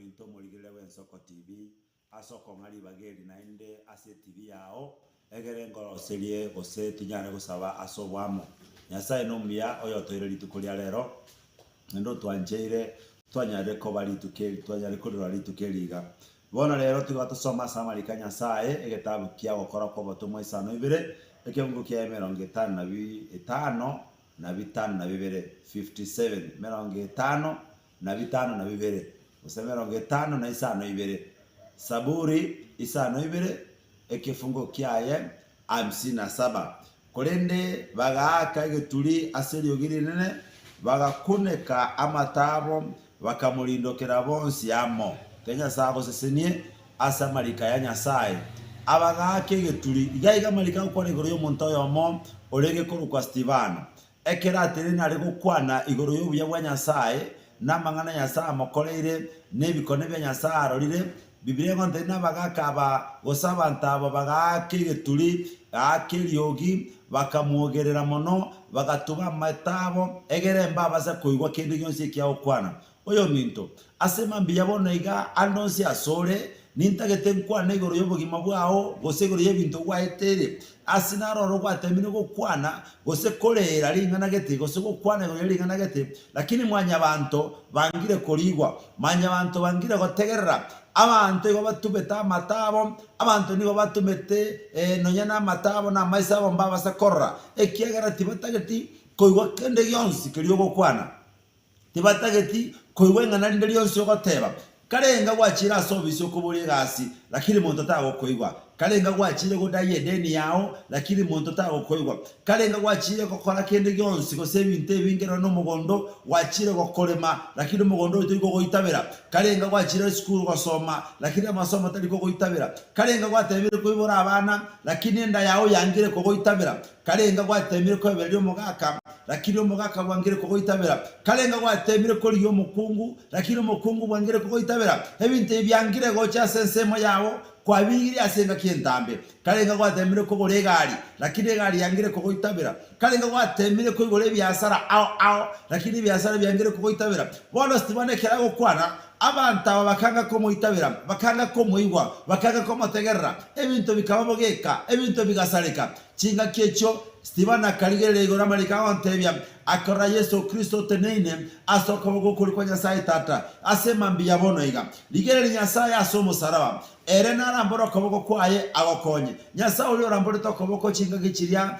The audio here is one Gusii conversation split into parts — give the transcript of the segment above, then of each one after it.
Oyominto omorigereria bw'Ensoko TV, ase okong'a ribaga eri naende ase etibi yao, egere nkoroserie gose tinyare gosaba ase oboamo. Nyasae nomuya oyotoire rituko ria rero, naende otwancheire twanyarire koba rituko eri twanyarire korirora rituko eri iga. Bono rero tiga tosome ase amariko a Nyasae, egetabu kia Ogokora kw'Obotomwa isano ibere, ekeungo kia emerongo etano na bi etano na bitano na bibere, 57, emerongo etano na bitano na bibere, gose emerongo etano na isano ibere. Saburi isano ibere, ekefungo kiaye hamsini na saba. Korende bagaaka egeturi ase eriogi rinene, bagakuneka amato abo, bakamorindokera bonsi amo. Ekero Nyasae agosesenie ase amariko aya Nyasae, abagaaka egeturi. Iga iga amariko agokwana igoro y'omonto oyomo orenge korokwa Stefano. Ekero atenene are gokwana igoro y'obuya bwa Nyasae, na amang'ana Nyasae amokoreire, na ebikone bia Nyasae arorire, Bibilia egontebia nabagaaka aba, gose abanto aba bagaaka egeturi, gaaka eriogi, bakamwogerera mono, bagatuba amato abo, egere mbabase koigwa kende gionsi ekiagokwana. Oyominto, ase mambia bono iga ande onsi asore, nintagete nkwane igoro y'obogima bwao, gose igoro y'ebinto gwaeteire. Ase naroro gwateemire gokwana, gose koreera ring'ana gete, gose gokwana igoro ye ring'ana gete, lakini mwanyabanto bangire korigwa, mwanyabanto bangire gotegerera. Abanto igo batumete amato abo, abanto nigo batumete nonya namato abo na amaiso abo mbabase korora, ekiagera tibatageti koigwa kende gionsi keria ogokwana. Tibatageti koigwa ing'ana rinde rionsi ogoteba. Karenga gwachire ase obisi okoboria egasi, lakini monto tagokoigwa. Karenga gwachire godai edeni yao, lakini monto tagokoigwa. Karenga gwachire gokora kende gionsi gose ebinto ebinge nonya nomogondo, gwachire gokorema, lakini omogondo oyo tori kogoitabera. Karenga gwachire esukuru gosoma, lakini amasomo tari kogoitabera. Karenga gwatebire koibora abana, lakini enda yao yangire kogoitabera. Karenga gwateemire koebereria omogaka, lakini omogaka bwangire kogoitabera. Karenga gwateemire korigia omokungu, lakini omokungu bwangire kogoitabera. Ebinto ebi biangire gocha ase ensemo yao, kwabirigirie ase engaki entambe. Karenga gwateemire kogora egari, lakini egari yangire kogoitabera. Karenga gwateemire koigora ebiasara ao ao, lakini ebiasara biangire kogoitabera. Bono Stefano ekero agokwana, abanto aba bakanga komoitabera, bakanga komoigwa, bakanga komotegerera. Ebinto bikaba bogeka, ebinto bigasareka. Chingaki echio Stefano akarigereria igoro amariko agontebia, Akarora Yeso Kristo oteneine ase okoboko okorio kwa Nyasae Tata, ase mambia ya bono iga. Rigereria Nyasae ase omosalaba, ere narambore okoboko kwaye agokonye. Nyasae oria oramborete okoboko chingaki chiria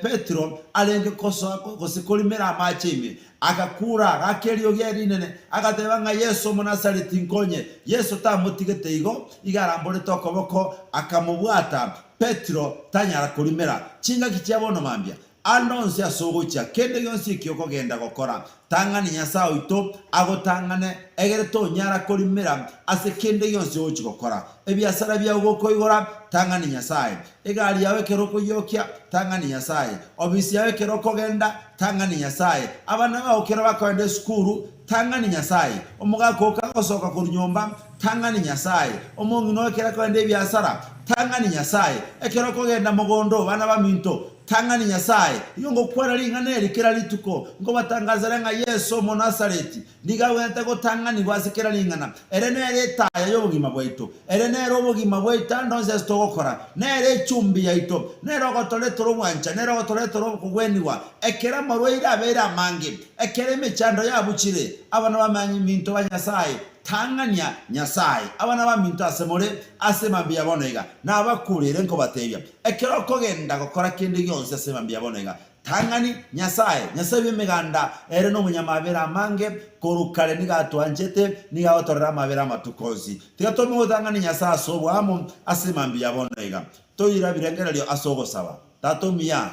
Petero arenge kosoa gose korimera amache ime, Agakura, agaaka eriogi rinene, agateba ng'a Yeso Omonasareti, nkonye. Yeso tamotigete igo, iga aramborete okoboko, akamobwata. Petero tanyara korimera chingaki chia bono mambia, ande onsi ase ogochia, kende gionsi eki okogenda gokora. Tang'ani Nyasae oito agotang'ane, egere tonyara korimera ase kende gionsi ogochia gokora. Ebiasara biao gokoigora, tang'ani Nyasae. Egari yao ekero okoyiokia, tang'ani Nyasae. Obisi yao ekero okogenda, tang'ani Nyasae. Abana bao ekero bakogenda esukuru, tang'ani Nyasae. Omogaka oo kagosoka korwa nyomba, tang'ani Nyasae. Omong'ina oo ekero akogenda ebiasara, tang'ani Nyasae. Ekero okogenda mogondo, bana baminto, tang'ani Nyasae. Igo ngokwana ring'ana eri kera rituko, nkobatangasera ng'a Yeso Omonasareti, Nigo agwenerete gotang'anigwa ase kera ring'ana. Ere nere etaya y'obogima bwaito. Ere nere obogima bwaito ande onsi ase togokora. Nere echumbi yaito. Nere ogotoretera obwancha. Nere ogotoretera okogwenigwa. Ekero amarwaire abeire amange, ekero emechando yabuchire, abana baminto ba Nyasae, tang'ania Nyasae. Abana baminto ase more, ase mambia ya bono iga, nabakureire nkobatebia, ekero okogenda gokora kende gionsi ase mambia ya bono iga, Tang'ani, Nyasae, Nyasae bw'Emeganda, ere nomonyamabera amange, korwa kare nigo atwanchete, nigo agotorera amabera amatuko onsi. Tiga tome gotang'ani Nyasae ase oboamo ase mambia ya bono iga. Toira birengererio ase ogosaba. Tata omuya,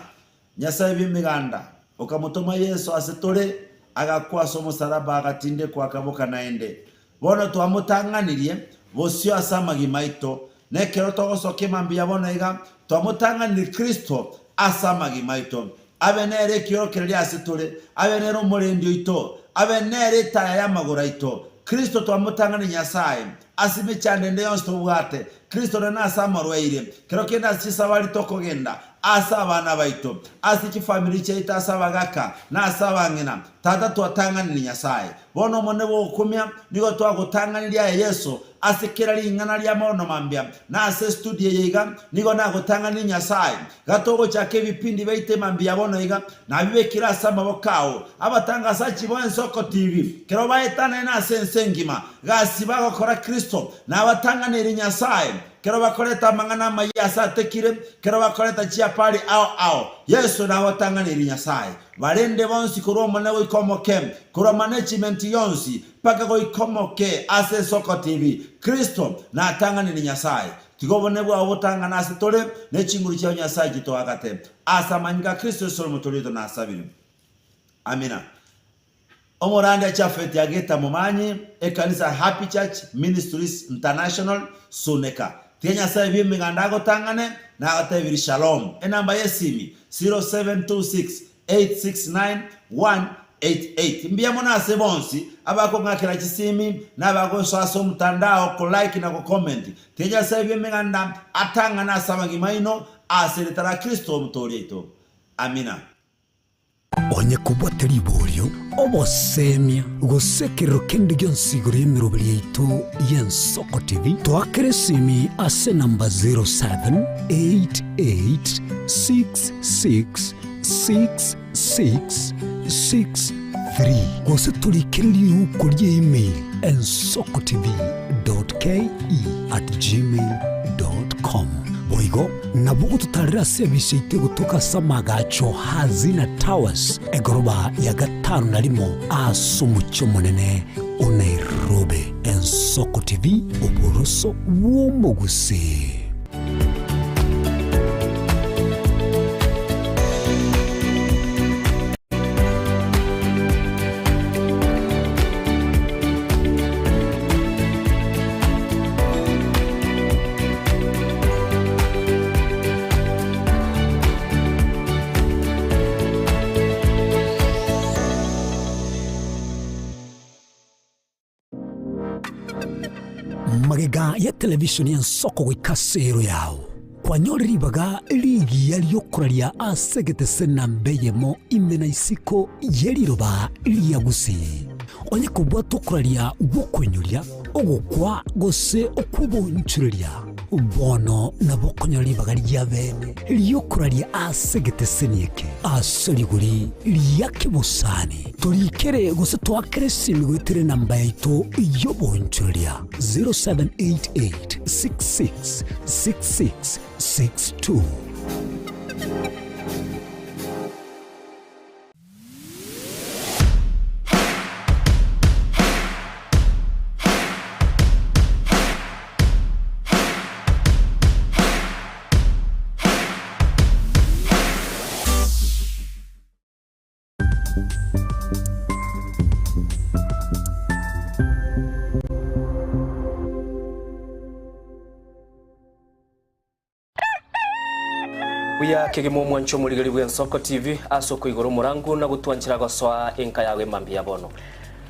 Nyasae bw'Emeganda, okamotoma Yeso ase tore, agakwa ase omosaraba agatindekwa akaboka naende. Bono twamotang'anirie bosio ase amagima aito, na ekero togosoka emambia bono iga, twamotang'anirie Kristo ase amagima aito. Abe nere ekiorokererio ase tore, abe nere omorendi oito, abe nere etaya y'amagoro aito. Kristo twamotang'anirie Nyasae. Ase emechando ende yonsi tobwate, Kristo nere nase amorwaire, kero kende ase chisabari tokogenda, ase abana baito, ase chifamiri chiaito, ase abagaka, na ase abang'ina. Tata twatang'anire Nyasae. Bono Omonene bw'ogokumia, nigo twagotang'anirie aye Yeso, ase kera ring'ana ria mono mambia, na ase estudio eye iga, nigo nagotang'anirie Nyasae. Iga togochaka ebipindi biaito emambia bono iga, nabibekire ase amaboko ao. Abatangasachi b'ensoko TV, kero baetanaine ase ense engima, gasi bagokora Kristo, nabatang'aneire Nyasae, kero bakoreta amang'ana amayia ase atekire, kero bakoreta chiapari ao ao, Yeso nabatang'aneire Nyasae. Barende bonsi korwa omonene goika omoke, korwa management yonsi mpaka goika omoke ase ensoko TV, Kristo natang'aneire Nyasae. Tiga obonene bwao botang'ane ase tore, ne chinguru chiao Nyasae chitoagate. Ase amanyinga a Kristo Yeso ore omotoori oito nasabire. Amina. Omorandia Japhet Ageta Momanyi, Ekanisa Happy Church Ministries International, Suneka. Tiga Nyasae bw'emeganda agotang'ane na agotebirie Shalom. Enamba y'esimi, 0726 869 188. Mbuya mono ase bonsi abakong'akera chisimi na abagosoa ase omotandao ko like na go comment. Tiga Nyasae bw'emeganda atang'ane ase amagima aino ase erieta ra Kristo Omotoori oito. Amina. Onye kobwate riborio, obosemia, gose ekerero kende gionsi igoro y'emeroberi yaito y'Ensoko TV, toakere esimi ase enamba 0788666663 gose torikere riuko rie email ensokotv.ke@gmail.com. Boigo Nabo gototarera ase ebise yaito egotoka ase amaagacho Hazina Towers, egoroba ya gatano na rimo ase omochie omonene o Nairobi. Ensoko TV, oboroso bw'omogusii. Magega ya televishoni y'ensoko goika ase ero yao, kwanyore ribaga rigiya riokoraria ase egetese namba eyemo ime na isiko ye riroba ria Gusii. Onye kobwata okoraria gw'okoinyoria, ogokwa gose okw'obonchoreria, bono nabo okonyora ribaga ria bene ri'okoraria ase egeteseni eke ase rigori ria kebosani. Torikere gose toakere esimi goetera enamba yaito y'obonchoreria 0788 66 66 62. Buya kegima omwanche omorigeri bw'Ensoko TV ase okoigora omorangu na gotwanchera gosoa enka yago emambia ya bono.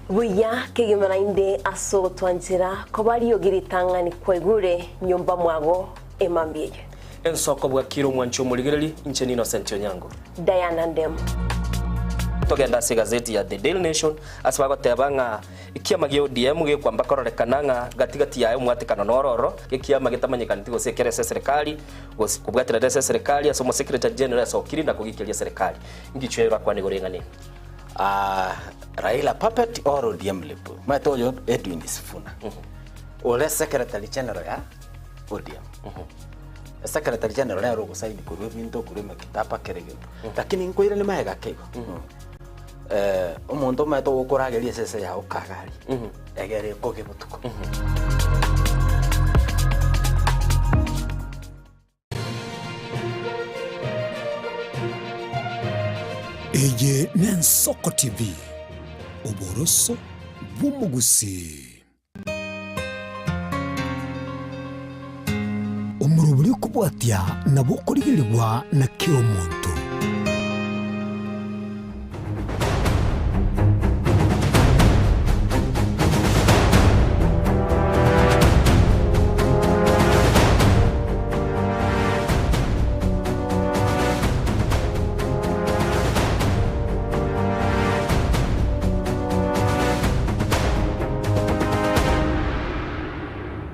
Buya kegima naende ase ogotwanchera koba riogi ritang'ani kwaigure nyomba mwago emambia eye. Ensoko bwakire omwanche omorigereri, inche n'Innocent Onyango. Diana Ndemo. Togende ase egazeti ya The Daily Nation ase bagoteba ng'a Ekiama gia ODM gekwamba kororekana ng'a gati gati yaye omwatekano noro ororo, ekiama getamanyekaneti gose ekere ase eserekari, gose kobwaterana ase eserekari ase omosekeretari general asokire na kogikeria eserekari. Ngichwe orakwane igoro eng'ana eye. Ah, Raila puppet or ODM lip. Omanyete oyo Edwin Sifuna ore secretary general ya ODM. Secretary general nere ogosaini korwa ebinto korwa emekitaba kera egento. Lakini nkoirane magega ake igo. Omonto omanyete ogokorageria esese yao kagari, egere ekoge botuko. Eye n'Ensoko TV, oboroso bw'omogusii. Omorobori okobwatia nabo okorigerigwa na kera omonto.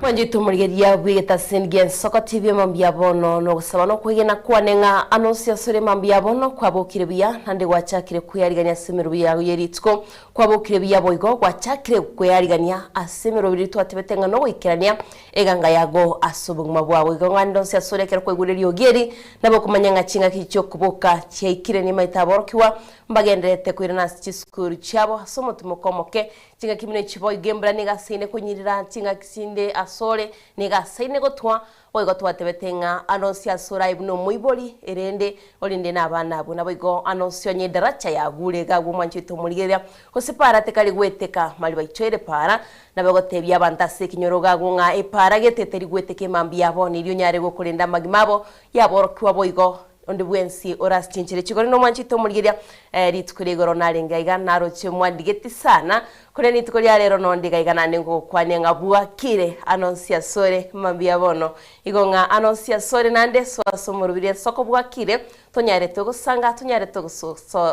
Mwanchete omorigereria bw'egetaseni gi'ensoko TV mambia bono nogosaba nokwegena kwane ng'a anonsi asore mambia bono kwabokire buya naende gwachakire kweyarigania ase emeroberio yago ye rituko kwabokire buya boigo gwachakire kweyarigania ase emeroberio riria twatebete ng'a nogoikerania eganga yago ase obogima bwago igo ng'a ndonsi asore ekero kwaigure eriogi eri nabo okomanya ng'a chingaki chi'okoboka chiaikire nimaete aborokigwa mbagendererete koirana ase chisukuru chiabo ase omotimoko omoke Chingaki buna echi boigo embura nigo asaine konyirira chingaki chinde asore, nigo asaine gotwa, boigo twatebete ng'a anonsi asore aye buna omoibori, erende orende nabana abwo. Naboigo anonsi onye edaracha yagure iga agwo omwancho oito omorigereria, gose para tekari gweteka, mari baichoire para, nabe ogotebia abanto ase ekenyoro iga agwo ng'a epara gete teri gweteka emambia yabo, nerio onyare gokorenda amagima abo yaborokigwa boigo Onde bwensi ore ase chinchera echi korende omwanchete omorigereria, rituko ria igoro narenge aiga, naroche mwandigeti sana, korende rituko ria rero nonde iga iga naende ngogokwania ng'a bwakire anonsi asore mambia bono. Igo ng'a anonsi asore naende soa ase omorobiri ensoko bwakire, tonyarete gosanga, tonyarete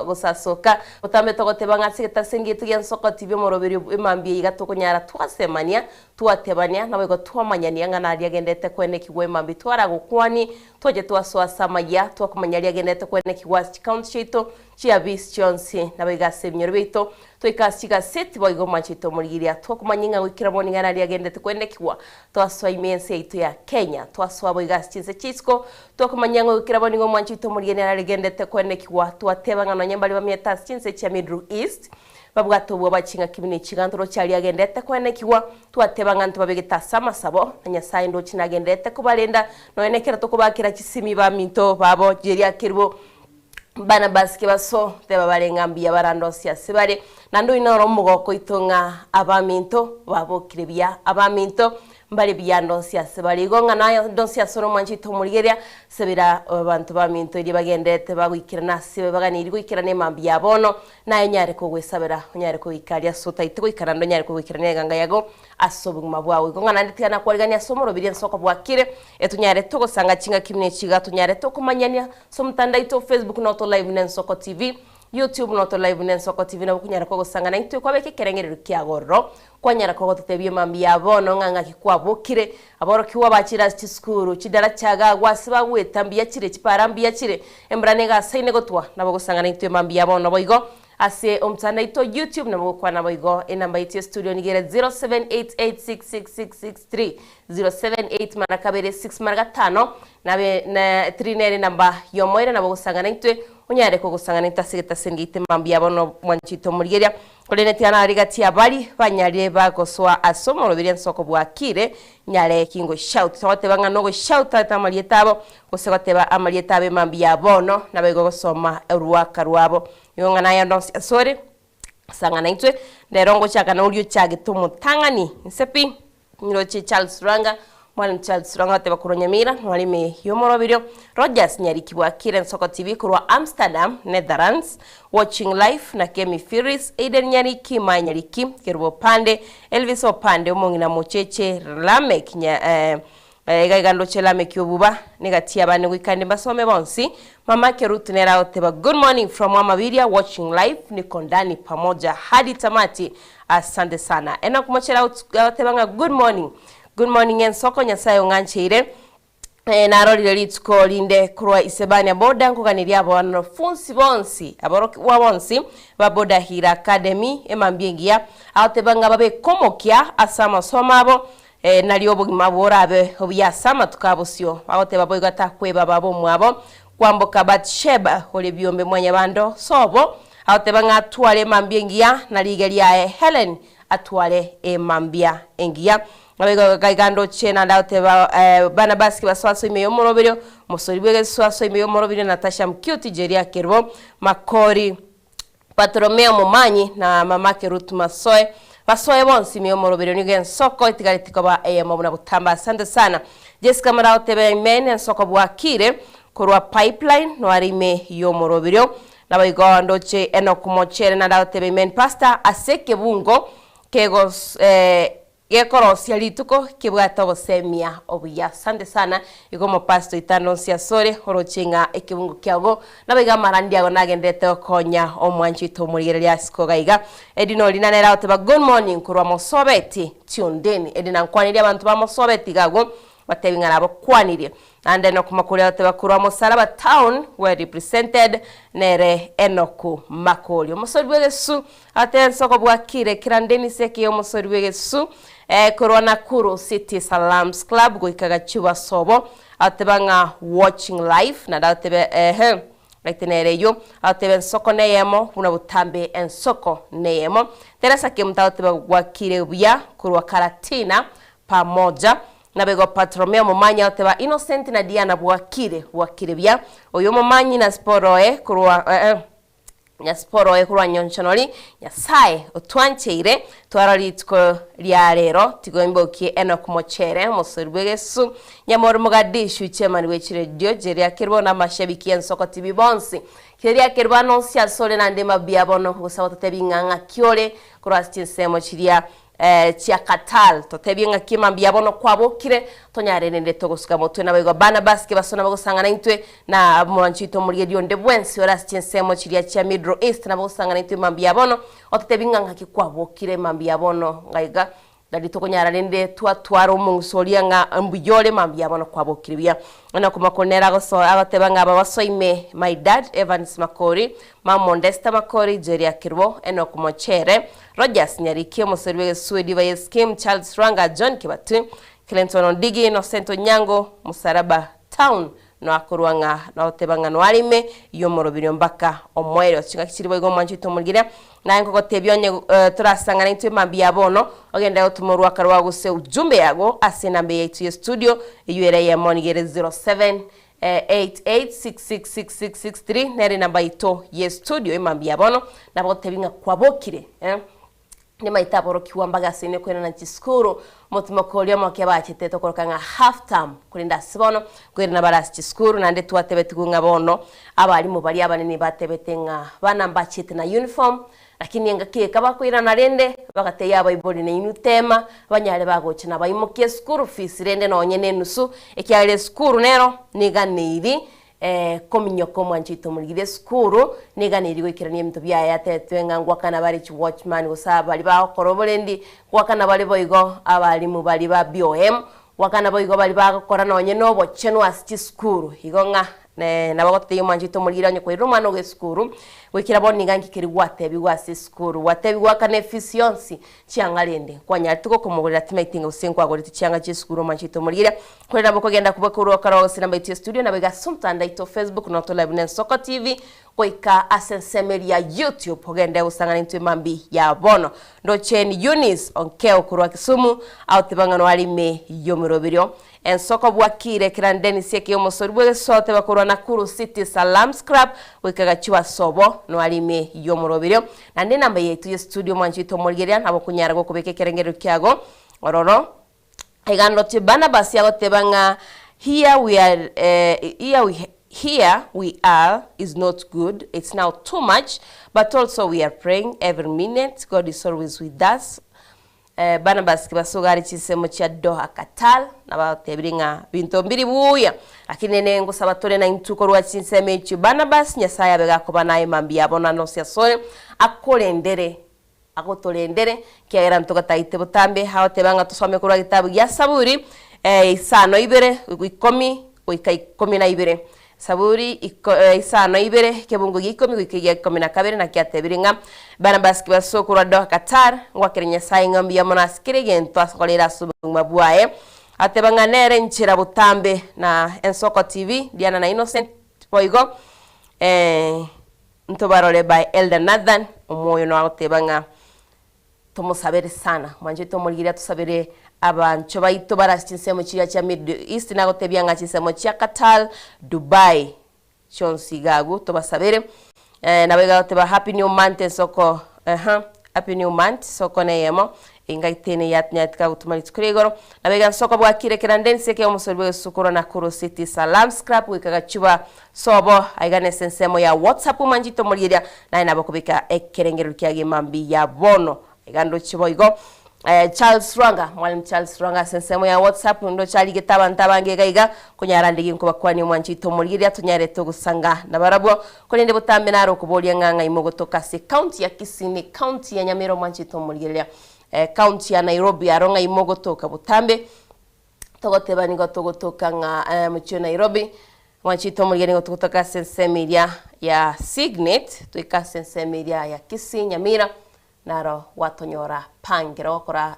gosasoka, botambe togoteba ng'a ase egetase ngeto gi'ensoko tibi omoroberi emambia iga tokonyara twasemania, Twatebania, naboigo twamanyania ng'a naria agenderete koenekigwa emambia twaragokwanie, twache twasoa ase amayia, twakomanya aria agenderete koenekigwa ase chikaunti chiaito, chiabisi chionsi, naboigo ase ebinyoro biaito, twaika ase chigaseti, boigo omwancho oito omorigiria, twakomanyia ng'a goikera bono nigo naria agenderete koenekigwa, twasoa ime y'ense yaito ya Kenya, twasoa boigo ase chinse chia isiko, twakomanyia ng'a goikera bono nigo omwancho oito omorigiria nari agenderete koenekigwa, twateba ng'a nonye mbaria bamenyete ase chinse chia Middle East, Babwate obwoba ching'aki buna echiganto roche aria agenderete koenekigwa, twateba ng'a ntobabegete ase amasabo, na Nyasae ndoche nagendererete kobarenda, nonya nekero tokobakera chisimi baminto babo Jeria Kerubo, Barnabas Kebaso, teba bare ng'a mbuya barandosie ase bare, naende oyio noro omogoko oito ng'a abaminto babokire buya, abaminto Mbare buya ndonsi ase bare. Igo ng'a naye ndonsi ase ore omwanchete omorigereria, sabera abanto baminto erio bagenderete bagoikerana ase baganeirie goikerana emambia ya bono, naye onyare kogwesabera, onyare kogoika aria ase otaete goika naende onyare kogoikerania eganga yago ase obogima bwao. Igo ng'a naende tiga nakwariganie ase omorobiri ense okobwakire, etonyare togosanga chingaki buna echi iga, tonyare tokomanyania ase omotandao oito o Facebook noto live na Ensoko TV, YouTube noto live na Ensoko TV nabo okonyara kogosanga naintwe kwabeka ekerengererio kiago ororo. Kwanyara kogototebia mambia ya bono ng'a ng'aki kwabokire, aborokigwa bachire ase chisukuru, chidaracha agagwa ase bagweta mbuya chire, chipara mbuya chire, embura nigo asaine gotwa, nabo gosang'ana intwe mambia ya bono boigo ase omotandao oito YouTube nabo gokwana boigo. Enamba yaito ya studio nigo ere 0788666663, 078 mara kabere 6 mara gatano, nabe na 3 nere enamba yomoerio nabo gosang'ana intwe onyare kogosang'ana intwe ase egetaseni giaito mambia ya bono mwanchete omorigereria. Korende tiga nare gati y'abaria banyarire bagosoa ase omoroberi ensoko bwakire, nyare ki ngoshout. Togoteba ng'a nogoshout ate amarieta abo, gose goteba amarieta abo emambia ya bono, naboigo gosoma oruaka rwabo. Igo ng'a naye onde onsi asore, sang'ana intwe, rero ngochaka noria ochagete omotang'ani, inse pi. Nroche Charles Rwanga, Mwalimu Charles Rwanga goteba korwa Nyamira, Mwalimu y'omoroberio, Rogers Nyariki bwakire Nsoko TV korwa Amsterdam, Netherlands, watching live na Kemi Phyllis, Aiden Nyariki, Mai Nyariki, Kerubo Opande, Elvis Opande, omong'ina Mocheche, Lameck Nya eh, iga iga ndoche Lameck Obuba, negati y'abane goika inde mbasome bonsi, Mamake Ruth nere agoteba good morning from Amabiria watching live niko ndani pamoja hadi tamati Asante sana. Enock Mochera agoteba ng'a good morning. Good morning ensoko Nyasaye ong'ancheire. Eh, narorire rituko rinde korwa Isebania boda nkoganeria abanafunsi bonsi aborokigwa bonsi ba Boda Hira Academy emambia engiya agoteba ng'a babeke omokia ase amasomo abo eh, nario obogima borabe obuya ase amatuko abosio agoteba boigo atakweba baba omwabo Kwamboka Batsheba ore biombe mwanyabando sobo, agoteba ng'a atware emambia engiya, na riige riaye Helen atware emambia engiya. Naboigo gaiga ndoche naende agoteba Barnabas Kibaswaso ime y'omoroberio, omosori bw'egeswaso ime y'omoroberio Natasha Mkiuti Jeria Kerubo Makori Bartolomeo Momanyi na mamake Ruth Masoe basoe bonsi ime y'omoroberio nigo ensoko etigareti koba eyemo buna botamba. Asante sana. Jessica Marao tebe amen ensoko bwakire korwa pipeline noare ime y'omoroberio. Naboigo ndoche Enock Mochere naende agoteba amen pastor ase ekebungo kegos eh. Gekorosia rituko kebwate obosemia obuya. Asante sana igo omopastor oitano onsi asore oroche ng'a ekebungo kiago nabo iga amarandia ago nagenderete gokonya omwanchi oito omorigereria ase koga iga. Edina oria nere agoteba good morning korwa Mosobeti Tiondeni. Edina nkwanirie abanto ba Mosobeti iga agwo batebi ng'a nabokwanirie. Naende Enock Makori agoteba korwa Mosaraba town well represented nere Enock Makori. Omosori bw'egesusu agoteba ensoko bwakire kera Dennis Ekeyo omosori bw'egesusu korwa Nakuru City Salams Club goika Gachuba sobo agoteba ng'a watching live naende agoteba ehe Gaite nere eyio agoteba ensoko neyemo buna botambe ensoko neyemo. Teresa Kemuta agoteba gwakire buya korwa Karatina pamoja Naboigo Bartolomeo omomanyi agoteba Innocent na Diana bwakire, bwakire buya. Oyo omomanyi na Siporo oye korwa eh, na Siporo oye korwa Nyonchonori, Nyasae otwancheire twarora rituko ria rero, tiga oimbokie Enock Mochere, omosori bw'egesusu, Nyamori Mogadishu, chairman bwe chiredio, Jeria Kerubo na amashabiki y'Ensoko TV bonsi. Keria Kerubo anonsi asore naende mabuya bono gosaba totebi ng'a ng'aki ore korwa ase chinsemo chiria chia Qatar, totebie ng'aki mambia bono kwabokire, tonyare rende togosuka motwe. Naboigo Barnabas kebasona bagosang'ana intwe, na omwanchi oito omorigereria onde bwensi ore ase chinsemo chiria chia Middle East nabogosang'ana intwe mambia bono, ototebie ng'a ng'aki kwabokire mambia bono ngaiga, nari tokonyara rende twatwara omong'uso oria ng'a mbuya ore mambia bono kwabokire buya. Enock Makori nere agosoa agoteba ng'a aba basoime my dad Evans Makori, mama Mondesta Makori, Jerry Akirbo, Enock Mochere, Rogers Nyariki, omosori bw'egesuo Ediva Yeskim, Charles Rwanga, John Kibati, Clinton Ondigi, Innocent Onyango, Musaraba Town, noakorwa ng'a nogoteba ng'a noarime y'omoroberio mpaka omoerio. Chingaki chiria boigo omwancho oito omorigereria, naye nkogotebia onye torasang'ana intwe mambia ya bono, ogende gotoma orwaka rwao gose ujumbe yago ase enamba yaito ye studio, eywo ere eyemo nigo ere 0788666663 nere enamba yaito ye studio emambia ya bono, nabo gotebia ng'a kwabokire eh. Nimaete aborokigwa mbagasaine koirana chisukuru, omotimoko oria omoke bachete tokoroka ng'a half term, korende ase bono nkoirana bare ase chisukuru, naende twatebetigwe ng'a bono abalimu baria abanene batebete ng'a bana mbachete na uniform, lakini engaki eye kabakoirana rende bagatebia abaibori nainwe tema banyare bagocha nabaimokie eschool fees rende nonye na enusu, ekiagera esukuru nero niganeiri Kominyoka omwancho oito omorigire esukuru, niganeiri goikerania ebinto biaye atetwe ng'a ngwakana bare chiwatchman gose abaria bagokora oborendi, ngwakana bare boigo abalimu baria ba BOM, ngwakana boigo baria bagokora nonye na obochenu ase chisukuru. Igo ng'a nabo gototebia omwancho oito omorigire onye kwairire omwana ogo esukuru, goikera bono niga nki keria gwatebigwa ase esukuru, gwatebigwa akane efees yonsi chianga rende kwanyarete gokomogorera timaeti ng'a gose nkwagorete chianga chi'esukuru omwancho oito omorigire. Korende nabo okogenda koba korwa okare gose namba yaito ya studio nabo iga ase omotandao aito Facebook noto live na Ensoko TV goika ase ensemo eria ya YouTube ogende gosang'ana intwe mambi ya bono. Ndoche ni Eunice Onkeo korwa Kisumu agoteba ng'a noare ime y'omoroberio. Ensoko bwakire kera Dennis Ekei omosori bw'egesusu agoteba korwa Nakuru City Salams Club goika Gachua Sobo noare ime y'omoroberio. Naende enamba yaito ya studio mwanche oito omorigereria nabo okonyara gokobeka ekerengererio kiago ororo. Iga ndoche Barnabas agoteba ng'a here we are, here we, here we are is not good, it's now too much, but also we are praying every minute, God is always with us. Barnabas kibasoga are chinsemo chia Doha, Qatar, nabatebirie ng'a binto mbiri buya, lakini nene ngosaba tore naintwe korwa chinsemo echio Barnabas, Nyasaye abe gakoba naye mambia bono ande onsi asore, akorendere agotorendere, ekiagera ntogataete botambe. Agoteba ng'a tosome korwa getabu gia Saburi isano ibere ikomi goika ikomi na ibere. Saburi iko isano ibere ekebungo gia ikomi goika egia ikomi na kabere naki atebire ng'a Barnabas kibasoa korwa Doha Qatar, ngwakere Nyasaye ng'a mbuya mono ase kera egento asokoreire ase obogima bwaye. Ateba ng'a nere enchera botambe na Ensoko TV, Diana na Innocent boigo Ntobarore by Elder Nathan, omwoyo no agoteba ng'a tomosabere sana. Mwanche tomorigereria atusabere abancho baito bare ase chinsemo chiria chia Middle East nagotebia ng'a chinsemo chia Qatar, Dubai chionsi iga agwo tobasabere. Nabo iga agoteba happy new month ensoko eeh happy new month soko neyemo Engaki ene yatonyarete kagotuma rituko ria igoro, nabo egasoka bwakire kerande ense eke omosori bw'egesusu korwa Nakuru City Salam Scrap goika Gachuba sobo aiga nese ensemo ya WhatsApp omwanchete omorieria naye nabo okobeka ekerengererio kiago emambia ya bono aiga ndoche boigo. Charles Rwanga, Mwalimu Charles Rwanga ase ensemo ya WhatsApp ndoche arigete abanto abange iga iga, konyara nde ginkobakwania omwancho oito omorigereria tonyarete ogosanga nabarabwo. Korende botambe nare okoboria ng'a ng'ai mogotoka ase ecounty ya Kisii ne ecounty ya Nyamira omwancho oito omorigereria. Ecounty ya Nairobi aro ng'ai mogotoka botambe. Togoteba nigo togotoka ng'a mochie o Nairobi, mwancho oito omorigereria nigo togotoka ase ensemo eria ya Signet, toike ase ensemo eria ya Kisii, Nyamira, Naro gwatonyora Pang kero ogokora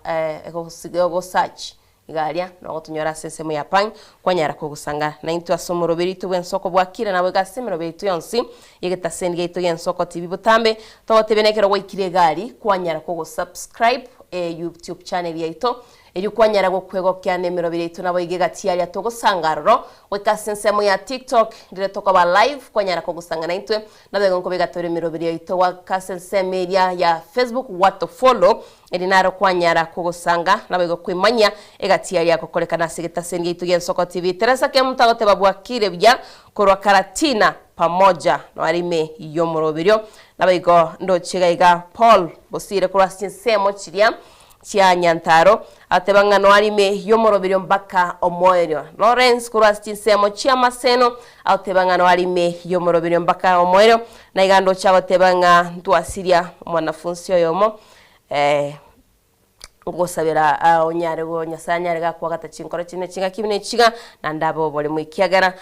ogosearch iga aria nogotonyora ase ensemo ya Pang kwanyara kogosanga naintwe ase omoroberi oito bw'ensoko bwakire naboigo ase emeroberi yaito yonsi y'egetaseni giaito gi'ensoko TV botambe togotebia nekero gwaikire egari kwanyara kogosubscribe YouTube channel yaito Erio kwanyara gokwegokia nemeroberi yaito naboigo egati aria togosanga aroro, goika ase ensemo ya TikTok, riria tokoba live kwanyara kogosanga naintwe, naboigo nkobeka tore emeroberi yaito goaka ase ensemo eria ya Facebook gwato follow, erio naro kwanyara kogosanga naboigo kwemanyia egati aria gokorekana ase egetaseni giaito gi'Ensoko TV. Teresa Kemunto agoteba bwakire buya korwa Karatina pamoja noare ime y'omoroberio, naboigo ndoche iga iga Paul Bosire korwa ase chinsemo chiria chia Nyantaro, agateba ng'a noare ime y'omoroberio mpaka omoerio. Lawrence korwa ase chinsemo chi'amaseno, agoteba ng'a noare ime y'omoroberio mpaka omoerio. Na iga ndoche agoteba ng'a ntwasiria omwanafunsi oyomo, ngosabera onyare go Nyasaye anyare gakwagata chinkoro chinde chingaki buna echiga, naende abe oboremo ekiagera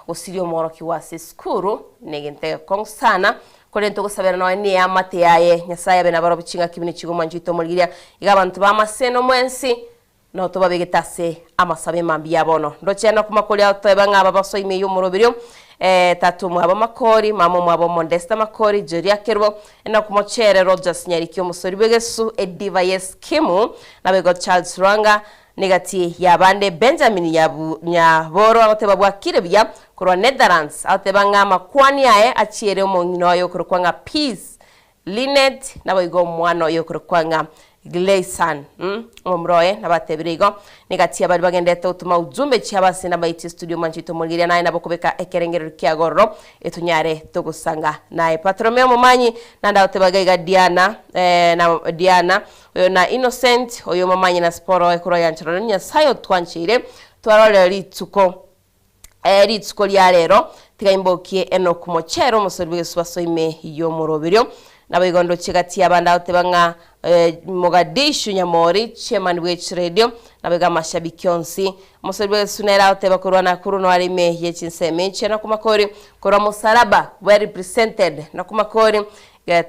gosiria omworokigwa ase esukuru negento egekong'u sana. Korende togosabera nonya neamate yaye, Nyasae abe nabarobwo chingaki buna echigo omwancho oito omorigereria. Iga abanto b'amaseno mwensi, nao tobabegete ase amasabo emambia ya bono. Ndoche Enock Makori agotoeba ng'a aba basoa ime y'omoroberio, tata omwabo Makori, mama omwabo Mondesta Makori, Joria Kerubo, Enock Mochere, Rogers Nyariki omosori bw'egesusu, Ediva Yeskimu, naboigo Charles Rwanga, Negati y'abande Benjamin Nyaboro agoteba bwakire buya korwa Netherlands agoteba ng'a amakwani aye achiere omong'ina oye okorokwa ng'a Peace Linet naboigo omwana oye okorokwa ng'a Gleison omomura oye nabatebire igo. Negati y'abaria bagenderete gotoma ujumbe chiabo ase enamba yaito y'estudio mwanche oito omorigereria naye nabo okobeka ekerengerero kiago ororo etonyare togosanga naye. Bartolomeo Omomanyi naende agoteba iga iga Diana na Diana Oyo na Innocent, oyo omomanye na Siporo ekorwa yancherana na Nyasaye otwancheire twarorere rituko rituko ria rero. Tiga imbokie Enock Mochere omosori bw'egesubaso ime y'omoroberio. Naboigo ndoche gati y'abande agoteba ng'a Mogadishu Nyamori chairman bw'echiredio naboigo amashabiki onsi. Omosori bw'egesusu nere agoteba korwa Nakuru noare ime ye chinsemo echi Nakumakori korwa Mosalaba well represented Nakumakori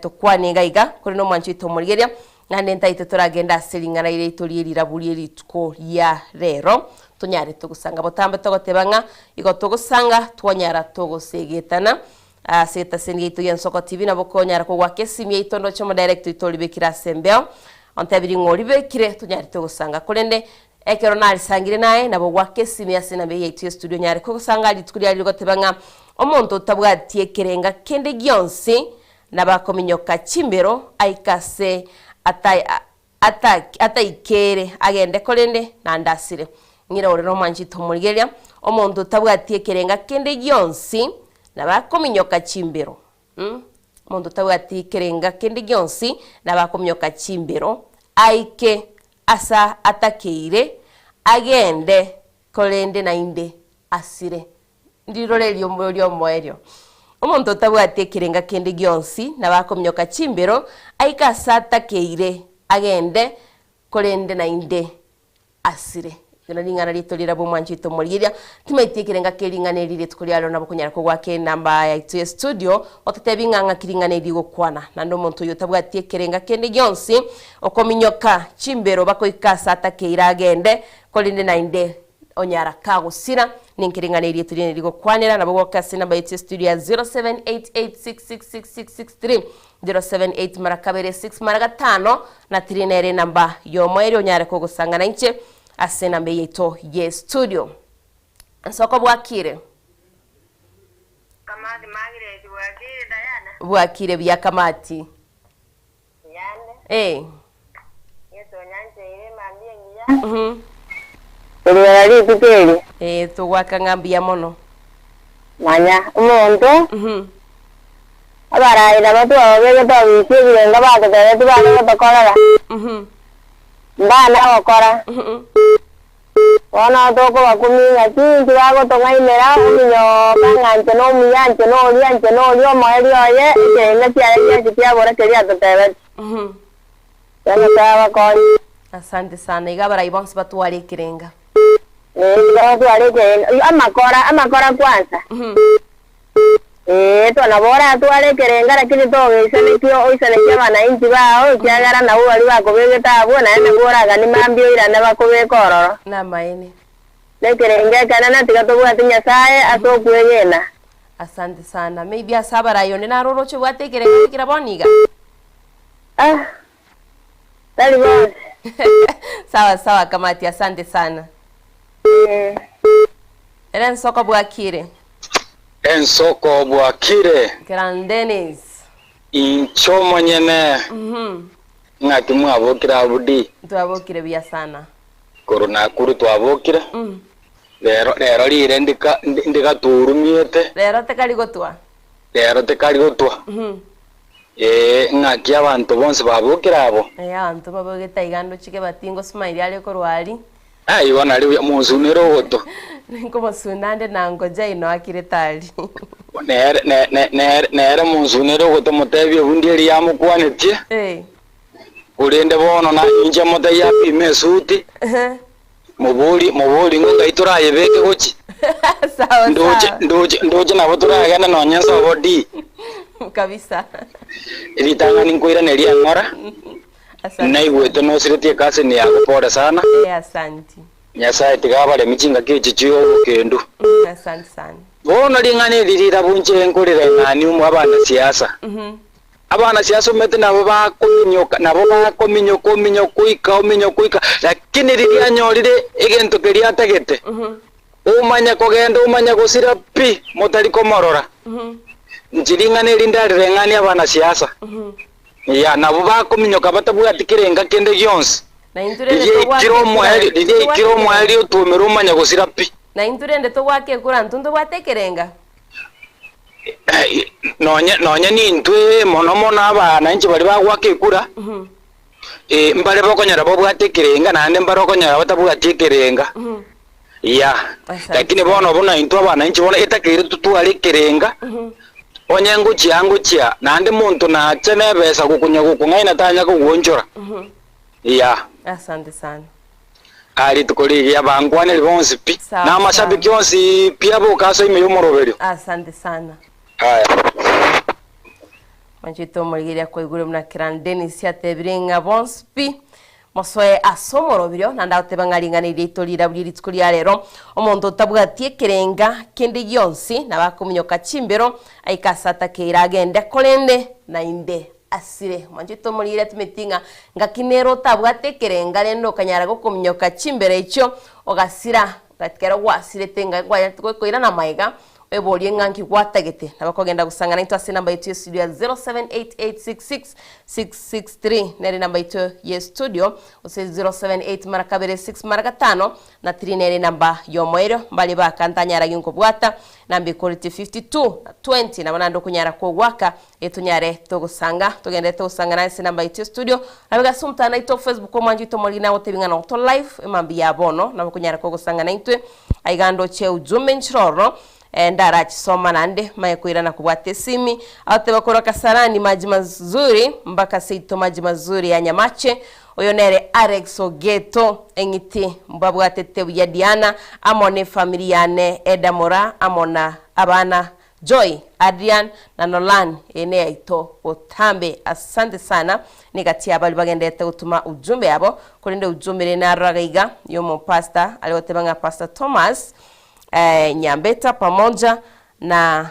Tokwane iga iga, korende omwancho oito omorigereria, naende ntaete toragende ase ring'ana riaito rie rirabu rie rituko ria rero, tonyare togosanga botambe togoteba ng'a igo togosanga twanyara togosegetana ase egetaseni giaito gi'Ensoko TV nabo okonyara kogoaka esimi yaito ndoche omodirect oito oribekire ase embeo, ontebirie ng'a oribekire tonyare togosanga korende ekero narisangire naye nabo ogoaka esimi ase enamba eye yaito ya estudio onyare kogosanga rituko riaria rigoteba ng'a Omonto otabwati ekerenga kende gionsi nabakominyoka chimbero aike ase ataikere agende korende naende asire. Ng'ira ore nomwanchete omorigereria, omonto otabwati ekerenga kende gionsi nabakominyoka chimbero. Omonto otabwati ekerenga kende gionsi nabakominyoka chimbero aike ase atakeire agende korende naende asire. Ndirore riombe ri'omoerio. Omonto otabwati ekerenga kende gionsi nabo akominyoka chimbero, aike ase atakeire, agende, korende naende asire. Ero ring'ana riaito rirabwo omwancho oito omorigereria, timaeti ekerenga kie ring'ana eri rituko ria rero nabo okonyara kogoaka enamba yaito ya studio, ototebi ng'a ng'aki ring'ana eri rigokwana. Naende omonto oyio otabwati ekerenga kende gionsi, okominyoka chimbero bakoika ase atakeire agende, korende naende Onyara kagosira, ninki ring'ana eri etori rigokwanera, nabo goke ase enamba yaito ya studio ya 0788666663, 078 mara kabere 6 mara gatano na 3 nere enamba y'omoerio onyare kogosangana inche ase enamba eye yaito ye studio. Nsoko bwakire? Kamati Margaret, bwakire Diana? Bwakire buya Kamati. Yane. Eh. Yeso onyancheire mambia engiya. Korwera rituko eri. Eh, togoaka ng'a mbuya mono. Manya, omonto, abaraai nabo twababegete obisi ebirengo batotebeti bare gotokorera. Mbana gokora. Bono tokobakumia ng'aki inki bagotong'ainera, ominyoka ng'a inche nomuya, inche noria, inche noria, omoerio oye, ekerenga kiaye giachi kiabora keria atotebetie. Tiga Nyasae abakonye. Asante sana. Iga abarai bonsi batware ekerenga. Ee, tiga batware ekerenga. Amakora, amakora kwanza. Ee, nabo oratware ekerenga, lakini togoisanekia oisanekie abanainchi bao, ekiagera nabwo baria bakobegete abwo, naende nabwo oraganie mambia oirane bakobeke ororo. Namaene. Nekerenga ekenene, tiga tobwate Nyasae ase okwegena. Asante sana. Maybe ase abarai onde naro oroche obwate ekerenga goikera bono iga? Ah, tari bonsi. Sawa sawa Kamati, asante sana. Ee. Ere ensoko bwakire. Ensoko bwakire. Grand Dennis. Inche omonyene. Ng'aki mwabokire abwo di? Twabokire buya sana. Korwa Nakuru twabokire. Rero rero rire ndika ndigaturumiete. Rero tekari gotwa. Rero tekari gotwa. Ee, ng'aki abanto bonsi babokire abwo? Ee, abanto babogete aiga ndochike bati ngosmile are korwa aria. Ah, igo nari buya, monsunere ogotwa. Ninkomosuna nde na ngoja ino akire tari. Nere, ne, ne, nere, nere monsunere ogotwa motebie ebundi eria yamokwanetie. Eh. Korende bono na inche motebie apime esuti, moborie, moborie ng'a ngai torayebeke gochia. Sawa Ndoche, sawa. ndoche, ndoche nabo toragende nonye nsobo di. Kabisa. Ritang'ani nkoiraneria eng'ora. Asante Naigwete nosiretie ekaseni yago pore sana. Eh, asanti. Nyasae tiga abaremi chingaki echi chi'obokendu. Asante sana. Bono ring'ana eri rirabunche nkorireng'ania omo abanasiasa. Abanasiasa omanyete nabo bakominyoka nabo bakominyoka ominyoka oika ominyoka oika lakini riria anyorire egento keria atagete, omanya kogenda omanya gosira pi motari komorora. Inche ring'ana eri ndarireng'anie abanasiasa. Yea, nabwo bakominyoka batabwati kerenga kende gionsi. Na intwe rende Riria togwaka aikire ekura, omoerio, riria aikire ntobwate omoerio ekerenga. otwomere omanye gosira pi. Na intwe rende togwaka ekura ntwe ntobwate ekerenga. Nonye, nonye nintwe mono mono abananchi baria bagwaka ekura, eh, mbare bokonyora babwate ekerenga naende mbare okonyora batabwati ekerenga. Yea, Asante lakini bono buna intwe abananchi bono etakeire totware ekerenga, Onye ngochia ngochia, naende monto nache nebesa gokonya gokong'aina tanya kogwonchora. Yea. Asante sana. Aa rituko rigiya bankwaneri bonsi pi, Sawa na amashabiki sawa. onsi pi aboka ase ime y'omoroberio. Asante sana. Aya. Mwanchete omorigereria kwaigure buna Kiran Dennis atebire ng'a bonsi pi Mosoe ase omoroberio, naende agoteba ng'a ring'ana eri riaito riraburie rituko ria rero, Omonto otabwati ekerenga kende gionsi nabo akominyoka chimbero aike ase atakeire agende, korende naende asire. Mwanchete omorire timeti ng'a ngaki nere otabwate ekerenga rende okanyara gokominyoka chimbero echio ogasira, ekero gwasirete ng'a kwanyarete gokoirana magega Weborie ng'a nki gwatagete. Nabo kogenda gosang'ana intwe ase enamba yaito y'estudio ya 0788666663 nere enamba yaito y'estudio, gose 078 mara kabere 6 mara gatano na 3 nere enamba y'omoerio. Mbare baka ntanyara ginkobwata, enamba ekoreti 52 na 20 nabo naende okonyara kogoaka etonyare togosanga. Togenderete gosang'ana ase enamba yaito y'estudio. Nabo iga ase omotandao oito o Facebook omwancho oito omoriri nagotebi ng'a noto live emambia ya bono nabo okonyara kogosang'ana intwe. Aiga ndoche ujumbe nchire ororo, ndarachisoma naende manye koirana kobwata esimi. Agoteba korwa Kasarani maji mazuri mpaka seito maji mazuri ya Nyamache. Oyo nere Alex Ogeto eng'iti mbabwatete buya Diana amo ne efamiri yane Eda Moraa amo na abana Joy, Adrian na Nolan eye neyaito botambe. Asante sana negati ya baria bagenderete gotuma ujumbe yabo korende ujumbe ere naroraga iga yomopastor are goteba ng'a Pastor Thomas eh, Nyambeta pamoja na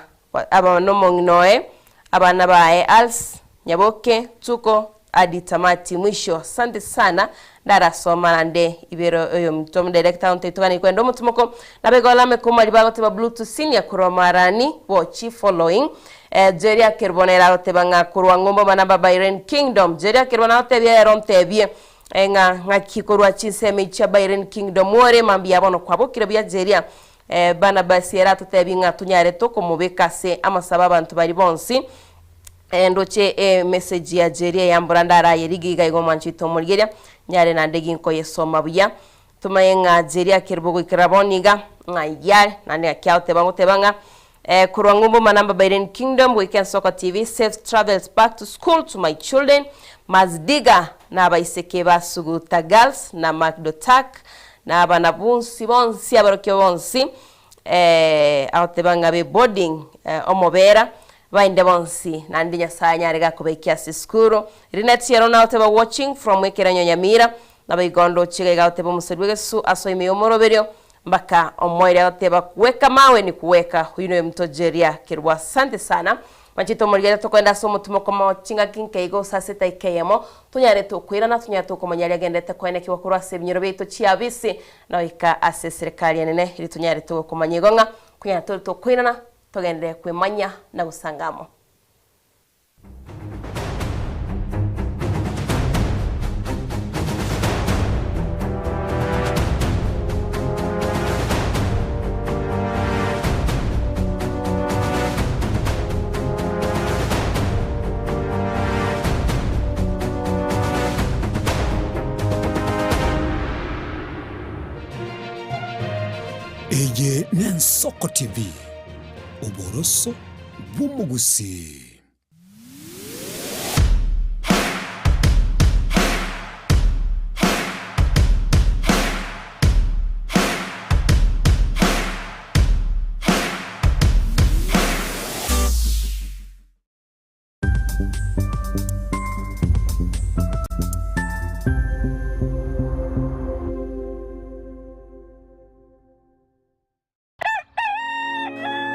aba nomong'ina oye abana baye Alice, Nyaboke, Tuko Adi tamati mwisho. Asante sana ndarasoma naende ibere oyominto omodirector onto itogani kwenda omotimoko nabaiga olame komari bagoteba Bluetooth senior korwa marani bochi following eh, Jerry Akerubo nere agoteba ng'a korwa ng'umbo manamba Byron Kingdom Jerry Akerubo nagotebia ere ontebie eh, ng'a ng'aki korwa chinsemo echi chia Byron Kingdom ore mambia bono kwabokire buya Jerry eh, Barnabas ere atotebie ng'a tonyare tokomobeka ase amasabo abanto baria bonsi. Ndoche emessage ya Jerry eyambora ndaraye rigiga iga igo omwancho oito omorigeria, nyare naende ginkoyesoma buya. Tomanye ng'a Jerry akerwa goikera bono iga, ng'a yare, naende ng'aki agoteba ngoteba ng'a korwa ng'umbu Manamba Bahrain Kingdom goika Ensoko TV, safe travels back to school to my children, Mazdiga na abaiseke ba Suguta Girls na Macdotak na abana bonsi bonsi abarokio bonsi agoteba ng'a be boarding omobera Baende bonsi, naende Nyasae anyare gakobaikia ase esukuru. Linet ero nagoteba watching from ekerenyo Nyamira, naboigo ndoche iga agoteba omosori bw'egesusu asoe ime y'omoroberio mpaka omoerio agoteba kuweka mawe ni kuweka huyu noyo mtojeria kerwa asante sana mwanchete omorigereria tokoenda ase omotumo komo chingaki nke igo gose ase etaika eyemo tonyare tokoirana tonyare tokomanya aria agenderete koenekigwa korwa ase ebinyoro biaito chiabisi na goika ase eserekari enene erio tonyare togokomanya igo ng'a konyara tore tokoirana Togenderere kwemanya na gosanga amo. Eye n'Ensoko TV, oboroso bw'omogusii.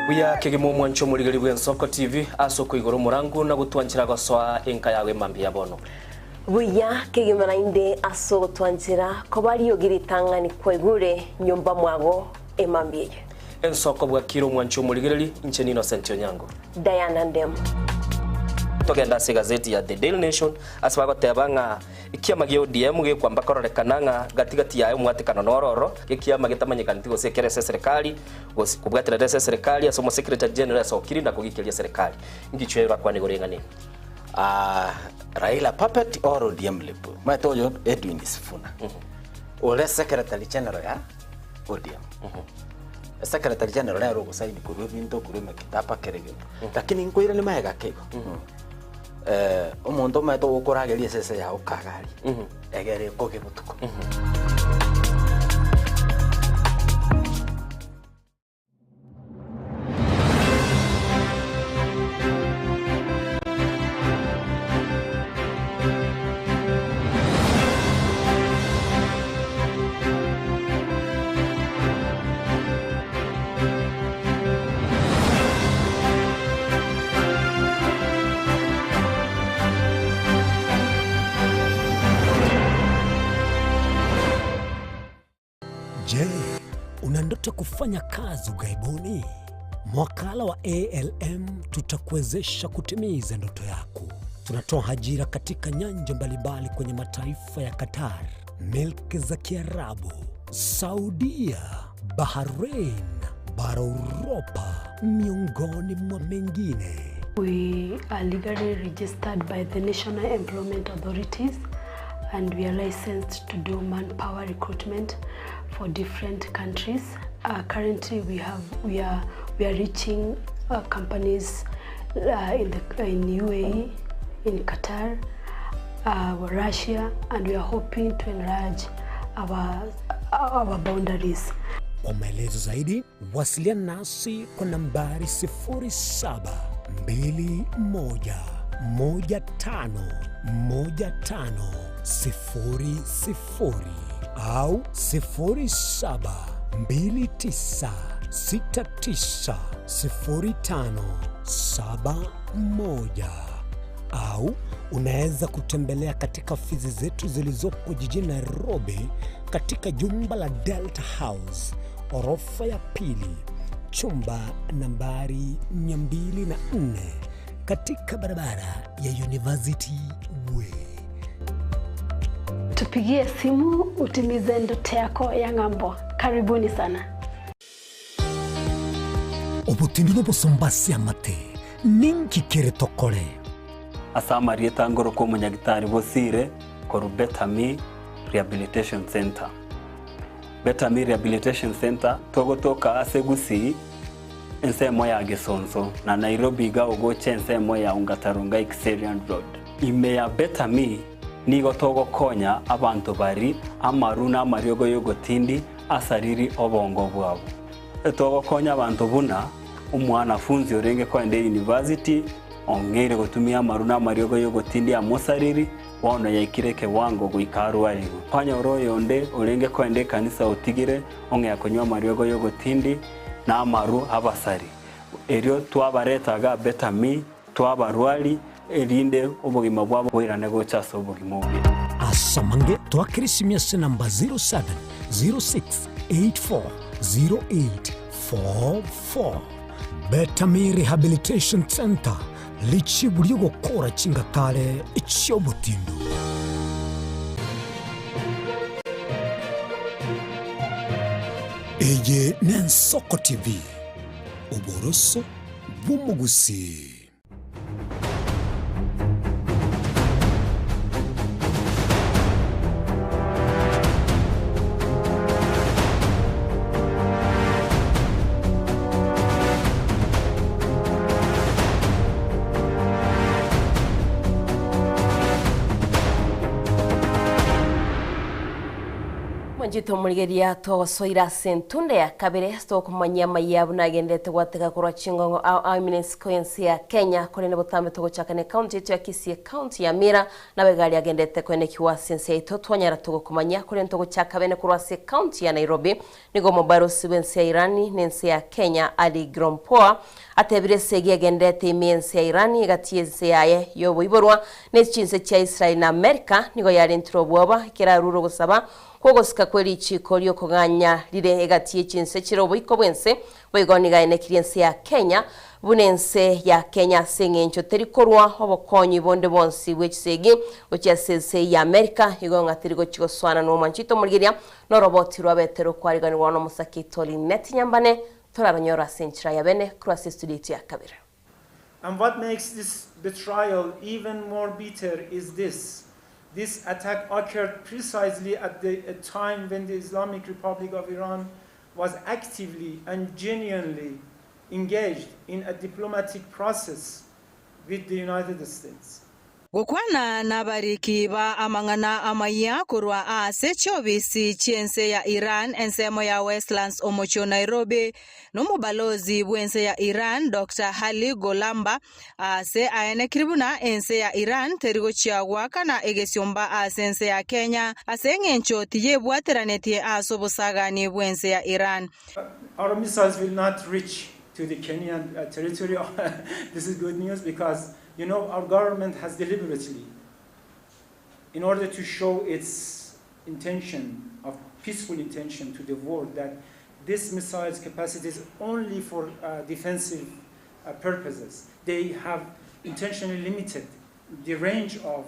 Buya kegima omwancho omorigeri bw'Ensoko TV ase okoigora omorangu na gotwanchera gosoa enka yago emambia ya bono. Buya kegima naende ase ogotwanchera koba riogi ritang'ani kwaigure nyomba mwago emambia eye. Ensoko bwakire omwancho omorigereri, inche n'Innocent Onyango. Diana Ndemo. Togende ase egazeti ya The Daily Nation ase bagoteba ng'a ekiama gia ODM gekwamba kororekana ng'a gati gati yaye omwatekano noro oro, ekiama getamanyekaneti gose ekere ase eserekari gose kobwaterera ase eserekari ase omosecretary general esokiri na kogikeria eserekari. Ngichwe orakwane igoro y'eng'ana eye. Ah, Raila puppet or ODM lip. Omanyete oyo Edwin Sifuna. Ore secretary general ya ODM. Secretary general nere ogosaini korwa ebinto korwa emekitaba kera egento. Lakini nkoiranie magega ake igo. Omonto omanyete ogokorageria esese yago kagari, egere ekoge botuko. Je, una ndoto ya kufanya kazi ughaibuni? Mwakala wa ALM tutakuwezesha kutimiza ndoto yako. Tunatoa ajira katika nyanja mbalimbali kwenye mataifa ya Qatar, milki za Kiarabu, Saudia, Bahrain, bara Uropa, miongoni mwa mengine. We are legally registered by the National Employment Authorities and we are licensed to do manpower recruitment for different countries. Currently we have we are we are reaching companies in the in UAE, in Qatar, Russia and we are hoping to enlarge our our boundaries. Kwa maelezo zaidi wasiliana nasi kwa nambari 0721151500 au 0729690571 au unaweza kutembelea katika ofisi zetu zilizopo jijini Nairobi katika jumba la Delta House orofa ya pili chumba nambari 204 katika barabara ya University Way. Tupigie simu utimize ndoto yako ya ng'ambo. Karibuni sana. Obotindi nobosomba ase amate, ninki kere tokore? Ase amarieta ngoroka omonyagitari Bosire korwa Better Me Rehabilitation Centre. Better Me Rehabilitation Centre togotoka ase Gusii ensemo ya Gesonso na Nairobi iga ogocha ensemo ya Ongata Rongai Kiserian Road. Ime ya Better Me nigo togokonya abanto bari amaru na amariogo y'ogotindi asariri obongo bwabo. Togokonya abanto buna omwanafunzi orenge koenda eyunivasiti ong'eire gotumia amaru na amariogo y'ogotindi amosariri, bono yaikire ekewango goika arwarigwe. Kwanyora oyonde orenge koenda ekanisa otigire ong'ea konywa amariogo y'ogotindi na amaru abasari. Erio twabareta iga Better Me, twabarwari, erinde obogima bwabo boirane gocha ase obogima obuya. Ase amange twakere esimi ase enamba 0706840844. Better Me Rehabilitation Centre, richibu ri'ogokora chingatare chi'obotindu. Eye n'Ensoko TV, oboroso bw'omogusii. Mwanchete omorigereria togosoire ase entunda ya kabere ase tokomanyia amaiya buna agenderete gwateka korwa chingongo ao ao ime nensiko y'ense ya Kenya korende botambe togochaka ne county yaito ya Kisii ecounty ya Mira nabo egari agenderete koenekigwa ase ense yaito twanyara togokomanyia korende togochaka bene korwa ase ecounty ya Nairobi Nigo omobarosi bw'ense ya Irani na ense ya Kenya Ali Grompoa atebire esegi egenderete ime y'ense ya Irani egati y'ense yaye y'oboiborwa ne chinse chia Israel na Amerika nigo yarentire obwoba ekero arure ogosaba kw'ogosika kwe richiiko ri'okoganya rire egati ye chinse chire oboiko bw'ense boigo nigo aenekirie ense ya Kenya buna ense ya Kenya ase eng'encho teri korwa obokonyi bonde bwonsi bwe chisegi gochia ase ense ya Amerika igo ng'a teri gochia gosoana nomwanchito omorigeria Noroboti rwa Petero kwariganigwa nomosake Torineti Nyambane, toraronyore ase enchera ya bene korwa ase estudio yaito ya kabere. And what makes this betrayal even more bitter is this, This attack occurred precisely at the, a time when the Islamic Republic of Iran was actively and genuinely engaged in a diplomatic process with the United States. Gokwana nabariki ba amang'ana amayia korwa aase chiobisi chi'ense ya Iran ensemo ya Westlands omochie o Nairobi, nomobalozi bw'ense ya Iran Doctor Hali Gholamba aase aenekiri buna ense ya Iran teri gochia goakana egesiomba ase ense ya Kenya ase eng'encho tiyebwateranetie ase obosagani bw'ense ya Iran. Our missiles will not reach to the Kenyan territory. This is good news because you know our government has deliberately, in order to show its intention of peaceful intention to the world that this missile's capacity is only for uh, defensive uh, purposes. They have intentionally limited the range of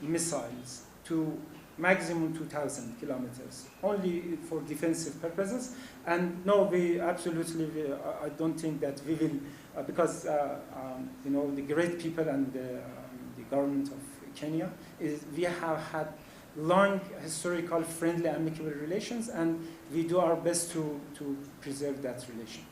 missiles to maximum 2,000 kilometers, only for defensive purposes. And no, we absolutely, we, I don't think that we will, uh, because, uh, um, you know, the great people and the, um, the government of Kenya, is we have had long historical, friendly, amicable relations, and we do our best to, to preserve that relation.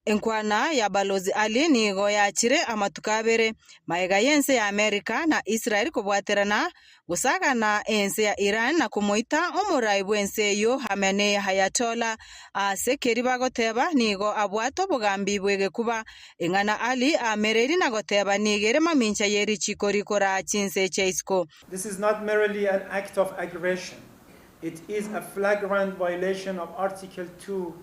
Enkwana ya Balozi Ali nigo yachire amatuko abere magega y'ense ya Amerika na Israel kobwaterana gosagana ense ya Iran na komoita omorai bw'ense eyio Khamenei Ayatollah ase keria bagoteba nigo abwate obogambi bw'egekuba. Eng'ana Ali aamereirie na goteba nigo ere mamincha ye richiko rikoraa chinse chia isiko. This is not merely an act of aggression, it is a flagrant violation of Article 2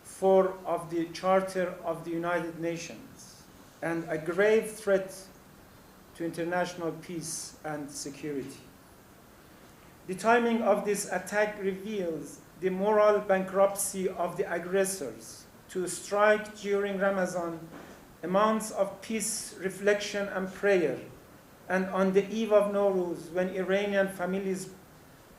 4 of the Charter of the United Nations and a grave threat to international peace and security. The timing of this attack reveals the moral bankruptcy of the aggressors to strike during Ramazan amounts of peace, reflection, and prayer, and on the eve of Nowruz, when Iranian families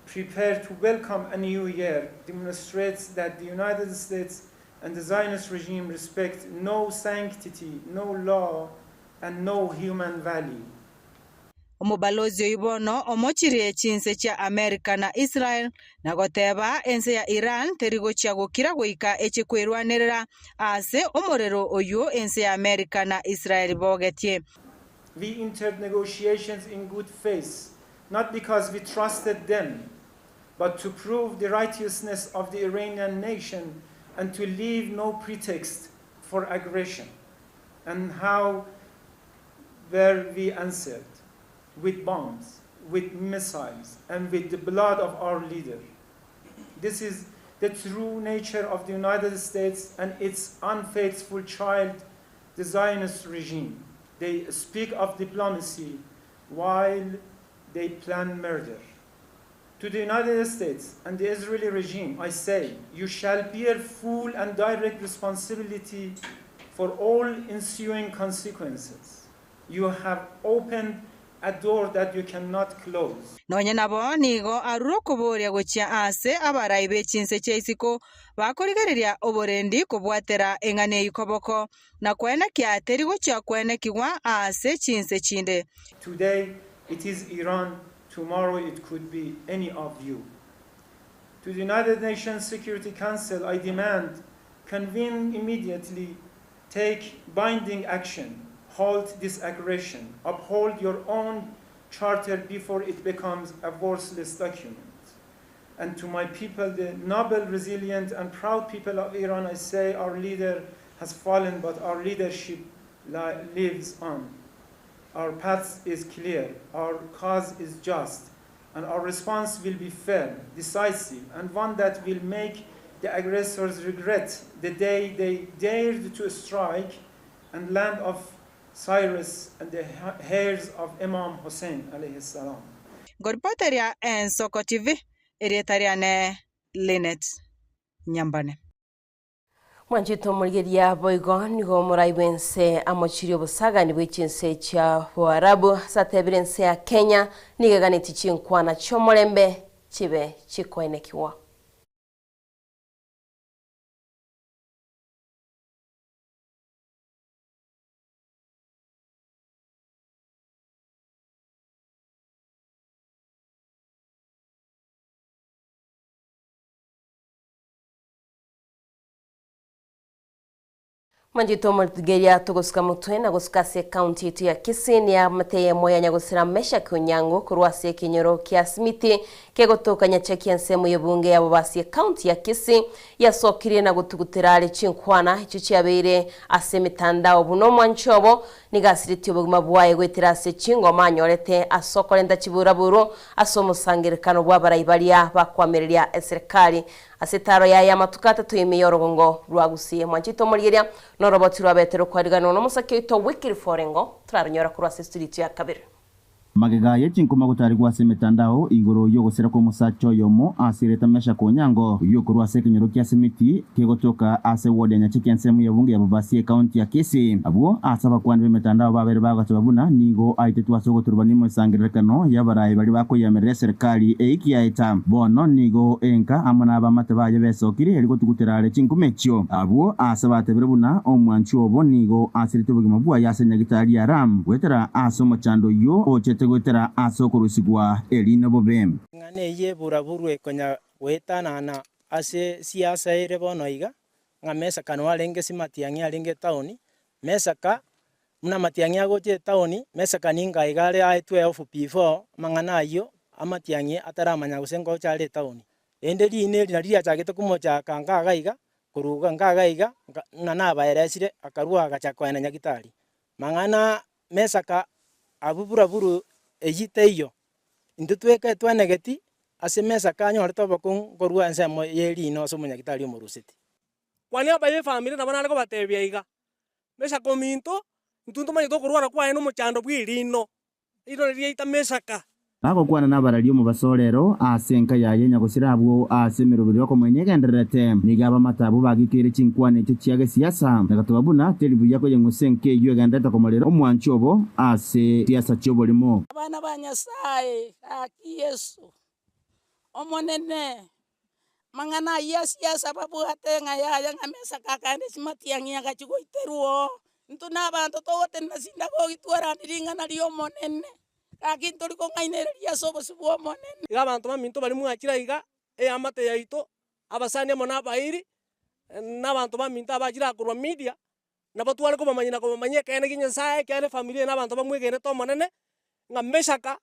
prepare to welcome a new year, demonstrates that the United States and the Zionist regime respect no sanctity, no law, and no human value. Omobalozi oyio bono omochirie chinse chia Amerika na Israel na goteba ense ya Iran teri gochia gokira goika eche kwerwanerera ase omorero oyio ense ya Amerika na Israel bogetie. We entered negotiations in good faith, not because we trusted them, but to prove the righteousness of the Iranian nation and to leave no pretext for aggression. And how were we answered? With bombs, with missiles, and with the blood of our leader. This is the true nature of the United States and its unfaithful child, the Zionist regime. They speak of diplomacy while they plan murder. To the United States and the Israeli regime, I say, you shall bear full and direct responsibility for all ensuing consequences. You have opened a door that you cannot close. Nonya nabo nigo arure okoboria gochia aase abarai be chinse chia isiko bakorigereria oborendi kobwatera eng'ana eyio koboko, na koenekia teri gochia koenekigwa aase chinse chinde. Today it is Iran, tomorrow it could be any of you. To the United Nations Security Council I demand, convene immediately, take binding action, halt this aggression, uphold your own charter before it becomes a worthless document. And to my people, the noble, resilient, and proud people of Iran, I say our leader has fallen, but our leadership lives on. Our path is clear, our cause is just, and our response will be firm, decisive, and one that will make the aggressors regret the day they dared to strike and land of Cyrus and the heirs of Imam Hussein alayhi salam. Nkoripoteria Ensoko TV, erieta riane Linet Nyambane. Mwanchete omorigereria boigo nigo omorai bw'ense amochirie obosagani bwe chinse chia Boarabu ase atebire ense ya Kenya nigo eganetie chinkwana chi'omorembe chibe chikoenekigwa. Mwanchete omorigereria togosuka motwe na gosuka ase ekaunti yaito ya Kisii niamate eyemo ya nyagosira Meshack Onyango korwa ase ekenyoro kia Simiti kegotoka Nyacheki ensemo y'ebunge yabo base ekaunti ya Kisii yasokirie na gotugutera are chinkwana echio chiabeire ase emetandao buna omwanchi obo nigo asiretie obogima bwaye goetera ase chingoma anyorete ase okorenta chiburaburu ase omosangererekano bw'abarai baria bakoamereria eserekari Ase etaaro yaye amatuko atato ime y'orogongo rwa Gusii. Mwanchete omorigeria noroboti rwabete rokwariganwa nomosake oito Wycliffe Orengo, toraronyora korwa ase estudio yaito ya kabere. Magega ye chinkuma gotarigwa ase emetandao igoro y'ogosira kw'omosacha oyomo ase erieta Meshack Onyango, oyio okorwa ase ekenyoro kia Simiti kegotoka ase ward ya Nyacheki ensemo y'ebunge ya Bobasi ekaunti ya Kisii. Abwo ase abakwani b'emetandao babere bagoteba buna nigo aitetwe ase ogoturubania emesangererekano y'abarai baria bakoyemerera eserikali eiki yaeta. Bono nigo enka amo nabamate baye besokire erio gotugutera are chinkuma echio. Abwo aase batebire buna omwanchi obo nigo asirete obogima bwaye ase nyagitari ya Ram goetera ase omochando oyio ochete goetera ase okorusigwa erinde bobe. Eng'ana eyio eburaburwe konya goetanana ase siasa ere bono iga, ng'a Mesaka noo arenge ase matiang'i arenge etaoni, Mesaka buna amatiang'i agocha etaoni, Mesaka ninga iga are aetwe off before amang'ana ayio amatiang'i ataramanya gose ngocha are etaoni. Rende riina eri nario riachagete komochaka nka iga iga, korwa nka iga iga, nka buna nabaeresire akarwa agacha koenda nyagitari. Mang'ana Mesaka abwo buraburu eyio teiyo, intwe tweka twenegeti ase Mesaka anyorete obokong'u korwa ensemo ye riina ase omonyagitari omoruseti. Kwania abaye efamiri nabo nare kobatebia iga, Mesaka ominto, intwe ntomanyete okorwara kwaye nomochando bw'erino, erino riaita Mesaka. Bagokwana nabararia omobaso rero ase enka yaye nyagosira abwo ase emeroberi y'okomoenia egendererete. Nigo abamate abwo bagikeire chinkwana echio chia gesiasa, na gatoba buna teri buya koyeng'usa enka eyio egendererete komorera omwanchi obo ase siasa chi'oborimo. Abana ba Nyasae, gaki Yeso, Omonene, Amang'ana ayio asiasa babwate ng'a yaya ng'a Mesaka akaenda chimatiang'i agachia goiterwa oo. Intwe na abanto togotenena sindagogi twarane ring'ana ri'Omonene. Gaki ntori kong'ainereria ase obosio bw'Omonene. Iga abanto baminto baria mwachire aiga, eamate yaito, abasani amo na abairi, na abanto baminto abachire aa korwa Media, nabo tware kobamanyia na kobamanyia ekeene kia Nyasaye, ekiagera efamiri eye na abanto bamwegenete Omonene, ng'a Meshaka,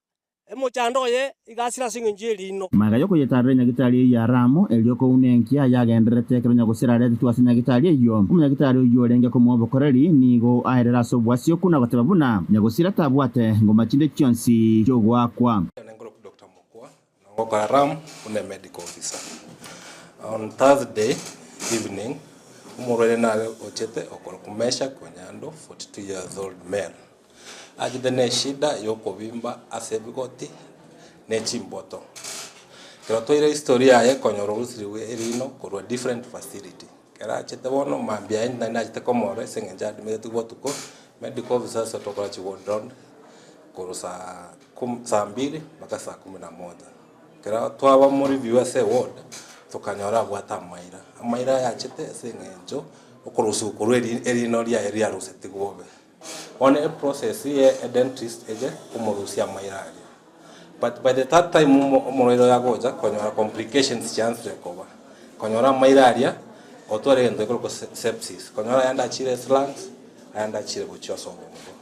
omochando oye iga asire ase eng'encho y'eriino. Magega y'okoyetarera enyagitari eyio ya Ramu, erio kouna enkia yagendererete ekero nyagosira aretetwe ase enyagitari eyio. Omonyagitari oyio orenge komoa obokoreri nigo aerera ase obwasioku na goteba buna nyagosira tabwate ngoma chinde chionsi chi'ogoakwa. Dr. Mokua, nogokora Ram buna medical officer. On Thursday evening, omorwaire nare ochete okorokwa Meshack Onyando, 42 years old male. Achete ne eshida ya okobimba ase ebigoti ne chimboto. Ekero toire history yaye konyora orusirigwe erino korwa different facility. Ekero achete bono mambia yaye naende nachete komorora ase eng'encho admitted botuko, medical officer ase tokora chiward round korwa saa kumi saa mbili mpaka saa kumi na moja. Ekero twaba mo review ase eward, tokanyora abwate amaira. Amaira aya achete ase eng'encho okorusiwa korwa eri erino riaye riarusetigwe bobe. Bono eprocess ye edentist eche komorusia amaira aria. But by the third time omo omorwaire oyo agocha konyora complications chiansire koba. Konyora amaira aria, otware egento gekorokwa se sepsis. Konyora ayande achire ase lungs, ayande achire gochia ase obongo.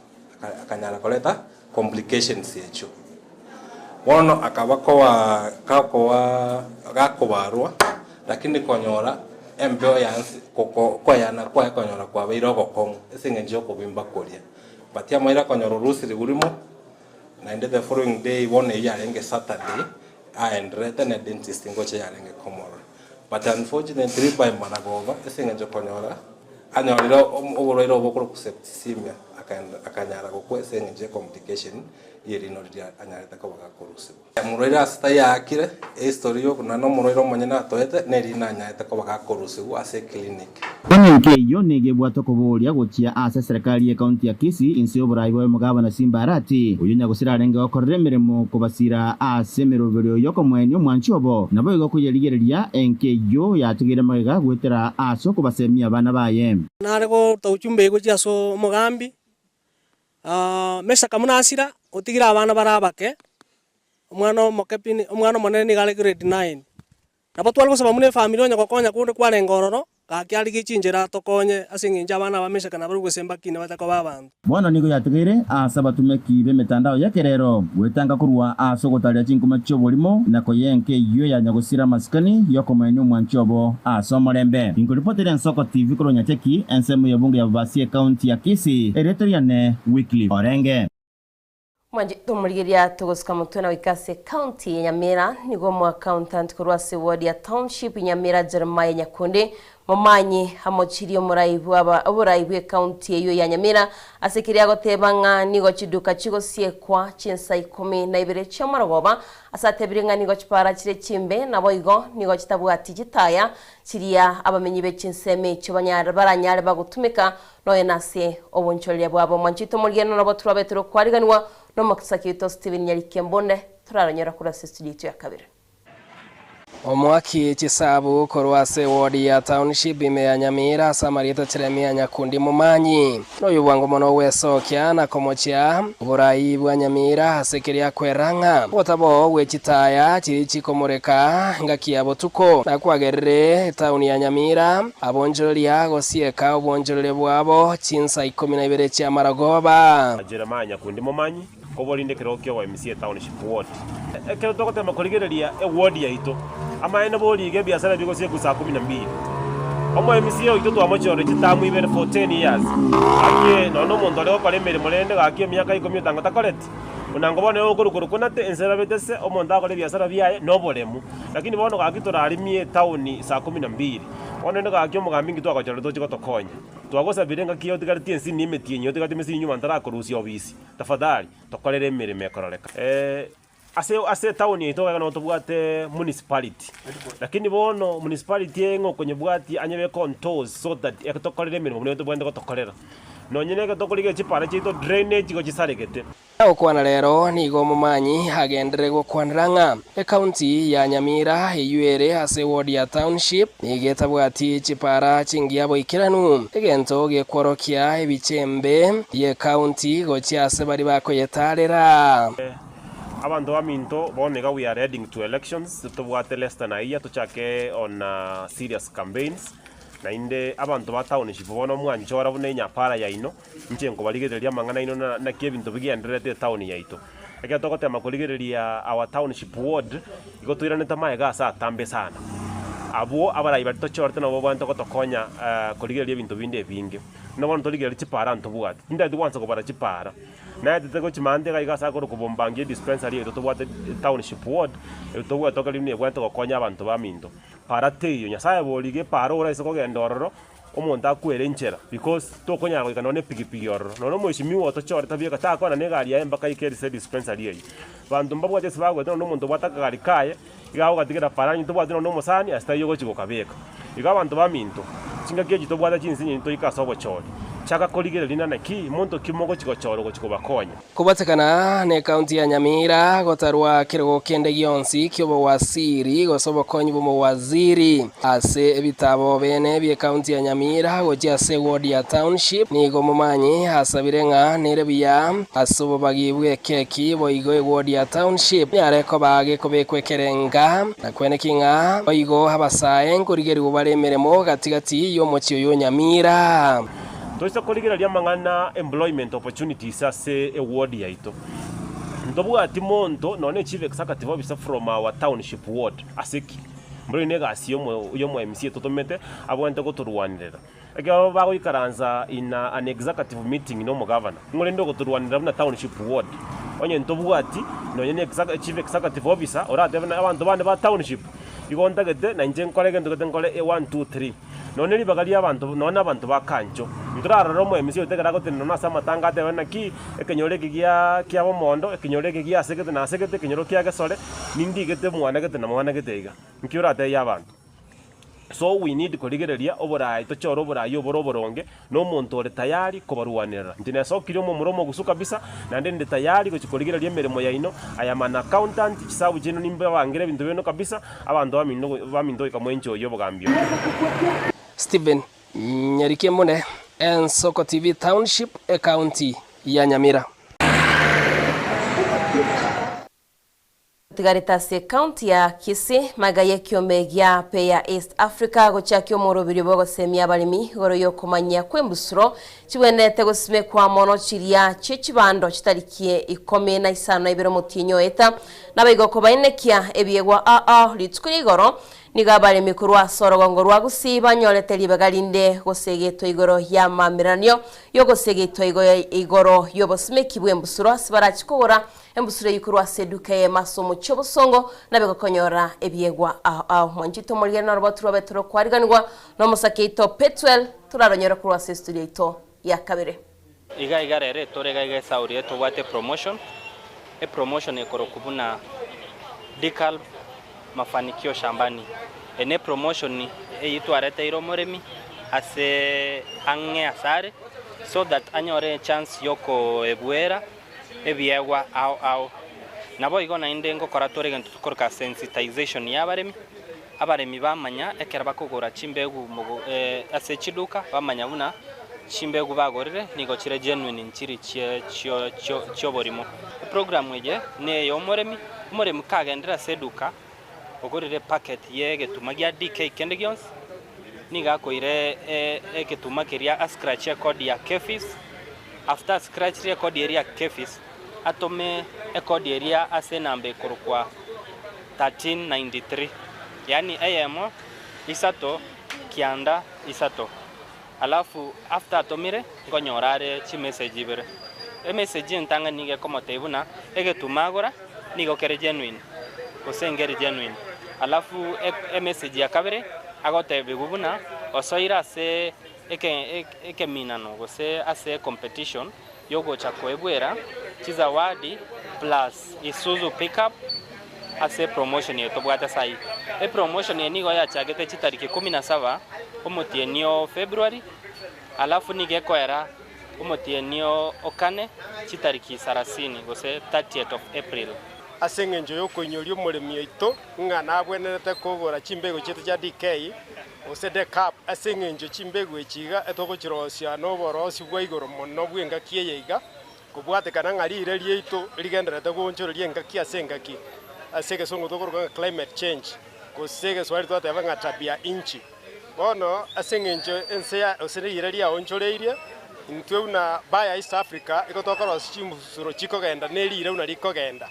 Aka akanyara koreta complications echio. Bono akaba koba gakoba gakobarwa, lakini konyora embeo yansi koko koyana kwaye konyora kwabeire ogokong'u ase eng'encho y'okobimba koria. But amaira konyora orusiri rimo, naende the following day bono eyio yarenge Saturday, aenderete ne dentist ngocha yarenge komorora. But unfortunately by maragoba ase eng'encho konyora anyorire oborwaire obo okorokwa septicemia akaenda akanyara gokwa ase eng'encho ye complication y'erino riria anyarete koba gakorusigwa. Omorwaire ase tayaakire, ehistory y'okuna nomorwaire omonyene atoete nerino anyarete koba gakorusigwa ase eclinic. Bono enka eyio nigo ebwate okoboria gochia ase eserekari y'ecounty ya Kisii inse y'oborai bwa omogabana Simba Arati, oyio nyagosira arenge gokorera emeremo kobasira ase emeroberio y'okomoenia omwanchi obo, naboigo koyerigereria enka eyio yatigeire magega goetera ase okobasemia abana baye. Nare goruta ujumbe gochia ase omogambi, Mesaka buna asira, otigire abana bare abake, omwana omoke pi omwana omonene nigo are grade nine. Nabo tware gosaba buna efamiri onye gokonya konde kwarenge ororo, gaki arigie chinchera atokonye ase eng'encho abana aba Mesaka nabarabwo gose mbakine bacha koba abanto. Bono nigo yatigaire ase abatumeki b'emetandao y'ekerero gwetanga korwa ase ogotaria chinkuma chi'oborimo na koyenka eyio ya nyagosira amasikani y'okomoenia omwanchi obo ase omorembe. Inkoripotera Ensoko TV korwa Nyacheki, ensemo y'ebunge ya Bobasi ecounty ya Kisii, erieta riane Wycliffe Orenge. Mwanche tomorigeria togosuka motwe na goika ase county ya Nyamira nigo omo accountant korwa ase ward ya township Nyamira Jeremiah Nyakundi Momanyi amochirie omorai bwaba oborai bwe county eyio ya Nyamira ase keria agoteba ng'a nigo chiduka chigosiekwa chinsa ikomi na ibere chi'omorogoba ase atebire ng'a nigo chipara chire chimbe naboigo nigo chitabwati chitaya chiria abamenyi be chinsemo echio banyare baranyare bagotumeka Nonya nase obonchoreria bwabo. Mwanche tomorigie nabo torabe torokwariganigwa nomosaki oito Stephen Nyarike Mbonde toraronyora korwa ase estudio yaito ya kabere. Omoaki chisabu korwa ase eward ya Township ime ya Nyamira ase amarieta Jeremia Nyakundi Momanyi noyo bwango mono ogwesokia na komochia oborai bwa Nyamira ase keria akwera ng'a obotaboo bwe chitaya chiri chikomoreka ngaki ya botuko nakwagerire etauni ya Nyamira Abonchoreria gosieka obonchoreria bwabo chinsa ikomi na ibere chi'amarogoba. Jeremiah Nyakundi Momanyi, koborinde ekerogo kia OMC etownship ward. Ekero togotema korigereria eward yaito, amaene boriige ebiasara bigosiekwa saa kumi na mbili. Omo MCA oito twamochorire chitamu ibere for ten years, gaki nonya omonto ore gokora emeremo rende gaki emiaka ikomi otango takoreti. Buna ngo bono okorwa korwa konate ense erabete se omonto akore ebiasara biaye noboremu. Lakini bono gaki torarimie etown saa kumi na mbili. Bono rende gaki omogambi inki twagochorire toche gotokonya? Twagosabire engaki otigaretie ensini emetienyi otigaretie emesini nyuma ntarakorusia obisi. Tafadhali tokorere emeremo ekororeka. Ase ase etown yaito iga nabo tobwate municipality. Lakini bono municipality eye ng'a okonyebwatia anyebeke on toes so that etokorere emeremo buna tobwenerete gotokorera. Nonye na ekero tokorigia chipara chiaito drainage igo chisaregete. Gokwana rero nigo omomanyi agenderere gokwanera ng'a ekaunti ya Nyamira eyio ere ase eward ya Township nigo etabwati chipara chingiya boikeranu, egento gekworokia ebichembe bi'ekaunti gochia ase baria bakoyetarera. Abanto baminto, bono iga we are heading to elections, tobwate less than a year tochake on serious campaigns, naende abanto ba township bono mwanchora buna enyapara yaino, inche nkobarigereria amang'ana aino na naki ebinto bigendererete etown yaito. Ekero togotema korigereria our township ward, igo toiranete amaega ase atambe sana. Abwo abarai baria tochorete nabo babwenerete gotokonya korigereria ebinto binde ebinge. Buna bono torigereria chipara ntobwate, tintageti gwansa kobara chipara. Naetete gochia maate iga iga ase akorokwa Bombangi edispensary yaito tobwate township ward, eye tobwate tokeri buna ebwenerete gokonya abanto baminto. Para teiyo, Nyasaye borigia epara oraise kogenda ororo, omonto akwere enchera because tokonyara goika nonye na epigipigi ororo. Nonye omweshimiwa otochorete bieka takwana na egari yaye mpaka aike ase edispensary eywo. Banto mbabwate ase bagoeta nonye omonto obwate akagari kaye, iga agogatigera para onye tobwati nonye na omosani ase taiyo ogochi gokabeka. Igo abanto baminto, chingaki echi tobwate chinsinyo toike ase obochori. Chaka korigereria ng'a naki monto ki mogochi gochora ogochi kobakonya. Kobatekana nekaunti ya Nyamira gotarwa kerogo kende gionsi ki'obowasiri gose obokonyi bw'omowaziri ase ebitabo bene bi'ekaunti ya Nyamira gochia ase eward ya Township nigo Momanyi asabire ng'a nere buya ase obobagi bw'ekeki boigo eward ya Township nyare koba gekobekwa ekerenga na kweneki ng'a boigo abasae nkorigerigwa bare emeremo gati gati y'omochie oyo o Nyamira. Toise korigereria amang'ana employment opportunities ase eward yaito, ntobwati monto nonya ne chief executive officer from our township ward ase ki? Mboro ne egasi yomo yomo MC etotomete abwenerete gotorwanerera. Ekero bagoikaransa in an executive meeting na omogavana, ng'o rende ogotorwanerera buna township ward? Onye ntobwati nonya ne chief executive officer oratebe na abanto bande ba township, igo ntagete na inche nkore egento gete nkore one, two, three. Nonya ne ribaga ri'abanto, nonya nabanto ba kancho. Ntorarore omoemisi oito ekero agotenena ase amatanga atebe naki, ekenyoro eke gia kiabomondo, ekenyoro eke giasegete nasegete, ekenyoro kia gesore, nindigete mwana gete na mwana gete iga. Nki oratebie abanto? So we need korigereria oborai, tochore oborai obore oboronge, na omonto ore tayari kobarwanerera. Inche nesokirie omomura omogusu kabisa, naende ninde tayari gochia korigereria emeremo yaino, I am an accountant, chisabu chiaino nimbabangere ebinto biaino kabisa, abanto baminto baminto goika mwenchoyie obogambi obo. Stephen Nyarikemune, Ensoko TV Township, Ekaunti ya Nyamira. Tigarete ase ekaunti ya Kisii, magega y'ekiombe gia Peya East Africa gochakia omoroberio bw'ogosemia abaremi igoro y'okomanyia kw'embusuro chibwenerete gosimekwa mono chiria chi'echibando chitarikie ikomi na isano na ibere omotienyi oeta nabaigwa kobainekia ebiegwa ao rituko ria igoro Nigo abaremi korwa ase orogongo rwa Gusii banyorete ribaga rinde gosegetwa igoro y'amaamiranio y'ogosegetwa igoro y'obosimeki bw'embusuro ase barachie kogora Embusuro eyio korwa ase eduka eyemo ase omochie obosongo nabe gokonyora ebiegwa ao ao. Mwanchete omorigere norobotu rwabe torokwariganigwa nomosake oito Petuel toraronyore korwa ase estudio yaito ya kabere. Iga iga rero etore iga iga esauri etobwate epromotion, epromotion ekorokwa buna Dekalb Mafanikio Shambani. Eye ne epromotion eyio twareteire omoremi ase ang'e asare so that anyore echance yokoebuera ebiegwa ao ao. Naboigo naende ngokora tore egento tokoroka sensitization y'abaremi, abaremi bamanya ekero bakogora chimbegu mogo ase chiduka bamanya buna chimbegu bagorire nigo chire genuine nchiri chie chio chio chioborimo. Eprogram eye ne eya omoremi, omoremi kagendire ase eduka ogorire epacket ye egetuma gia DK kende gionsi, nigo akoira egetuma keria a scratch ecode ya KEPHIS, after a scratchire ecode eria ya KEPHIS, atome ecode eria ase enamba ekorokwa 1393, yaani eyemo, isato, kianda, isato. Alafu after atomire, nkonyora are chimessage ibere. Emessage entang'ani nigo ekomotebia buna egetuma agora nigo kere genuine gose nkeri genuine. Alafu emessage ya kabere agotebiwa buna osoire ase eke ekeminano gose ase ecompetition yogocha koebwera chizawadi plus Isuzu pickup ase epromotion eye tobwate sai. Epromotion eye nigo yachagete chitariki kumi na saba omotienyi o February alafu nigo ekoera omotienyi o kane chitariki sarasini gose 30th of April. Ase engencho y'okoinyoria omoremi oito ng'a nabwenerete kogora chimbego chiaito chia DK gose Decap, ase engencho chimbego echi iga etogochirosia noborosi bwa igoro mono bw'engaki eye iga. Kobwatekana ng'a riire riaito rigendererete goonchoreria engaki ase engaki, ase egesongo tokoroka ng'a climate change, gose egeswahili twateba ng'a tabia inchi. Bono ase eng'encho ense ya gose riire riaonchoreirie, intwe buna baya East Africa igo tokorosia chimbusuro chikogenda ne riire buna rikogenda.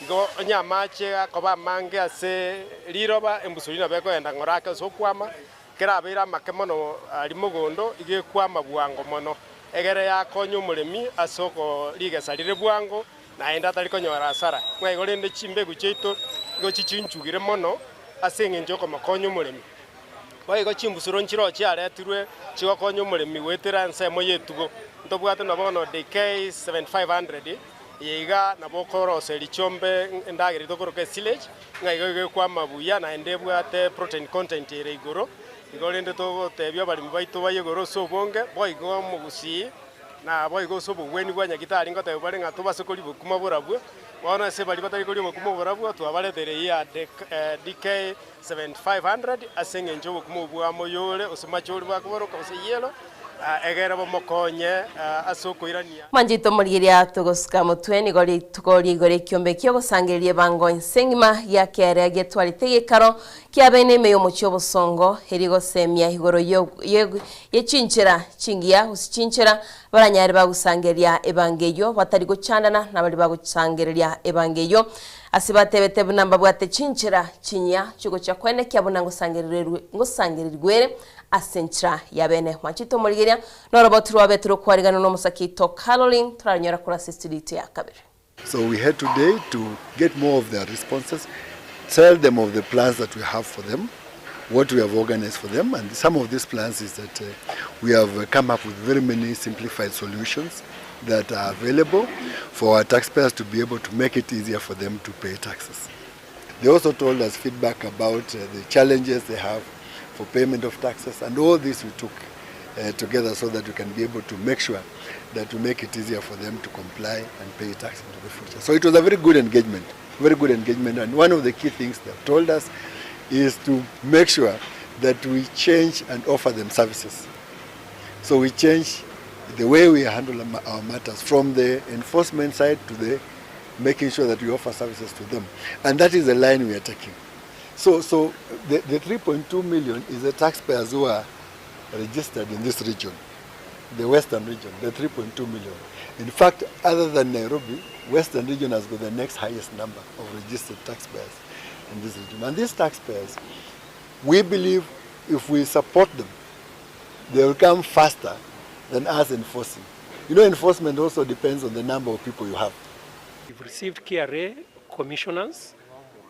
Igo onye amache akoba amange ase riroba, embusuro nabo ekogenda ng'ora ake ase okwama, Kerabeire amake mono aria mogondo, igo ekwama bwango mono, egere yakonya omoremi ase okorigesa rire bwango, naende atari konyora hasara. Ng'a igo rende chimbegu chiaito igo chichinchugire mono ase engencho y'okomokonya omoremi. Boigo chimbusuro nchiroo chiaretirwe chigokonya omoremi goetera ensemo y'etugo. Ntobwate na bono DK 7500, eye iga nabo okoroseria chiombe endagera eyio tokoroka esilage, Ng'a igo igo ekwama buya naende ebwate protein content ere igoro, igo rende togotebia abaremi baito bayegore ase obonge, boigo omogusii na boigo ase obogweni bwa Nyagitari ngotebia bare ng'a tobase koria obokima borabwo, bono ase baria batari koria obokima oborabwo twabareteire eyio ya DK 7500 ase eng'encho obokima obwo bwa moyore gose machori bakoboroka gose yellow, egere bomokonye ase okoirania. Manchete omorigereria togosuka motwe nigo rituko riaigoro ekiombe ki'ogosangereria ebango ense engima gia kerea getwarete egekaro kiabeene ime y'omochie obosongo erio gosemia igoro ye chinchera chingiya gose chinchera baranyare bagosangereria ebango eyio batari gochandana nabaria bagosangereria ebango eyio ase batebete buna mbabwate chinchera chinyia chigochia koenekia buna ngosangererigwere ase enchera yabene. Mwanchete omorigereria Noroboti rwabete rokwariganwa nomosake oito Caroline, toraronyora korwa ase estudio yaito ya kabere. So we had today to get more of their responses, tell them of the plans that we have for them, what we have organized for them, and some of these plans is that uh, we have uh, come up with very many simplified solutions that are available for our taxpayers to be able to make it easier for them to pay taxes. They also told us feedback about uh, the challenges they have for payment of taxes and all this we took uh, together so that we can be able to make sure that we make it easier for them to comply and pay tax into the future. So it was a very good engagement, very good engagement. And one of the key things they've told us is to make sure that we change and offer them services. So we change the way we handle our matters from the enforcement side to the making sure that we offer services to them. And that is the line we are taking. So, so the, the 3.2 million is the taxpayers who are registered in this region, the Western region, the 3.2 million. In fact, other than Nairobi, Western region has got the next highest number of registered taxpayers in this region. And these taxpayers, we believe if we support them, they will come faster than us enforcing. You know, enforcement also depends on the number of people you have. We've received KRA commissioners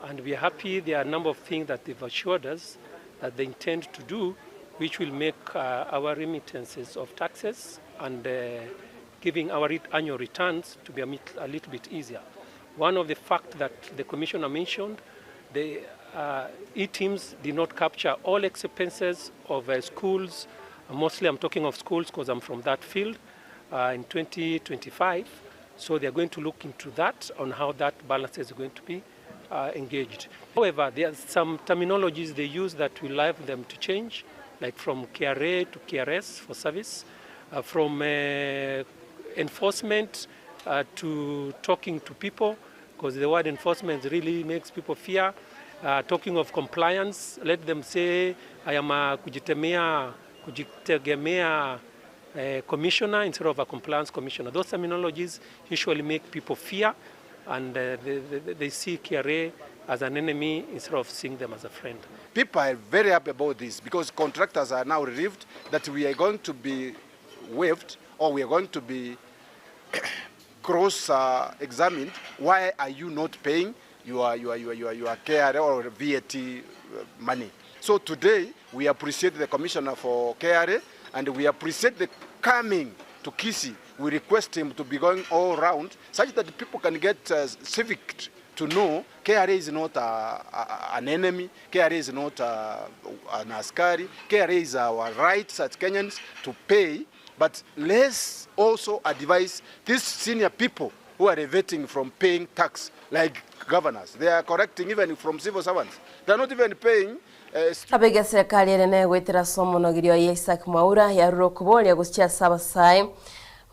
and we are happy there are a number of things that they've assured us that they intend to do which will make uh, our remittances of taxes and uh, giving our annual returns to be a, a little bit easier. One of the facts that the commissioner mentioned, the uh, e-teams did not capture all expenses of uh, schools. Mostly I'm talking of schools because I'm from that field uh, in 2025. So they are going to look into that on how that balance is going to be uh, engaged. However, there are some terminologies they use that will allow them to change, like from KRA to KRS for service, uh, from uh, enforcement uh, to talking to people, because the word enforcement really makes people fear. Uh, talking of compliance, let them say, I am a kujitemea, kujitegemea uh, commissioner instead of a compliance commissioner. Those terminologies usually make people fear and uh, they, they, they see KRA as an enemy instead of seeing them as a friend. People are very happy about this because contractors are now relieved that we are going to be waived or we are going to be cross uh, examined. Why are you not paying your, your, your, your, your KRA or VAT uh, money? So today we appreciate the commissioner for KRA and we appreciate the coming to Kisi. We request him to be going all round such that people can get uh, civic to know KRA is not a, a, an enemy, KRA is not a, an askari, KRA is our rights as Kenyans to pay, but let's also advise these senior people who are evading from paying tax, like governors. They are correcting even from civil servants. They are not even paying Abege serikali ere negwetera ase omonogiria oye Isaac Mwaura yarure okoboria gochia ase abasae.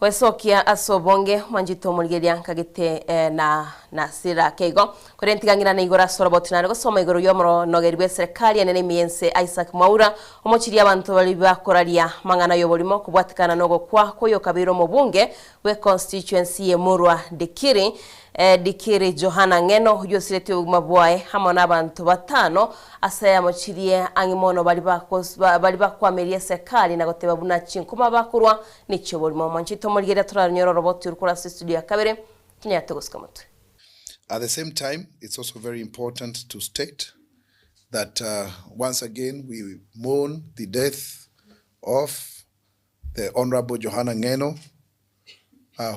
Gwesokia ase obonge, mwanchete omorigereria nkagete na nasira ake igo. Korende tiga ng'irane igoro ase oroboti nare gosoma igoro y'omoronogeri bw'eserekari enene ime y'ense Isaac Mwaura, omochiria abanto baria bakoraria amang'ana y'oborimo kobwatekana nogokwa kw'oyokabeire omobunge bwe constituency y'Emurwa Dikirri Dikirri Johana Ng'eno oyio osiretie obogima bwaye amo nabanto batano ase amochirie ang'e mono baria baria bakwameria eserekari na goteba buna chinkuma bakorwa Nechi'oborimo. Mwanchete omorigereria toranyore oroboti orokore ase estudio ya kabere, tinyarete gosika motwe. At the same time, it's also very important to state that once again we mourn the death of the Honorable Johana Ng'eno,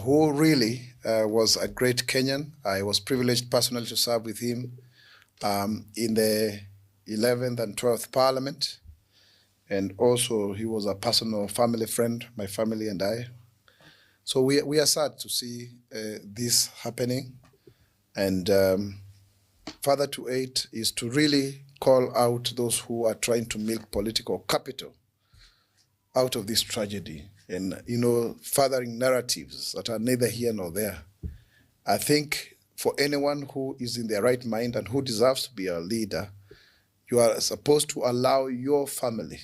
who really was a great Kenyan. I was privileged personally to serve with him in the 11th and 12th Parliament. And also he was a personal family friend, my family and I. So we, we are sad to see this happening. And further to it is to really call out those who are trying to milk political capital out of this tragedy and, you know, furthering narratives that are neither here nor there. I think for anyone who is in their right mind and who deserves to be a leader, you are supposed to allow your family,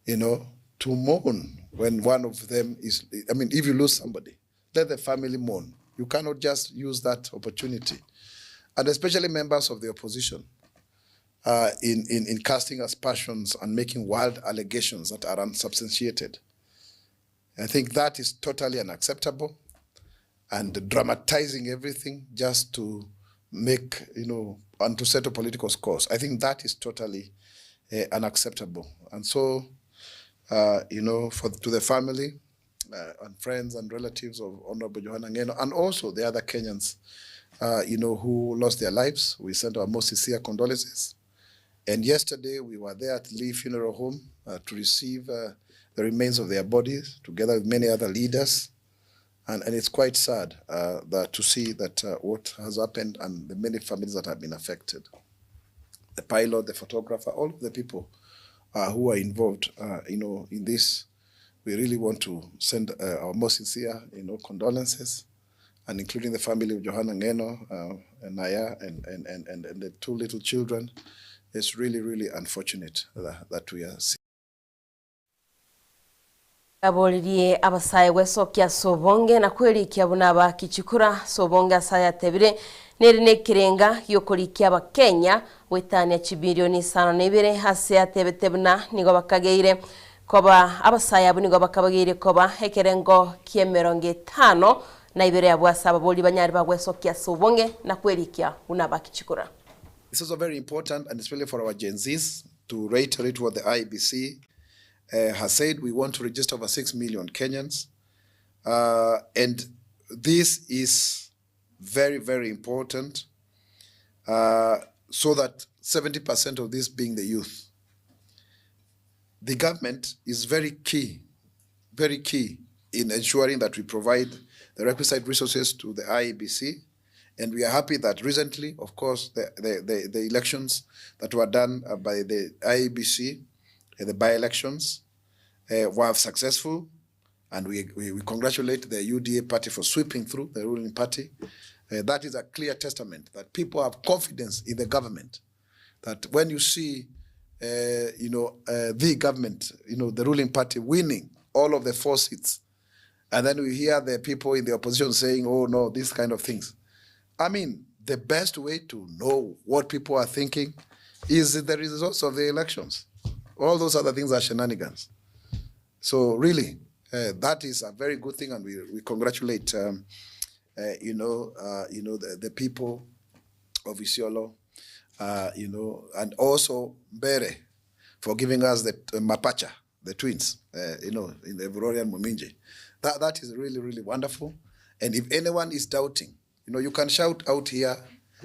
you know, to mourn when one of them is, I mean, if you lose somebody, let the family mourn. You cannot just use that opportunity. And especially members of the opposition in, in, in casting aspersions and making wild allegations that are unsubstantiated. I think that is totally unacceptable and dramatizing everything just to make, you know, and to settle political scores. I think that is totally unacceptable. And so, you know, for to the family and friends and relatives of Honorable Johana Ng'eno and also the other Kenyans, you know, who lost their lives, we send our most sincere condolences. And yesterday we were there at Lee Funeral Home to receive the remains of their bodies together with many other leaders. And, and it's quite sad that to see that what has happened and the many families that have been affected. The pilot, the photographer, all of the people who are involved, you know, in this, we really want to send our most sincere, you know, condolences, and including the family of Johana Ng'eno, and Naya, and, and, and, and, and the two little children. It's really, really unfortunate that, that we are seeing. Aboririe abasae gwesokia ase obonge na kwerikia buna abaaki chikura ase obonge ase ayatebire nere nekerenga giokorikia abakenya goetania chibilioni isano na ibere ase atebete buna nigo bakageire koba abasae abwo nigo bakabageire koba ekerengo kiemerongo etano na ibere abwo ase ababori banyare bagwesokia ase obonge na kwerikia buna abaaki chikura. It's also very important, and especially for our Gen Zs, to reiterate what the IEBC has said. We want to register over 6 million Kenyans. And this is very, very important so that 70% of this being the youth. The government is very key, very key in ensuring that we provide the requisite resources to the IEBC. And we are happy that recently, of course, the, the, the, the elections that were done by the IEBC, the by-elections, were successful. And we, we, we congratulate the UDA party for sweeping through the ruling party. That is a clear testament that people have confidence in the government. That when you see, you know, the government, you know, the ruling party winning all of the four seats, and then we hear the people in the opposition saying, oh no, these kind of things. I mean, the best way to know what people are thinking is the results of the elections. All those other things are shenanigans. So really, that is a very good thing, and we, we congratulate, you know, you know the, the people of Isiolo, you know, and also Mbere for giving us the Mapacha, the twins, you know, in the Evurore and Muminji. That, that is really, really wonderful. And if anyone is doubting, you know, you can shout out here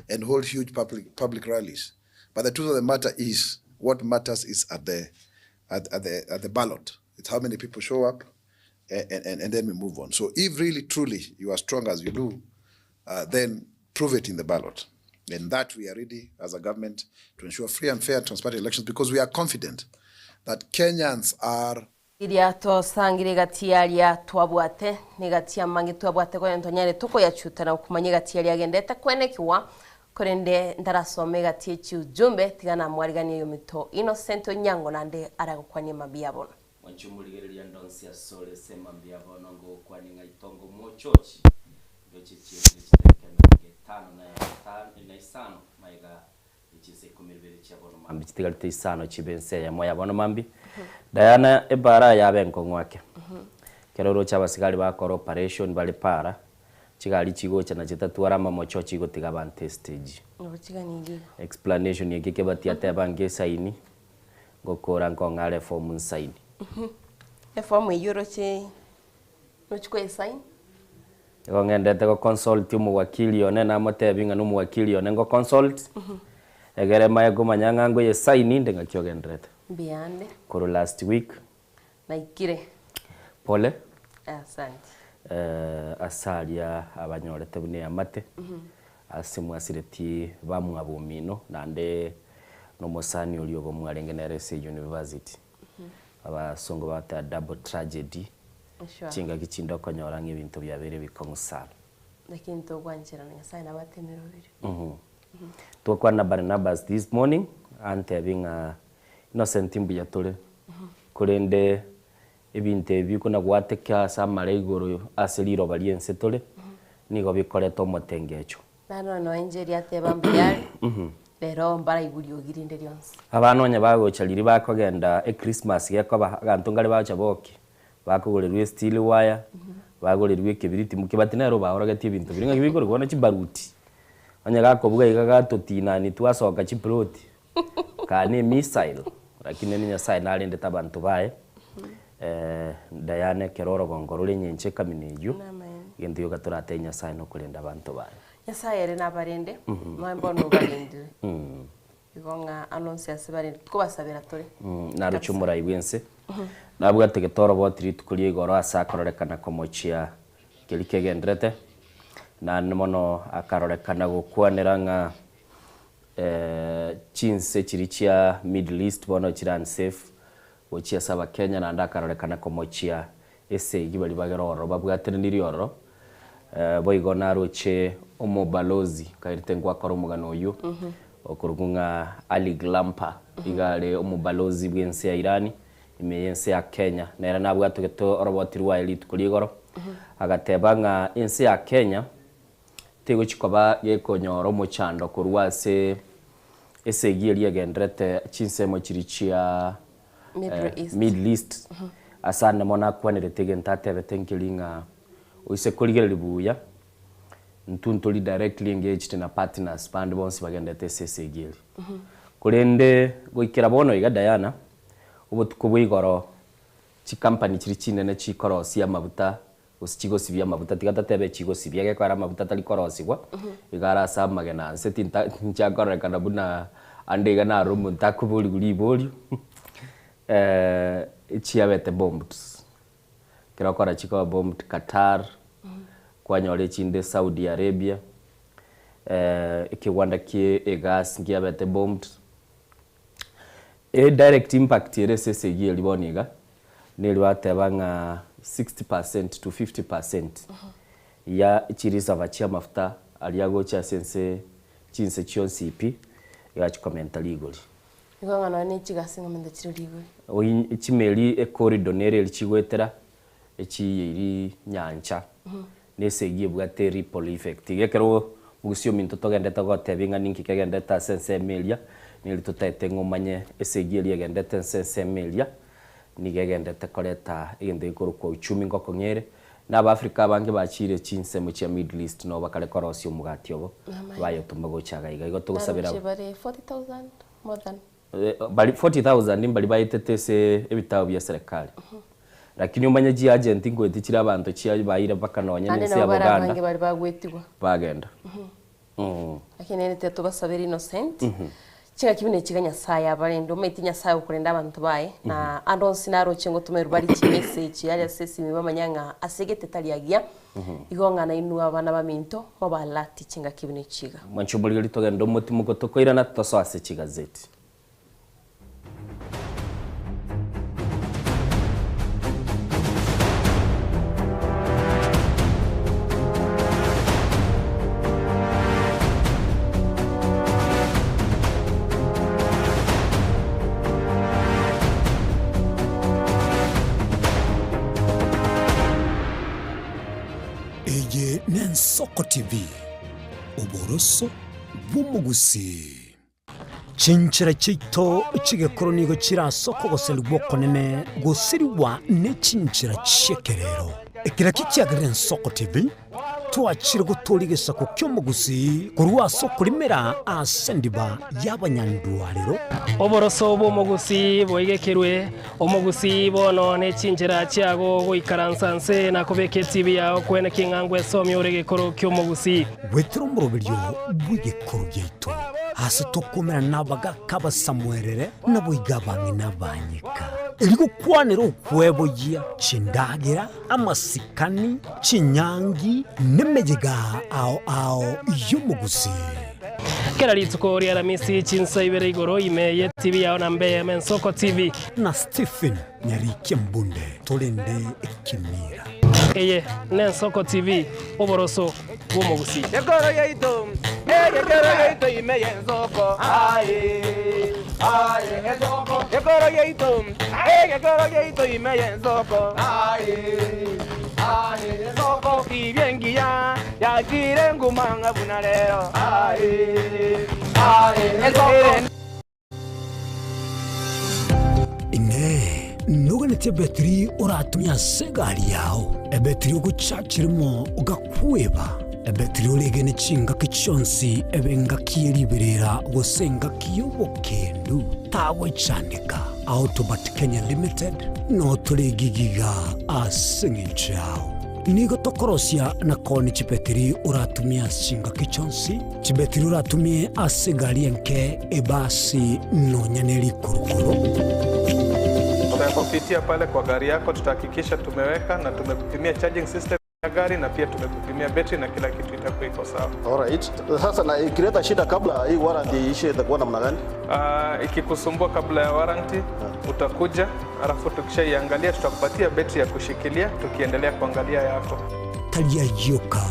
and hold huge public, public rallies. But the truth of the matter is, what matters is at the, at, at the, at the ballot. It's how many people show up, and, and, and then we move on. So if really, truly, you are strong as you do, then prove it in the ballot. And that we are ready as a government to ensure free and fair and transparent elections because we are confident that Kenyans are Riria twasangire egati y'aria twabwate, na egati y'amange twabwate korende ntonyare tokoyachuta na gokumanya egati y'aria agendete kwenekigwa, korende ntarasoma egati ye chiujumbe, tiga namwariganie oyomito Innocent Onyango naende aragokwanie mambia bono. Mwanche omorigereria ndonsi asore ase mambia bono ngogokwania ng'a itongo mochochi ndoche chiesire chitariki emerongo etano na etano na isano magega Chinsa ikomi ibere chia bono mambia chitigarete isano chibe ense eyemo ya bono mambia. Diana ebara yabe enkong'u ake. Ekero oroche abasigari bakora operation bare para, chigari chigocha nachi chitatwara amamocho chigotiga abanto estage. Explanation eke kebati ateba nge esaini, ngokora nkong'are eform nsaini. Eform eyio oroche Nochi koesign? Igo ng'endete go consult omowakili one namotebi ng'a nomowakili one ngo consult, egere maye komanya ng'a ngoye sign inde ng'aki ogenderete. Mbuyande. Korwa last week. Naikire. Pole. Asante. Ase aria abanyorete buna eamate, ase mwasiretie bamwabo omino naende nomosani oria obo mwarenge nere ase university. Abasongo bagoteba double tragedy, Sure. chingaki chinde okonyora ng'a ebinto biabeire ebikong'u sana. Lakini togwancherana Nyasaye nabo atemire obirio. Mhm. Twakwana na Barnabas this morning, antebi ng'a Innocent mbuya tore, korende ebinto ebi buna gwateka ase amare igoro ase riroba ri'ense tore, nigo bikoreta omotengecho. Naro noenche eria ateba mbuya are, rero mbaraigwe riogi rinde rionsi. Abana onye bagocha riria bakogenda echristmas gekoba aganto nkare bagocha boki, bakogorerwa esteel wire, bagorerwa ekebiriti, mokebati nere obaorogetie ebinto biria ng'aki bikorokwa bono chibaruti. Onye gakobuga iga gatotinani twasoka chiploti, kaa ne emissile, lakini rende Nyasaye narendete abanto baye, Diana ekero orogongo rore enyencho ekamina eyio, egento gioka toratebie Nyasaye nokorenda abanto baye. Nyasaye ere nabarende, nonya mbono obarendire. Igo ng'a ande onsi ase bare nkobasabera tore. Naroche omorai bw'ense, nabwate getoroboti rituko ria igoro ase akororekana komochia keria kegenderete, naende mono akarorekana gokwanera ng'a chinse chiria chia Middle East bono chire unsafe gochia ase Abakenya, naende akarorekana komochia esegi baria bagere ororo babwateranirie ororo. Boigo naroche omobalozi nkairete ngwakora omogano oyio okorokwa ng'a Ali Glampa, iga are omobalozi bw'ense ya Irani ime y'ense ya Kenya. Nere nabwatogete oroboti rwaye rituko ria igoro, agateba ng'a ense ya Kenya tegochi koba gekonyora omochando korwa ase esegi eria egenderete chinsemo chiria chia Middle East. Middle East. Ase ande mono akwanerete egento atebete nkeri ng'a oise korigereria buya, intwe ntori directly engaged na partners bande bonsi bagendete ase esegi eria. Korende goikera bono iga Diana, obotuko bwa igoro chicompany chiria chinene chikorosia amabuta gose chigosibia amabuta, tiga tatebe chigosibia gekogera amabuta tari korosigwa, iga are ase amagena nse tinta tinchakororekana buna ande iga naro omonto akoborigwa riborio, echiabete bombed. Ekero okora chikoba bombed Qatar, kwanyora echinde Saudi Arabia, ekegwanda kie egas nkiabete bombed. Edirect impact ere ase esegi eria bono iga, neri bateba ng'a 60% to 50% ya chireserve chia amafuta aria agocha ase ense chinse chionsi pi, iga chikomenta rigori. Igo ng'a nonya ne chigasi ng'omenta chire rigori. Oi chimeli ecorridor nere eri chigoetera echiyeiri nyancha, na esegi ebwate ripple effect. Iga ekero omogusi ominto togendete gotebia ng'a ninki kegendete ase ensemo eria, neri totaete ng'a omanye esegi eria egendete ense ensemo eria, nigo egendete koreta egento gekorokwa uchumi ngokong'a ere, na Abaafrika abange bachiire chinsemo chia Middle East nabo bakare korosia omogati obo, bayotoma gocha iga iga. Igo togosabera. Naroche bare 40,000 more than. Bari 40,000 mbari baetete ase ebitabu bia serikali. Lakini omanye chiagent ngoeti chire abanto chia baire mpaka nonye Naende nense ya nabo bare Buganda abange bari bagwetigwa. bagenda. Lakini nere tiga tobasabere Innocent, chingaki buna echi iga Nyasaye abarende, omanyete Nyasaye okorenda abanto baye, na ande onsi naroche ngotomerwa bare chimessage aria ase esimi bamanya ng'a ase egete tari agiya, igo ng'a nainwe abana baminto mobe alert chingaki buna echi iga. Mwanche omorigeri togende omotimoko tokoirana tosoe ase chigazeti. Eye n'Ensoko TV, oboroso bw'omogusii. Chinchera chiaito chi'egekoro nigo chire ase okogoserigwa okonene gosirigwa ne chinchera chi'ekerero. Ekero ekio kiagerire Ensoko TV twachire gotooria egesaku ki'omogusii korwa ase okorimera ase endiba y'abanyandwarero. Oboroso bw'omogusii boigekerwe, omogusii bono ne chinchera chiago goikaransa nse na kobeka etibi yao kwene king'a ngwesomia ore egekoro ki'omogusii. Goetera omoroberio bw'egekoro giaito, ase tokomerana nabagaaka abasamuerere, naboigo abang'ina abanyeka, erio gokwanera okweboyia chindagera, amasikani, chinyangi, nemeyega ao ao y'omogusii. Kera rituko ri'Aramisi chinsa ibere igoro ime ye TV yao na mbe Ensoko TV. Na Stephen Nyarikia Mbunde torende ekemira. Eye n'Ensoko TV, oboroso bw'omogusii. Gekoro yaito, egekoro yaito ime y'ensoko, aye, aye, ensoko. Gekoro yaito, egekoro yaito ime y'ensoko, aye, aye, ensoko. Tibia engiya yachire nguma ng'a buna rero, aye, aye, ensoko. Inee! Noganetie ebetiri oratumie ase egari yao, ebetiri ogochachiremo ogakweba, ebetiri oregene chingaki chionsi ebe engaki ye riberera gose engaki y'obokendu? Tagwechandeka. Autobat Kenya Limited notore egigiga ase eng'encho yao. Nigo tokorosia na koonia chibetiri oratumie ase chingaki chionsi, chibetiri oratumie ase egari enke, ebasi, nonya ne rikurukuru. Tutakupitia pale kwa gari yako, tutahakikisha tumeweka na tumekupimia charging system ya gari na pia tumekupimia betri na kila kitu itakuwa iko sawa. Alright. Sasa na ikileta shida kabla hii warranty iishe itakuwa namna gani? Ikikusumbua kabla ya warranty utakuja, alafu tukishaiangalia tutakupatia betri ya kushikilia tukiendelea kuangalia yako. Tari ayio ka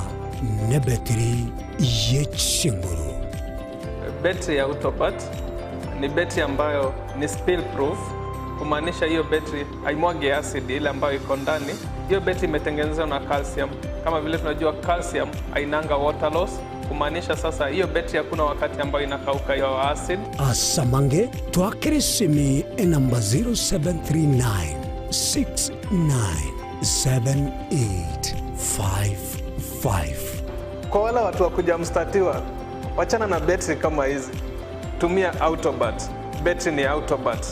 nebetiri ye chinguru. Betri ya Autobat ni betri ambayo ni spill proof, kumaanisha hiyo betri haimwagi acid ile ambayo iko ndani. Hiyo betri imetengenezwa na calcium. Kama vile tunajua calcium hainanga water loss, kumaanisha sasa hiyo betri hakuna wakati ambayo inakauka hiyo acid. Asamange twakere esimi enamba 0739 697855. Kwa wale watu wa kujamstatiwa, wachana na betri kama hizi, tumia Autobat. Betri ni Autobat.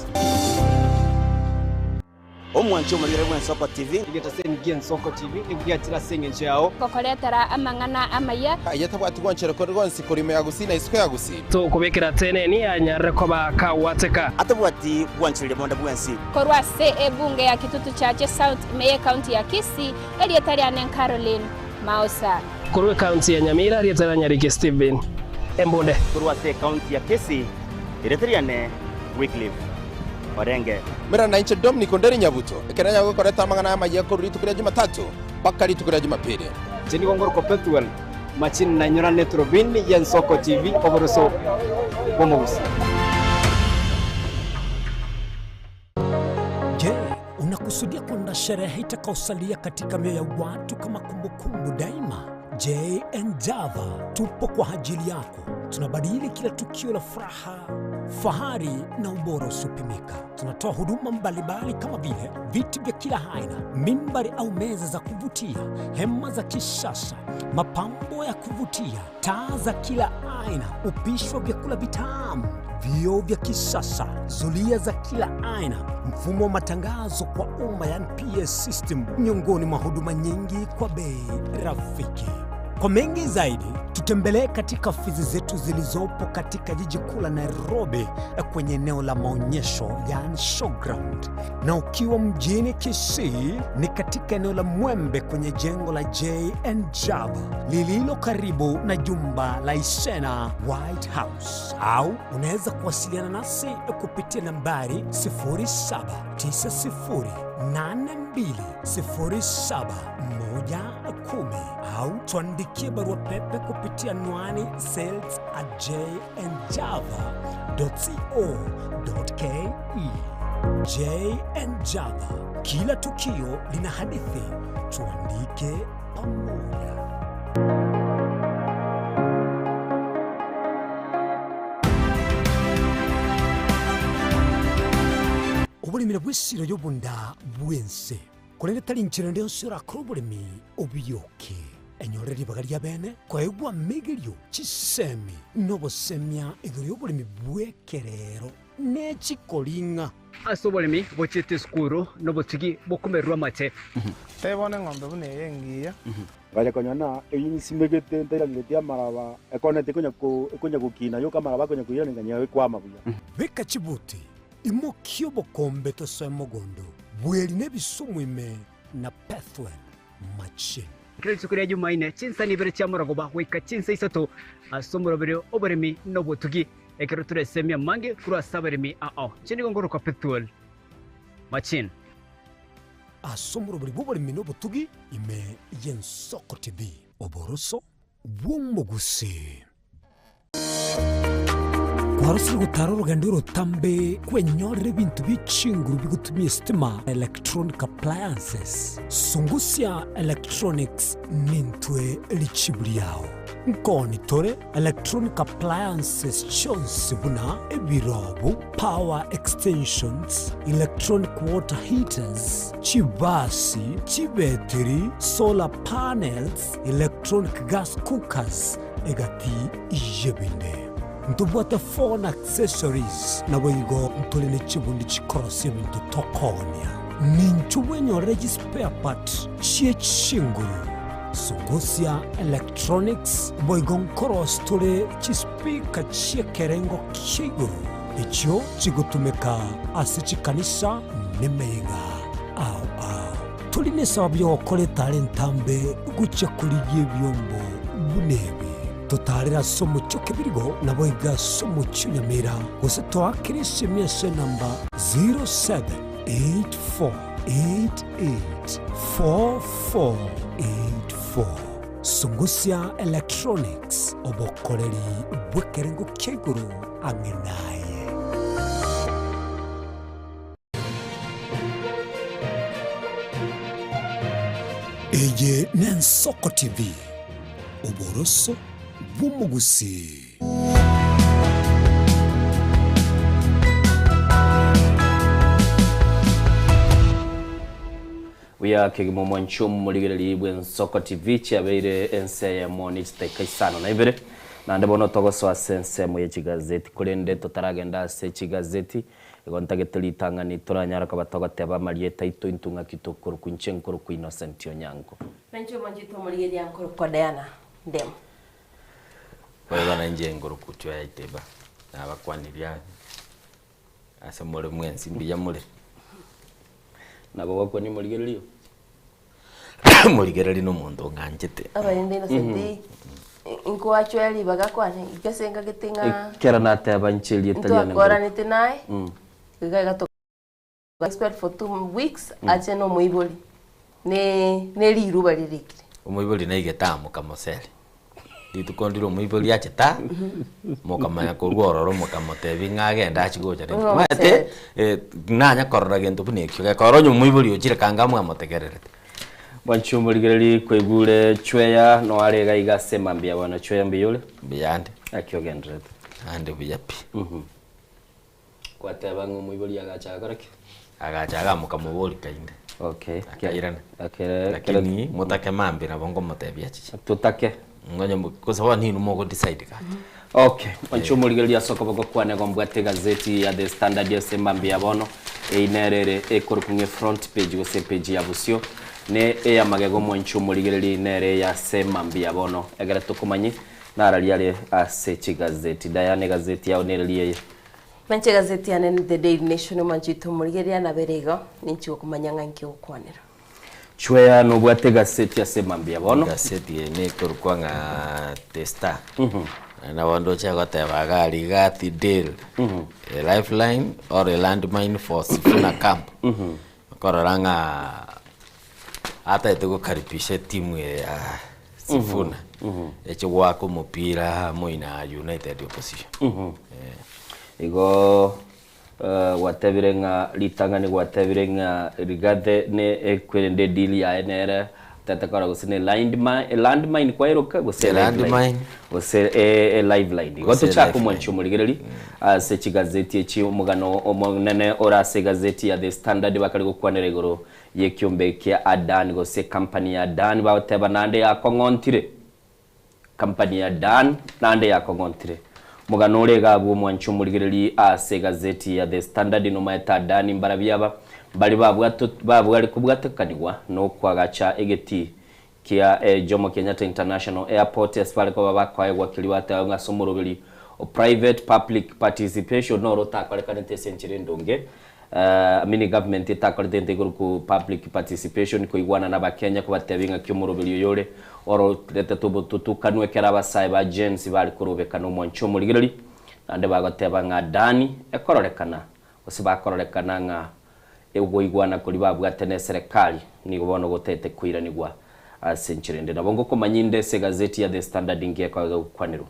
Omwanche omorigere bw'Ensoko TV. Egetaseni gi'Ensoko TV nigo giachire ase engencho yao. Gokoretera amang'ana amaya. Aye tabwati gwanchera kore gwonsi korwa ime ya Gusii na isiko ya Gusii. Tokobekera teneni anyarire koba kagwateka. Atabwati gwanchereria bonde bwensi. Korwa ase ebunge ya Kitutu Chache South ime y'ecounty ya Kisii, erieta riane Caroline Maosa. Korwa ecounty ya Nyamira, erieta ria Nyariki Stephen Embunde. Korwa ase ecounty ya Kisii, erieta riane Wycliffe Orenge. Mera nainche Dominic Onderi Nyabuto, ekero nyago gokoreta amang'ana amayia korwa rituko ria Jumatatu mpaka rituko ria Jumapili. Inche nigo ngorokwa Pethuel Machini nainyorane eturubini y'Ensoko TV oboroso bw'omogusii. Je, unakusudia kwenda sherehe itakaosalia katika mioyo ya watu kama kumbukumbu daima? JN Java tupo kwa ajili yako. Tunabadili kila tukio la furaha, fahari na ubora usiopimika. Tunatoa huduma mbalimbali kama vile viti vya kila aina, mimbari au meza za kuvutia, hema za kisasa, mapambo ya kuvutia, taa za kila aina, upishi wa vyakula vitamu, vioo vya kisasa, zulia za kila aina, mfumo wa matangazo kwa umma yani PS system, miongoni mwa huduma nyingi kwa bei rafiki. Kwa mengi zaidi, tutembelee katika ofisi zetu zilizopo katika jiji kuu la Nairobi kwenye eneo la maonyesho yani showground, na ukiwa mjini Kisii ni katika eneo la Mwembe kwenye jengo la JN Java lililo karibu na jumba la Isena White House, au unaweza kuwasiliana nasi kupitia nambari 0790820710 au tuandikie barua pepe kupitia anwani sales at jnjava.co.ke. JN Java, kila tukio lina hadithi, tuandike pamoja. Oboremi nabwo esiro y'obonda bw'ense, korende tari nchera ende yonsi orakore oboremi obioke. Enyore ribaga ri'abeene koegwa amegerio, chisemi, na obosemia igoro y'oboremi bw'ekerero ne chikoring'a. Ase oboremi bochiete esukuru nobotugi bokomererwa amache. Tebona eng'ombe buna eye engiya. Ngacha konyora ng'a eyio nsimegete ntairaneretie amaraba, ekoneti ekonya gokina yoka amaraba akonya koirana nganyora ekwama buya. Beka chibuti, imokia obokombe tosoe mogondo, bweri na ebisumu ime na Pethuel machine. Kera rituko ria Jumaine, chinsani ibere chia morogoba goika chinsa isato ase omoroberi oboremi na obotugi, ekero toresemie amange korwa ase abaremi ao. Inche nigo nkorokwa Pethuel Machine. Ase omoroberi bw'oboremi na obotugi ime y'Ensoko TV. Oboroso bw'omogusii. Kwarosire gotara orogendo orotambe kwenyorera ebinto bie chinguru bigotumia esitima, electronic appliances. Sungusia Electronics nintwe richibu riao. Nkoni tore electronic appliances chionsi buna ebirobu, power extensions, electronic water heaters, chibasi, chibetiri, solar panels, electronic gas cookers, egati y'ebinde. Ntobwate phone accessories, naboigo ntore ne chibundi chikorosia ebinto tokoonia. Ninchu bwenyorere chispare part chie chinguru, Sungusia Electronics, boigo nkorosia tore chispeaker chi'ekerengo kia igoro echio chigotumeka ase chikanisa nemeyega ao ao. Tori nesababu y'ogokora etara entambe gochia korigia ebiombo buna ebi. Totaarere ase omochie o Kebirigo, naboigo ase omochie o Nyamira, gose toakere esemi ase enamba 0784884484. Sungusia Electronics, obokoreri bw'ekerengo kia igoro ang'e naye. Eye n'Ensoko TV, oboroso bw'omogusii. Buya kegima omwanchi omorigereria bw'Ensoko TV chiabeire ense eyemo ne chidakika isano na ibere naende bono togosoa ase ensemo ye chigazeti korende totaragenda ase chigazeti Igo ntagete ritang'ani toranyare koba togoteba amarieta aito intwe ng'aki tokorokwa inche nkorokwa Innocent Onyango. Na inche omonchete omorigereria nkorokwa Diana Ndemo. Boigo nainche nkorokwa Chweya Iteba, nabakwanirie ase more mwensi mbuya more. Nabo gwakwania omorigereria oo? Omorigereria nomonto ong'anchete. Abarende Innocent inkoachwe ribaga kwane inche ase ngagete ng'a Ekero nateba inche erieta riane ntwakoranete naye iga iga to expect for 2 weeks ache na omoibori ne ne riruba ririkire. Omoibori naigete amoka mosere, rituko ndire omoibori achete aa, mokamanya korwa ororo mokamotebia ng'a agende achie gocha rende. Ng'a Omanyete, nanya korora gento buna ekio, gekora onye omoibori ochire kanga mwamotegererete. Bwanchi omorigereria kwaigure chweya noare iga iga ase mambia bono chweya mbuya ore? Mbuyande. Naki ogendererete? Ande buya pi. Gwateba ng'a omoibori agacha agakora ki? Agacha agamoka mobori kainde. Okay. Akairana. Akere Lakini motake mambia nabo ngomotebia achiche. Totake. Nonye gose bono ninwe mogo decide gaki. Okay, onche omorigereria ase okoboko kwane gombwate egazeti ya The Standard ase mambia bono, eyio nere ere ekorokwa ng'a efront page gose epage ya bosio, ne eyamagega omwanche omorigereria nere eye ase mambia bono, egere tokomanye nararia are ase chigazeti. Diana egazeti yao nereri eye? Nainche egazeti yane ne The Daily Nation omwanche oito omorigereria nabere igo, ninchi gokomanya ng'a inki ogokwanera. Chweya nobwate egaseti ase mambia bono. Egaseti eye nekorokwa ng'a The Star. Nabo ndoche egoteba iga aria Rigathi deal, a lifeline or a landmine for Sifuna camp. Okorora ng'a atagete gokaribisha etimu eye ya Sifuna eche goaka omopira moino United Opposition. Igo Gwatebire ng'a ritang'ani gwatebire ng'a Rigathi ne ekwerende edeal yaye nere Tata kora gose ne landmine, landmine kwaeroka gose Landmine. lifeline gose e, e lifeline. Igo Gose tochake lifeline. omwanchi omorigereri ase chigazeti echi omogano omonene ore ase egazeti ya The Standard bakare gokwanera igoro y'ekiombe kia Adan gose company ya Adan bagoteba naende yakong'ontire. Company ya Dan naende yakong'ontire. Omogano ore iga abwo omwanchi omorigereri ase egazeti ya The Standard nomaete Adani mbarabio aba mbare babwato babware kobwatekanigwa nokoagacha egetii kia Jomo Kenyatta International Airport ase bare koba bakoegwa keria bateba ng'a ase omoroberi o private public participation noro otakorekanete ase enchera endonge I mean government etakorete egento ekorokwa public participation koigwana na abakenya kobatebia ng'aki omoroberi oyo ore ororetete obotutukanu ekero abasae ba Gen Z bare korobekana omwancho omorigereri naende bagoteba ng'a Adani ekororekana gose bakororekana ng'a ogoigwana koria babwate na eserekari nigo bono gotete koiranigwa ase enchera ende. Nabo ngokomanya inde ase egazeti ya The Standard ngekoega gokwanerwa.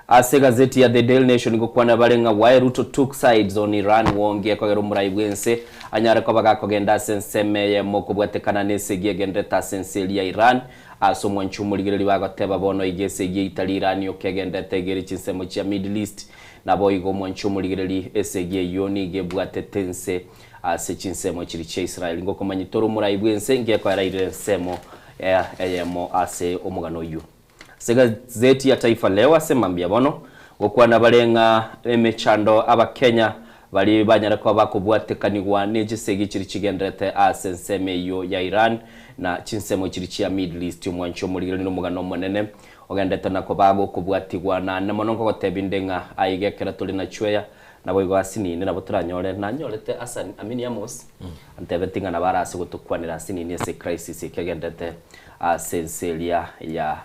Ase egazeti ya The Daily Nation ngokwana bare ng'a Why Ruto took sides on Iran war ngekogera omorai bw'ense anyare koba gakogenda ase ensemo eyemo kobwatekana nesegi egenderete ase ense eria ya Iran ase omwancho omorigereria bagoteba bono iga esegi eitari Iran yoka egenderete iga ere chinsemo chia Middle East Naboigo omwanche omorigererie esegi eyio nigo ebwatete ense ase chinsemo chiria chia Israeli. Ngokomanyete ore omorai bw'ense ngekoerairire ensemo eyemo ase omogano oyio. Ase egazeti ya Taifa Leo ase mambia bono, gokwana bare ng'a emechando Abakenya baria banyare koba bakobwatekanigwa ne chisegi chiria chigendererete ase ensemo eyio ya Iran na chinsemo chiria chia Middle East. Omwanche omorigererie nomogano omonene Ogendete na koba gokobwatigwa naende mono nkogotebia inde ng'a aiga ekero tore na chweya, naboigo asinini nabo toranyore. Nanyorete Hassan Amini Amos antebetie ng'a nabo are ase gotokwanera asinini ase ecrisis eke egendete ase ense eria ya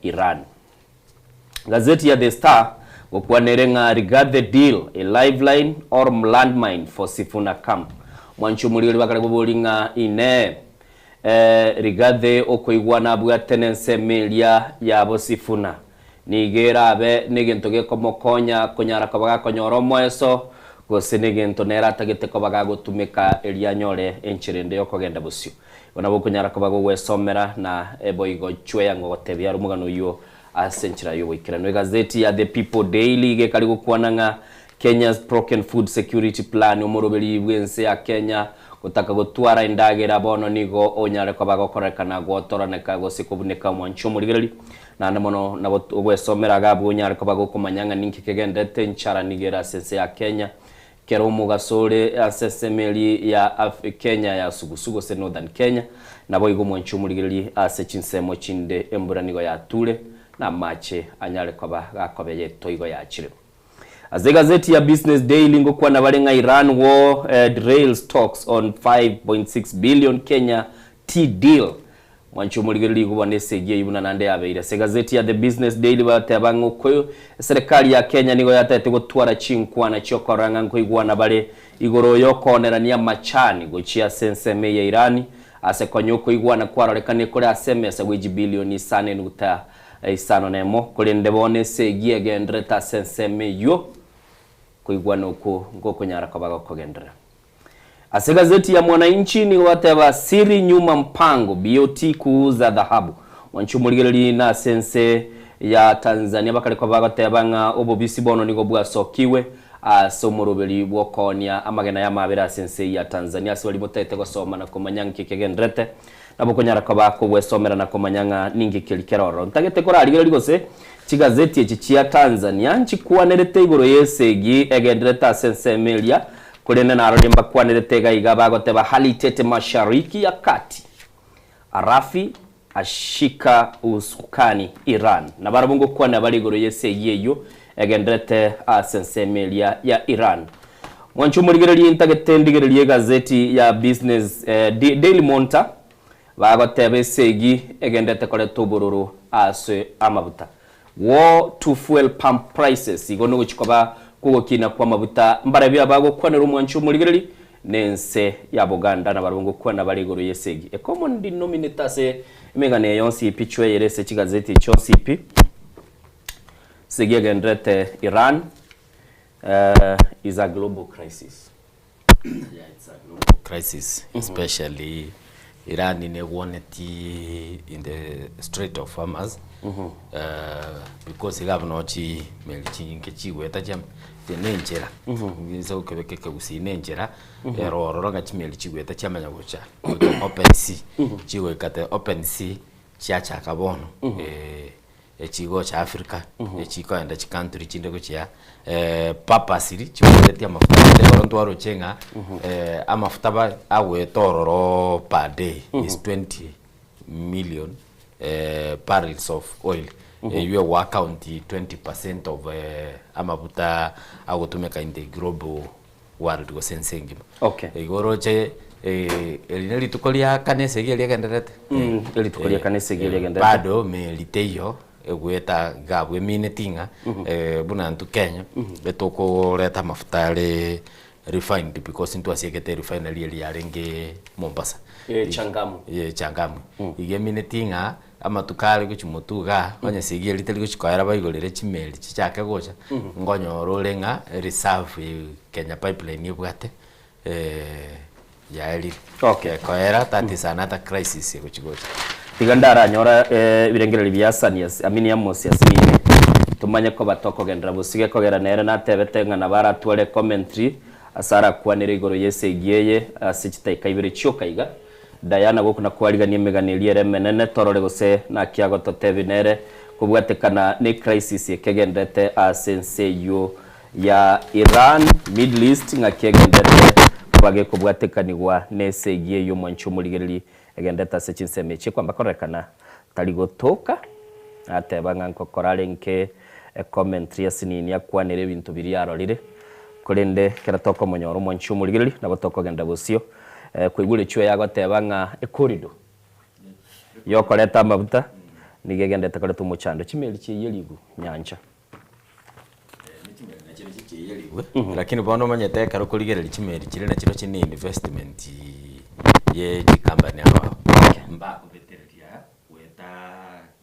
Iran. Gazeti ya The Star gokwana ere ng'a Rigathi deal, a lifeline or landmine for Sifuna camp. Mwanche omorigeri bakare koboria ng'a Inee! Rigathi okoigwana abwate nensemo eria yabo Sifuna, nigo erabe negento gekomokonya konyara koba gakonyora omoeso, gose negento nere atagete koba gagotumeka erio anyore enchera ende yokogenda bosio. Igo nabo okonyara koba gogwesomera na boigo chweya ngogotebia are omogano oyio ase enchera y'oboikeranu. Egazeti ya The People Daily iga ekari gokwana ng'a Kenya's broken food security plan, omoroberi bw'ense ya Kenya gotaka gotwara endagera bono nigo onyare koba gokorekana gotoraneka gose kobuneka omwanchi omorigereri. Naende mono nabo ogwesomera iga abwo onyare koba gokomanya ng'a ninki kegenderete enchara nigo ere ase ense ya Kenya. Kera omogaso ore ase ensemo eria ya Kenya ya sugusu gose Northern Kenya, naboigo omwanchi omorigereri ase chinsemo chinde embura nigo yature na amache anyare koba gakobeya etoigo yachire. Ase egazeti ya Business Daily ngokwana bare ng'a Iran war derails talks on 5.6 billion Kenya tea deal. Mwanche omorigereria igo bono esegi eyio buna naende yabeire. Ase egazeti ya The Business Daily bagoteba ng'a oko eserekari ya Kenya nigo yatagete gotwara chinkwana chiokorora ng'a nkoigwana bare igoro yokoonerania amachani gochia ase ensemo eye ya Iran ase konya okoigwana kwarorekanire kore ase emesa gwe chibilioni isano enuguta Isano nemo, korende bono esegi egendererete ase ensemo eyio, koigwana okwo ngokonyara koba gokogenderera. Ase egazeti ya Mwananchi nigo bateba siri nyuma mpango BOT kuuza dhahabu. Mwanchi omorigereria nase ense ya Tanzania bakare koba bagoteba ng'a obobisi bono nigo bwasokigwe ase omoroberi bw'okoonia amagena y'amabera ase ense eyio ya Tanzania ase baria botagete gosoma na komanya nki kegendererete Nabo okonyara koba kogwesomera na komanya ng'a ninki keria kere ororo. Ntagete korarigereria gose chigazeti echi chia Tanzania nchikwanerete igoro y'esegi egendererete ase ensemo eria, korende narorire mbakwanerete iga iga bagoteba Hali tete Mashariki ya Kati, Arafi ashika usukani Iran. Nabarabwo ngokwana bare igoro y'esegi eyio egendererete ase ensemo eria ya Iran. Mwanche omorigererie ntagete ndigererie egazeti ya Business Daily Monitor bagoteba esegi egenderete koreta obororo ase amabuta. War to fuel pump prices igo nogochi koba kwogokina kw'amabuta mbarabio abagokwanera omwanche omorigererie nense ya Buganda nabarabwo ngokwana bare igoro y'esegi. A common denominator ase emegano eye yonsi pi chweyere ase chigazeti echi chionsi pi esegi egenderete Iran is a global crisis. Yeah, it's a global crisis, especially. Iran negwonetie in the strait of Hormuz because iga abwo noo chimeli chinyinge chigoeta chia ne enchera inse gokebeka ekegusii ne enchera ero ororo ng'a chimeli chigoeta chiamanya gocha goika open sea chigoika the open sea chiachaka bono echigocha Africa, echikoenda chicountry chinde gochia purposely chibogoretie amafuta gete ekero ntwaroche ng'a amafuta ba agoeta ororo per day is 20 million barrels of oil, eywo egoa account 20 percent of amafuta agotumeka in the global world gose ense engima. Okay. Igo oroche eri ne rituko ria kane esegi eria egendererete. Rituko ria kane esegi eria egendererete. Bado meri teiyo egoeta iga abwo emineti ng'a buna intwe Kenya etokoreta amafuta are refined because ntwasiegete erefinery eria yarenge Mombasa. Changamwe. Changamwe. Iga emineti ng'a Amatuko are gochia motwe igaa, onye esegi eria teri gochia koera baigorere chimeli chichake gocha, nkonyora ore ng'a reserve Kenya Pipeline ebwate yaerire. Okay. Ekoera that is another crisis egochia gocha. Tiga ndaranyora ebirengererio bia Hassan Yas I mean Amos Yasinini tomanye koba tokogenderera bosio gekogera nere natebete ng'a nabo aratware commentary ase arakwanere igoro y'esegi eye ase chidakika ibere chioka iga. Diana gokuna kwarigania emegano eria ere emenene torore gose naki agototebia nere kobwatekana ne crisis ekegenderete ase ense eyio ya Iran, Middle East ng'aki egenderete koba gekobwatekanigwa nesegi eyio omwanchi omorigereri egenderete ase chinsemo echi ekwamba kororekana tari gotoka ateba ng'a nkokora arenge ecommentary asinini akwanere ebinto biria arorire korende ekero tokomonyora omwanchi omorigereri nabo tokogenda bosio Koigwa rechio yagoteba ng'a ecorridor yokoreta amabuta nigo egenderete koreta omochando. Chimeli chiaiyerigwe nyancha. Lakini bono omanyete ekero okorigereria chimeli chiria nachio chirochio ne investment ye chikampani ao ao, mbakobetereria goeta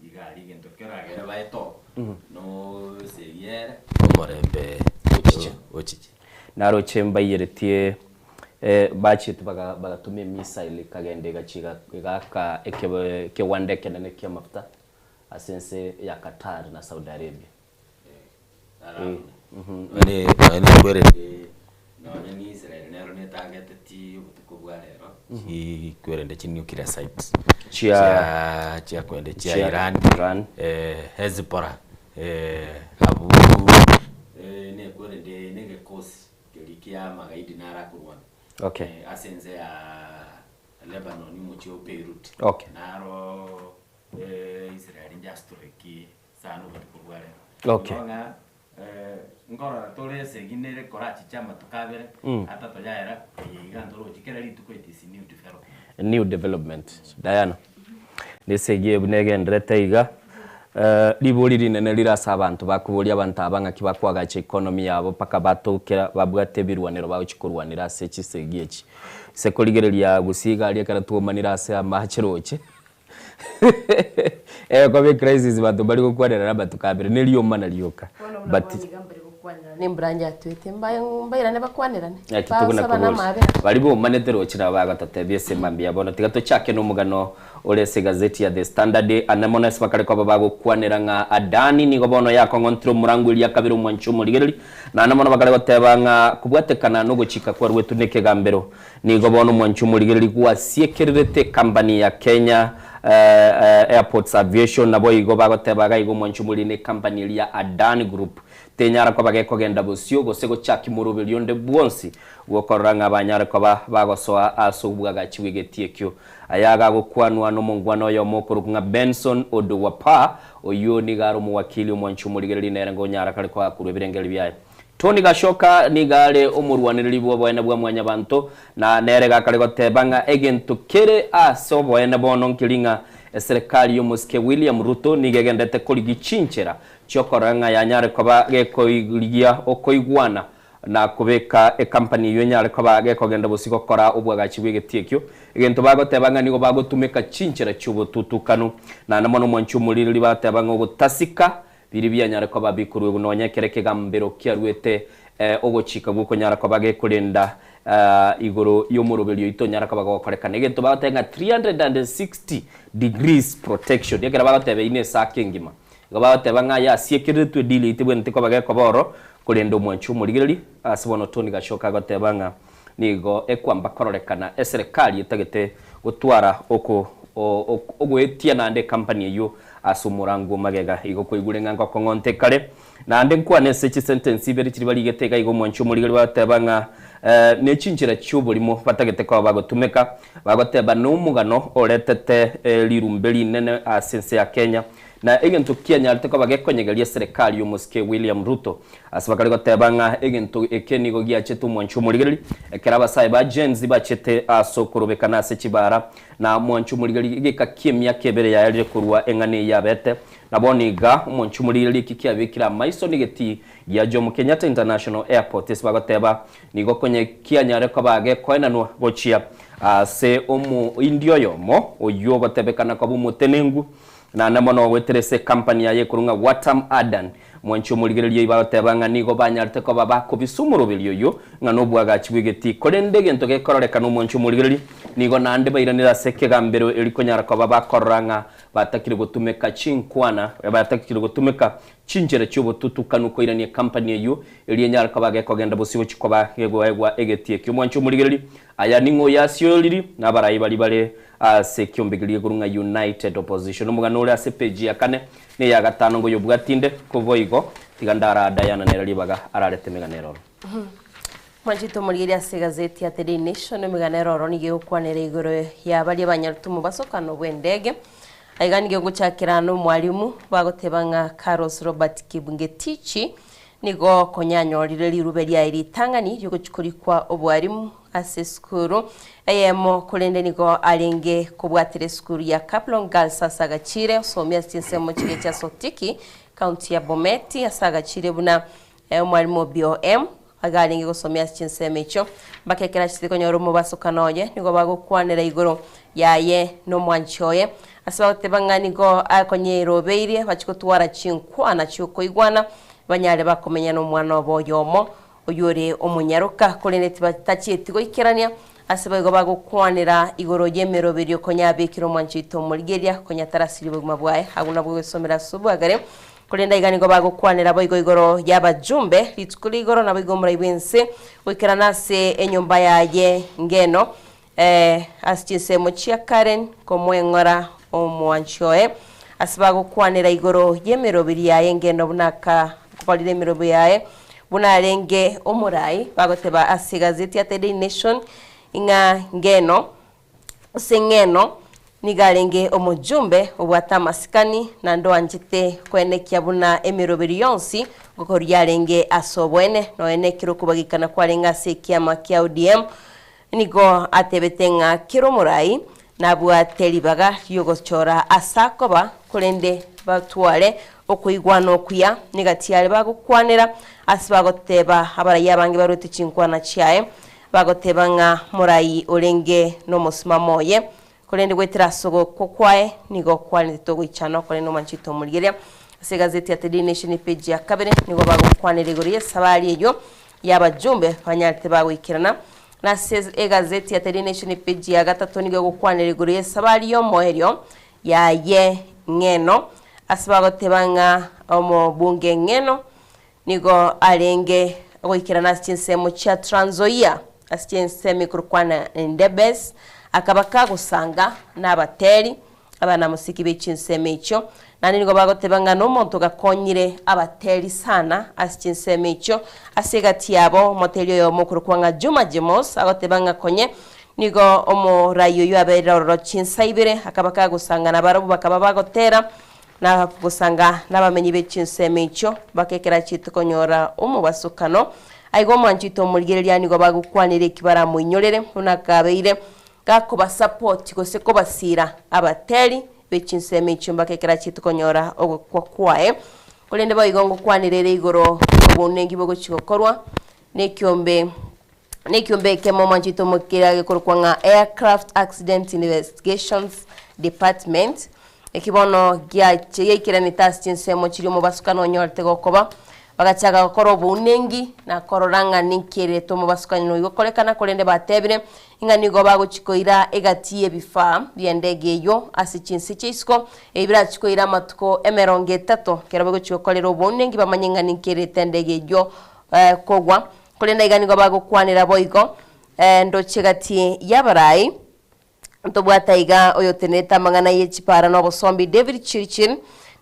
iga aria egento keragere baete oo, no esegi ere, omorembe Ochiche. ochiche. Naroche mbaiyeretie bachiete bagatoma emissile ekagenda egachia egaaka ekewanda ekenene ki'amafuta ase ense ya Qatar na Saudi Arabia. Nonye nekwerende nonye ni Israel nero netangete obotuko bwa rero chikwerende chi nuclear sites Chia chia kwende chia chia Iran, Iran. Hezbollah abwo nekwerende na egekosi keria kia amagaidi naro akorwana Okay. ase ense ya Lebanon omochie o Beirut Okay. naro Israel njastrike sana obotuko bwa rero. Okay. Igo ng'a nkorora tore esegi nere korachiche amatuko abere atato yaera eye iga ntorochi kera rituko it is new development. New development. Diana, nesegi eye buna egenderete iga, ribori rinene rire ase abanto bakoboria abanto aba ng'aki bakoagacha economy yabo mpaka batokera babwate ebirwanero bagochia korwanera ase chisegi echi. Ase korigereria gusii iga aria ekero twomanire ase amache roche, egekoba ecrisis banto mbari gokwanera na amatuko abere, ne riomana rioka Bono buna but bono iga mbari gokwanera nembura yatwete mbae mbairane bakwanerane Naki tokona basabane koboria amabera. baria bomanete roche nabo bagatotebia ase mambia bono tiga tochake nomogano ore ase egazeti ya The Standard ane mono ase bakare koba bagokwanera ng'a Adani nigo bono yakong'ontire omorango eria kabere omwanchi omorigereri naende mono bakare goteba ng'a kobwatekana nogochika kwaruetwe nekegambero Nigo bono omwanchi omorigereri gwasiekererete ekampani ya Kenya Airports Aviation naboigo bagoteba iga igo omwanchi omorigereri ne ekampani eria ya Adani Group tenyara koba gekogenda bosio gose gochakia moroberio onde bwonsi bwokorora ng'a banyare koba bagosoa ase obwagachi bw'egetii ekio. Aya agagokwanwa nomongwana oyomo okorokwa ng'a Benson Oduwapar oyio nigo are omowakili omwanchi omorigereri nere ngonyara kare koakurwa ebirengererio biaye. Tony Gashoka nigo are omorwanereri bw'oboene bwa Mwanyabanto, na nere gakare goteba ng'a egento kere ase oboene bono nkeri ng'a eserekari y'omosike William Ruto nigo egendete korigia chinchera chiokorora ng'a yanyare koba gekoirigia okoigwana na kobeka ekampani eyio enyare koba gekogenda bosio gokora obwagachi bw'egetii ekio. Egento bagoteba ng'a nigo bagotumeka chinchera chi'obotutukanu. Naende mono omwanchi omorireri bagoteba ng'a ogotasika Biria bianyare koba bikorwegwa nonya ekero ekegambero kiaruete ogochika gw'okonyara koba gekorenda Igoro y'omoroberio oito onyara koba gokorekana egento bagoteba ng'a 360 degrees protection ekero bagoteba eyio nesaka engima. Igo bagoteba ng'a yasiekereretwe edeal eyio tebwenereti koba gekoba oro korende omwanchi omorigereria ase bono Tony Gashoka agoteba ng'a nigo ekwamba kororekana eserekari etagete gotwara oko ogoetia naende ecompany eyio ase omorango o magega. Igo kwaigure ng'a ngokong'onta ekare Naende nkwane ase chisentensi ibere chiria barigete iga iga omwanchi omorigeri bagoteba ng'a ne chinchera chi'oborimo batagete koba bagotumeka, bagoteba nomogano oretete rirumbe rinene ase ense ya Kenya, na egento kianyarete koba gekonyegeria eserekari y'omosike William Ruto. Ase bakare goteba ng'a egento eke nigo giachete omwanchi omorigereri ekero abasae ba Gen Z bachete ase okorobekana ase chibara na mwanchi omorigereri egeka ki'emiaka ebere yaerire korwa eng'ana eyio yabete. Na bono iga, omonche omorigereria eki kiabekire amaiso negetii gia Jomo Kenyatta International Airport ase bagoteba nigo konye kianyare koba gekoenanwa gochia ase omoindi oyomo oyio ogotebekana koba omotenengu naende mono goetera ase ecompany yaye ekorwa ng'a Watam Adan. Mwanche omorigereria oyio bagoteba ng'a nigo banyarete koba bakobisa omoroberi oyio ng'a nobwagachi bw'egetii korende egento gekororekana omwanche omorigereria nigo naende bairanire ase ekegambero eri konyara koba bakorora ng'a Batakire gotumeka chinkwana, batakire gotumeka chinchera chi'obotutukanu koirania ekampani eyio, erio enyare koba gekogenda bosio gochia koba gegoegwa egetii ekio. Mwanche omorigererie, aya ning'o oyasioriri nabarai baria bare ase ekiombe keria gekorwa ng'a United Opposition. Omogano ore ase epeji ya kane na eya gatano ngoyobwati inde, ko boigo tiga ndaraa Diana nere ribaga ararete emegano ere oro. Mwanchete omorigereria ase egazeti ya The Daily Nation, emegano ere ororo nigo egokwanera igoro ya baria banyarete omobasokano bw'endege. Aiga nigo egochakera nomwalimu bagoteba ng'a Carlos Robert Kibngetichi nigo konya anyorire rirube riaye ritang'ani riogochia korikwa obwarimu ase esukuru eyemo korende nigo arenge kobwatera esukuru ya Kaplong Girls ase agachire osomia ase chinsemo chiria chia Sotiki, county ya Bomet ase agachire buna Omwalimu o BOM iga arenge gosomia ase chinsemo echio, mpaka ekero achete konyora omobasokano oye, nigo bagokwanera igoro yaye na omwanchi oye, ase bagoteba ng'a nigo akonyerobeirie bachie gotwara chinkwana chi'okoigwana, banyare bakomenya nomwana obo oyomo, oyore omonyaroka, korende tibatachieti goikerania, ase boigo bagokwanera igoro y'emeroberio konya abekire omwanchi oito omorigeria, konya tarasirie obogima bwaye. Agwo nabwo ogosomera ase obwagare. Korende aiga nigo bagokwanera boigo igoro y'abajumbe rituko rigoro naboigo omorai bw'ense goikerana ase enyomba yaye ngeno, ee, ase chinsemo chia Karen komoeng'ora omwanchi oye. Ase bagokwanera igoro y'emeroberi yaye ngeno buna akakorire emerobo yaye buna arenge omorai, bagoteba ase egazeti ya The Daily Nation ng'a ngeno Ase eng'eno nigo arenge omojumbe obwate amasikani, naende oanchete koenekia buna emeroberi yonsi ngokoria yarenge ase oboene, nonya nekero okobagikana kwarenge ase ekiama kia ODM. Nigo atebete ng'a kera omorai nabwate ribaga riogochora ase akoba, korende batware okoigwana okuya negati aria bagokwanera ase bagoteba abarai abange barwete chinkwana chiaye. Bagoteba ng'a morai orenge nomosimamo oye, korende goetera ase ogokwa kwaye nigo kwarentete ogoichana okonene nomwanchete omorigereria. Ase egazeti ya The Daily Nation epeji ya kabere nigo bagokwanera igoro y'esabari eyio y'abajumbe banyarete bagoikerana. Na ase egazeti ya The Daily Nation epeji ya gatato nigo egokwanera igoro y'esabari y'omoerio yaye ng'eno ase bagoteba ng'a omobunge ng'eno Nigo arenge goikerana ase chinsemo chia Trans Nzoia, ase chinsemo ekorokwana Endebess, akaba kagosanga nabateri abanamosiki be chinsemo echio. Naende nigo bagoteba ng'a nomonto gakonyire abateri sana ase chinsemo echio. Ase egati yabo omoteri oyomo okorokwa ng'a Juma Jemos agoteba ng'a konye nigo omorai oyio aberire ororo chinsa ibere, akaba kagosanga nabarabwo bakaba bagotera. Na gosanga nabamenyi be chinsemo echio, mpaka ekero achiete konyora omobasokano. Aiga omwanchete omorigereria nigo bagokwanera eki baramoinyorere, buna kabeire gakobasapoti gose kobasiira abateri be chinsemo echio mpaka ekero achiete konyora ogokwa kwaye. Korende boigo ngokwanera ere igoro y'obounenki bogochia gokorwa nekiombe Nekiombe ekemo omwanchete omokera gekorokwa ng'a Aircraft Accident Investigations Department, eki bono giache giaikeranete ase chinsemo chiria omobasukano onyorete gokoba. Bagachaka gokora obounengi, na korora ng'a ninki erete omobasukanyi noyo gokorekana, korende batebire ng'a nigo bagochia koira egati y'ebifaa bi'endege eyio ase chinse chia isiko, ebi birachie koira amatuko emerongo etato, ekero bagochia gokorera obounengi bamanye ng'a ninki erete endege eyio kogwa. Korende aiga nigo bagokwanera boigo ndoche egati y'abarai. Ntobwate aiga oyotenerete amang'ana ye chipara na obosombi David Chirchir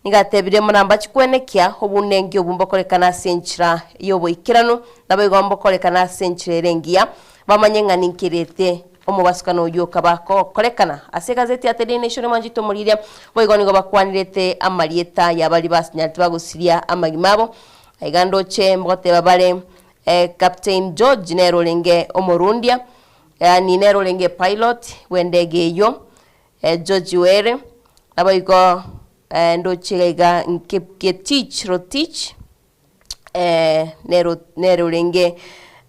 nigo atebire buna mbachi kwenekia obunengi obwo mbokorekana ase enchera y'oboikeranu naboigo mbokorekana ase enchera ere engiya bamanye ng'a ninkerete omobasukano oyio okaba kogokorekana. Ase egazeti ya The Daily Nation mwanchete omoriria boigo nigo bakwanirete amarieta ya baria basinyarete bagosiria amagima abo. Aiga ndoche mbogoteba bare Captain George nere orenge omorundia Yaani nere orenge pilot bw'endege eyio, George Were, naboigo ndoche iga iga Kipngetich Rotich, nere nere orenge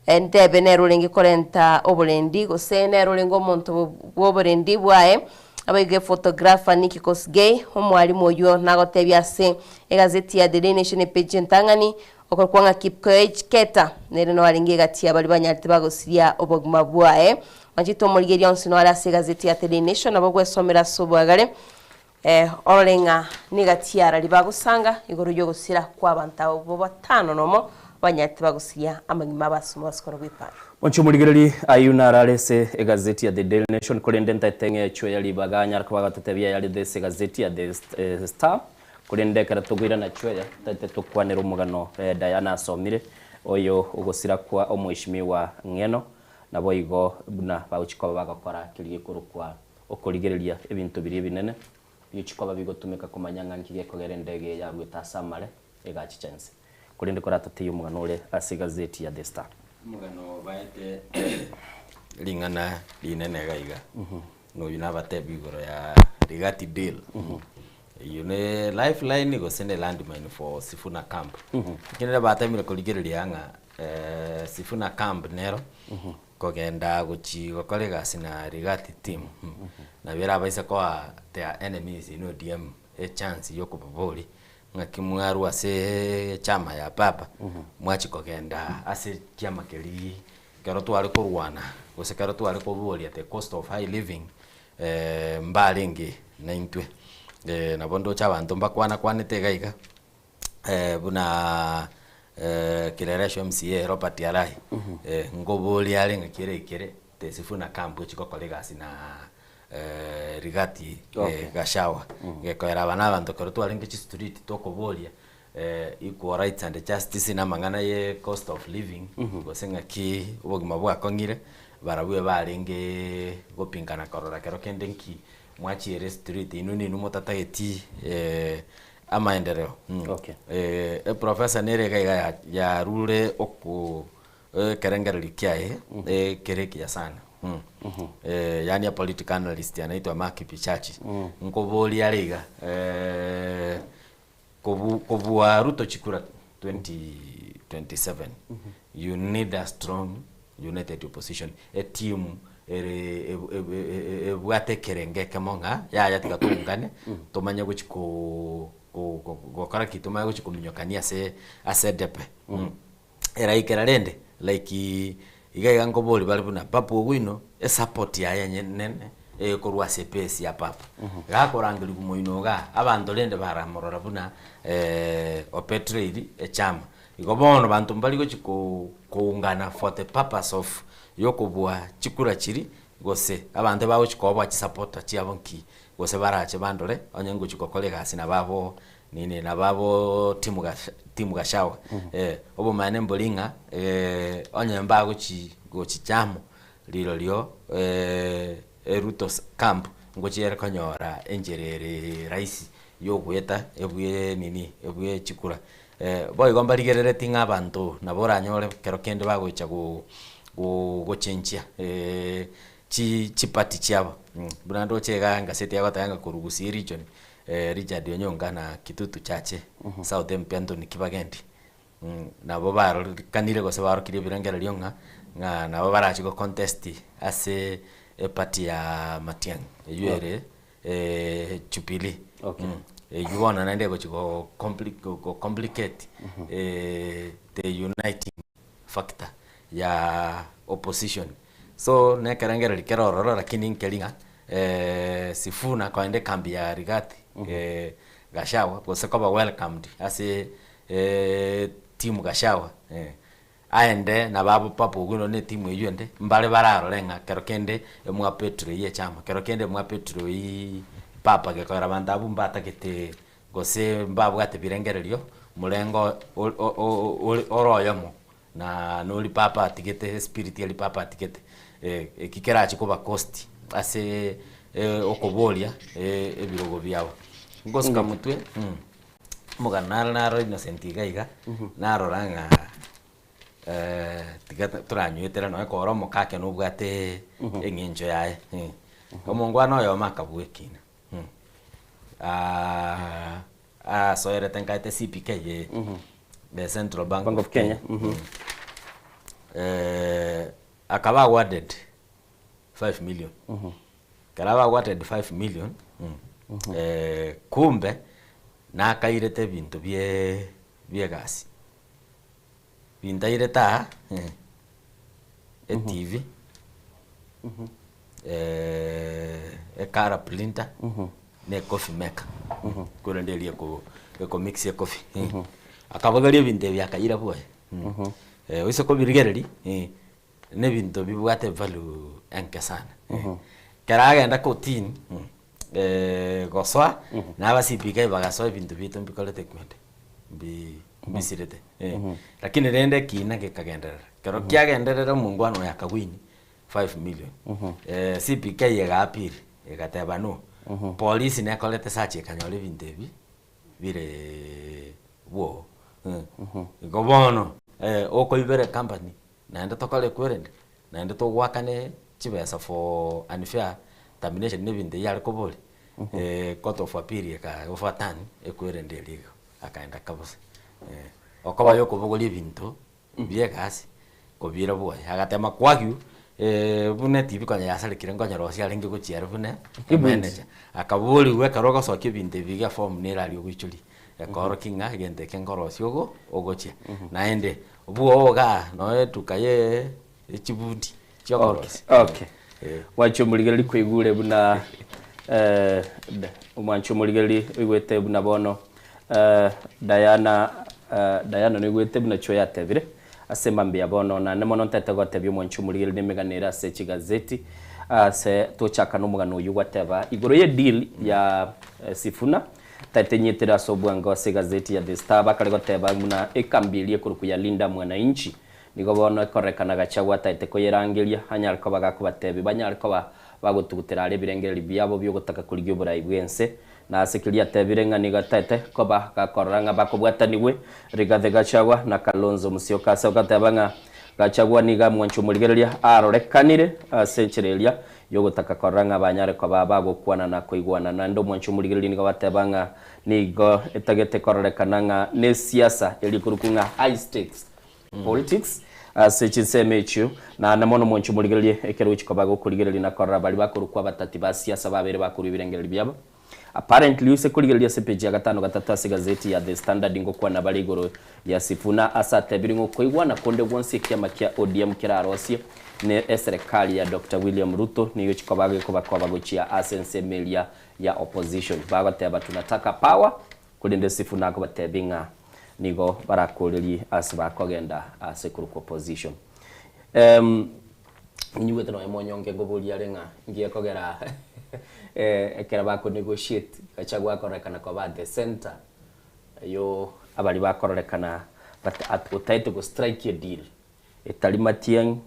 ntebe nere orenge korenta oborendi gose nere orenge omonto bwoborendi bwaye, naboigo ephotographer Nicky Kosgei, omwalimu oyio nagotebia ase egazeti ya The Daily Nation epage entang'ani, Okorokwa ng'a Kipkoech Keter nere noarenge egati ya baria banyarete bagosiria obogima bwaye. Mwanchete omorigereria onsi noare ase egazeti ya The Daily Nation nabo gwesomera ase obwagare orore ng'a negati ya raria bagosanga igoro y'ogosira kw'abanto abwo batano nomo banyarete bagosiria amagima abo ase omobasukano bw'epara. Mwanche omorigereria ayio narare ase egazeti ya The Daily Nation korende ntaete ng'echwe ya ribaga anyare koba agatotebia ayare ase egazeti ya The Star. Korende ekero tokoirana chweya, taete tokwanere omogano Diana asomire, oyo ogosira kwa omoeshimiwa ng'eno, naboigo buna bagochia koba bagokora keria gekorokwa okorigereria ebinto biria ebinene, bigochia koba bigotumeka komanya ng'a nki gekogera endege eye yaruete ase amare egachicha inse. Korende koratotebie omogano ore ase egazeti ya The Star. Omogano obaete ring'ana rinene iga iga, noyio nabatebi igoro ya Rigathi Deal. Eyio ne lifeline gose ne landmine for Sifuna camp. Ekero rero batemire korigereria ng'a Sifuna camp nero kogenda gochi gokora egasi na Rigathi team nabo erabaise koa their enemies in ODM echance ya okobaboria ng'aki mwarwa ase echama ya baba mwachia kogenda ase ekiama keria ekero tware korwana gose ekero tware koboria the cost of high living mbarenge naintwe. Nabo ndoche abanto mbakwana kwanete iga iga, buna Kileleshwa MCA Robert Alai, nkoboria are ng'aki ere ekere Sifuna camp echi gokora egasi na Rigathi Gachagua. Gekoera aba na abanto ekero twarenge chistreet tokoboria equal rights and justice na amang'ana ye cost of living, gose ng'aki obogima bwakong'ire, barabwo ebarenge gopingana korora kero kende nki mwachiire street inwe ninwe motatageti amaendereo. Okay. Eprofessor nere iga iga yarure oko ekerengererio kiaye kere ekiya sana. Yaani a political analyst anaitwa Mark Bichachi, nkoboria are iga Kobu kobua Ruto chikura 2027 you need a strong united opposition a team ere ebu ebu ebwate ekerengo ekemo ng'a yaya tiga toungane tomanye gochi ko ko gokora ki tomanye gochi kominyokania ase ase edepe Eraikera rende like iga iga nkoboria bare buna papa Owino esupport yaye enyene ekorwa ase ebase ya papa. Gakorangerigwa moino igaa abanto rende baramorora buna obetrayed echama. Igo bono banto mbari gochi koungana for the purpose of yokobua chikura chiria gose abanto bagochi koboa chisupporter chiabo nki gose barache bandore onye ngochi gokora egasi nababo nini nababo team gash team Gachagua eh, obomaene mbori ng'a onye mbagochi gochicha amo rirorio Ruto's camp ngochi ere konyora enchera ere rahisi ya ogoeta ebwe nini ebwe chikura. Boigo mbarigerereti ng'a abanto nabo oranyore ekero kende bagocha go go gochenchia chi chiparty chiabo buna ndoche igaa engaseti egoteba ng'a korwa Gusii region Richard Onyonka na Kitutu Chache, South MP Anthony Kibagendi, nabo barorekanire gose baorokirie ebirengererio ng'a ng'a nabo barache go contest ase eparty ya Matiang'i eywo ere Jubilee. Okay. Eywo bono naende egochi go compli go complicate the uniting factor ya opposition. So na ekerengereri kere ororo lakini nkeri ng'a Sifuna kogenda ekambi ya Rigathi Gachagua gose koba welcomed ase team Gachagua aende nabo abwo Papa Owino na etimu eywo ende mbare bararore ng'a kero kende emwa Petro eywo echama, kero kende emwa Petro eywo Papa gekogera abanto abwo mbatagete gose mbabwate birengererio morengo ore ore oyomo na nori Papa atigete espiriti eria Papa atigete eki kerache koba cost ase okoboria ebirogo biabo. Ngosuka motwe. Omogano naro naro innocent iga iga, narora ng'a tiga toranywetera nonye kore omokake nobwate eng'encho yaye eh. Omongwana oyomo akabua ekina asoerete nkaete CBK eh, the Central Bank Bank of of Kenya, Kenya, akaba awarded 5 million. Ekero abagwated 5 million, kumbe nakairete ebinto bie bi'egasi. Binto airete aa, etv, ecolour printer, na ecoffee maker, korende eria eko ekomix ecoffee. Akabogoria ebinto ebi akaira bwoye. Oise kobirigereria. Nebinto bibwate value enke sana. Ekero agenda kotini gosoa, na aba CPK bagasoa ebinto biaito mbikorete kwende, mbi mbisirete Lakini rende ekina gekagenderera, ekero kiagenderera omongwana oyo akawin 5 million, CPK ega appeal egateba no, polisi nekorete search ekanyora ebinto ebi bire bwogo. Igo bono okoibera ecompany naende tokore kwerende, naende togoakane chibesa for unfair termination na ebinto ebi are koboria, court of appeal eka overturn ekwerende eria igo, akaenda kabisa. Okoba ya okobogoria ebinto bia egasi kobiira bwoye, agatema koargue buna etibi konya yasarekire nkonyerosia arenge gochia ere buna emanager, akaborigwa ekero ogosokia ebinto ebi iga eform nere aria ogoichoria, ekoorokia ng'a egento eke nkorosia ogo ogochia. Naende Obwoba igaa noe etuka ye chibuti chiokorosia. Okay. Mwanche omorigereria kwaigure buna eh, omwanche omorigereria oigwete buna bono eh, Diana eh, Diana noigwete buna chio yatebire ase mambia bono naende mono ntete gotebia omwanche omorigereria nemegano ere ase chigazeti ase tochaka nomogano oyio gwateba igoro ye deal ya eh, Sifuna Tatenyetire ase obwango ase egazeti ya The Star bakare goteba buna ekambi eria ekorokwa ya Linda Mwananchi nigo bono ekorekana Gachagua ataete koyerangeria anyare koba gakobatebia banyare koba bagotugutera are ebirengererio biabo biogotaka korigia oborai bwense na ase keria atebire ng'a nigo ataete koba gakorora ng'a bakobwatanigwe Rigathi Gachagua na Kalonzo Musyoka ase ogoteba ng'a Gachagua nigo amwancha omorigereria arorekanire ase enchera eria Y'ogotaka korora ng'a banyare koba bagokwana na koigwana. Naende omwanchi omorigereria nigo bateba ng'a nigo etagete kororekana ng'a nesiasa eria ekorokwa ng'a high stakes politics ase chinsemo echio. Naende mono omwanchi omorigereria ekero gochia koba gokorigereria na korora baria bakorokwa abatati ba siasa babere bakorwa ebirengererio biabo. Apparently ase korigereria ase epeji ya gatano gatato ase egazeti ya The Standard ngokwana bare igoro ya Sifuna ase atebire ng'a okoigwana konde gwonsi ekiama kia ODM kerarosie ne eserekari ya Doctor William Ruto nigo chikoba gekobakoba gochia ase ensemo eria ya opposition bagoteba tunataka power korende Sifuna akobatebia ng'a nigo barakorerie ase bakogenda ase korokwa opposition. Em. Ninyigwete nonya monyonge nkoboria are ng'a nki ekogera ekero bako negotiate Gachagua akororekana koba at the center yo abaria bakororekana but otaete go strike a deal etari Matiang'i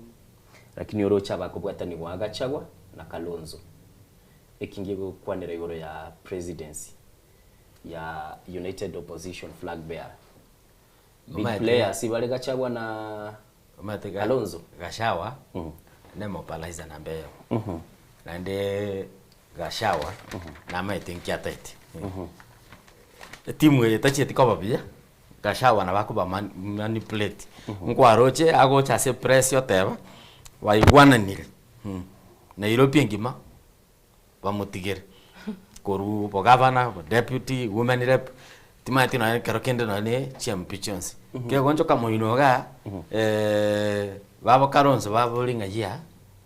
lakini oroche abakobwatanigwa aa Gachagua na Kalonzo. Eki ngegokwanera igoro ya presidency ya United Opposition flag bearer. Big Omanyete- players bare Gachagua na Omanyete ga- Kalonzo. Gachagua ne mobilizer namba eyemo. Naende Gachagua namaete nki ataete. Etimu eye tachieti koba buya, Gachagua nabo akoba mani manipulate. Nkwaroche agocha ase epress oteba, baigwananire Nairobi engima bamotigere. Korwa obogavana, obodeputy, women rep, timanyeti nonye ekero kende nonye ne chiMP chionsi. Kegonchoka moino igaa, babo Kalonzo babori ng'a yia,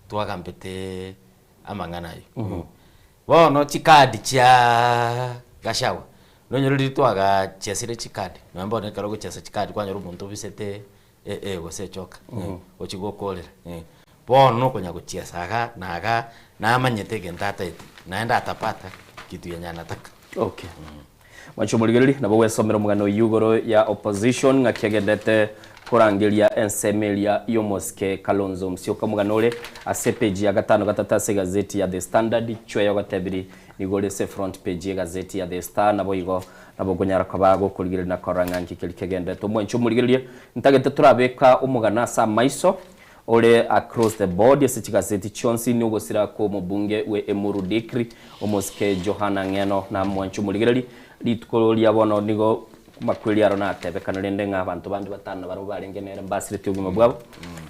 twagambete amang'ana aywo. Bono chikadi chiaaa Gachagua, nonyore riria twagachesire chikadi, nonye bono ekero ogochesa chikadi kwanyora omonto obisete e- e gose echoka, ochia gokorera. Bono nokonya gochiesa igaa na igaa, namanyete egento ataete, naende atapata kitu yenye anataka. Okay. Mwanche omorigereria, nabo gwesomera omogano oyio igoro ya opposition ng'aki agendete korangeria ensemo eria y'omosike Kalonzo Musyoka. Omogano ore ase epage ya gatano gatato ase egazeti ya The Standard, chweya ogotebiri nigo ore ase front page y'egazeti ya The Star, naboigo nabo okonyara koba gokorigereria na korora ng'a nki keria kegenderete. Omwanche omorigereria, ntagete torabeka omogano ase amaiso Ore across the board ase chigaseti chionsi niogosira kw'omobunge we Emuru Dikri, omosike Johana Ng'eno na mwanche omorigereri. Rituko ria bono nigo makweri aro natebekana rende ng'a abanto bande batano nabarabwo barenge nere mbasiretie obogima bwabo.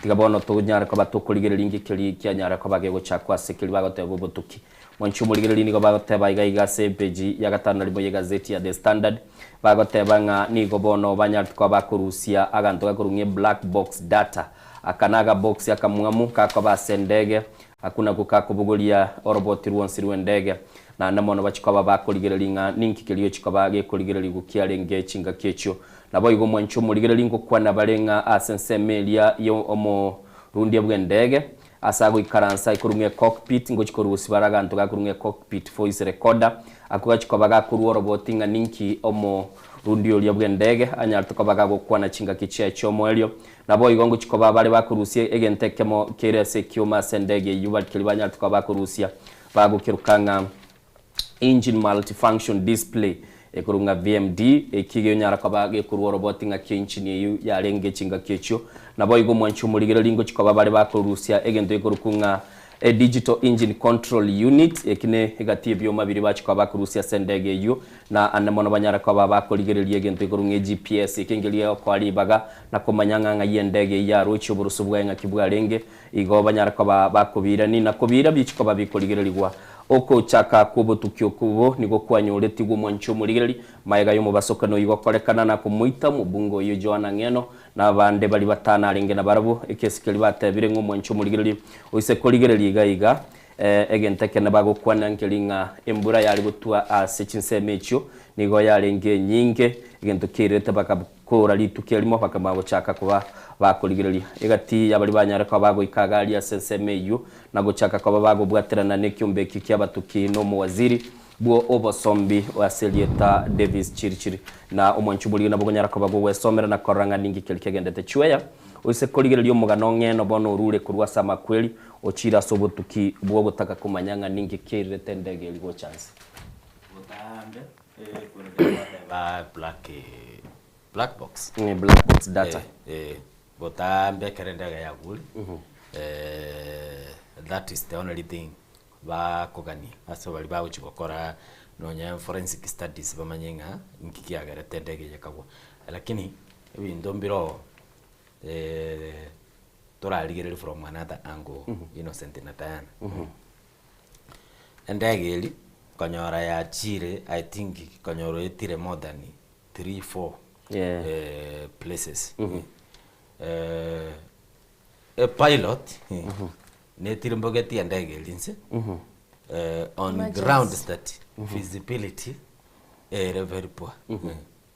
Tiga bono tonyare koba tokorigereria inki keria kianyare koba gegochakwa ase keria bagoteba obotuki. Mwanche omorigereri nigo bagoteba iga iga ase epeji ya gatano na rimo y'egazeti ya The Standard, bagoteba ng'a nigo bono banyarete koba bakorusia aganto gakorwa ng'a black box data. Aka nagabox akamwamu gakoba ase endege, akwo nakwo kakobogoria oroboti rwonsi rw'endege. Naende mono bachia koba bakorigereria ng'a ninki keria ochia koba gekorigererigwa kiarenge chingaki echio. Naboigo mwanche omorigereri ngokwana bare ng'a ase ensemo eria y'omorundia bw'endege, Ase agoikaransa ekorung'a ecockpit, ngochia korusia bare aganto gakorung'a ecockpit voice recorder, akwo gachia koba gakorua oroboti ng'a ninki omorundi oria bw'endege anyarete koba gagokwana chingaki chiaye chi'omoerio. Naboigo ngochia koba bare bakorusia egento ekemo kere ase ekioma ase endege eyio bari keria banyarete koba bakorusia bagokeruka ng'a Engine Multifunction Display, ekorwa ng'a VMD, eki geonyara koba gekorwa oroboti ng'aki engine eyio yarenge chingaki echio. Naboigo omwanchi omorigereria ngochia koba bare bakorusia egento gekorokwa ng'a a Digital Engine Control Unit, eki ne egati y'ebioma biria bachia koba bakorusia ase endege eyio, na ande mono banyare koba bakorigereria egento gekorwa ng'a eGPS, eke nkeria gegokoa ribaga na komanya ng'a ng'ai endege eyio yarochie oboroso bwaye ng'aki bwarenge. Igo banyare koba bakobiirani, na kobiira bichie koba bikorigererigwa. Ogochaka kw'obotuki okwo nigo kwanyoretigwe omwanchi omorigereri, magega y'omobasokano oyio gokorekana na komoita omobunge oyio Joana Ng'eno, na abande baria batano arenge nabarabwo. Ekesi keria batebire ng'a omwanchi omorigereri oise korigereria iga iga, egento ekenene bagokwana nkeri ng'a embura yare gotwa ase chinsemo echio nigo yarenge enyinge, egento kiairete Koora rituko erimo bakamanya gochaka koba bakorigereria egati y'abaria banyare koba bagoika iga aria ase ensemo eyio, na gochaka koba bagobwaterana nekiombe ekio ki'abatuki na omowaziri bwo obosombi ase erieta Davis Chirchir. Na omwancho borigia nabo okonyara koba gogwesomera na korora ng'a ninki keria kegendete chweya, oise korigereria omogano ong'eno bono orure korwa ase amakweri, ochiire ase obotuki bw'ogotaka komanya ng'a ninki kiairerete endege eria gocha nse. Botambe Ba black black box. Eh, black box data. Eh, eh, botambe ekero endege yagure that is the only thing bakogania ase baria bagochia gokora nonya forensic studies bamanye ng'a nki kiagerete endege eye ekagwa. Lakini ebinto mbire oo torarigererie from another angle Innocent na Diana. Endege eria konyora yachire I think konyora oetire more than three, four places. Epilot netirimbogetie endege eria inse on grounds that feasibility ere very poor.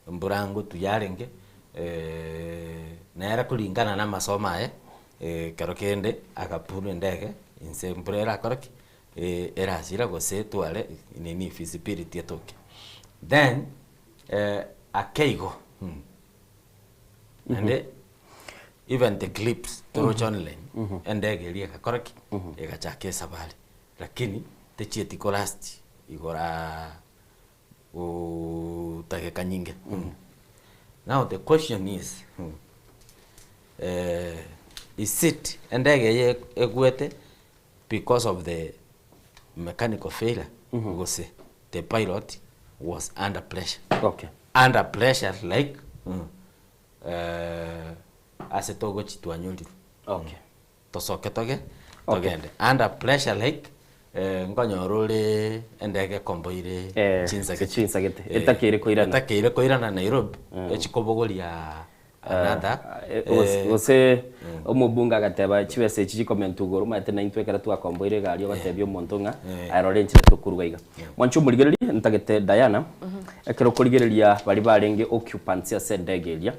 Mbura ngotu yarenge, nere kuringana na amasomo aye, ekero kende agapurwa endege inse mbura erakore ki? Erasire gose etware nini feasibility etoke. Then ake igo naende even the clips toroche online, endege eria egakora ki? Egachaka esabari, lakini techieti kolast igoraa. Dageka nyinge. Now the question is, is it endege eye egwete because of the mechanical failure gose the pilot was under pressure? Okay. Under pressure like ase togochi twanyorirwe. Okay. Tosoke toge togende under pressure like. Nkonyora ore endege ekomboire Eh, chinsagete. chinsagete. Etakeire koirana. Etakeire koirana Nairobi, echi kobogoria another. Gose gose omobunge agateba chibesa echi chikomentwa igoro omanyete naintwe ekero twakomboire egari ogatebia omonto ng'a aye rora enchera tokoruga iga. Mwanche omorigererie ntagete Diana, ekero okorigereria baria barenge occupants ase endege eria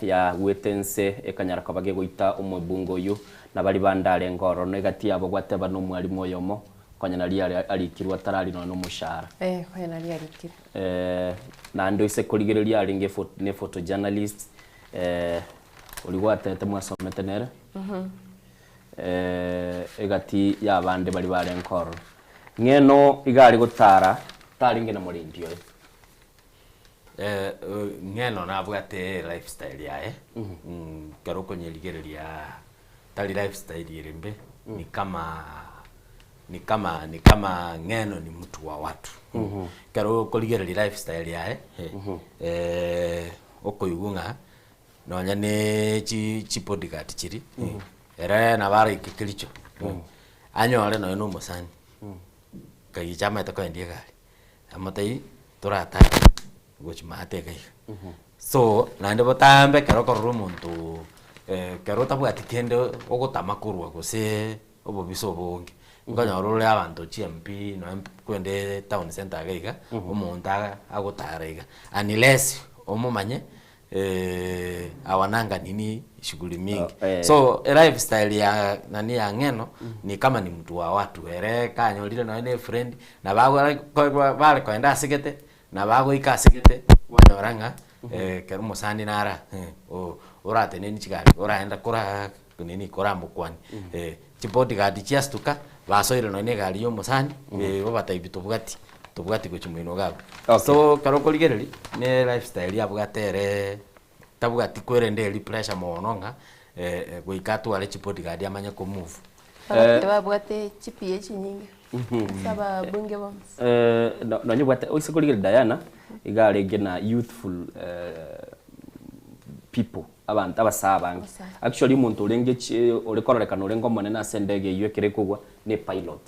yagwete nse ekanyara koba gegoita omobunge oyio Na baria bande arenge ororo, na egati yabo gwateba nomwalimu oyomo, konya naria are arikirwe atarari nonya nomoshahara. Eh, konya naria arikire. Eh, naende oise korigereria arenge efo ne photojournalist, eh, oria gwatete mwasomete nere, Mhm. eh, egati y'abande baria barenge ororo. Ng'eno iga are gotara, tarenge na morendi oye. Ng'eno nabwate lifestyle yaye, ekero okonyerigereria tari lifestyle ere mbe, ni kama ni kama ni kama ng'eno ni mtu wa watu. Ekero okorigereria lifestyle yaye, okoigwa ng'a nonya ne chi chibodyguard chiria, ere nabo araike kericho, anyore nonya na omosani, kagicha amaete koendia egari. Amotebie, Toratake gochia maate iga iga. So, naende botambe ekero okorora omonto ekero otabwati kende ogotama korwa gose obobisa obonge, nkonyora ore abanto chiMP nonye kwende town centre iga iga, omonto agotara iga, unless omomanye hawananga nini shughuli mingi. So elifestyle ya nani ya ng'eno ni kama ni mtu wa watu, ere kanyorire nonye na efriend, nabo agora bare koenda asegete, nabo agoika asegete, kwanyora ng'a ekero omosani nara orateneni chigari oraenda kora nini koramokwanie, chibodyguard chiastuka, basoire nonye na egari ya omosani, obatebia tobwati. Tobwati gochia moino iga abwo. So ekero okorigereria, ne lifestyle abwate ere, tabwati kwerenda eria pressure mono ng'a goika atware chibodyguard amanye ko move. Abageni babwate chiPA chinyinge ase ababunge bonsi. Nonye obwate oise korigereria Diana, iga arenge na youthful people. Abanto abasae abange. Actually omonto orenge chi ore kororekana orenge omonene ase endege eyio ekero ekogwa ne pilot.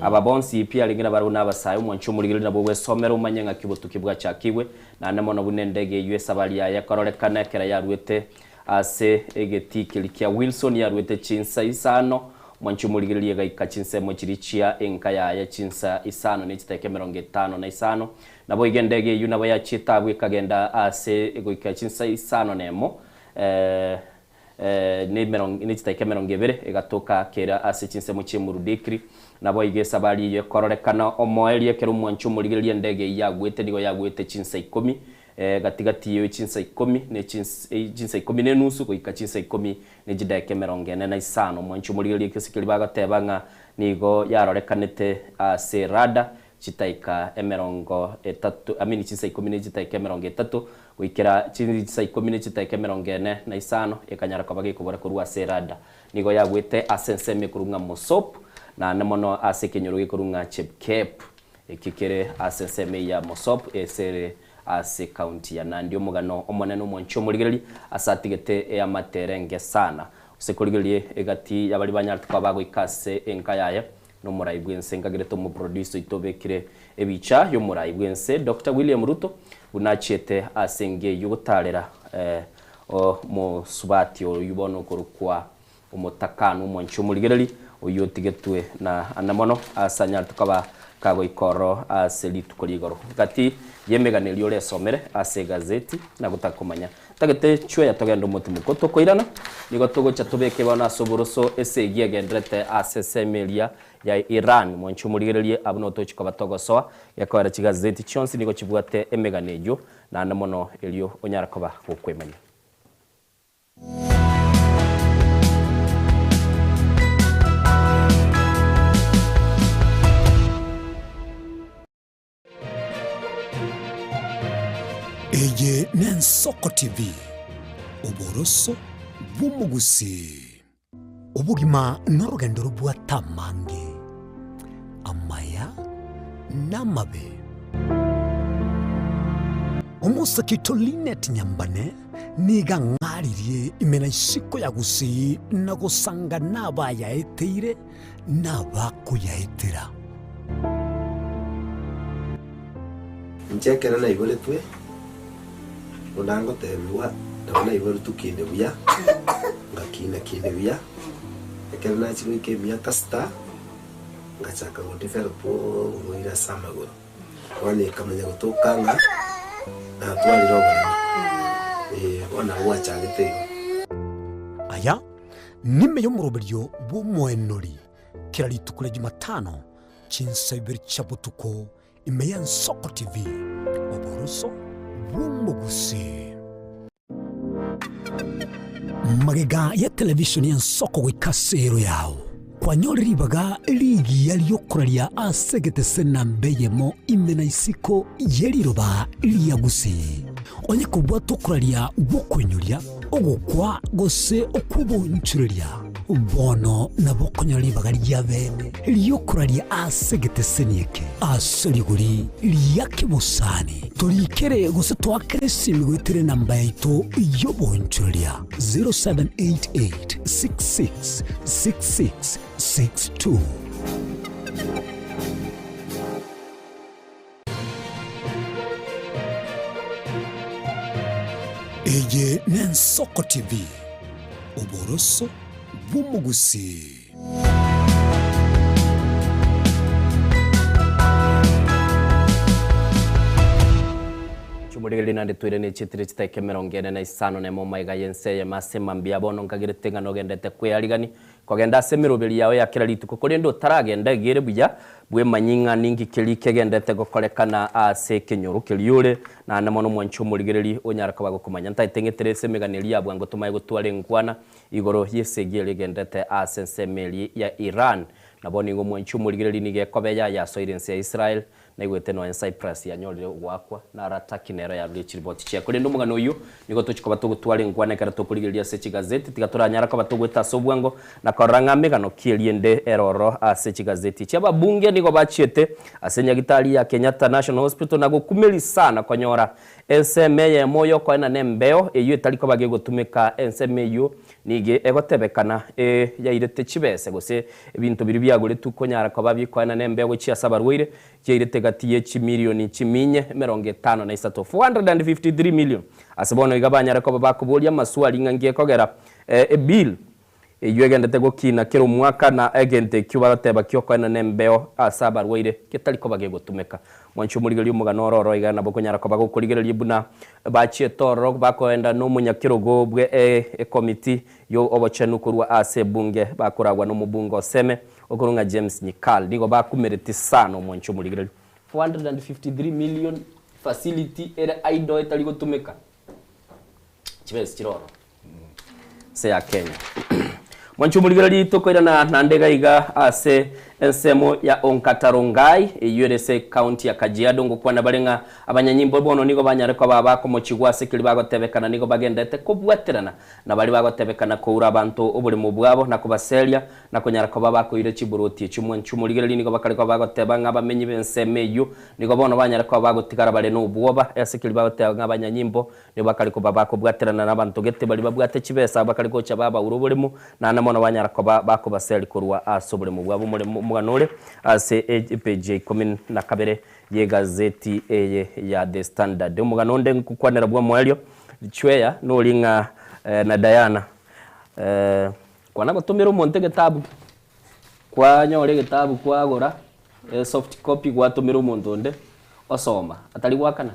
Aba bonsi pi arenge nabarabwo na abasae omwanchi omorigereria nabwo ogwesomera omanye ng'aki obotuki bwachakigwe naende mono buna endege eyio esabari yaye ekororekana ekero yaruete ase egetii keria kia Wilson yaruete chinsa isano omwanchi omorigereria egaika chinsemo chiria chia enka yaye chinsa isano ne chidakika emerongo etano na isano Naboigo endege eyio nabo yachiete agwo ekagenda aase goika chinsa isano nemo, ne chidakika emerongo ebere, egatoka kera ase chinsemo chi'Emurudikiri. Naboigo esabari eyio ekororekana omoerio ekero omwancho omorigereria endege eyio yagwete nigo yagwete chinsa ikomi, gati-gati ye chinsa ikomi ne chinsa ikomi na enusu goika chinsa ikomi ne chidakika emerongo ene na isano. Omwancho omorigereria ekio keria bagoteba ng'a nigo yarorekanete ase rada Chitaika emerongo etato, I mean chinsa ikomi ne chitaika emerongo etato, goikera chinsa ikomi ne chitaika emerongo ene na isano, ekanyara koba gekobora korwa ase erada. Nigo yagwete ase ensemo ekorwa ng'a Mosop, naende mono ase ekenyoro gekorwa ng'a Chepkep, ekio kere ase ensemo eyio ya Mosop, ase ere ase ekaunti ya Nandi. Omogano omonene omwanchi omorigereria ase atigete eamate ere enke sana. Gose korigereria egati y'abaria banyarete koba bagoika ase enka yaye, Nomorai bw'ense nkagerete omoproducer oito obekire ebicha y'omorai bw'ense Doctor William Ruto buna achiete ase enga eyio gotarera omosubati oyio bono okorokwa omotakanu omwanchi omorigereri oyio otigetwe na ane mono ase anyarete koba kagoika ororo ase rituko ria igoro. Gati y'emegano eria oresomere ase egazeti na gotaka komanya Tagete chweya togende omotimoko tokoirana, nigo togocha tobeke bono ase oboroso esegi egenderete ase esemo eria ya Iran. Mwanche omorigererie abwo notochi koba togosoa gekoera chigazeti chionsi nigo chibwate emegano eyio naende mono erio onyare koba gokwemanya. Eye n'Ensoko TV, oboroso bw'omogusii. Obogima norogendo robwate amange, amaya na amabe. Omosake oito Linet Nyambane nigo ang'aririe ime na isiko ya Gusii na gosanga nabayaeteire. nabakoyaetera. Inche ekero naiboretwe, buna ngotebigwa, nabo naiboretwe kinde buya, ngakina kinde buya, ekero nachia goika emiaka sita, ngachaka go develop oborwaire ase amagoro. Bono ekamanya gotoka ng'a natwarire oboremo, eh, bono nabo gwachagete igo. Aya nime y'omoroberio bw'omoenori kera rituko ria Jumatano chinsa ibere chia botuko ime y'Ensoko TV, oboroso bw'omogusii. Magega ya televishoni y'Ensoko goika ase ero yao, kwanyore ribaga rigiya ri'okoraria ase egetese namba eyemo ime na isiko ye riroba ria Gusii. Onye kobwate okoraria gw'okoinyoria, ogokwa gose okw'obonchoreria, bono nabo okonyora ribaga ria bene ri'okoraria ase egeteseni eke ase rigori ria kebosani. Torikere gose toakere esimi goetera enamba yaito y'obonchoreria 0788 66 66 62. Eye n'Ensoko TV, oboroso bw'omogusii. Chimorigereria naende toire ne chitiri chitaika emerongo ene na isano nemo omaiga y'ense eyemo ase mambia bono nkagerete ng'a nogendete kwearigani Kogenda ase emeroberi yao ya kera rituko, korende otaragenda egere buya, bwemanyie ng'a ninki keria kegendete gokorekana ase ekenyoro keria ore, naende mono omwanchi omorigereri onyare koba gokomanya. Ntaete ng'etere ase emegano eria ya bwango tomaye gotwara enkwana igoro y'esegi eria egendete ase ensemo eria ya Iran. Nabo nigo omwanchi omorigereri nigo ekoba eya yasoire ense ya Israel, Naigwete nonya Cyprus yanyorire ogoakwa, na Rataki nero yarure chiriboti chiaye. Korende omogano oyio nigo tochia koba togotwara enkwana ekero tokorigereria ase chigazeti, tiga toranyara koba togoeta ase obwango na korora ng'a megano ki eria ende ere ororo ase chigazeti echi. Ababunge nigo bachiete ase nyagitari ya Kenyatta National Hospital na gokumeria sana konyora ensemo eyemo yokoenana embeo eyio etari koba gegotumeka. Ensemo eyio nigo egotebekana yairete chibese gose ebinto biria biagoretwe konyara koba bikoenana embeo gochia ase abarwaire, chiairete gati ye chimilioni chiminye 53, 453 million. Ase bono iga banyare koba bakoboria amaswali ng'a nki ekogera ebill eyio egendete gokina kera omwaka na egento ekio bagoteba kiokoenana embeo ase abarwaire getari koba gegotumeka. Mwanche omorigereria omogano oro oro iga nabo okonyara koba gokorigereria buna bachiete ororo bakoenda nomonyakerogo bwe ekomiti yo obochenu korwa ase ebunge bakoragwa nomobunge oseme okorwa ng'a James Nyikal nigo bakumereti sana omwanche omorigereria 453 million facility ere idle etari gotumeka chibesa chire ororo. Ense ya Kenya. Mwanche omorigereria tokoirana naende iga iga ase ensemo ya Onkatarong'ai eyio ere ase ekaunti ya Kajiado ngokwana bare ng'a abanyanyimbo bono nigo banyare koba abakomochigwa ase keria bagotebekana nigo bagenderete kobwaterana na baria bagotebekana koura abanto oboremo bwabo na kobaseria na konyara koba bakoira chiburoti echio. Mwanche omorigereria nigo bakare koba bagoteba ng'a abamenyi b'ensemo eyio nigo bono banyare koba bagotigara bare nobwoba ase keria bagoteba ng'a abanyanyimbo Nigo bakare koba bakobwaterana nabanto gete baria babwate chibesa abakare gocha babaura oboremo, naende mono banyara koba bakobaseria korwa ase oboremo bwabo. Omoremo omogano ore ase epeji ya ikomi na kabere y'egazeti eye ya The Standard. Omogano onde nkokwanera bw'omoerio Chweya nori ng'a na Diana kwana gotomera omonto egetabu kwanyora egetabu kwagora esoft copy gwatomera omonto onde osoma atari goakana.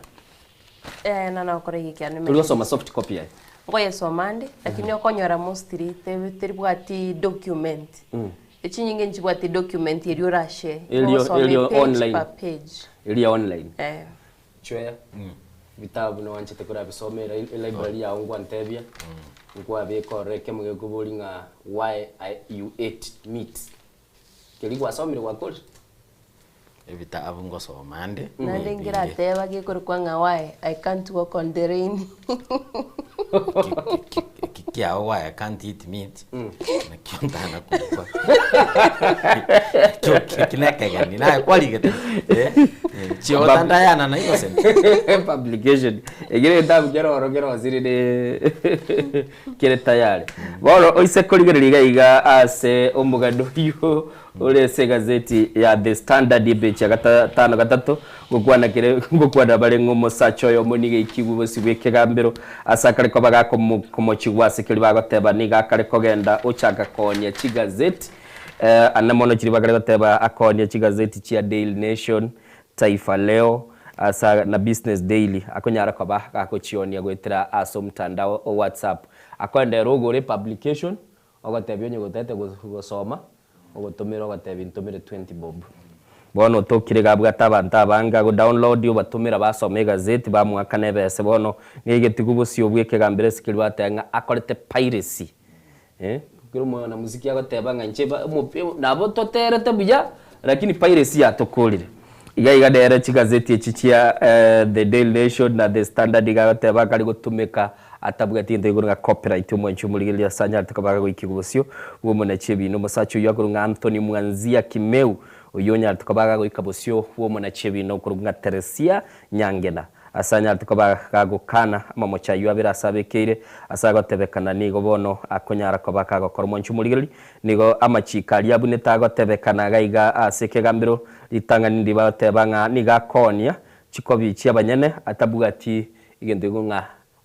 Eh, na nokora egeki ane Tori gosoma soft copy aye? Nkoyesoma nde, lakini okonyora mostly te- teribwati document. Echinyinge nchibwati document eria orashare. Erio- Ogosoma erio page online. per page. Eria online. Eh. Chweya, ebitabu noanchete korabisoma ere elibrary yago ngwantebia, nkwabeka ororo ekemo gekoboria ng'a why I you ate meat. Keria gwasomire gwakorire. Ebitabu ngosoma nde. Naende ngerateba gekorokwa ng'a why I can't walk on the rain. Eki kiao why I can't eat meat nakio ntana koigwa. Ekio eki nekegeni naye kwarigete eh, chiota ndayana na innocent. Publication. Ekio negetabu kere ororo kerosire ne kere tayari. Bono oise korigereria iga iga ase omogano oyio. Ore ase egazeti ya The Standard epeji ya gatano gatato, ngokwana kere ngokwana bare ng'a omosacha oyomo nigo aikigwe bosio bw'ekegambero ase akare koba gakomochigwa ase keria bagoteba nigo akare kogenda ochaka koonia chigazeti ane mono chiria bakare goteba akoonia chigazeti chia Daily Nation, Taifa Leo asa na Business Daily akonyara koba gakochionia goetera ase omotandao o WhatsApp. Akoenderera ogore epublication Ogotebia onye gotete gosoma, ogotomera ogotebia ntomere 20 bob. Bono otokire iga abwate abanto abange ago download obatomera basoma egazeti bamoakana ebese bono negetigu bosio bwa ekegambero ase keria bateba ng'a akorete piracy eh, kera omwanamuziki agoteba ng'a inche ba omope nabo toterete buya lakini piracy yatokorire. Iga iga nere chigazeti echi chia The Daily Nation na The Standard iga agoteba akare gotumeka atabwati gento igoro ng'a copyright omwanchi omorigereria ase anyarete koba agoikigwa bosio bw'omonachi ebina. Omosacha oyio akorwa ng'a Anthony Mwanzia Kimeu oyio onyarete koba agagoika bosio bw'omonachi ebina okorokwa ng'a Teresia Nyangena ase anyarete koba gagokana amamocho ayio abere ase abekeire ase agotebekana nigo bono akonyara koba kagokora omwanchi omorigereria Nigo amachiiko aria abunete agotebekana gaiga ase ekegambero ritang'ani ndibagoteba ng'a nigo akoonia chikobi chi'abanyene atabwati egento igo ng'a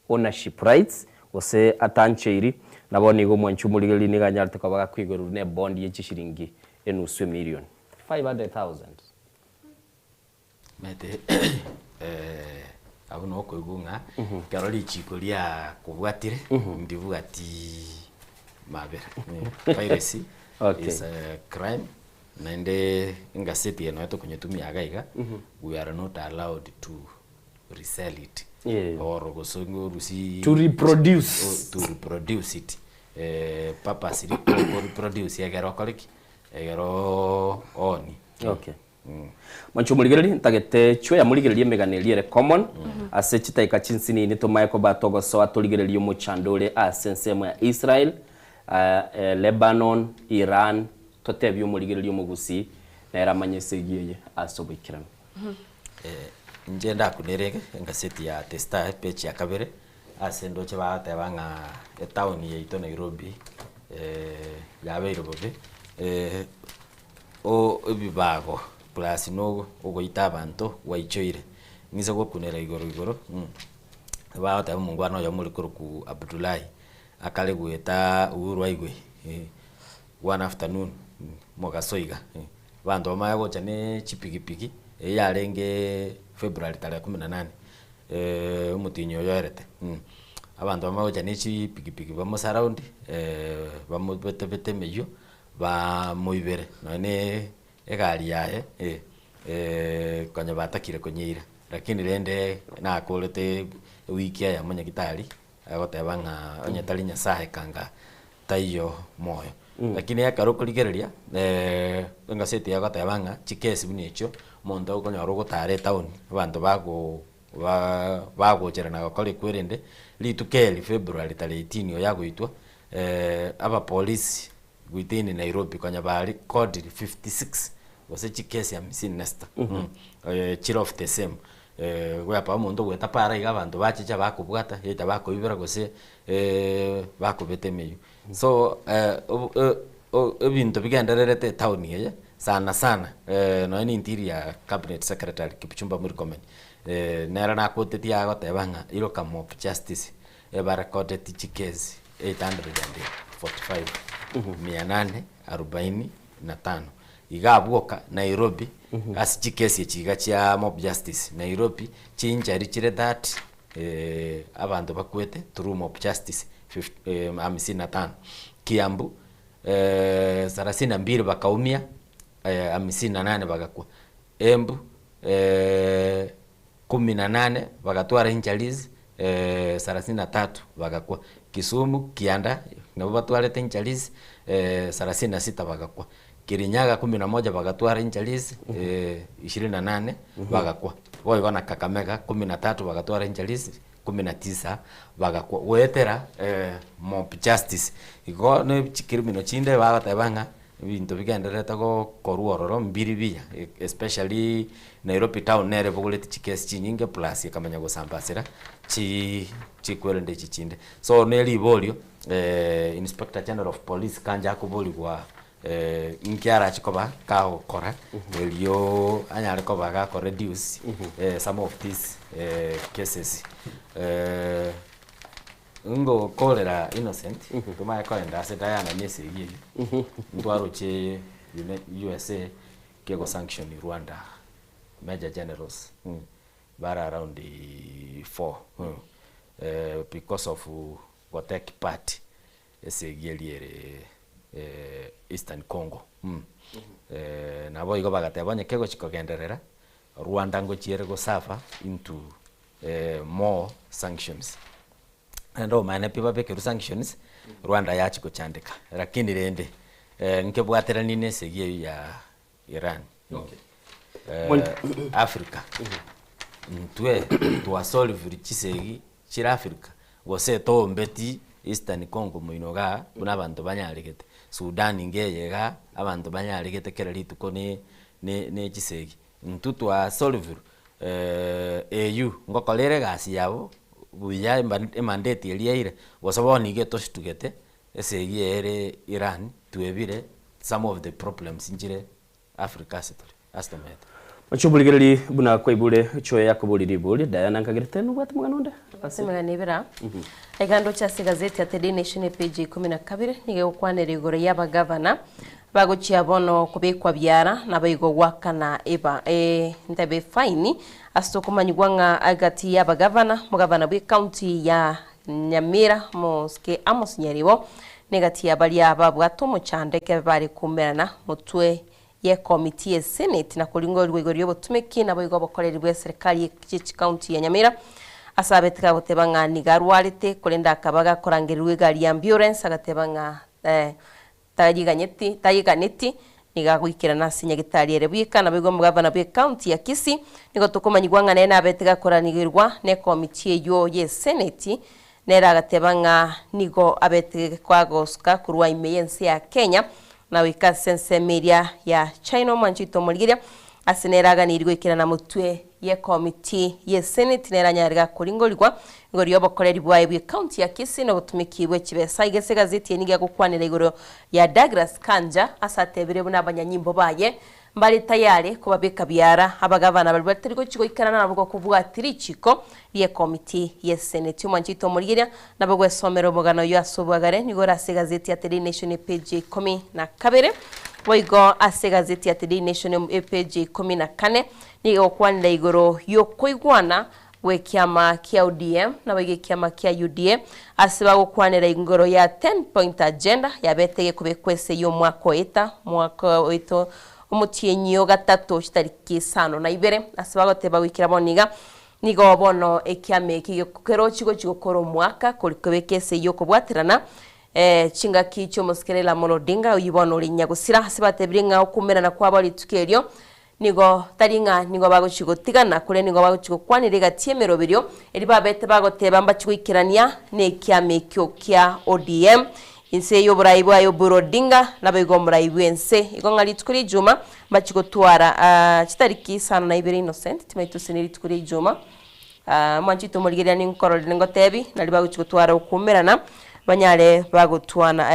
ownership rights gose atancheiri, nabo nigo omwanchi omorigereria nigo anyarete koba gakoigorerwa ne bond ye chishilingi enusu emilion, 500,000. Omanyete abwo nabo okoigwa ng'a ekero richiko riakobwatire ndibwati mabera. Piracy is a crime naende engaseti eye nonya tokonyetumia iga iga we are not allowed to resell it or gose orusie To reproduce. to reproduce it purposely ko reproduce egere okore ki? Egere oonie. Okay. Mwanche omorigereria, ntagete chweya morigererie emegano eria ere common ase chidakika chinsinini tomaye koba togosoa torigererie omochando ore ase ensemo ya Israel, Lebanon, Iran, totebie omorigereria omogusii nere amanye esegi eye ase oboikeranu. Inche ndakunere engaseti ya The Star page ya kabere ase ndoche bagoteba ng'a etown yaito Nairobi yabeire bobe. Ebibago plus na ogoita abanto gwaichoire, ng'ise gokunera igoro igoro, bagoteba omongwana oyomo ore korokwa Abdullahi, akare goeta Uhuru Highway one afternoon mogaso iga, abanto bamanye gocha ne chipikipiki, eyio yarenge February tarehe kumi na nane, omotienyi oyo oerete, abanto bamanye gocha ne chipikipiki bamosurround bamobetebete emeyio. Bamoibere nonya ne egari yaye konya batakire konyeira, lakini rende nakorete ewiki eyemo nyagitari agoteba ng'a onye tari Nyasaye kanga taiyo moyo. Lakini ekero okorigereria engaseti egoteba ng'a chikesi buna echio, omonto okonyora ogotara etown, abanto bago ba bagocherana gokora ekwerende, rituko eri February tarehe 18 oyo agoitwa. Abapolisi within Nairobi konya ba recorded 56 gose chikesi hamsini na sita chire of the same whereby omonto ogoeta para iga abanto bachicha bakobwata either bakoibera gose bakobeta emeyio. So ebinto bigendererete etown eye sana sana nonya na interior cabinet secretary Kipchumba Murkomen nere nakotetie agoteba ng'a Ilocum of justice Ebarekodeti chikesi 845, 845, iga abwoka Nairobi ase chikesi echi iga chia mob justice Nairobi chinchari chire 30 abanto bakwete through mob justice hamsini na tano, Kiambu thelathini na mbili bakaumia hamsini na nane bagakwa, Embu Kumi na nane bagatwara injuries sarasini na tatu bagakwa. Kisumu kianda nabo batwarete injuries sarasini na sita bagakwa. Kirinyaga kumi na moja bagatwara injuries ishirini na nane bagakwa. Boigo na Kakamega kumi na tatu bagatwara injuries kumi na tisa bagakwa. Goetera mob justice igo ne chicriminal chinde bagoteba ng'a Ebinto bigendererete gokorwa ororo mbiri biya especially Nairobi town nere ebogoreti chikesi chinyinge plus ekamanya gosambasera chi chikwerende echi chinde. So ne riborio inspector general of police kanje akoborigwa. Inki arache koba kagokora erio anyare koba gako reduce some of these cases. Ngokorera Innocent, tomanye kogenda ase Diana na esegi eyio, ntwaroche USA kego sanction Rwanda major generals bare around four because of go take part esegi eria ere Eastern Congo. Naboigo bagateba onye kegochi kogenderera, Rwanda ngochia ere go suffer into more sanctions. Naende omanyete pi babekerwe sanctions, Rwanda yachia gochandeka. Lakini rende, nkebwateranie na esegi eyio ya Iran. Africa, intwe twasolvire chisegi chire Africa, gose tombeti Eastern Congo moino igaa buna abanto banyaregete, Sudan ngeye igaa, abanto banyaregete kera rituko ne ne ne chisegi. Intwe twasolvire AU ngokora ere egasi yabo buya emandate eria eire, gose bono iga etoshitugete esegi eye ere Iran twebire some of the problems nchire Africa ase tore, ase tomenyete. Oche oborigereri buna kwaibure choe yakoboria ribori Diana nkagerete nobwate omogano onde ase Emegano ebere aa. Iga ndoche ase egazeti ya The Daily Nation epage ya ikomi na kabere nigo egokwanera igoro y'abagavana bagochia bono kobekwa biara naboigo goakana eba entebe efaini ase okomanyigwa ng'a egati y'abagavana omogavana bw'ecounty ya Nyamira Mosike Amos Nyaribo negati ya baria babwate omochando ekero bare koumerana motwe y'ekomiti ye Senate na koringorigwa igoro y'obotumeki naboigo obokoreri bw'eserekari ye chicounty ya Nyamira ase abete gagoteba ng'a nigo arwarete korende akaba gakorangerigwa egari ya ambulance agateba ng'a Tayiganyeti, tayiganeti, nigo agoikerana ase nyagetari ere bweka. Naboigo omogavana bw'ecounty ya Kisii nigo tokomanyigwa ng'a nere nabete gakoranigerwa nekomiti eyio y'eseneti, nere agateba ng'a nigo abete kagosuka korwa ime y'ense ya Kenya na goika ase ensemo eria ya China omwancho oito omorigeria ase nere aganeirie goikerana motwe y'ekomiti y'eseneti nere anyare gakoringorigwa igoro y'obokoreri bwaye bw'ecounty ya Kisii na obotumiki bwe chibesa. Iga ase egazeti eye nigo egokwanera igoro ya Douglas Kanja ase atebire buna abanyanyimbo baye mbare tayari kobabeka biara abagavana baria batari gochia goikerana nabo gokobwatia richiko ri'ekomiti y'eseneti. Omwancho oito omorigeria nabo gwesomera omogano oyio ase obwagare nigo ore ase egazeti ya The Daily Nation epage ya ikomi na kabere. Boigo ase egazeti ya The Daily Nation epage ya ikomi na kane Nigo egokwanera igoro y'okoigwana gw'ekiama kia ODM naboigo ekiama kia UDA ase bagokwanera igoro ya Ten Point Agenda yabete egekobekwa ase y'omwaka oeta mwaka oito omotienyi o gatato chitariki isano na ibere ase bagoteba goikera bono iga nigo bono ekiama eki kerochi gochi gokora omwaka kori kobeka ase y'okobwaterana chingaki chi'omosike Raila Amolo Odinga oyio bono ore nyagosira ase batebirie ng'a okoumerana kwabo rituko erio Nigo tari ng'a nigo bagochia gotigana, korende nigo bagochia gokwanera egati y'emeroberio eria babete bagoteba mbachie goikerania nekiama ekio kia ODM. Inse y'oborai bwaye Oburu Odinga naboigo omorai bw'ense. Igo ng'a rituko ria ijuma mbachie gotwara chitariki isano na ibere Innocent timaeti gose nerituko ria ijuma. Mwanchete omorigereria ninkororere ningotebi naria bagochia gotwara okoumerana banyare bagotwana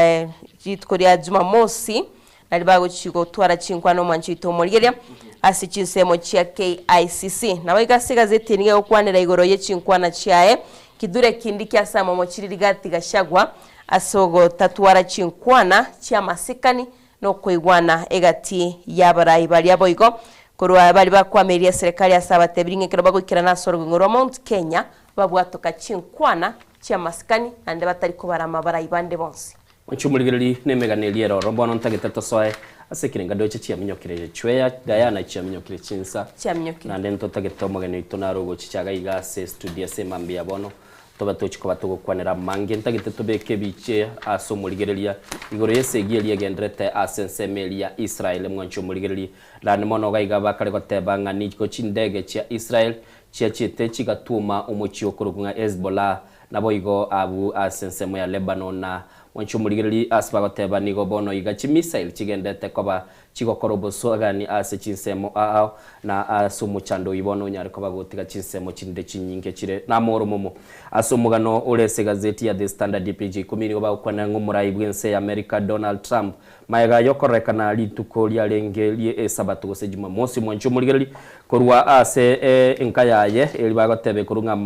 rituko ria jumamosi. Nario bagochia gotwara chinkwana omwancho oito omorigereria ase chinsemo chia KICC. Naboigo ase egazeti eye nigo egokwanera igoro ye chinkwana chiaye, Kithure Kindiki ase amomochiri Rigathi Gachagua ase ogotatwara chinkwana chi'amasikani na okoigwana egati y'abarai baria boigo korwa baria bakwameirie eserekari ase abatebirie ng'a ekero bagoikerana ase orogongo rwa Mount Kenya babwatoka chinkwana chi'amasikani naende batari kobarama abarai bande bonsi. Inche omorigereri nemegano eria ere ororo bono ntagete tosoe ase ekerenga ndoche chiaminyokire chweya Diana chiaminyokire chinsa Chiaminyokire. naende ntotagete omogeni oito naro ogochicha iga iga ase estudio ase emambia ya bono tobe tochi koba togokwanera amange ntagete tobeke ebiche ase omorigereria igoro y'esegi eria egenderete ase ensemo eria ya Israel mwanche omorigereri naende mono iga iga bakare goteba ng'a nigo chindege chia Israel chiachiete chigatwoma omochie okorokwa ng'a Hezbollah Naboigo abwo ase ensemo ya Lebanon na Mwanche omorigereria ase bagoteba nigo bono iga chimissile chigendete koba chigokora oboswagani ase chinsemo ao na ase omochando oyio bono onyare koba gotiga chinsemo chinde chinyinge chire namoromomo. Ase omogano ore ase egazeti ya The Standard epage ya ikomi nigo bagokwana ng'a omorai bw'ense ya America Donald Trump Magega y'okorekana rituko riarenge ri'Esabato gose Jumamosi, mwanche omorigereria korwa ase enka yaye, eria bagoteba ekorwa ng'a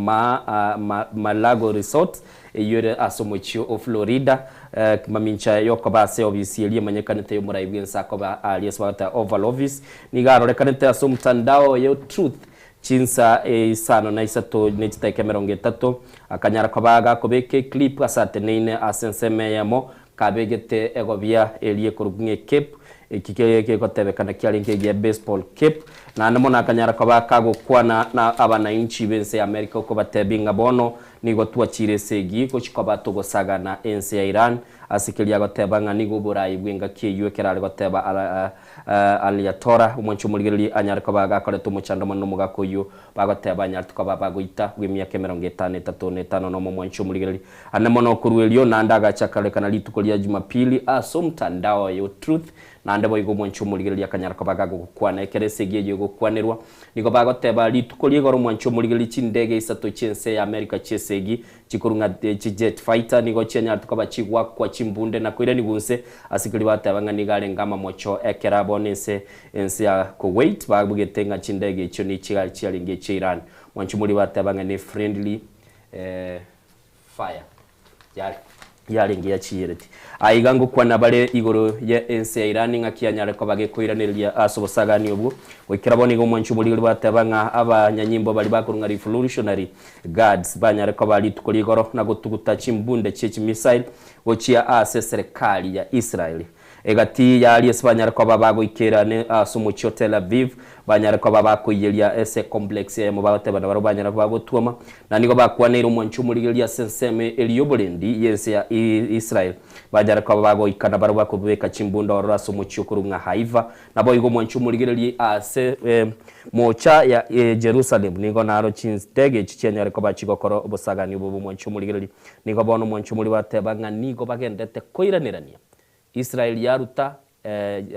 Mar-a-Lago Resort, eyio ere ase omochie o Florida, mamincha y'okoba ase obisi eria emanyekanete y'omorai bw'ense akoba aria ase bagoteba Oval Office, nigo arorekanete ase omotandao oye o Truth chinsa isano na isato ne chidakika emerongo etato, akanyara koba gakobeka eclip ase ateneine ase ensemo eyemo Kabegete egobia eria ekorokwa ng'a ecape, eki kegotebekana kiarenge egia baseball cape, naende mono akanyara koba kagokwana na abanainchi b'ense ya America okobatebia ng'a bono nigo twachire esegi gochia koba togosagana ense ya Iran ase keria agoteba ng'a nigo oborai bw'engaki eyio ekero are goteba Aliatora omwanchi omorigereria anyare koba gakoreta omochando omonene omogaka oyio bagoteba anyarete koba bagoita bw'emiaka emerongo etano etato na etano nomo omwanchi omorigereria Ande mono korwa erio naende agacha akarorekana rituko ria Jumapili ase omotandao oye o Truth, naende boigo omwanchi omorigereria akanyara koba gagokwana. Ekero esegi eyio egokwanerwa, nigo bagoteba, Rituko ria igoro omwanchi omorigereria chindege isato chi'ense ya Amerika chi'esegi chikorwa ng'a chi jet fighter nigo chianyarete koba chigwakwa chimbunde na koiranigwa inse ase keria bagoteba ng'a nigo arenge amamocho ekero abwo nense ense ya Kuwait babugete ng'a chindege echio nichiga chiarenge echia Iran. Mwanchi omorigereria bateba ng'a ne friendly fire yarenge yachiyereti. Aiga ngokwana bare igoro ye ense ya Irani ng'aki yanyare koba gekoiranereria ase obosagani obwo. Goikera bono iga omwanchi omorigori bateba ng'a abanyanyimbo baria bakorwa ng'a Revolutionary Guards banyare koba rituko rigoro na gotuguta chimbunde chie chimissile gochia ase eserekari ya Israel. Egati y'aria ase banyare koba bagoikera ne ase omochie o Tel Aviv, banyare koba bakoiyeria ase ecomplex eyemo bagoteba nabarabwo banyare koba bagotwoma, na nigo bakwaneire omwancho omorigereria ase ensemo eria y'oborendi y'ense ya Israel, banyare koba bagoika nabarabwo bakobeka chimbunda ororo ase omochie okorokwa ng'a Haifa. Naboigo omwancho omorigereria ase moocha ya Jerusalem nigo naro chindege echi chianyare koba chigokora obosagani obo bw'omwancho omorigereria. Nigo bono omwancho omori bateba ng'a nigo bagenderete koiranerania Israel yaruta,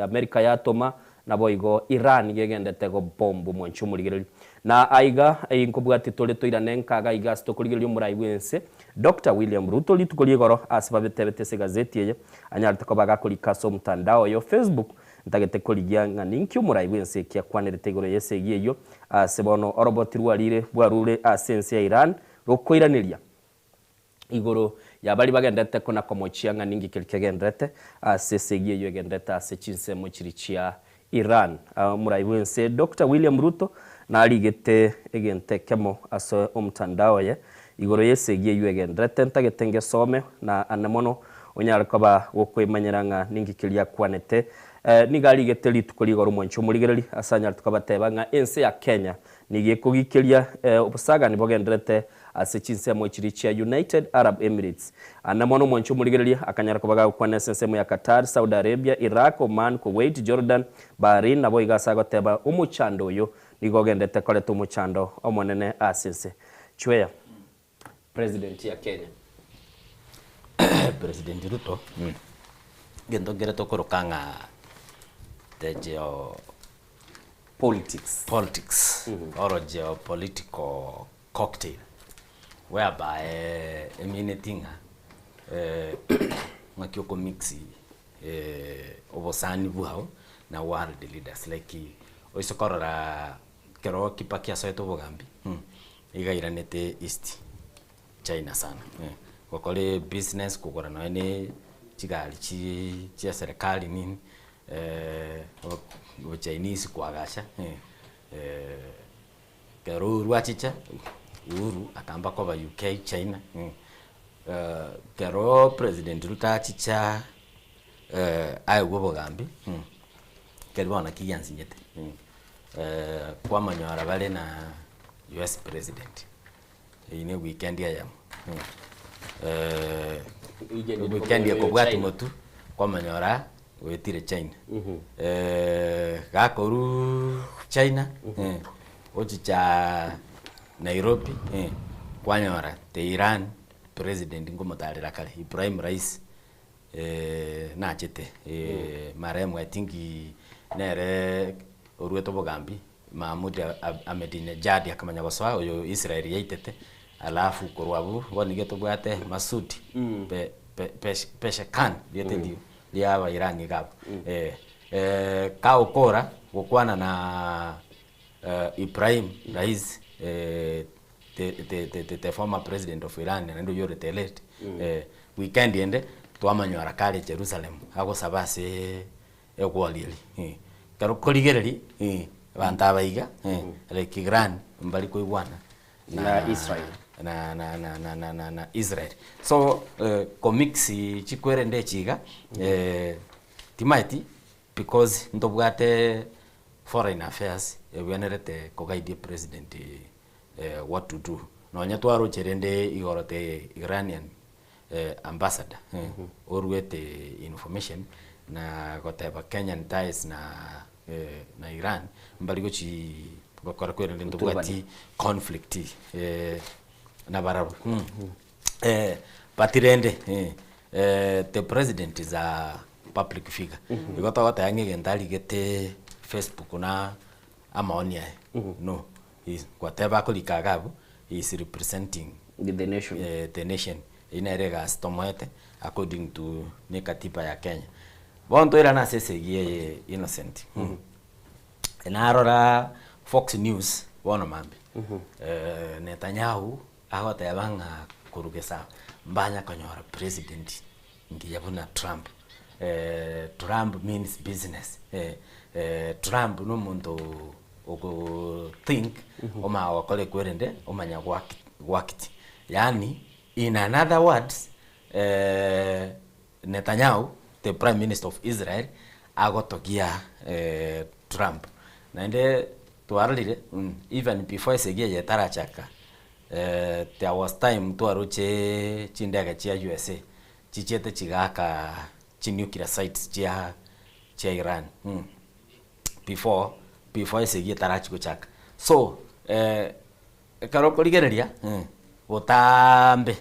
America yatoma, naboigo Iran iga egendete gobomba omwanchi omorigereria. Na aiga inkobwati tore toirane nkaga iga ase tokorigereria omorai bwense Doctor William Ruto rituko ri'igoro ase babetebete ase egazeti eye anyarete koba gakorika ase omotandao oye o Facebook ntagete korigia ng'a ninki omorai bwense eki akwanerete igoro y'esegi eyio ase bono oroboti rwarire bwarure ase ense ya Iran rokoiraneria igoro ya baria bagenderete kona-komochia ng'a ninki keria kegenderete ase esegi eyio egenderete ase chinsemo chiria chia Iran. Omorai bw'ense Doctor William Ruto narigete egento ekemo ase omotandao oye igoro y'esegi eyio egenderete ntagete ngesome na ane mono onyare koba gokoimanyera ng'a ninki keria akwanete. Nigo arigete rituko rigoro omwancho omorigereri ase anyarete kobateba ng'a ense ya Kenya nigo ekogikeria obosagani bogenderete Ase chinsemo chiria chia United Arab Emirates. Ande mono omwancho omorigereria akanyara koba gagokwana ase ensemo ya Qatar, Saudi Arabia, Iraq, Oman, Kuwait, Jordan, Bahrain naboigo ase agoteba omochando oyo nigo ogendete koreta omochando omonene ase ense. Chweya. President ya Kenya. President Ruto, egento nkere tokoroka ng'a the geo Politics. politics or geopolitical cocktail whereby emineti ng'a ng'aki oko mix obosani bwao na world leaders like oise korora ekero Kibaki asoete obogambi iga airanete east China sana gokora ebusiness kogora nonye ne chigari chi chia serikali nini obochainisi koagacha. Ekero Uhuru achicha, Uhuru akamba koba UK, China, ekero President Ruto achicha aegwe obogambi, ekeri bono naki giansinyete, kwamanyora bare na US President, eywo ne eweekend eyemo, weekend ekobwatia motwe, kwamanyora oetire China, gakoruuuu China, ochicha Nairobi, kwanyora Tehran president nkomotarera kare, Ibrahim Raisi. Nachete marehemu I think nere oruete obogambi Mahmoud Ahmadinejad akamanya gosoa oyo Israel yaitete alafu korwa abwo bono nigo tobwate Masoud Pezeshkian rieta erio ria abairani iga abwo. Kagokora gokwana na Ibrahim Raisi the former president of Iran naende oyio ore the late, weekend ende twamonyora kare Jerusalem agosaba ase egwori eria. Ekero okorigereria abanto aba iga like Iran mbari koigwana Na Israel. Na Israel. So komix chikwerende echi iga timaeti because ntobwate foreign affairs ebwenerete koguide president what to do. Nonye twaroche rende igoro the Iranian ambassador oruete information na goteba Kenyan ties na na Iran mbari gochi gokora kwerende ntobwati conflict nabarabwo. But rende the president is a public figure igo togoteba ng'a egento arigete Facebook na amaoni aye no gwateba akorika iga abwo he is representing the nation, the nation. Eyio nere egasi tomoete according to ne katiba ya Kenya. Bono toirane ase esegi eye Innocent. Narora Fox News bono mambia, Netanyahu agoteba ng'a korwa gesa mbanya konyora president ngiya buna Trump. Trump means business, Trump na omonto ogo think omanya gokora ekwerende omanya goact. Yaani in another words Netanyahu the prime minister of Israel agotogia Trump. Naende twarorire even before esegi eye etarachaka there was time twaroche chindege chia USA chichiete chigaaka chi nuclear sites chia chia Iran before before esegi etarachia gochaka. So ekero okorigereria botambe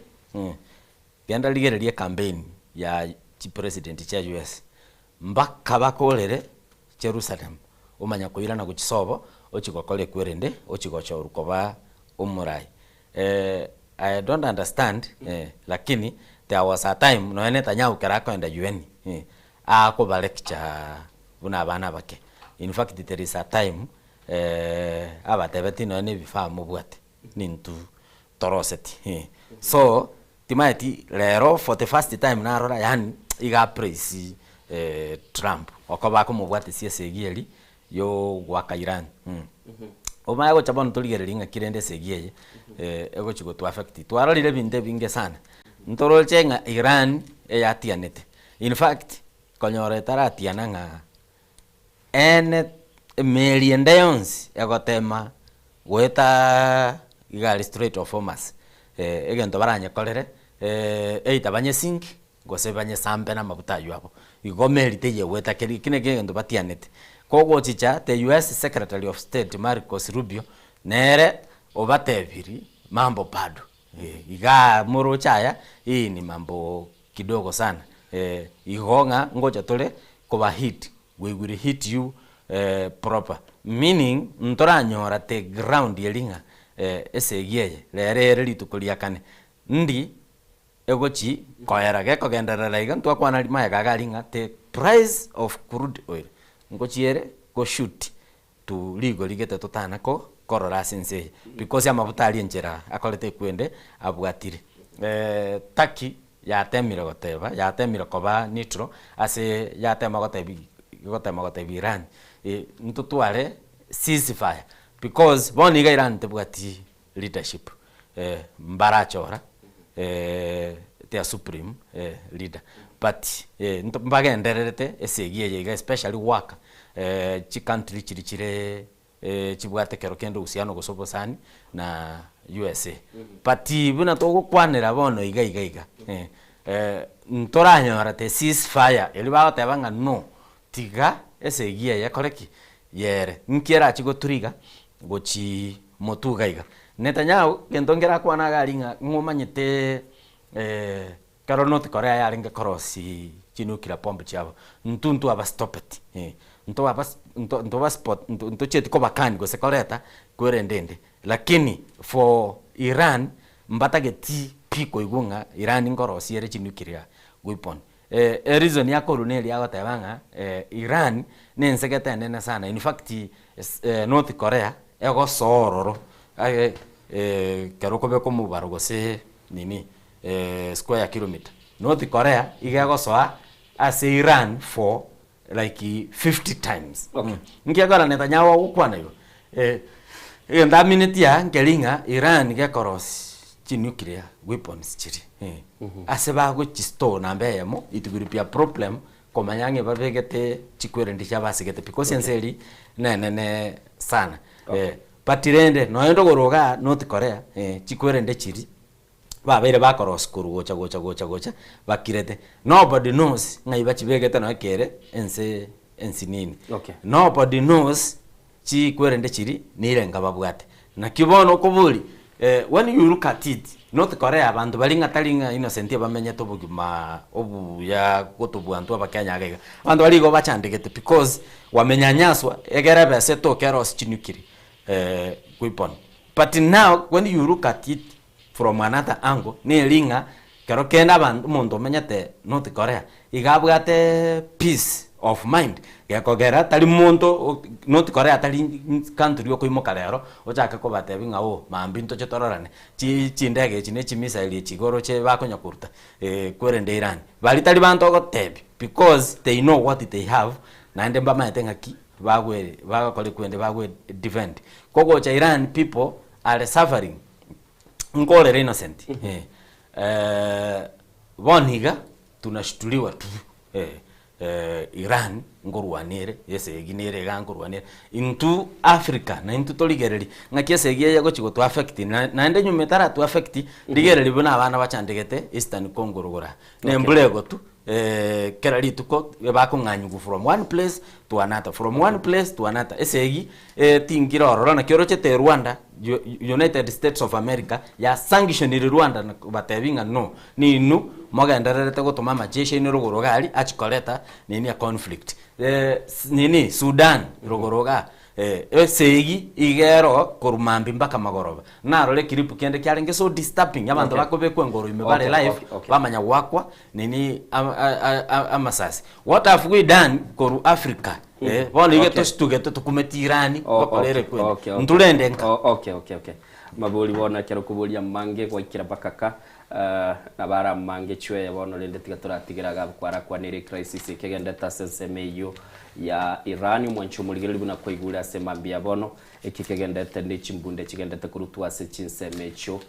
genda rigereria ecampaign ya chipresident chia US mpaka bakorere Jerusalem omanya koirana gochia sobo ochie gokora ekwerende ochie gochorwa koba omorai. I don't understand lakini there was a time nonya Netanyahu ekero akoenda UN akoba lecture buna abana abake. In fact there is a time abatebetie nonya na ebifaa mobwate nintwe toroseti. So timaeti rero for the first time narora yaani iga apraise Trump okoba akomobwatesia esegi eria yogoaka Iran. Omanye gocha bono torigererie ng'aki rende esegi eye egochi gotu affect. Twarorire ebinto ebinge sana, ntoroche ng'a Iran eyatianete, in fact konyora etaratiana ng'a ene emeri ende yonsi egotema goeta iga aria Strait of Hormuz, egento baranyekorere either banyesink gose banyesambe namabuta ayio abo. Igo meri teiyo egoeta keria eki nekio egento batianete. Kogochicha the US Secretary of State Marcos Rubio nere obatebirie mambo bado igaa moroche aya hii ni mambo kidogo sana igo ng'a ngocha tore koba hit we will hit you proper meaning ntoranyora the ground eria ng'a esegi eye rero ere rituko ria kane ndi Egochi koera gekogenderera iga ntwakwana mayega iga aria ng'a the price of crude oil ngochi ere go shoot to rigori gete totana ko korora ase ense eye because amabuta aria enchera akorete ekwende abwatire. Turkey yatemire goteba yatemire koba neutral ase yatema gotebi gotema gotebi Iran ntotware ceasefire because bono iga Iran tebwati leadership mbarachora their supreme leader but mbagendererete esegi eye iga especially goaka chicountry chiria chire chibwate ekero kende uhusiano gose obosani na USA. But buna togokwanera bono iga iga iga ntoranyora the cease fire erio bagoteba ng'a no tiga esegi eye ekore ki? Yere. Nki erachie gotriga gochii motuga iga. Netanyahu gento nkere akwana iga aria ng'a ng'omanyete. Ekero North Korea yarenge korosia chinuclear bomb chiabo, intwe ntwabastopeti, eh, ntwabas nto ntobaspo ntochieti kobakani gose koreta kwerende ende. Lakini for Iran, mbatageti pi koigwa ng'a Iran nkorosia ere chinuclear weapon. Ereason akorwa neria agoteba ng'a Iran na ense gete enene sana, in fact North Korea egosoa ororo aye ekero okobeka omobaro gose nini square kilometer, North Korea iga egosoa ase Iran for like 50 times. Nki ekero Netanyahu agokwana igo? Egento amineti aa nkeri ng'a Iran gekorosia chinuclear weapons chiria ase bagochistore namba eyemo it will be a problem komanya ng'a babegete chikwerende chia basegete because ense eria nenene sana. But rende nonya ndogoro igaa North Korea chikwerende chiria babeire bakorosia korwa gocha gocha gocha gocha bakirete. Nobody knows ng'ai bachibegete nonya kere ense ensinini. Okay. Nobody knows chikwerende chiria nirenga babwate. Naki bono okoboria when you look at it, North Korea abanto baria ng'a tari ng'a innocent bamenyete obogima obuya gotobua intwe abakenya iga iga. Abanto baria igo bachandegete because wamenyanyaswa egere ebesa etoke erosie chinuclear weapon. But now when you look at it from another angle, neri ng'a kero kende abanto omonto omenyete North Korea, iga abwate peace of mind, gekogera tari monto North Korea tari country okoimoka rero, ochake kobatebia ng'a oh mambia ntoche tororane, chi chindege echi na echimisairi echi iga oroche bakonya koruta kwerende Iran. Baria tari banto ogotebia because they know what they have, naende mbamaete ng'aki bagwe bagokora ekwende bagwe defend. Kogocha Iran people are suffering, nkorera innocent eh, bono iga tunashtuliwa tu eh, Iran nkorwana ere, esegi nere iga nkorwana ere, intwe Africa naintwe torigereria ng'aki esegi eye egochi goto affect na naende nyuma etarato affect, rigereria buna abana bachandegete eastern Congo rogoro aa, na embura egotwa kera rituko bakong'anyigwa from one place to another, from one place to another, esegi tingire ororo naki orochete Rwanda, United States of America yasanctionire Rwanda na kobatebia ng'a no, ninwe mogendererete gotoma amajeshi aino rogoro iga aria achie koreta nini ya conflict. Nini Sudan rogoro igaa esegi iga ero korwa mambia mpaka magoroba. Narora eclip kende kiarenge so disturbing abanto bakobekwa engoro ime bare live bamanya goakwa nini amasasi. What have we done korwa Africa bono iga tositugete tokumeti Iran gokora ere kwende nturende nka. Okay okay okay mabori bono ekero okoboria amange gwaikera mpaka ka nabo are amange chweye bono rende tiga toratigera iga abwo kwarakwanire ecrisis ekegendete ase ensemo eyio ya Iran omwanchi omorigereria buna kwaigure ase mambia bono eki kegendete ne chimbunde chigendete korutwa ase chinsemo echio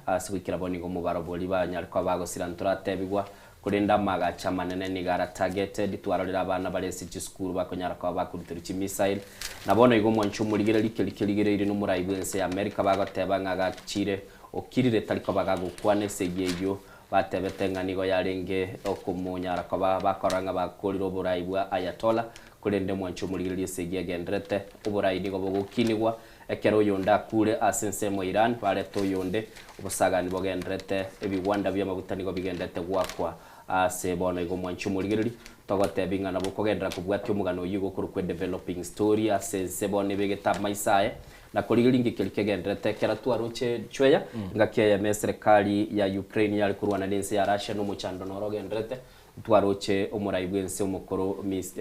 Ase goikera bono nigo omobaro boria banyare koba bagosira ntoratebigwa, korende amaagacho amanene nigo ara targeted, twarorire abana bare ase chisukuru bakonyara koba bakoruterwa chimissile. Na bono igo omwancho omorigereria keria kerigereirie nomorai bw'ense ya America bagoteba ng'a gachire okirire tari koba gagokwana esegi eyio batebete ng'a nigo yarenge okomonyara koba bakorora ng'a bakorire oborai bwa Ayatollah, korende omwancho omorigereria esegi egenderete, oborai nigo bogokinigwa Ekero oyonde akuure ase ensemo ya Iran, barete oyonde, obosagani bogendererete, ebigwanda bi'amaguta nigo bigendererete goakwa aase bono igo mwanche omorigereria, togotebi ng'a nabo okogenderera kobwatia omogano oyio igo okorokwa edeveloping story ase ense bono ebegete amaiso aye, na korigereria inki keria kegendererete ekero twaroche chweya, engaki eyemo eserekari ya Ukraine yare korwana nense ya Russia na omochando noro ogendererete, ntwaroche omorai bwense omokoro Miss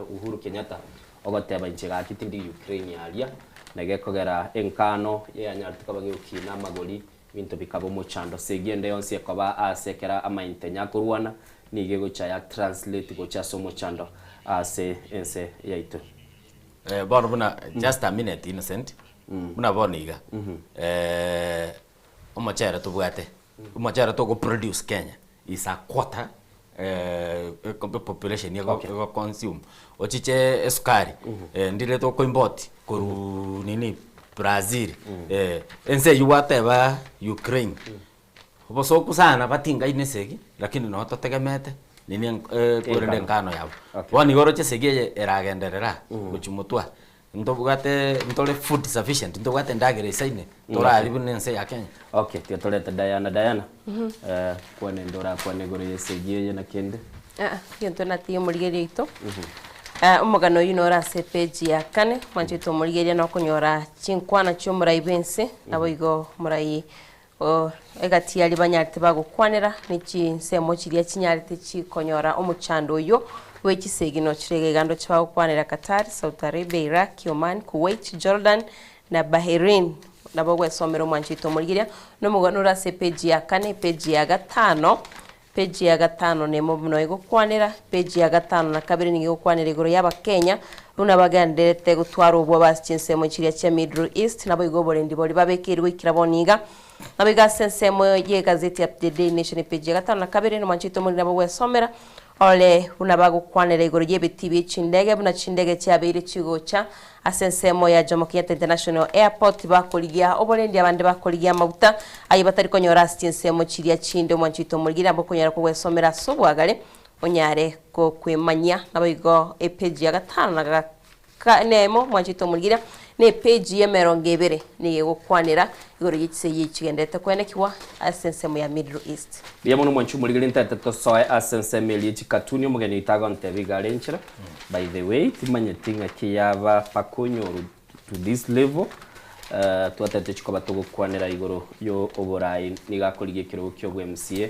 Uhuru Kenyatta Ogoteba inche gaki tindi Ukraine aria, na gekogera enkano yanyarete koba gegokina amagori, ebinto bikaba omochando. Segi ende yonsi ekoba aase ekero amaintenya akorwana, nigo egocha ya translate gocha ase omochando ase ense yaito. Bono buna just a minute Innocent, buna bono iga, omochere tobwate, omochere togo produce Kenya is a quarter population ego consume, ochiche esukari ndire toko import korwa nini Brazil, ense eywo gwateba Ukraine, obosoku sana batingaine esegi lakini noo totegemete nini korende enkano yabo. Bono igo oroche esegi eye eragenderera gochia motwe aa. Ntobwate ntore food sufficient, ntobwate endagera eisaine torari buna ense ya Kenya. Okay, tiga torete Diana. Diana, eh, kwana ende orakwane igoro y'esegi eye na kende. Aa, egento natiga omorigereria oito. Ah, omogano oyio nore ase epeji ya kane, mwanchete omorigereria nokonyora chinkwana chi'omorai bw'ense, naboigo omorai o egati yaria banyarete bagokwanera ne chinsemo chiria chinyarete chikonyora omochando oyio bwe chisegi nochire iga iga ndoche bagokwanera Qatar, Saudi Arabia, Iraq, Oman, Kuwait, Jordan na Bahrain. Nabo ogwesomera omwancho oito omorigereria nomogano ore ase epeji ya kane, epeji ya gatano, Peji ya gatano nemo buna egokwanera, Peji ya gatano na kabere nigo egokwanera igoro y'Abakenya buna bagendererete gotwara obwoba ase chinsemo chiria chia Middle East, naboigo oborendi boria babekeirwe goikera bono iga. Naboigo ase ensemo y'egazeti ya The Daily Nation epeji ya gatano na kabere nomwanchete omoriri nabo gwesomera ore buna bagokwanera igoro y'ebitii bie chindege buna chindege chiabeire chigocha Ase ensemo ya Jomo Kenyatta International Airport bakorigia oborendi abande bakorigia amaguta ayio batari konyora ase chinsemo chiria chinde omwancho oito omorigiri nabo okonyara kogwesomera ase obwagare onyare gokwemanyia naboigo epeji ya gatano na nemo omwancho oito omorigiri na epeji ya emerongo ebere nigo egokwanera igoro ye chisegi echi chigendererete koenekigwa ase ensemo ya Middle East. Mbuya mono mwanchi omorigeri ntaete tosoe ase ensemo eria ye chikatuni omogeni oito agontebia iga are nchera By the way timanyeti ng'aki yaba pakonyoru to this level eh, twatete chikoba togokwanera igoro yo oborai nigo akorigia ekerogo kia obwa MCA eh,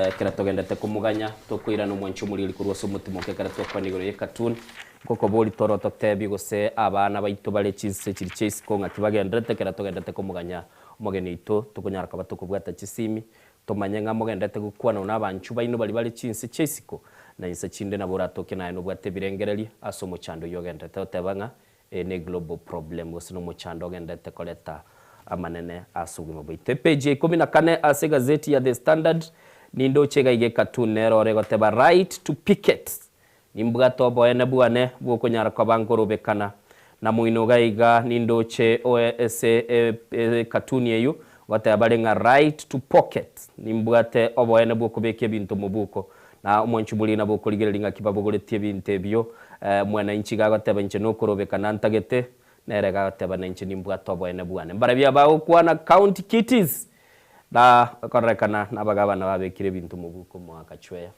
ekero togendete komoganya tokoirana omwanchi omoriori korwa ase omotimoke ekero twakwana igoro ye cartoon nkokobori toro totebie gose abana baito bare chinse chiri chia isiko ng'aki bagenderete ekero togendete komoganya omogeni oito tokonyara koba tokobwata chisimi Tomanye ng'a mogenderete gokwana nabanchwa baino baria bare chinse chia isiko, na inse chinde nabo oratoke naye nobwate ebirengererio ase omochando oyio ogenderete goteba ng'a eye ne global problem gose nomochando ogenderete koreta amanene ase obogima bwaito. Epeji ya ikomi na kane ase egazeti ya The Standard nindoche iga iga ecartoon nere ore egoteba Right to picket Nimbwate oboene bwane bw'okonyara koba nkorobekana na moino iga iga nindoche oe ase ekatuni eyio goteba bare ng'a right to pocket nimbwate oboene bw'okobeka ebinto mobuko na omwanchi boria nabo okorigereria ng'aki babogoretie ebinto ebio mwananchi iga agoteba inche nokorobekana ntagete nere iga agoteba nainche nimbwate oboene bwane mbarabio abagokwana county kitties na kororekana nabagabana babekire ebinto mobuko moaka chweya.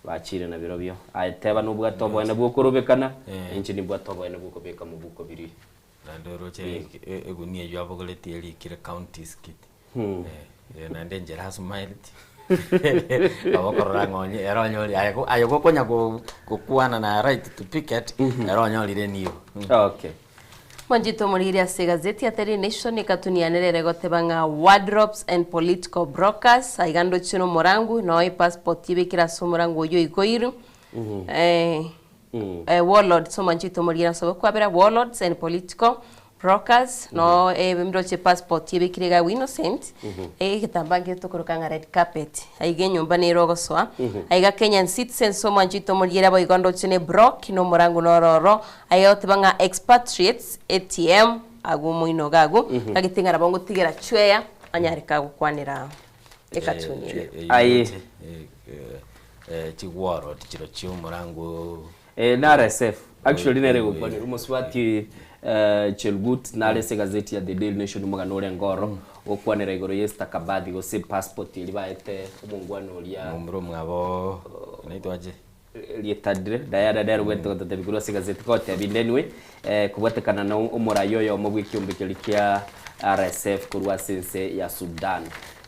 Bachire nabirobio. Aye teba nobwate oboene bw'okorobekana, na inche nimbwate oboene bw'okobeka mobuko biria. Naende oroche egunia eyio abogoretie erikire counties kit. Eh, naende enchera asmilet nabo okorora ng'a onye ere onyorire aye aye gokonya gokwana na right to picket ere onyorire enibo. Okay. Mwanchete omoriri ase egazeti ya Daily Nation ekatuni yane rero egoteba ng'a wardrobes and political brokers aiga ndoche nomorangu noo epassport ebekire ase omorangu oyio oigoirwe eh, eh, warlords omwanchete omoriri ase obokwabera warlords and political brokers noo eh, ndoche passport ebekire iga Innocent egetambaa nkere tokoroka ng'a red carpet aiga enyomba nere ogosoa aiga Kenyan citizens omwanchete omoriri boigo ndoche ne broke nomorangu noro oro Aye goteba ng'a expatriates, ATM, agwo omoino iga agwo, gagete ng'a nabo ngotigera chweya, anyare kagokwanera ekatuni eye. Aye. Chigworo chiro chia omorango Eh, na RSF. Actually nere gokwanera omosubati eh, Chelgut nare ase egazeti ya The Daily Nation omogano orenge oro gokwanera igoro ye stakabadhi gose passport eria baete omongwana oria momura omwabo naitwa ache Rietadire, Diana nere obwenerete gototebia korwa ase egazeti gotebia inde anyway, eh, kobwatekana na omorai oyomo bw'ekiombe keria kia RSF korwa ase ense ya Sudan.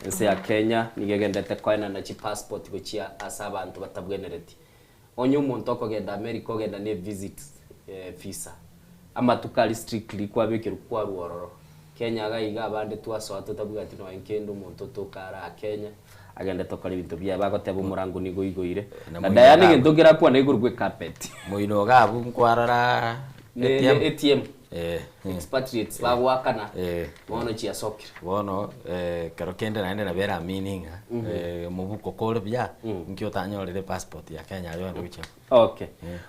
Ense ya Kenya nigo egenderete koenana chipassport gochia ase abanto batabwenereti. Onye omonto okogenda America ogenda ne visit eh, visa, amatuko aria strictly kwabekerwa kwarwa ororo. Kenya iga iga abande twasoa totabwati nonya nkende omonto otoka are aa Kenya, Agende tokore ebinto biaye bagoteba omorango nigo oigoire. Na Na moino Diana iga egento abwo. nkerakwane igoro gwe carpet. Moino iga abwo nkwarora Ne ne ATM. ATM. Eh, eh. Expatriates bagoakana Eh. bono chiasokire. Bono eh, kero kende naende nabo eramini ng'a eh, mobuko kore buya, nki otanyorire epassport ya Kenya aye ogende gochia. Okay.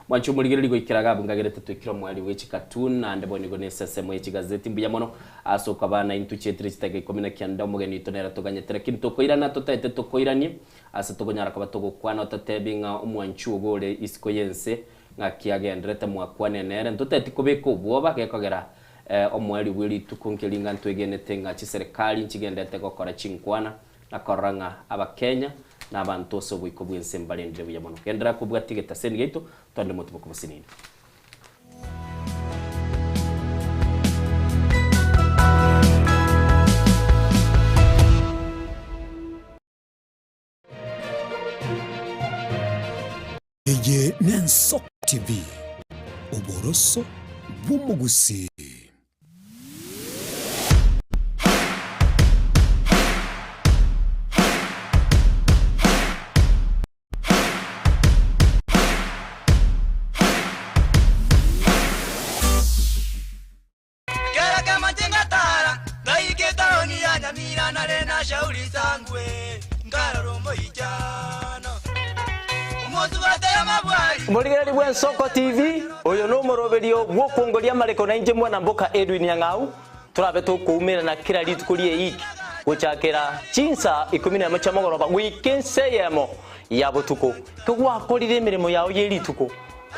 Mwanche omorigereria goikera iga abwo ngagerete toikire omoerio bwe chikatuni naende bono igo nesesemo ye chigazeti mbuya mono ase okobaa naintwe chietire chidakika ikomi na kianda omogeni oito nere toganyete lakini tokoirana totaete tokoiranie ase tokonyara koba togokwana ototebi ng'a omwanchi ogo ore isiko y'ense Ng'aki agenderete mwakwane nere, ntoteti kobeka obwoba gekogera omoerio bwe rituko nkeri ng'a ntwegenete ng'a chiserekari nchigenderete gokora chinkwana na korora ng'a Abakenya na abanto ase oboiko bw'ense mbarendire buya mono. Genderera kobwatia egetaseni giaito totende motimoke bosinini. Eye n'Ensoko TV, oboroso bw'omogusii. Kera kemache ngatara, ngaika etaoni ya Nyamira nare na Shauri Sangwe, nkarora omoichano. Omosubati amabwari. Omorigereria bw'Ensoko TV, oyo nomoroberio bw'okwongoria amareko nainche mwana mboka Edwin Nyang'au, torabe tokoumerana kera rituko ri'eiki gochakera chinsa ikomi nemo chia mogoroba goika ensa eyemo ya botuko. Kegwakorire emeremo yao ye rituko,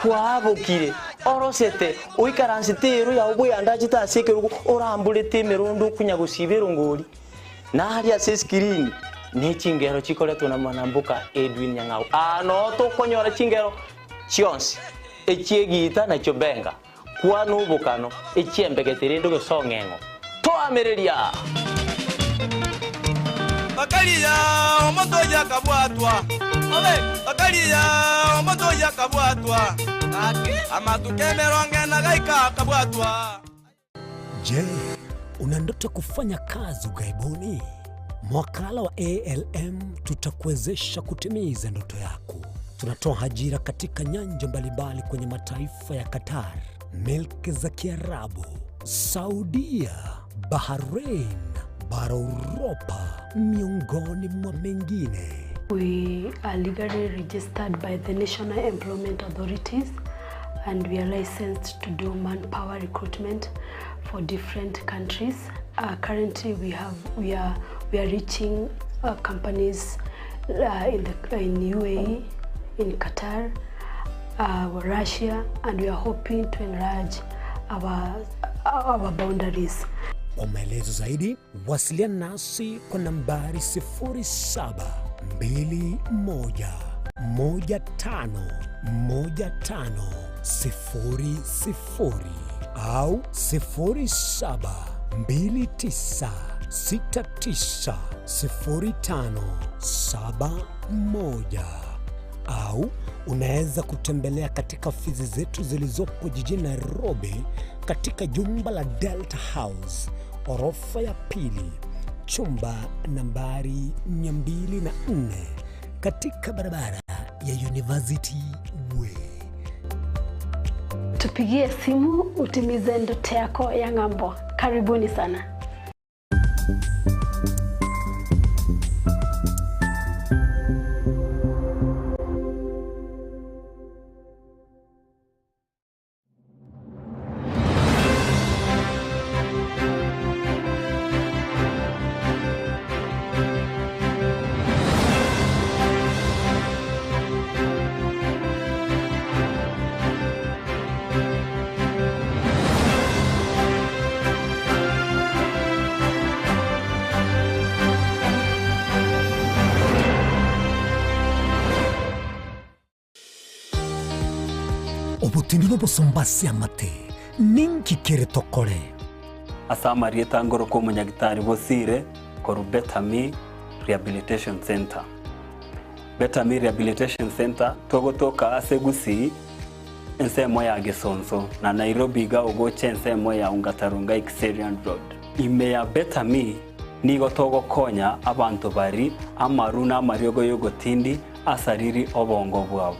Kwabokire, orosete, oikaransete eero yao bweandachete ase ekerogo, oramborete emerondo okonya gosiba erongori, na aria ase esikirini ne chingero chikoretwa na mwanamboka Edwin Nyang'au. Aa noo tokonyora chingero chionsi, echi'egiita na chiobenga, kwana obokano, echi'embegete rende gose ong'eng'o. Toamereria! Bakaria omonto oyio akabwatwa, bakaria omonto oyio akabwatwa, amatuko emerongo ena gaika akabwatwa. Je, una ndoto ya kufanya kazi ughaibuni? Mwakala wa ALM tutakuwezesha kutimiza ndoto yako. Tunatoa ajira katika nyanja mbalimbali kwenye mataifa ya Qatar, milki za Kiarabu, Saudia, Bahrain, bara Uropa, miongoni mwa mengine. We are legally registered by the National Employment Authorities and we are licensed to do manpower recruitment for different countries. Uh, currently we have we are we are reaching uh, companies uh, in the in UAE, in Qatar, uh, Russia and we are hoping to enlarge our our boundaries. Kwa maelezo zaidi wasiliana nasi kwa nambari 0721151500 au 0729690571 au unaweza kutembelea katika ofisi zetu zilizopo jijini Nairobi katika jumba la Delta House orofa ya pili chumba nambari 204 katika barabara ya University Way. Tupigie simu utimize ndoto yako ya ng'ambo. Karibuni sana. Obotindi nobosomba ase amate, ninki kere tokore? Ase amarieta ngorokwa omonyagitari Bosire korwa Better Me Rehabilitation Centre. Better Me Rehabilitation Centre togotoka ase Gusii ensemo ya Gesonso na Nairobi iga ogocha ensemo ya Ongata-Rongai Kiserian Road. Ime ya Better Me nigo togokonya abanto bari amaru na amariogo y'ogotindi asariri obongo bwabo.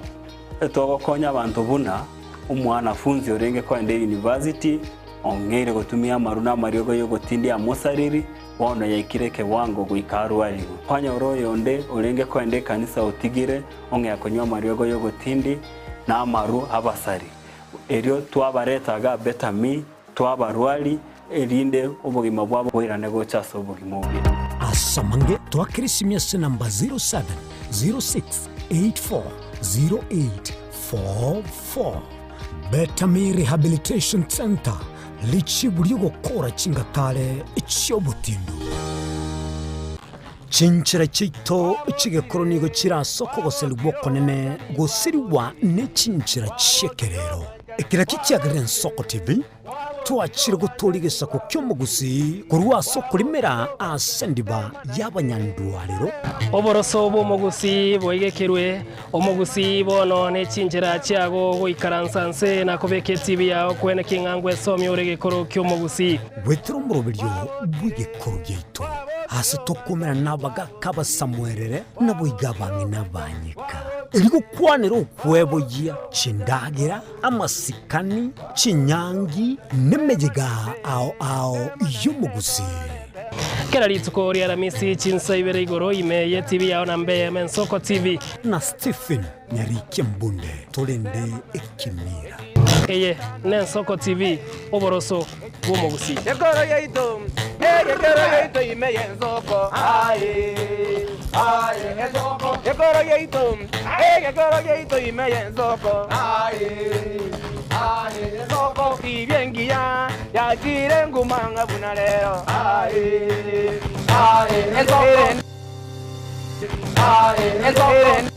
Togokonya abanto buna omwanafunzi orenge koenda eyunivasiti ong'eire gotumia amaru na amariogo y'ogotindi amosariri bono yaikire ekewango goika arwarigwe. Kwanyora oyonde orenge koenda ekanisa otigire ong'ea konywa amariogo y'ogotindi na amaru abasari. Erio twabareta iga Better Me, twabarwari, erinde obogima bwabo boirane gocha ase obogima obuya. Ase amange twakire esimi ase enamba 07068408. 44. Betami Rehabilitation Centre, richibu ri'ogokora chingatare chi'obotindu. Chinchera chiaito chi'egekoro nigo chire ase okogoserigwa okonene gosirigwa ne chinchera chi'ekerero. Ekero ekio kiagerire Ensoko TV, Twachire gotooria egesaku ki'omogusii korwa ase okorimera ase endiba y'abanyandwarero. Oboroso bw'omogusii boigekerwe, omogusii bono ne chinchera chiago goikaransa nse na kobeka etibi yao kwene king'a ngwesomia ore egekoro ki'omogusii. Goetera omoroberio bw'egekoro giaito, ase tokomerana nabagaaka abasamuerere, naboigo abang'ina abanyeka, erio gokwanera okweboyia chindagera, Amasikani, chinyangi, nemeyega ao ao y'omogusii. Kera rituko ria Aramisi chinsa ibere igoro ime ye TV yao na mbe Mensoko TV. Na Stephen Nyarikia Mbunde torende ekemira. Eye n'Ensoko TV, oboroso bw'omogusii. Ekoro yaito, egekero yaito ime y'ensoko, aye, aye, ensoko. Ekoro yaito, egekero yaito ime y'ensoko, aye, aye, ensoko. Tibia engiya yachire nguma ng'a buna rero, aye, aye, ensoko. Aye, ensoko.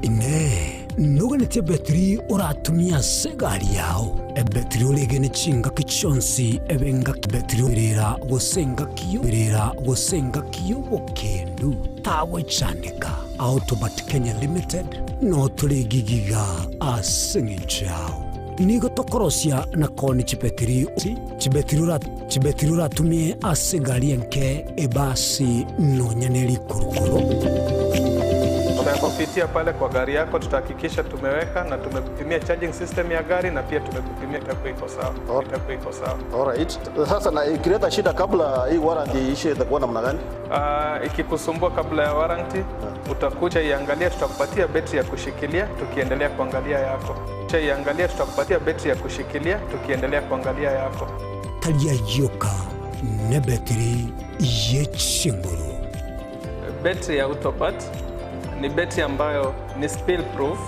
Inee! Noganetie ebetiri oratumie ase egari yao? Ebetiri oregene chingaki chionsi ebe engaki ebetiri oirera gose engaki oirera gose engaki y'obokendu tagwechandeka. Autobat Kenya Limited notore gigiga ase eng'encho yao. Nigo tokorosia na koonia chibetiri chibetiri ora chibetiri oratumie ase egari enke, ebasi, nonya ne rikurukuru. Kupitia pale kwa gari yako tutahakikisha tumeweka na tumekupimia charging system ya gari na pia tumekupimia itakuwa iko sawa. Itakuwa iko sawa. Alright. Sasa na ikileta shida kabla hii warranty iishe itakuwa namna gani? Ah, ikikusumbua kabla ya warranty utakuja iangalia, tutakupatia betri ya kushikilia tukiendelea kuangalia yako. Iangalia, tutakupatia betri ya kushikilia tukiendelea kuangalia yako. Tari ayioka nebetiri ye chinguru. Betri ya Autopat ni betri ambayo ni spill proof,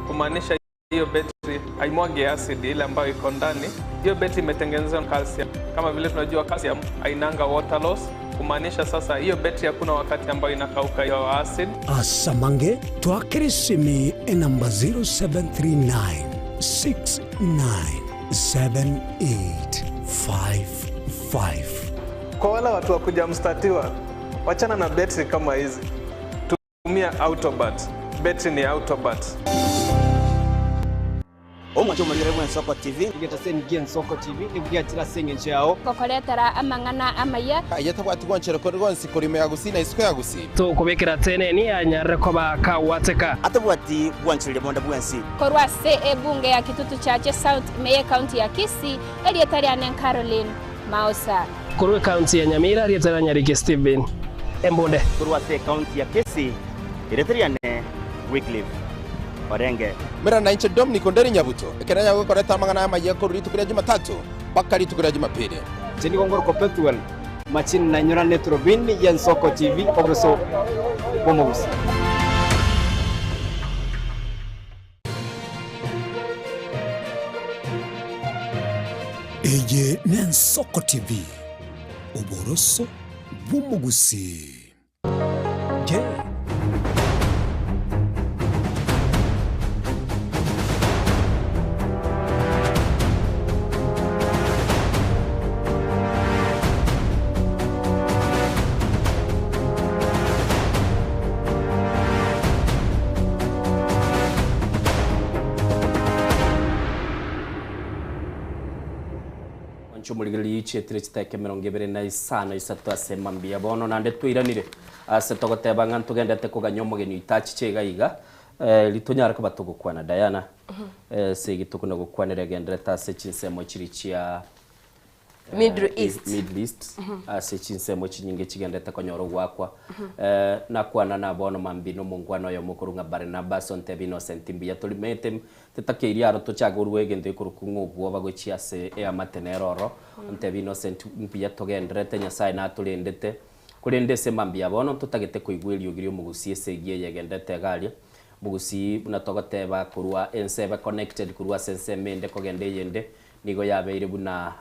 kumaanisha hiyo betri haimwagi acid ile ambayo iko ndani. Hiyo betri imetengenezwa na calcium. Kama vile tunajua calcium hainanga water loss, kumaanisha sasa hiyo betri hakuna wakati ambayo inakauka hiyo acid. Asamange twakere esimi enamba 0739 697855. Kwa wale watu wa kuja mstatiwa, wachana na betri kama hizi, tumia Autobat. Betri ni Autobat. Omwanche omorigere bw'Ensoko TV. Egetaseni gi'Ensoko TV nigo giachire ase engencho yao. Gokoretera amang'ana amaya. Aye tabwati gwanchera kore gwonsi korwa ime ya Gusii na isiko ya Gusii. Tokobekera teneni anyarire koba kagwateka. Atabwati gwanchereria bonde bwensi. Korwa ase ebunge ya Kitutu Chache South ime y'ecounty ya Kisii, erieta riane Caroline Maosa. Korwa ecounty ya Nyamira, erieta ria Nyariki Stephen Embunde. Korwa ase ecounty ya Kisii, erieta riane Wycliffe Orenge. Mera nainche Dominic Onderi Nyabuto, ekero nyagokoreta amang'ana amayia korwa rituko ria Jumatatu mpaka rituko ria Jumapili. Inche nigo ngorokwa Pethuel Machini na inyora neturubini y'Ensoko TV oboruso bw'omogusii. Eye n'Ensoko TV, oboroso bw'omogusii. Je, Mwanche omorigereria chietire chitaeka 25 isato ase mambia bono naende twairanire ase togoteba ng'a ntogendete koganya omogeni oito achiche iga iga eh, ritonyare koba togokwana Diana eh, ase egi tokona gokwanera egenderete ase chinsemo chiri chia Middle East. Middle East ase chinsemo chinyinge chigendete konyora ogwakwa Eh, nakwana na bono mambia na omongwana oyomo okorwa ng'a Barnabas ontebie Innocent mbuya torimete tetakeiri aro tochake orue egento gekorokwa ng'a obwoba gochia ase eamate nere oro ontebie Innocent mbuya togendererete Nyasaye natorendete korende ase mambia bono ntotagete koigwa eriogi ri'omogusi esegi eye egenderete iga aria. Mogusii buna togoteba korwa ense ebe connected korwa ase ensemo ende kogenda eyende, nigo yabeire buna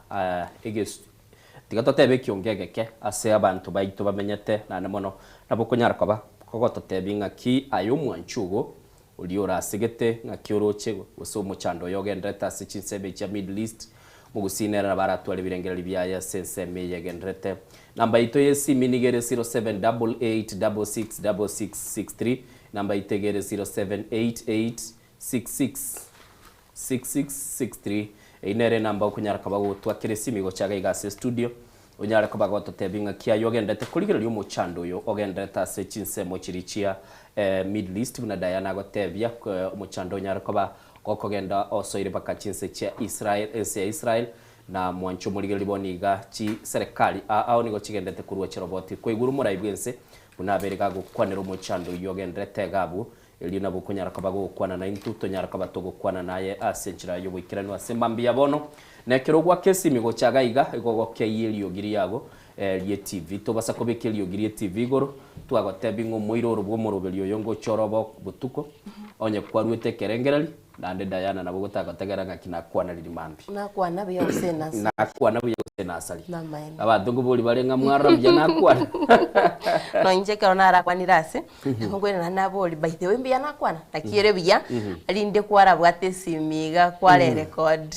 eges tiga totebe ekiongo egeke ase abanto baito bamenyete naende mono nabo okonyara koba kogototebia ng'aki aye omwanchi ogo oria orasegete ng'aki oroche gose omochando oyo ogenderete ase chinsemo echi chia Middle East. Mogusii nere nabo aratware ebirengererio biaye ase ensemo eye egenderete. Namba yaito y'esimi nigo ere 0788666663, namba yaito iga ere 0788666663. Eyio nere enamba okonyara koba gotwakera esimi gocha iga iga ase estudio, onyare koba gototebia ng'aki aye ogenderete korigereria omochando oyo ogenderete ase chinsemo chiria chia Middle East buna Diana agotebia, omochando onyare koba gokogenda osoire mpaka chinse chia Israel, ense ya Israel, Na mwanche omorigereria bono iga chi serekari aa ao nigo chigendete korwa chiroboti koigure omorai bw'ense buna abeire gagokwanera omochando oyio ogenderete iga abwo, erio nabo okonyara koba gogokwana naintwe tonyara koba togokwana naye ase enchera y'oboikeranu ase mambia bono. Na ekero ogwaka esimi gocha iga iga igo ogokeyia eriogi riago rie TV. Tobasa kobeka eriogi rie TV igoro twagotebia ng'a omoira oro bw'omoroberi oyo ngocha ore obe botuko onye kwaruete ekerengereri Naende Diana nabo gotagotegera ng'aki nakwana riria mambia. Nakwana buya gose enasari. Nakwana buya gose enasari. Namaene. Abanto nkobori bare ng'a mwarora buya nakwana. Nonya inche ekero narakwanire ase, nabo nkoirana naende nabori by the way mbuya nakwana? Naki ere buya, rinde kwarabwate esimi iga kware record.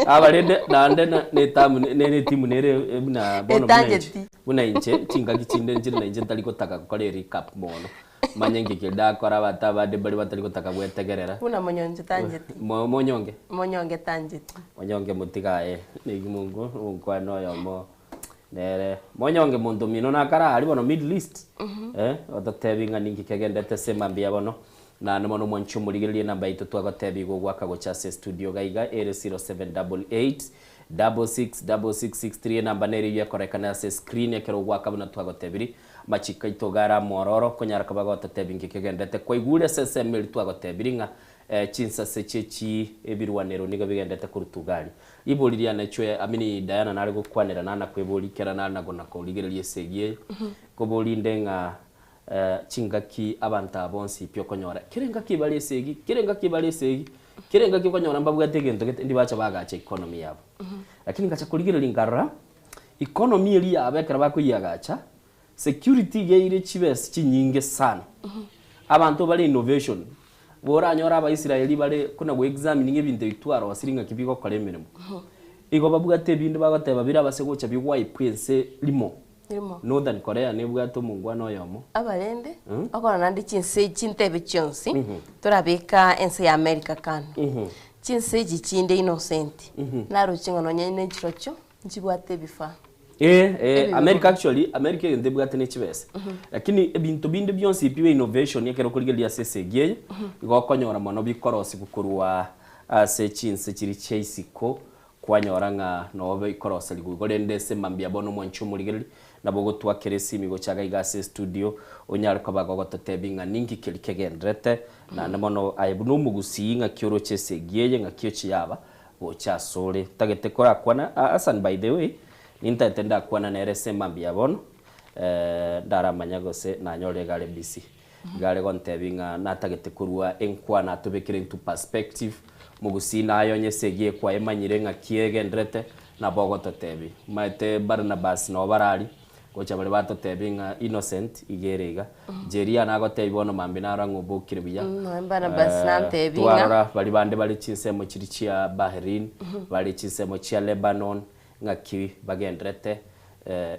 Aba rende naende na netamu ne etimu nere buna bono buna inche Etancheti. buna inche chingaki chinde nchire na inche ntari gotaka gokora erecap mono. Manye inki keria ndakore abanto abande mbaria batari gotaka gwetegerera. Buna monyoncho tancheti. Mo monyonge. Monyonge tancheti. Monyonge motige aye, naki mongo omokwana oyomo nere monyonge monto omino nakare aria bono Middle East, eh, ototebi ng'a ninki kegendete ase mambia bono, naende bono omwanchi omorigererie enamba yaito twagotebi igo ogwaka gocha ase estudio iga iga ere 0788 666663 enamba nere eywo ekorekana ase escreen ekero ogwaka buna twagotebiri. Amachiko aito iga are amororo, konyara koba gototebia inki kegenderete. Kwaigure ase ensemo eria twagotebirie ng'a chinsase chie chi ebirwanero nigo bigenderete korutwa iga aria. Ribori riane chwe, I mean Diana nare gokwanera nana kweboria ekero nare nagona korigereria esegi eye, nkoboria inde ng'a chingaki abanto aba bonsi pi okonyora kera engaki bare esegi, kera engaki bare esegi, kera engaki okonyora mbabwate egento gete ndibacha bagacha economy yabo. Lakini ngacha korigereria nkarora, Economy eria yabo ekero bakoyiagacha, security iga eire chibesa chinyinge sana. Abanto bare innovation, boranyore abaisraeli bare kona go examining ebinto ebi twarosirie ng'aki bigokora emeremo. Igo babwate ebinde bagoteba birabase gocha bi wipe ense rimo. Rimo. Northern Korea nebwate omongwana oyomo. Abarende, okora naende chinse chintebe chionsi, torabeka ense ya America kando. Chinse echi chinde innocent, naroche ng'a nonye ne chirochio. Nchibwate ebifaa. Eh, eh, Ebibe America bobe. actually, America egento ebwate ne chibesa. Lakini ebinto binde bionsi ebi bia innovation ekero okorigereria ase esegi eye, igo okonyora mono bikorosigwa korwa ase chinse chiria chia isiko, kwanyora ng'a noo bikoroserigwa igo rende ase mambia bono omwanchi omorigereria, nabo ogotwakera esimi gocha iga iga ase estudio, onyare koba gogototebia ng'a ninki keria kegenderete, naende mono aye buna omogusii ng'aki oroche esegi eye, ng'aki ochia yaba, Gocha asore ntagete korakwana Hassan by the way nintagete ndakwana nere ase mambia bono ndaramanya gose nanyore iga are busy iga are gontebia ng'a natagete korwa enkwana atobekere into perspective mogusii naye onye esegi ekwaye emanyire ng'aki egenderete nabo ogototebia. Omanyete Barnabas nabo bare aria gocha baria batotebia ng'a Innocent iga ere iga Jeria nagotebia bono mambia narora ng'a obokire buya. Nonya Barnabas nantebie ng'a. Twarora baria bande bare chinsemo chiria chia Bahrain, bare chinsemo chia Lebanon, ng'aki bagenderete,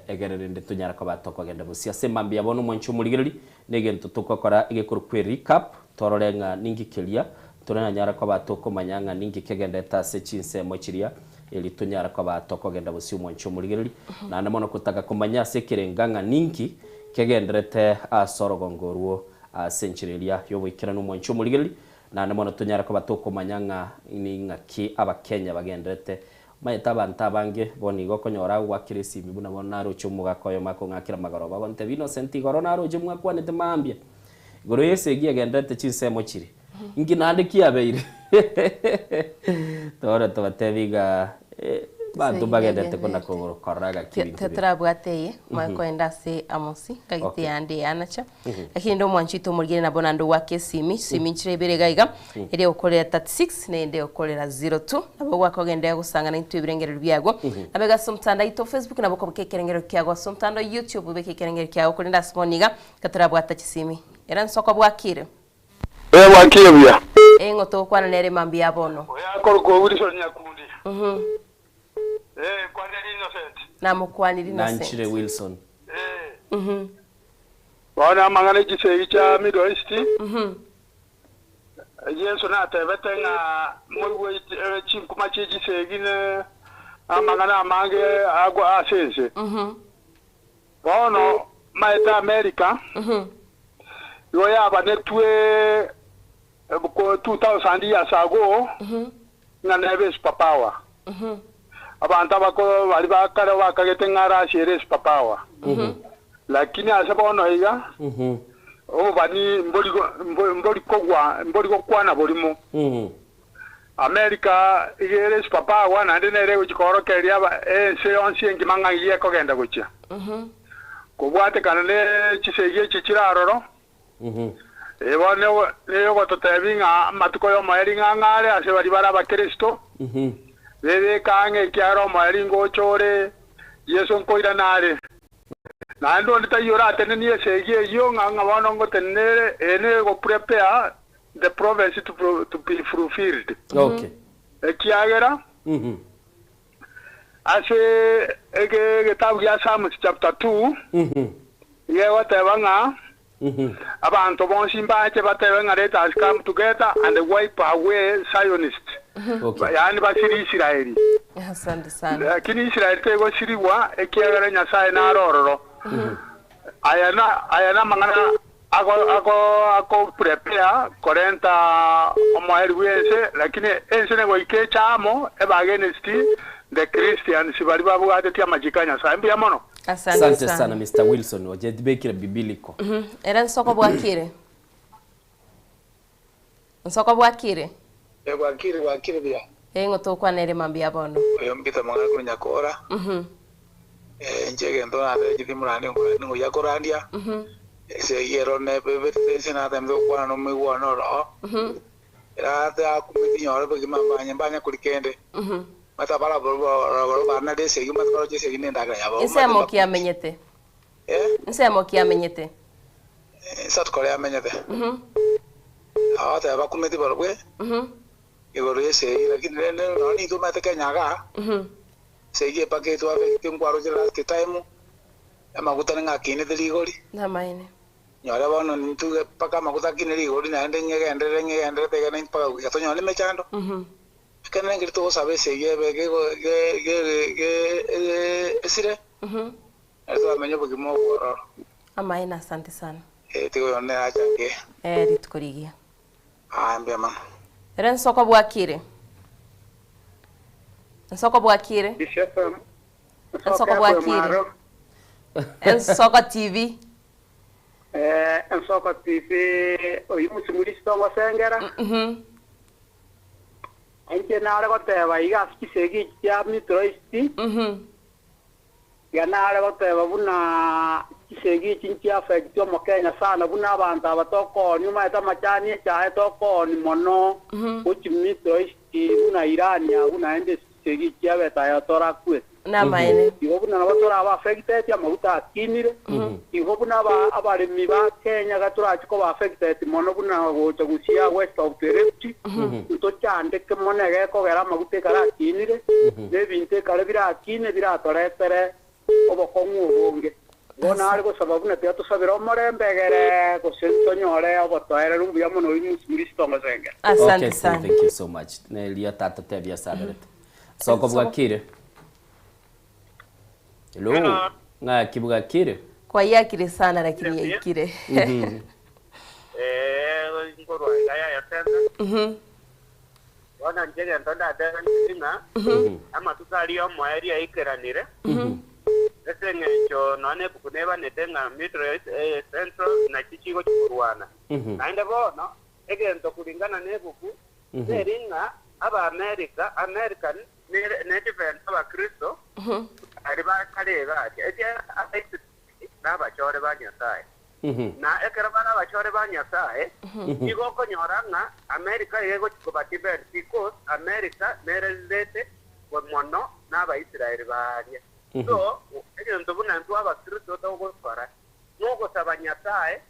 egere rende tonyare koba tokogenda bosio. Ase mambia bono omwanche omorigereria, negento togokora egekorokwa erecap, torore ng'a ninki keria toranyare koba tokomanya ng'a ninki kegenderete ase chinsemo chiria, erio tonyare koba tokogenda bosio omwanche omorigereria. Naende mono kotaka komanya ase ekerenga ng'a ninki kegenderete ase orogongo orwo ase enchera eria y'oboikeranu omwanche omorigereria, naende mono tonyare koba tokomanya ng'a ning'aki Abakenya bagenderete. Omanyete abanto abange bono igo okonyora agoakera esimi buna bono naroche omogaka oyomo akong'akera magoroba agontebia Innocent igoro naroche mwakwanete mambia igoro y'esegi egenderete chinsemo chiria. Inki naende kiabeire? Tore tobatebi iga. Banto mbagendete kona korora gaki ebinto bire. Titorabwate eye, omanye koenda ase Amosi, nkagete Okay. yande yanacha. Lakini inde omwanchi oito omorigere nabo naende ogwaka esimi, chisimi nchire ibere iga iga, eria egokorera 36 na eyende egokorera 02. Nabo ogwaka ogenderere gosangana intwe ebirengererio biago. Nabo iga ase omotandao oito o Facebook nabo okobeka ekerengererio kiago ase omotandao o YouTube obeke ekerengererio kiago korende ase bono iga, gatorabwata chisimi. Ere nsoko bwakire. Ee, bwakire buya. Ee, ng'o togokwana nere mambia bono? Oyo akorokwa Wilson Nyakundi. Ee, nkwanere Innocent. Namokwanire Innocent. Nanchire Wilson. Ee. Bono amang'ana e chisegi chia Middle East, Yeso natebete ng'a moigwe chinkuma chie chisegi ne amang'ana amange agwo ase ense. Bono maete America igo yabanetwe ko 2000 years ago ng'a nebe super power. Abanto abako baria ba kare bakagete ng'a Russia ere super power. Lakini ase bono iga obobani mbori mbori kogwa mbori gokwana borimo. America iga ere super power naende nere egochia koorokereria aba ense yonsi engima ng'a ng'ai ekogenda gochia. Kobwatekana ne chisegi echi chire aroro, eye bono neyogototebia ng'a amatuko y'omoerio ng'a ng'a are ase baria bare abakristo, bebeke ang'e ekiagera omoerio ngocha ore, Yeso nkoirana are. Naende onde taiyo oratenenie esegi eyio ng'a ng'a bono ngotenena ere, eye negoprepare the prophecy to, to be fulfilled. Okay. Ekiagera ase ege egetabu gia Psalms chapter 2 gegoteba ng'a abanto bonsi mbache batebe ng'a let us come together and wipe away Zionist, Okay. yaani basiri Israeli. Asante sana. Lakini Israeli tegosirigwa ekiagera Nyasaye nare ororo. Aya na aya namang'ana Ako ako ako prepare korenta omoerio bw'ense, lakini ense negoika eche amo ebe against the Christians baria babwatetie amachiko a Nyasaye. Mbuya mono. Asante Asante sana. sana Mister Wilson ojetibekire bibiliko. Ere nsoko bwakire. Nsoko bwakire. Eh, bwakire bwakire buya. Eh, ng'o tokwana ere mambia bono. Oyo Peter Mong'ina korwa Nyakora. Eh, inche egento natebete timorande nkorande ngoyia korandia. Esegi ero nebebete ense natemete gokwana nomoigwano oro. Erate akumeti nyore bogima mbanye mbanye kori kende. Mata barabwo barabwo banare esegi mata baroche esegi nendagera yabo. Ensemo ki amenyete? Eh? Nsemo ki amenyete? South Korea amenyete. Abateba bakumeti barobwe igoro y'esegi lakini rende nonya nintwe omanyete Kenya igaa esegi epaketwe affect nkwaroche last time amaguta ning'a akinete rigori. Namaene. Nyore bono nintwe mpaka amaguta akine rigori naende ng'egenderere ng'egenderere iga naintwe mpaka goika tonyore emechando. Ekero nengeri togosaba esegi ebe gego ge ge ge esire. Nari twamenya obogima obwororo. Amaene asante sana. Eh, tiga oyo nere achange. Eh, rituko rigiya. Aya mbuya mono. Ere nsoko bwakire. Nsoko bwakire. Ensoko bwakire. Ensoko TV. Eh, Ensoko TV oyo mosimurisi togosengera. Inche nare goteba iga ase chisegi echi chia Metro East. Iga nare goteba buna chisegi echi nchi affect omokenya sana buna abanto aba tokoonia omanyete amachani echaye tokoonia mono gochia Metro East buna Iran abwo naende chisegi chiabete aya torakwete. Namaene. Igo buna nabo torabe affected amaguta akinire igo buna aba abaremi ba Kenya iga torachi koba affected mono buna gocha gusii west of the rift ntochandeke mono egekogera amaguta ekare akinire na ebinto ekare birakine biratoretere obokong'u obonge. Bono are gosaba buna tiga tosabere omorembe egere gose ntonyore obotoereru mbuya mono oria Mrisito ngosengera. Okay, thank you so much. Neria tata tebia asaberete. Soko bwakire. Hello. Ng'aki bwakire? Kwayakire sana lakini yaikire. Eh, nkorwa iga ya Yasenta. Bono inche egento ndatebe nki ng'a amatuko aria omoerio aikeranire ase eng'encho nonya na ebuku nebanete ng'a Middle East eh, Central nachi chigochi korwana. Naende bono egento kulingana na ebuku neri ng'a Abaamerika, American, Nere nedefend abakristo aria bakare iga aria, ekiagera Abaisraeli nabachore ba Nyasae. Na ekero bare abachore ba Nyasae, nigo okonyora ng'a America iga egochia koba defend because America nere related mono na Abaisraeli baria. So, egento buna intwe abakristo togokora, nogosaba Nyasae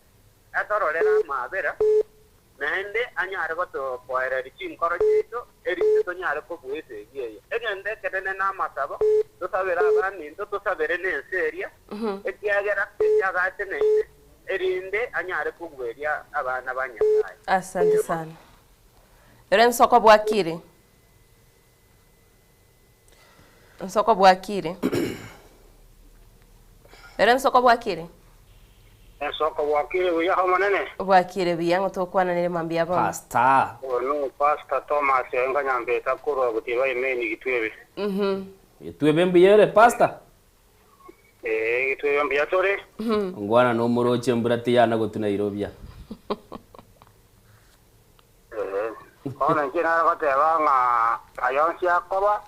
atororere amabera, Naende anyare gotokoereria chinkoro chiaito, erinde tonyare kobua esegi eye. Egento ekenene namasabo, tosabere abaminto, tosabere nense eria, ekiagera echiagateneine, erinde anyare kogweria abana ba Nyasae. Asante sana. Ere nsoko bwakire. Nsoko bwakire. Ere nsoko bwakire. Ensoko bwakire buya Omonene. Bwakire buya ng'o tokwananere mambia bono. Pastor. Oyo no Pastor Thomas oenga Nyambeta korwa Butiba Imeni Gitwebe. Gitwebe mbuya ere Pastor? Ee Gitwebe mbuya tore. Ngwana nomoroche embura tiyana gotwa Nairobia. Ee, bono inche nare goteba ng'a aya onsi akoba,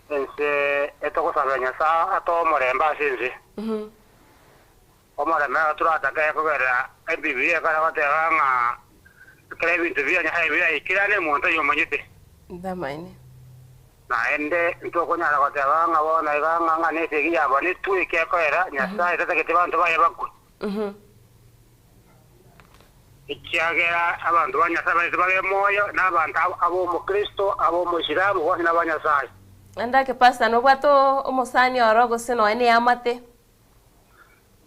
ense etogosabera Nyasae atoe omorembe ase ense. Omorembe naro toratake kogera Ebibilia ekare goteba ng'a ekero ebinto bia Nyasae biraikirane, omonto oyomanyete. Ndamaene. Naende ntokonyara goteba ng'a bono iga ng'a ng'a nesegi yabo netwe ekekoera, Nyasae tatagete banto baye bakwe. Ekiagera abanto ba Nyasae barete babe moyo, na abanto ab'Omokristo, ab'Omoislamu, bonsi naba Nyasae. Naende ake pastor nobwate omosani oro gose nonya neamate?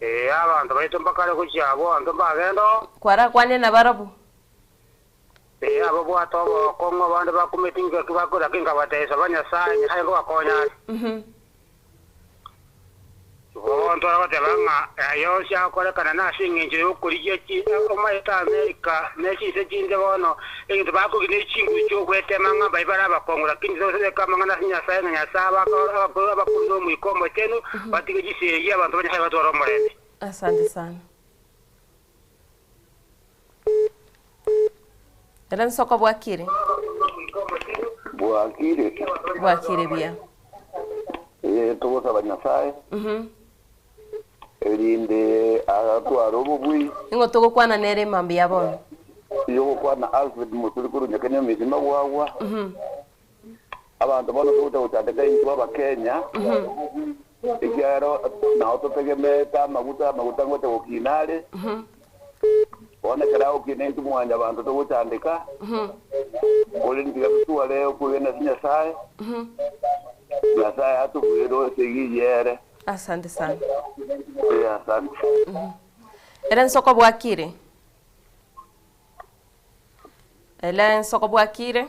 Ee, abanto baito mbakare gochia abwo, abanto mbagende oo. Kwarakwane nabarabwo? Ee, ababwate obokong'u, abande bakumeti ngaki bakore, lakini nkabatebia, Saba Nyasae, Nyasae nkobakonya are. Bono ntware goteba ng'a aya onsi agokorekana nase engencho y'okorigia chi omaete Amerika ne chinse chinde bono, egento bakorigia ne chinguru chi'ogwetema ng'a mbaye bare abakong'u, lakini tosabeke amang'ana ase Nyasae ng'a Nyasae abakore abakuru abakuru n'Omoika Omochenu, batige chisegi abanto ba Nyasae batware omorembe. Asante sana. Ere nsoko bwakire. Bwakire. Bwakire buya. Ee, togosaba Nyasae, erinde agatware obobui. Ning'o togokwana nere mambia ya bono? Yogokwana Alfred Moturi korwa Nyakenya Omisima gwagwa. Abanto bono togocha gochandeka intwe Abakenya, ekiagera nao totegemeete amaguta, amaguta ngocha gokina are. Bono ekero agokina intwe mwanyabanto togochandeka, korende tiga totware okwegena ase Nyasae, Nyasae atobuere ase eyio ere. Asante sana. Eh, asante. Ere nsoko bwakire? Ere nsoko bwakire?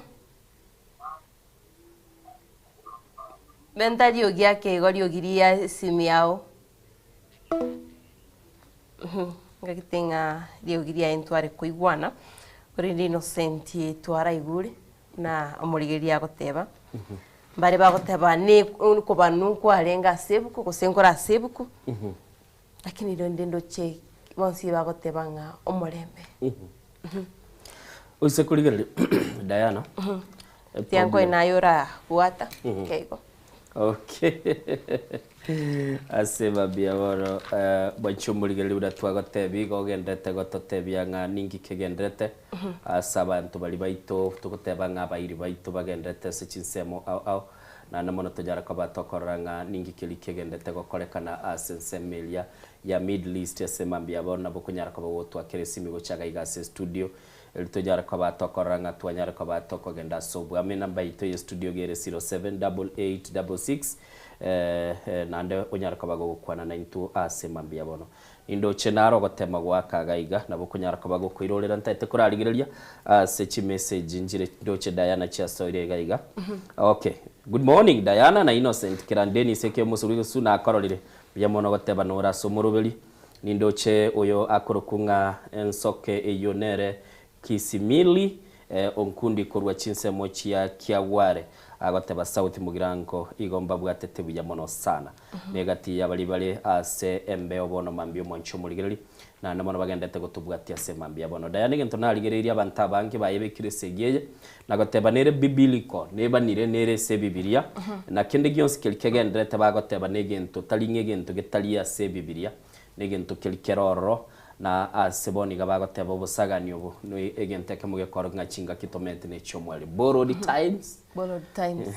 Menta riogi ake igo riogi ria esimi yao. Ngagete ng'a riogi riaye ntware koigwana, korende Innocent twaraigure buna omorigereria agoteba, mbare bagoteba ne nkobanwa nkwarenge ase ebuku gose nkore ase ebuku, lakini rende ndoche bonsi bagoteba ng'a omorembe. Oise korigereria Diana. Tiankoi naye orabwata keigo. Okay. Ase mambia bono mwanche omorigereria buna twagotebia igo ogenderete gototebia ng'a ninki kegenderete ase abanto baria baito togoteba ng'a abairi baito bagenderete ase chinsemo ao ao naende mono tonyare koba tokorora ng'a ninki keria kegenderete gokorekana ase ensemo eria ya Middle East ase mambia bono nabo okonyara koba gotwakera esimi gocha iga iga ase estudio Erio tonyare koba tokorora ng'a twanyare koba tokogenda ase obwamo. Enamba yaito ye studio iga ere 078866 naende onyare koba gogokwana naintwe ase mambia bono. Nindoche naro ogotema goaka iga iga, nabo okonyara koba gokoirorera ntaete korarigereria ase chimessage nchire ndoche Diana chiasoire iga iga. Okay, good morning Diana na Innocent Kerandi Dennis eke omosuri gose nakororire. Mbuya mono goteba nore ase omoroberi. Nindoche oyo akorokwa ng'a ensoke eyio nere Kisimili, onkundi korwa chinsemo chia Kiagware. Agoteba South Mugirango igo mbabwatete buya mono sana. Negati y'abaria bare ase embeo bono mambia omwanchi omorigereri, naende mono bagendete gotobwatia ase mambia bono. Diana egento narigereirie abanto abange bayebekire esegi eye, na goteba nere biblical, nebanire nere ase ebibiria, na kende gionsi keria kegenderete bagoteba negento tari ng'a egento getari ase ebibiria, negento keria kere ororo, na ase bono iga bagoteba obosagani obo ne egento ekemo gekorokia ng'a chingaki tomanyete nechi'omweri. Borrowed times. Borrowed times.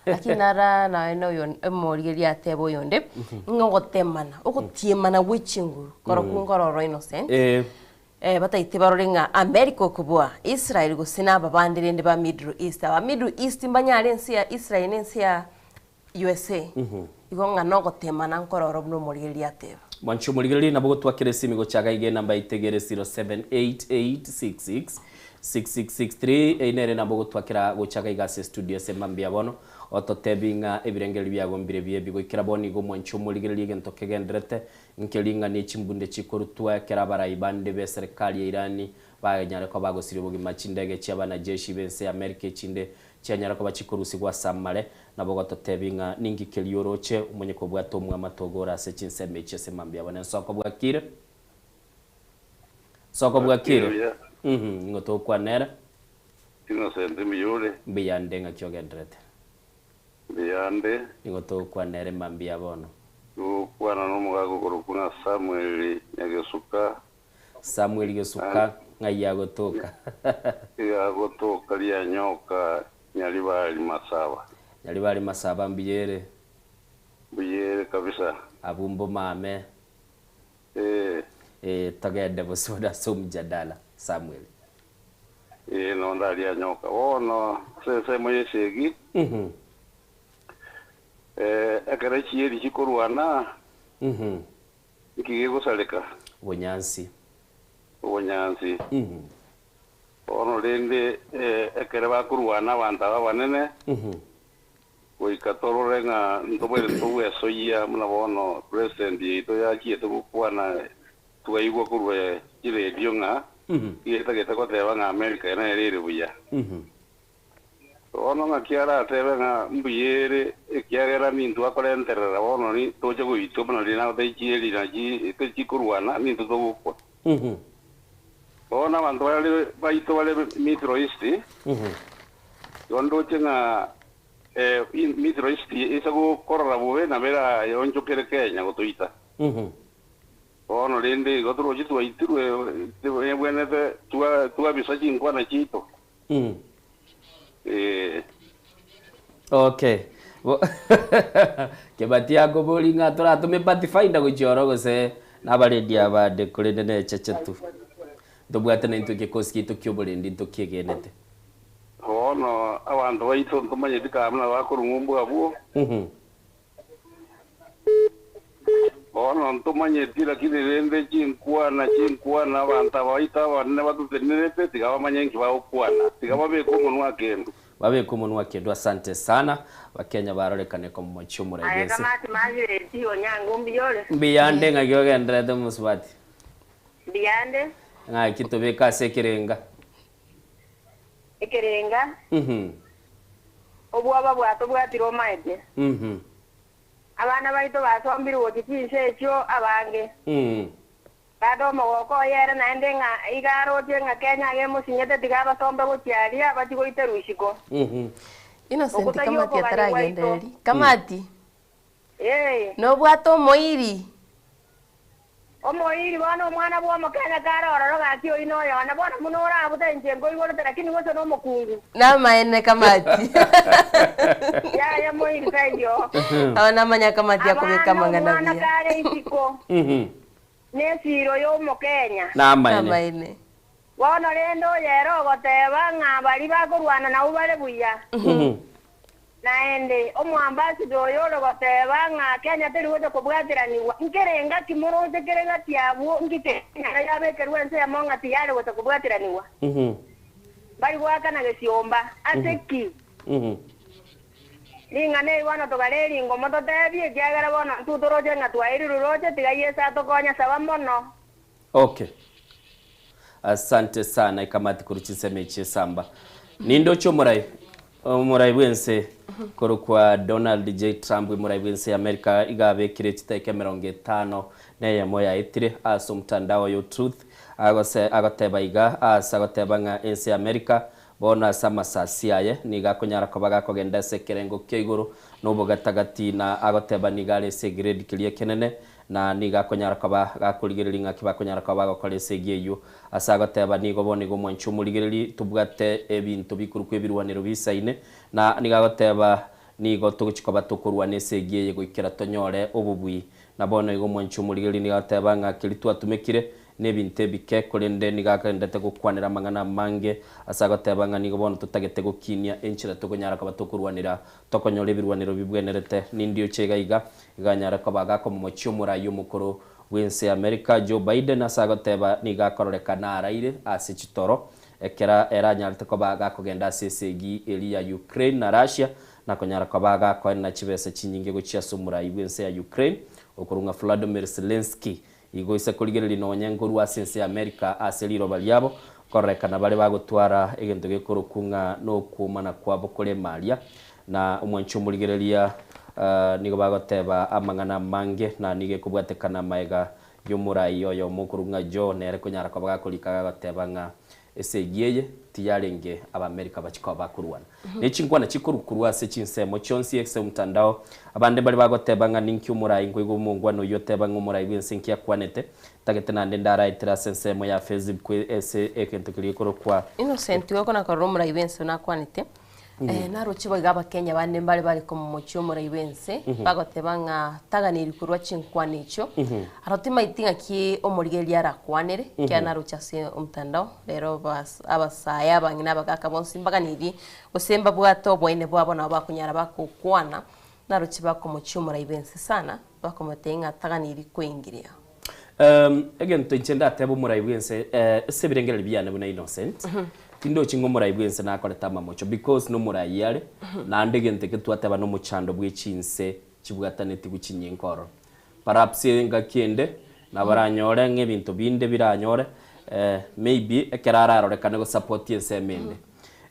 Lakini nara naye na oyo omorigereria atebe oyonde, ng'a ogotemana, ogotiemana gwe chinguru, korokwo nkororo Innocent, Eh. eh, bataete barore ng'a America okobua Israel gose na aba bande rende ba Middle East. Aba Middle East mbanyare ense ya Israel na ense ya USA, igo ng'a nogotemana nkororo buna omorigereria ateba. Mwanche omorigereria nabo gotwakera esimi gochaga iga enamba itegere 0788666663 eyio nere nabo gotwakera gochaga iga ase estudio ase mambia bono ototebi ng'a ebirengererio biago mbire biebi goikera bono igo mwanche omorigereria egento kegenderete nkeri ng'a ne chimbunde chikorutwa ekero abarai bande be serikali ya Irani banyare koba bagosiria obogima chindege chia abanajeshi b'ense ya Amerika echinde Chianyara koba chikorusigwa ase amare, nabo ogototebi ng'a ninki keria oroche, omonye kobwata omwamato ogo ore ase chinsemo echi ase mambia bono. Ensoko bwakire? Nsoko bwakire? Buya. Mhm, ning'o togokwana ere? Innocent mbuya ore? Mbuya nde ng'aki ogenderete? Mbuya nde. Ning'o togokwana ere mambia bono? Togokwana nomogaka okorokwa ng'a Samuel Nyagesuka. Samuel Gesuka, ng'ai agotoka? Iga agotoka rianyoka Nyaribari Masaba. Nyaribari Masaba mbuya ere? Mbuya ere kabisa. Abwo mbomame. Ee. Ee, togende bosio ase omjadala, Samuel. Ee, nonde aria nyoka. Bono ase ensemo y'esegi, ekero chieri chikorwana, Nki gegosareka? Obonyansi. Obonyansi. Bono rende ekere bakorwana abanto aba abanene, goika torore ng'a ntobaire togwesoyia buna bono president yaito yachiete gokwana twaigwa korwa chiredio ng'a igetagete goteba ng'a America nere ere buya. Bono ng'aki aratebe ng'a mbuya ere, ekiagera nintwe akorenterera bono toche goitwa buna riria nagotebia chieri na tichikorwana, nintwe togokwa. Bono abanto bare baito bare Middle East, igo ndoche ng'a Middle East ase gokorora bobe nabo eraonchokere Kenya gotoita. Bono rende igo toroche twaitirwe, ebwenerete twabisa chinkwana chiaito. Eh. Okay. Bo- Kebati akobori ng'a toratome Pathfinder gochia oro gose nabarendi abande korende necheche tu. Ntobwate naintwe egekosi giaito kioborendi ntokiegenete. Bono abanto baito ntomanyeti kaa buna bakorwa ng'umbu abwo. Bono ntomanyeti, lakini rende chinkwana, chinkwana, abanto aba baito abanene batotenerete, tiga bamanye inki bagokwana. Tiga babeke omonwa akendu. Babeke omonwa akendu. Asante sana. Bakenya barorekane komochia omorai Aye bw'ense. Kamati Margaret, Onyango mbuya ore? Mbuyande ng'aki ogendererete mosubati? Mbuyande. Ng'aki tobeke ase ekerenga? Ekerenga, obwoba bwatobwatire omaete. Abana baito basombirwe gochia chinse echio abange. Bado omogoko oye ere naende ng'a iga aroche ng'a Kenya iga emosinyete tiga abasombe gochia aria bachie goiterwa isiko. Innocent Okwo tari Kamati okogania gwaito. ataragendereri. Kamati, Ee. nobwate omoiri? Omoiri bono omwana bw'omokenya kare ororo gaki oyio noyone bono buna orabute inche nkoigorete lakini gose nomokungu. Namaene Kamati. Yaya moiri taiyo. Aba namanya Kamati akobeka Abana amang'ana omwana buya. kare isiko nesiro yomokenya. Namaene. Namaene. Bono rende oyo ere ogoteba ng'a baria bakorwana nabwo bare buya. Naende omoambassador oyo ore goteba ng'a Kenya teri gocha kobwateranigwa, nkere engaki moroche kere gati abwo nki Kenya yabekerwe ensemo ng'a tiyare gocha kobwateranigwa? Mbari goakana gesiomba. Ase ki? Ring'ana eri bono togare eringomo totebie, ekiagera bono intwe toroche ng'a twairirwe roche, tiga Yeso atokonye saba mono. Okay. Asante sana ekamati korwa chinsemo echi esamba. Nindoche omorai. Omorai bw'ense korokwa Donald J. Trump omorai bw'ense ya America iga abekire chitaika 51 yaetire ase omotandao oyo Truth agose agoteba iga ase agoteba ng'a ense ya America bono ase amasasi aye nigo akonyara koba gakogenda ase ekerengo kia igoro na obogatagati na agoteba nigo are ase egrade keria ekenene Na nigo akonyara koba gakorigereria ng'aki bakonyara koba bagokora esegi eyio. Ase agoteba, Nigo bono igo omwanche omorigererie, tobwate ebinto bikorokwa ebirwanero bisaine. Na nigo agoteba, Nigo togochia koba tokorwana esegi eye goikera tonyore obobui. Na bono igo omwanche omorigereria nigo agoteba ng'a keria twatumekire nebinto ebike, korende nigo agendete gokwanera amang'ana amange. Ase agoteba ng'a nigo bono totagete gokinia enchera tokonyara koba tokorwanera tokonyora ebirwanero bibwenerete. Nindioche iga iga Iga anyare koba agakomomochia omoraia omokoro bw'ense ya Amerika Joe Biden ase agoteba nigo akororekana araire ase chitoro ekero ere anyarete koba gakogenda ase esegi eria ya Ukraine na Russia na konyara koba gakoenena chibesa chinyinge gochia ase omorai bw'ense ya Ukraine okorwa ng'a Vladimir Zelensky. Igo ise korigereria nonye nkorwa ase ense ya Amerika ase riroba riabo kororekana bare bagotwara egento gekorokwa ng'a nokwomana kwabo kore emaria na omwanchi omorigereria nigo bagoteba amang'ana amange na nigo ekobwatekana maega y'omorai oyomo okorokwa ng'a Joe nere konyara koba gakorika gagoteba ng'a Esegi eye tiyarenge Abaamerika bachie koba bakorwana. Ne chinkwana chikorwa korwa ase chinsemo chionsi ase omotandao. Abande mbare bagoteba ng'a ninki omorai nkoigwa omongwana oyio oteba ng'a omorai bw'ense nki akwanete. Ntagete naende ndaraetera ase ensemo ya Facebook ase egento keria gekorokwa. Innocent igo kona korora omorai bw'ense nakwanete. Naroche boigo Abakenya bande mbare bare komomochia omorai bw'ense, bagoteba ng'a taganeiri korwa chinkwana echio. Aro timaeti ng'aki omorigereria arakwanere, ekiagera naroche ase omotandao, rero bas abasae, abang'ina, abagaka bonsi mbaganeirie, gose mbabwate oboene bwabo nabo bakonyara bagokwana, naroche bakomochia omorai bw'ense sana, bakomotebia ng'a taganeiri koingiria. Egento inche ndatebe omorai bw'ense ase ebirengererio biane buna Innocent, tindochi ng'a omorai bw'ense nakorete amamocho because nomorai are, naende egento eke twateba nomochando bwe chinse chibwatanetigwe chinyinga ororo. Perhaps engaki ende nabaranyore ng'a ebinto binde biranyore maybe ekero ararorekane gosupport ensemo ende.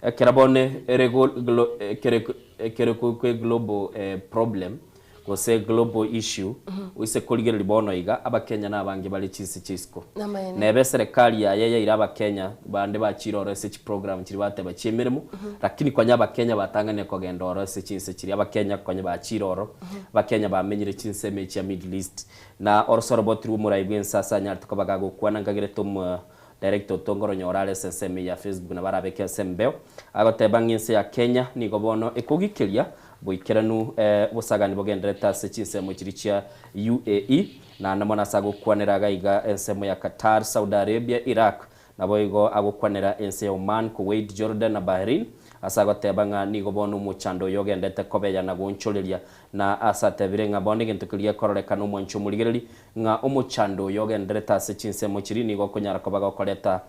Ekero bono ere glo ekere ekere kwe global problem gose global issue, oise korigereria bono iga, Abakenya nabange bare chinse chia isiko. Namaene. Neba eserekari yaye yaira Abakenya bande bachire oro ase chiprogram chiria bateba chi'emeremo, lakini konya Abakenya batang'anire kogenda oro ase chinse chiria, Abakenya konya bachire oro, Abakenya bamenyire chinsemo echia Middle East. Na orosoroboti rw'omorai bw'ense ase anyarete koba gagokwana nkagerete omo Director Otongoro onyore are ase ensemo eye ya Facebook nabo arabeke ase embeo agoteba ng'a ense ya Kenya nigo bono ekogikeria boikeranu obosagani bogendererete ase chinsemo chiria chia UAE naende mono ase agokwanera iga iga ensemo ya Qatar, Saudi Arabia, Iraq naboigo agokwanera ense ya Oman, Kuwait, Jordan na Bahrain ase agoteba ng'a nigo bono omochando oyo ogendete kobeya na goonchoreria na ase atebire ng'a bono egento keria gekororekana omwanchi omorigereri Ng'a omochando oyo ogendererete ase chinsemo chiria nigo okonyara koba gokoreta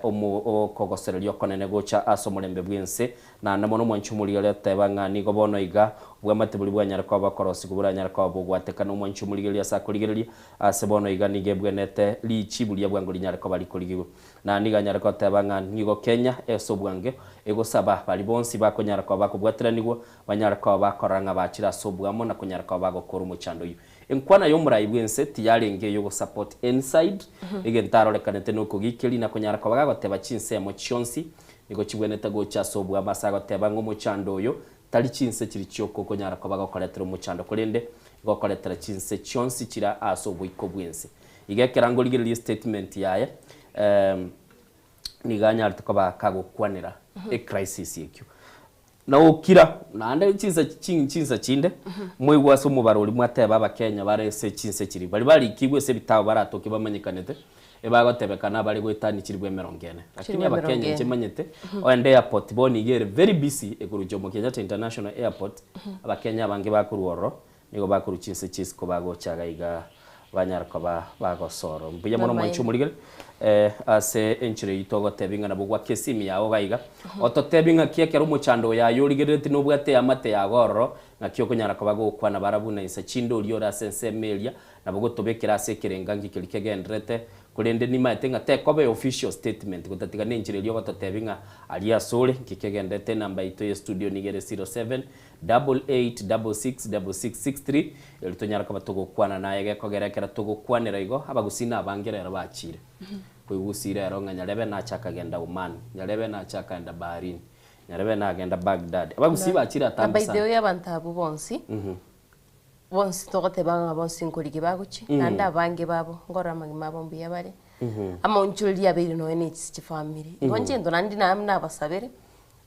okogosereria okonene gocha ase omorembe bw'ense. Naende mono omwanchi omorigereria oteba ng'a nigo bono iga obwamate boria bwanyare koba bokorosigwa boranyare koba bogwateka nomwanchi omorigereria ase akorigereria ase bono iga nigo ebwenete richibu ria bwango rinyare koba rikorigigwa. Na nigo anyare goteba ng'a nigo Kenya ase obwange egosaba baria bonsi bakonyara koba bakobwatiranigwa banyare koba bakorora ng'a bachire ase obwamo na konyara koba bagokora omochando oyio. Enkwana y'omorai bw'ense tiyarenge ey'ogosupport any side, egento arorekanete nokogikeria na konyara koba gagoteba chinsemo chionsi nigo chibwenerete gocha ase obwamo ase agoteba ng'a omochando oyo tari chinse chiri chioka okonyara koba gokoretera omochando korende igo okoretera chinse chionsi chire ase oboiko bw'ense. Iga ekero ngorigereria estatement yaye nigo anyarete koba kagokwanera ecrisis ekio. Na gokira, naende chinsa chinsa chinde, moigwe ase omobaro oria mwateba Abakenya bare ase chinse chiria, baria barikigwe ase ebitabu baratoke bamanyekanete, ebagotebekana abare goetania chilifu emerongo ene. Lakini Chilifu Abakenya emerongo inche ene. manyete, oende airport bono iga ere very busy ekorwa Jomo Kenyatta International Airport, Abakenya abange bakorwa ororo, nigo bakorwa chinse chia isiko bagocha iga iga banyare koba bagosoro. Mbuya mono mwanche Namaene. omorigere ase enchera eyio togotebia ng'a nabo gwake esimi yao iga iga, ototebie ng'aki ekero omochando oyo aye origerereti nobwate eamate yago ororo, ng'aki okonyara koba gokwana barabwo na insa chinde oria ore ase ensemo eria, nabo gotobekera ase ekerenga nki keria kegendererete. Korende nimaete ng'a tekoba eofficial statement gotatiga nenchera eria ogototebia ng'a aria asore nki kegenderete enamba yaito ye studio nigo ere 0788666663 erio tonyare koba togokwana naye gekogera ekero togokwanera igo abagusii nabange rero bachire koigusii rero ng'a nyarebe nache akagenda Oman, nyarebe nache akaenda Bahrain, nyarebe nagenda Baghdad. Abagusii bachire Na atambe by the sana. way abanto abwo bonsi Bonsi togoteba ng'a bonsi nkorigia bagochia, naende abange babo nkorora amagima abo mbuya bare, amaonchoreria abeire nonya ne chisi chifamiri. Igo inche into naende naye nabasabere,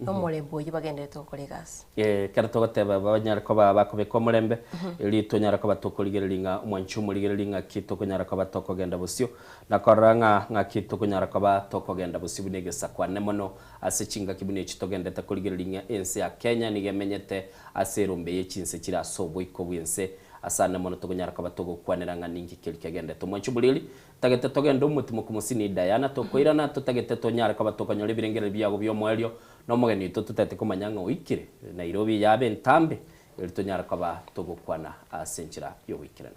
na omorembe oyio bagenderete gokora egasi. Ekero togoteba banyare koba bakobeka omorembe, erio tonyare koba tokorigereria ng'a omwanchi omorigereria ng'aki tokonyara koba tokogenda bosio, na korora ng'a ng'aki tokonyara koba tokogenda bosio buna egesaku ane mono ase chingaki buna echi togendete korigereria ng'a ense ya Kenya nigo emenyete Ase erombe ye chinse chire ase oboiko bw'ense, ase ane mono tokonyara koba togokwanera ng'a ninki keria kegendete. Omwanchi oboreri, ntagete togende omotimoku mosini Diana, tokoirana, totagete tonyare koba tokonyora ebirengererio biago bi'omoerio, na omogeni oito totagete komanya ng'a oikire Nairobi yabe entambe, erio tonyare koba togokwana ase enchera y'ogoikeranu.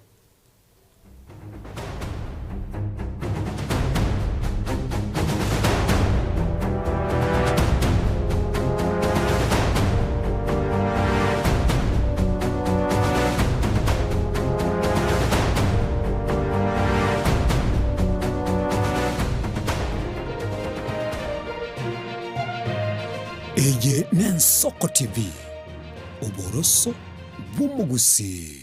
Eye n'Ensoko TV, oboroso bw'omogusii.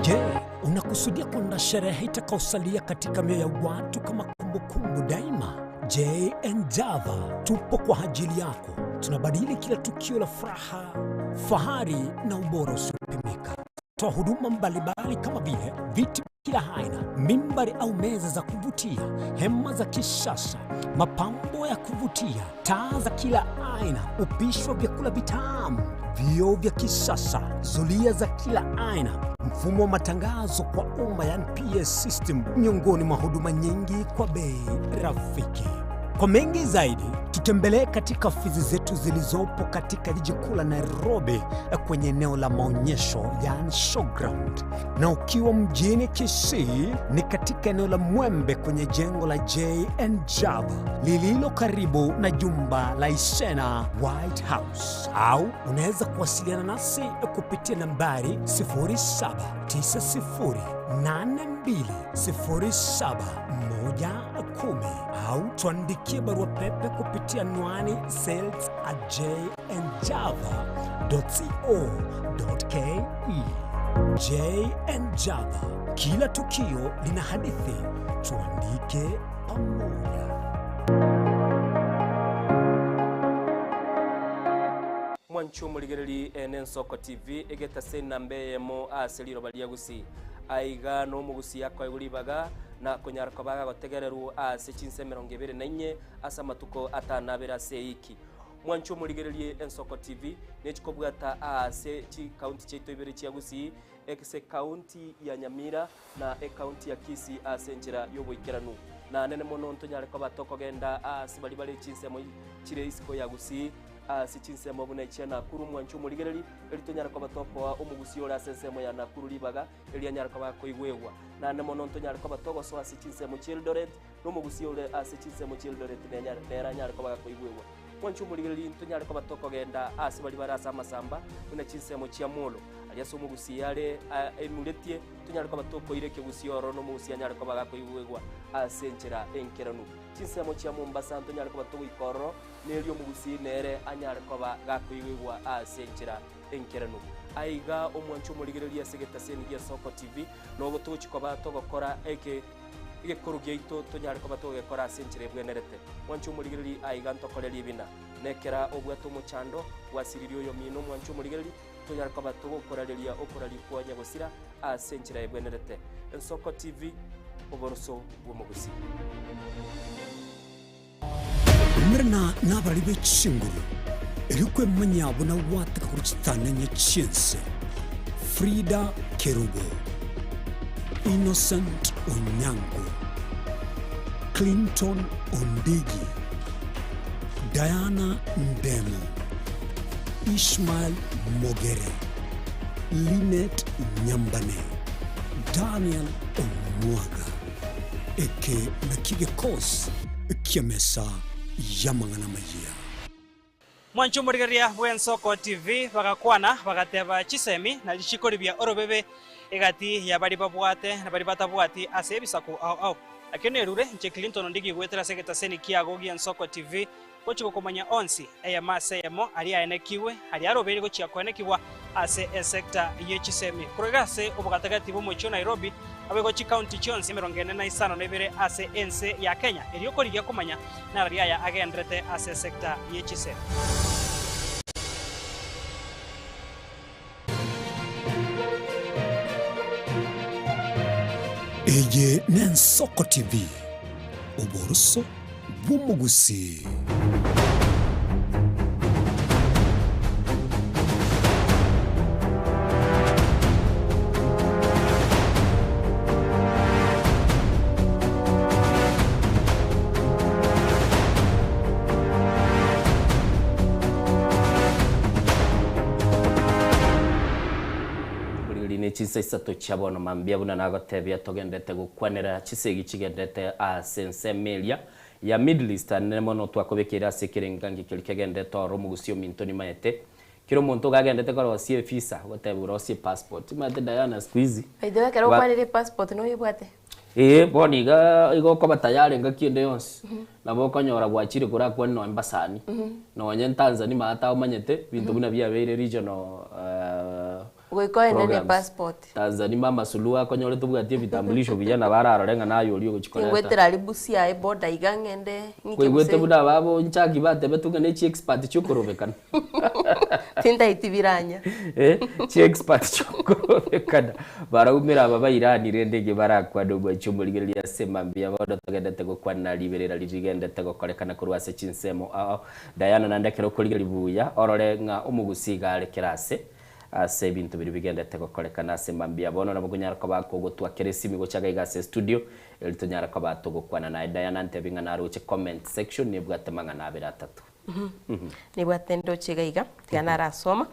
Je, unakusudia kwenda sherehe itakaosalia katika mioyo ya watu kama kumbukumbu daima? JN Java tupo kwa ajili yako. Tunabadili kila tukio la furaha, fahari na ubora usiopimika. Toa huduma mbalimbali kama vile viti kila aina, mimbari au meza za kuvutia, hema za kisasa, mapambo ya kuvutia, taa za kila aina, upishi wa vyakula vitamu, vioo vya kisasa, zulia za kila aina, mfumo wa matangazo kwa umma yani PS system, miongoni mwa huduma nyingi kwa bei rafiki. Kwa mengi zaidi, tutembelee katika ofisi zetu zilizopo katika jiji kuu la Nairobi kwenye eneo la maonyesho yani showground, na ukiwa mjini Kisii ni katika eneo la Mwembe kwenye jengo la JN Java lililo karibu na jumba la Isena White House, au unaweza kuwasiliana nasi kupitia nambari 0790820710 au tuandikie barua pepe kupitia anwani sales at jnjava.co.ke. JN Java, kila tukio lina hadithi, tuandike pamoja. Mwanche omorigereri ene Ensoko TV egetase enamba eyemo ase riroba ria Gusii. Aiga nomogusii akoegwa ribaga na konyara koba agagotegererwa ase chinsa 24 ase amatuko atanabere ase eiki. Mwanche omorigererie Ensoko TV nechikobwata aase chikaunti chiaito ibere chia Gusii, ase ekaunti ya Nyamira na ekaunti ya Kisii ase enchera y'oboikeranu. Na nene mono ntonyare koba tokogenda aase baria bare chinsemo chire isiko ya Gusii, ase chinsemo buna echia Nakuru mwanche omorigereri, erio tonyare koba tokoa omogusii ore ase ensemo ya Nakuru ribaga, erio anyare koba akoigwegwa. Naende mono ntonyare koba togosoa ase chinsemo chi'Eldoret, na omogusii ore ase chinsemo chi'Eldoret nenyare nere anyare koba gakoigwegwa. Mwanche omorigereria ntonyare koba tokogenda ase baria bare ase amasamba, buna chinsemo chia Molo, aria ase omogusii are aimuretie, tonyare koba tokoira ekegusii ororo na omogusii anyare koba gakoigwegwa ase enchera enkeranu. Chinsemo chia Mombasa ntonyare koba togoika ororo, na erio omogusii nere anyare koba gakoigwegwa ase enchera enkeranu. Aiga omwanche omorigereria ase egetaseni gi'Esoko TV, nogo togochia koba togokora eke egekoro giaito tonyare koba togegekora ase enchera ebwenerete. Mwanche omorigereria aiga ntokore ribina. Nekera obwate omochando, gwasiririe oyomino omwanche omorigereria, tonyare koba togokorareria okoraria kwa nyagosira ase enchera ebwenerete. Ensoko TV, oboroso bw'omogusii. Umerana nabarari be chinguru, erio kwemanyia buna gwateka korwa chitanenye chi'ense. Frida Kerubo, Innocent Onyango. Clinton Ondigi, Diana Ndemo, Ishmael Mogere, Linet Nyambane, Daniel Omwaga. Eke nakio gekosi ki'emesa y'amang'ana amayia. Mwanche omorigereria bw'Ensoko TV bagakwana bagateba chisemi na chikori bia orobebe egati ya baria babwate na baria batabwati ase ebisaku ao ao. Nakio nerure inche Clinton Ondigi goetera ase egetaseni kiago gi'Ensoko TV gochia gokomanya onsi eyemo ase eyemo aria aenekigwe aria arobeire gochia koenekigwa ase esector ye chisemi korwa iga ase obogatagati bw'omochie o Nairobi naboigo chikaunti chionsi 45 ase ense ya Kenya erio okorigia komanya narari aya agenderete ase esector ye chisemi. Eye n'Ensoko TV, oboroso bw'omogusii. Rigori ne chinsa isato chia bono mambia buna nagotebia togendete gokwanera chisegi chigendete ase ensemo eria ya Middle East anene mono twakobekeire ase ekerengangi keria kegendete oro omogusi ominto nimaete kera omonto iga agendete korosia evisa ogoteba orosie epassport omanyete Diana siku hizi By the way ekero ba okwanire epassport noyebwate? Ee bono iga igo okoba tayari engaki ende yonsi nabo okonyora gwachire korakwane nonye mbasani nonye Tanzania maate omanyete binto buna biabeire regional Goika oende ne programs. passport. Tanzania mama Suluhu akonyore tobwati ebitambulisho buya nabo ararore ng'a naye oria ogochi koreta. Tingwetera aria Busia eboda iga ng'ende ng'ike Kwaigwete gose. buna ababo nchaki batebetwe ng'a ne chiexpert chiokorobekana. Tintaeti biranya. Eh, chiexpert chiokorobekana. Baraumera aba ba Iran rende inche barakwane omwanchi omorigereria ase mambia bono togendete gokwana riberera riria rigendete gokorekana korwa ase chinsemo ao. Diana naende ekero okorigereria buya orore ng'a omogusii iga are kera ase. Ase ebinto biria bigenderete gokorekana ase mambia bono nabo konyara koba kogotwa kera esimi gocha iga ase estudio erio tonyare koba togokwana naye. Diana antebi ng'a naroche comment section nebwate mang'ana abere atato. Nebwate ndoche iga iga, tiga narasoma.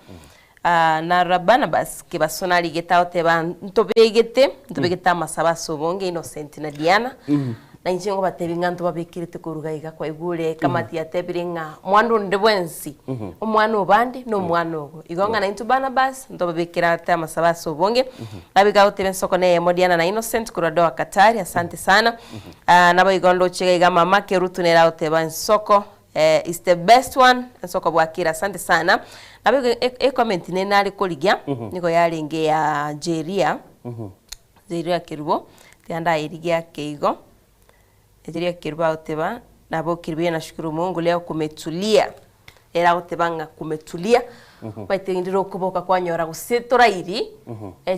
Ah, narora Barnabas Kebaso narigete agoteba ntobegete, ntobegete amasabo ase obonge Innocent na Diana. Na inche ngobatebia ng'a ntobabekerete koruga iga kwaigure ekamati yatebire ng'a mwana onde bwensi, omwana obande na omwana ogo. Igo ng'a naintwe Barnabas ntobabekerate amasabo ase obonge. Nabo iga agoteba ensoko neyemo Diana na Innocent korwa Doha Qatar, asante sana. Ah, naboigo ndoche iga iga mama Kerutu nere agoteba ensoko eh, is the best one, ensoko bwakire asante sana. Naboigo e- ecomment nere nare korigia, nigo yarenge ya Jeria. Jeria Kerubo, tiga ndayerigie ake igo. Jeria Kerubo agoteba, nabokire buya nashukuru Mungu leo kumetulia. Ere agoteba ng'a kumetulia, omanyete rinde rokoboka kwanyora gose torairi,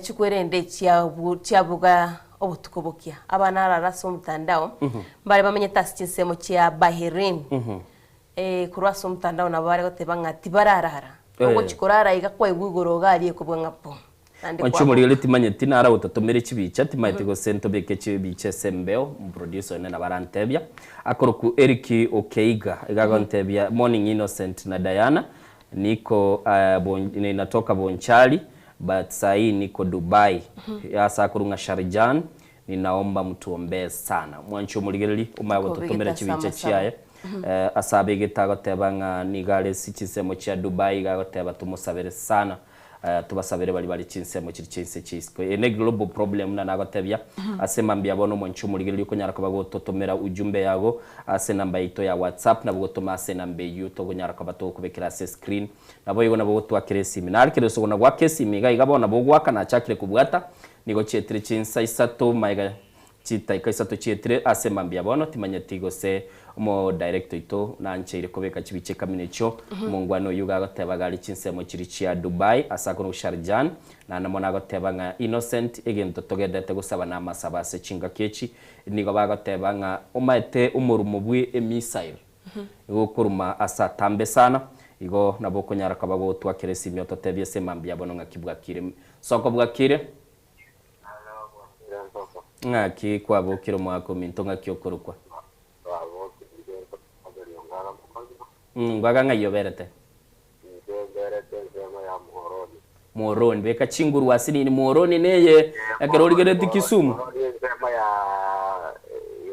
chikwerende chiabu chiabuga obotuko bokia. Abana arara ase omotandao, mbare bamenyete ase chinsemo chia Bahrain, korwa ase omotandao nabo bare goteba ng'a tibararara. Ogochia korara iga kwaigwa igoro iga aria ekobua ng'a pum. Naende Mwanche kwaboka. omorigereria timanyeti nara gototomera chibicha timaeti gose ntobeke chibicha ase embeo omoproducer one nabo arantebia akoroku Eric Okeiga iga agontebia morning Innocent na Diana niko bon ninatoka Bonchari but sahii niko Dubai ase akorwa ng'a Sharjan ninaomba mtuombee sana mwanche omorigereria omanye gototomera Kobegete ase chibicha amasabo. chiaye ase abegete agoteba ng'a nigo are ase chinsemo chia Dubai iga agoteba tomosabere sana Tobasabere baria bare chinsemo chiria chia inse chia isiko. Eye ne global problem buna nagotebia. Ase mambia bono omonche omorigereria okonyara koba gototomera ujumbe yago ase enamba yaito ya WhatsApp nabo gotoma ase enamba eyio tokonyara koba togokobekera ase escreen. Naboigo nabo gotwakera esimi. Nare kere osogona goaka esimi iga iga bono nabo ogoaka nachakire kobwata nigo chietire chinsa isato magega Chitaika isato chietire ase mambia bono, timanyeti gose omodirector oito nancheire kobeka chibicha ekamina echio. Omongwana oyio iga agoteba iga are chinsemo chiria chia Dubai ase akorokwa Sharjan, naende mono agoteba ng'a Innocent egento togenderete gosaba namasabo ase chingaki echi, nigo bagoteba ng'a omaete omorumo bwe emissile igo okoruma ase atambe sana, igo nabo okonyara koba gotwakera esimi ototebie ase mambia bono ng'aki bwakire. Soko bwakire? Ng'aki kwabokire omwaka ominto ng'aki okorokwa? Ngwaga ng'ai oberete? Inche mberete ensemo ya Muhoroni. Muhoroni, beka chinguru ase nini Muhoroni neye ekero origeretie Kisumu? Muhoroni ensemo ya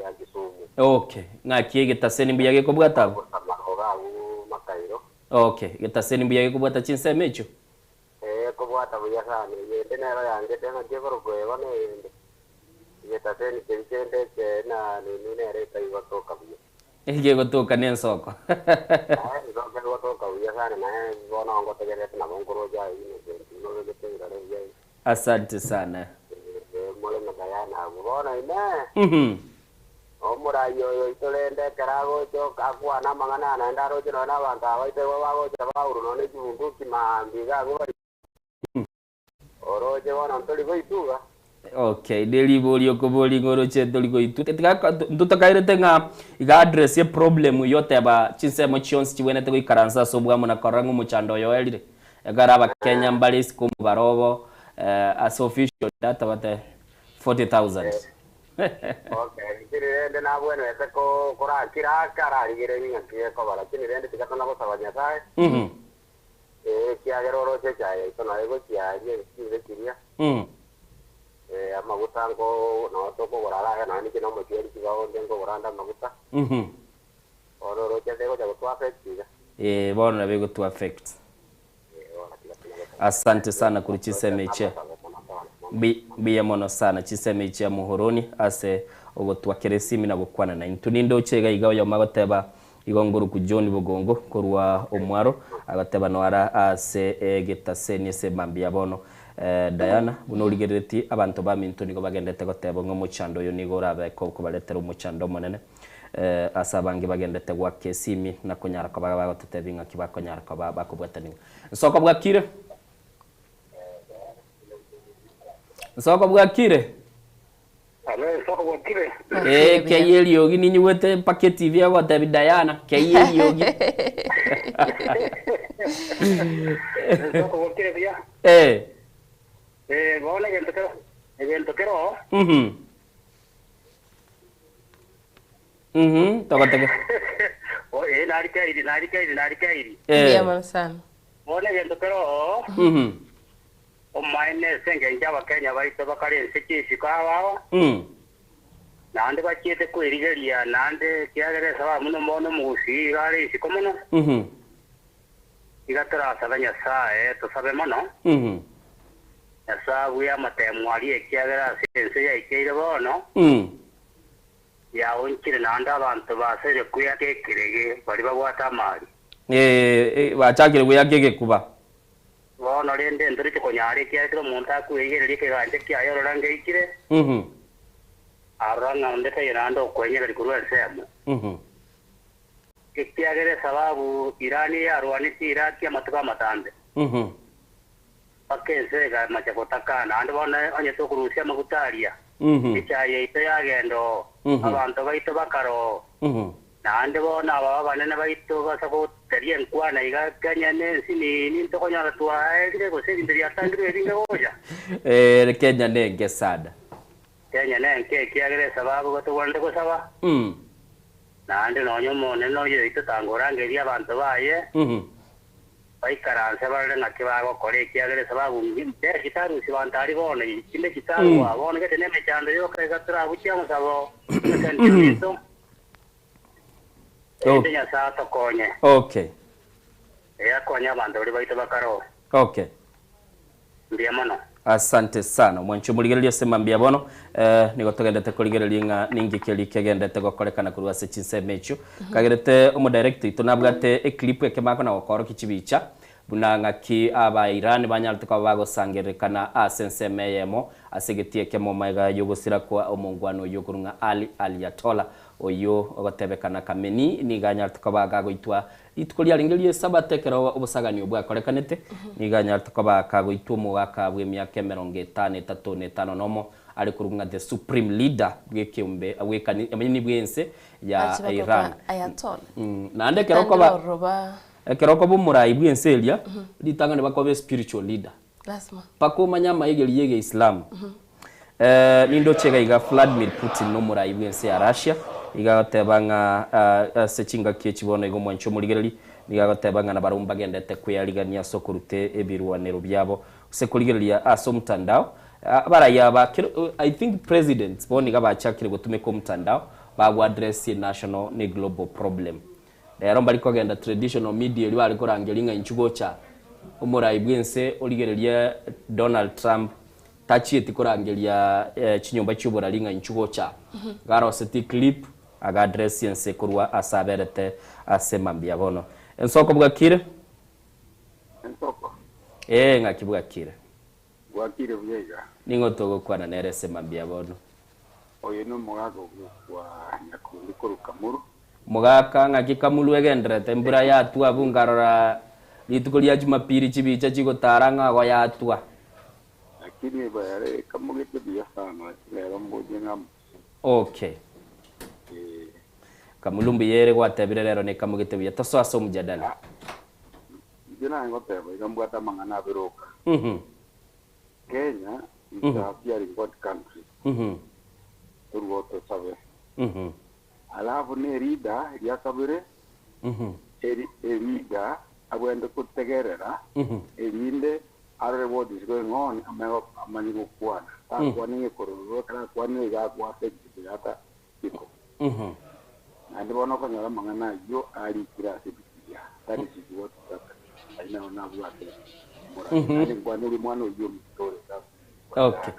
ya Kisumu. Okay, ng'aki egetaseni mbuya gekobwata abwo? Amaroga agwo Makairo. Okay, egetaseni mbuya gekobwata chinsemo echio? Ee, ekobwata buya sana. Eyende nero yangete ng'aki ekorokwa ebo na eyende. Egetaseni keria kende eke na nini nere etari gotoka buya. Egegotoka nensoko. Naye ensoko egotoka buya sana naye bono ngotegererete nabo nkoroche aye Innocent buna obegete ebirore buya iga. Asante sana. Ee, more na Diana abwo. Bono inee, omorai oyo oito rende ekero agocha akwane amang'ana aya naende aroche nonya na abanto aba baito igo bagocha baurwa nonya ne chibunduki maambia iga abwo bari Oroche bono ntori goituga. Okay, ne riborio okoboria ng'a oroche ntori goitwa. Tiga ntotakairete ng'a iga address eproblem yoteba chinsemo chionsi chibwenerete goikaransa ase obwamo na korora ng'a omochando oyo oerire. Ekero abakenya mbare isiko omobaro obo ase official data bate 40,000. Okay, lakini rende nabwenerete ko korakira ake ararigererie ng'aki gekoba, lakini rende tiga tona gosaba Nyasaye. Ee, ekiagera oroche echaye yaito nao egochia aria chinse chiria. Ee, amaguta nko nao tokogora ara aya nonya ninche na omochweri chibao onde nkogora ande amaguta. Bono oroche ase egocha gotu affect iga. Ee, bono nabo egotu affect. Asante sana korwa chinsemo echi. Mbuya mono sana chinsemo echi chia Muhoroni ase ogotwakera esimi na gokwana naintwe. Nindoche iga iga oyomo agoteba Igo ngoruku John Bogongo korwa Omwaro agateba noara ase egetaseni ase mambia bono. Diana, buna origereretie abanto baminto nigo bagendete goteba ng'a omochando oyo nigo orabe kobaretera omochando omonene ase abange bagendete goaka esimi na konyara koba bagototebia ng'aki bakonyara koba bakobwatanigwa. Nsoko bwakire? Nsoko bwakire? Alo, Isaka gwakire? Ee, kei eriogi ninyigwete mpaka etibi egotebi Diana, kei eriogi. Isaka gwakire buya? Eh. Eh, bono egento kero, egento kero. Togotege. Oh, eh, narikeiri, narikeiri, narikeiri. Eh. Mbuya mono sana. Bono egento kero. Omaene ase engencho Abakenya baito bakare ense chisiko abao, naende bachiete kwerigeria naende, ekiagera esababu buna omwana omogusii iga are isiko mono, iga torasabe Nyasae, tosabe mono, Nyasae abue amatemo aria ekiagera ase ense yaikeire bono, yaonchire naende abanto basoire kweaka ekerege baria babwate amari. Bachakire gweaka egekuba. Bono rende ntoriche konyara, ekiagera kera omonto akweigereria ekegancha kiaye orore ngeikire, arora ng'a onde taiyo naende okwenyereria korwa ensemo. Ekiagera esababu Irani yarwanetie Iraki amatuko amatambe, mpaka ense ekamacha gotaka, naende bono onye tokorusia amaguta aria, echae yaito yagenda oo, abanto baito bakara oo. Naende bono aba abanene baito basa goteria enkwana iga, Kenya nensi nini ntokonyora twaerire, gose ebinto biatangirwe ebinge gocha? Ee, Kenya nenke sana. Kenya nenke ekiagera esababu igo togwenerete gosaba. Naende nonya Omonene oyo oito tangorangeria abanto baye, baikaranse barore ng'aki bagokora, ekiagera esababu nde chitarusia banto aria bono, chinde chitarua bono gete nemechando yoka iga torabuchie amasabo, emechando yaito. Erinde Nyasae atokonye. Okay. Ee, akonye abanto baria baito bakare oo. Okay. Mbuya mono. Asante sana omwanchi omorigereria ase mambia bono eh, nigo togendete korigereria ng'a ninki keria kegendete gokorekana korwa ase chinsemo echio kagerete omodirector oito nabwate eclip ekemako na gokorokia chibicha Buna ng'aki aba Iran banyarete koba bagosangererekana ase ensemo eyemo ase egetii ekemo magega y'ogosira kwa omongwana oyio okorwa ng'a Ali Ayatollah oyio ogotebekana Khamenei nigo anyarete koba kagoitwa rituko riarenge ri'esabato ekero obosagani obwo bwakorekanete nigo anyarete koba kagoitwa omogaka bw'emiaka emerongo etano etato na etano nomo are korwa ng'a the supreme leader bw'ekeombe bw'ekani bw'ense ya Ache Iran. bakoroka Ayatollah. Naende ekero Ritang'ani okoba ororo Ekero okoba omorai bw'ense eria, ritang'ani bakoba espiritual leader. Lasima. Mpaka omanye amaegerio y'Egeislamu. Nindoche iga iga Vladimir Putin nomorai bw'ense ya Russia, iga agoteba ng'a ase chingaki echi bono iga omwanchi omorigereri, Nigo agoteba ng'a nabarabwo mbagendete kwearigania ase okoruta ebirwanero biabo gose korigereria ase omotandao. Abarai aba kero I think presidents bono iga bachakire gotumeka omotandao bago address national ne global problem. Rero mbari kogenda traditional media eria bare korangeria ng'a inchu gocha omorai bwense origererie Donald Trump tachieti korangeria chinyomba chioborari ng'a inchu gocha. Iga arosetie clip Aga address ense korwa ase aberete ase mambia bono. Ensoko bwakire? Ensoko. Ee, ng'aki bwakire? Bwakire buya iga. Ning'o togokwana nere ase mambia bono? Oyo nomogaka ogokwa Nyakundi korwa Kamuru. Mogaka, ng'aki Kamuru egenderete? Embura yatwa abwo nkarora rituko ria Jumapili chibicha chigotara ng'a igo yatwa. Lakini ere ekamogete buya sana, rero mborie ng'a Okay. Kamulu mbuya ere gwatebire rero nekamogete buya. Tosoe ase omjadala. Inche naye ngoteba iga mbwate amang'ana abere oka. Kenya is a fearing God country. Torue otosabe. Alafu ne leader ria kabere, eri eleader abwenerete kotegerera erinde arore what is going on amanye amanye gokwana. Takwane ngekorororo ekero akwanire iga agoa affect ata iko. Naende bono okonyora amang'ana ayio arikire ase ebibilia. That is what is happening. Ayio naro nabwate omoraia. Naende nkwanerie mwana oyio ominto ore iga Okay.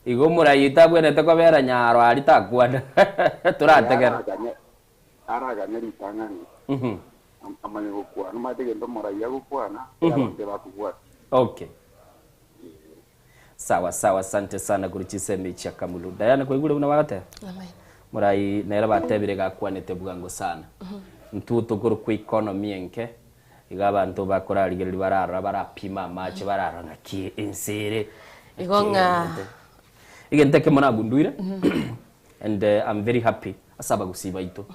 Igo omoraia tabwenerete kobera nyaro aria takwana. Torategere. Araganye araganye ritang'ani amanye gokwana. Omanyete egento omoraia agokwana, abanto ebakobwatia. Okay. Sawa sawa asante sana korwa chinsemo echi chia Kamulu. Diana kwaigure buna bagoteba? Amen. Morai nere batebire iga akwanete bwango sana. Intwe tokorokwa economy enke, iga abanto bakorarigereria bararora barapima amache bararora ng'aki ense ere. Igo ng'a Egento ekemo nagunduire and I'm very happy ase abagusii baito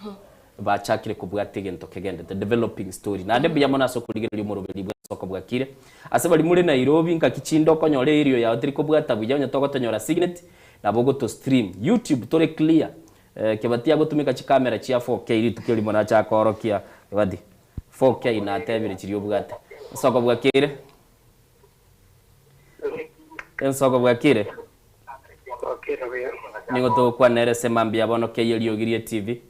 bachakire kobwata egento kegendete developing story naende mbuya mono ase okorigereria omoroberi bwa ensoko bwakire ase baria more Nairobi ngaki chinde okonyora area yao teri kobwata buya onye togotonyora signet nabo ogoto stream YouTube tore clear eh, Kebati agotumeka chikamera chia 4K rituko erimo nachaka koorokia Kebati 4K natebire chiria obwate ensoko bwakire Ensoko bwakire? Nigo togokwana ere ase mambia bono keyia eriogi rie TV.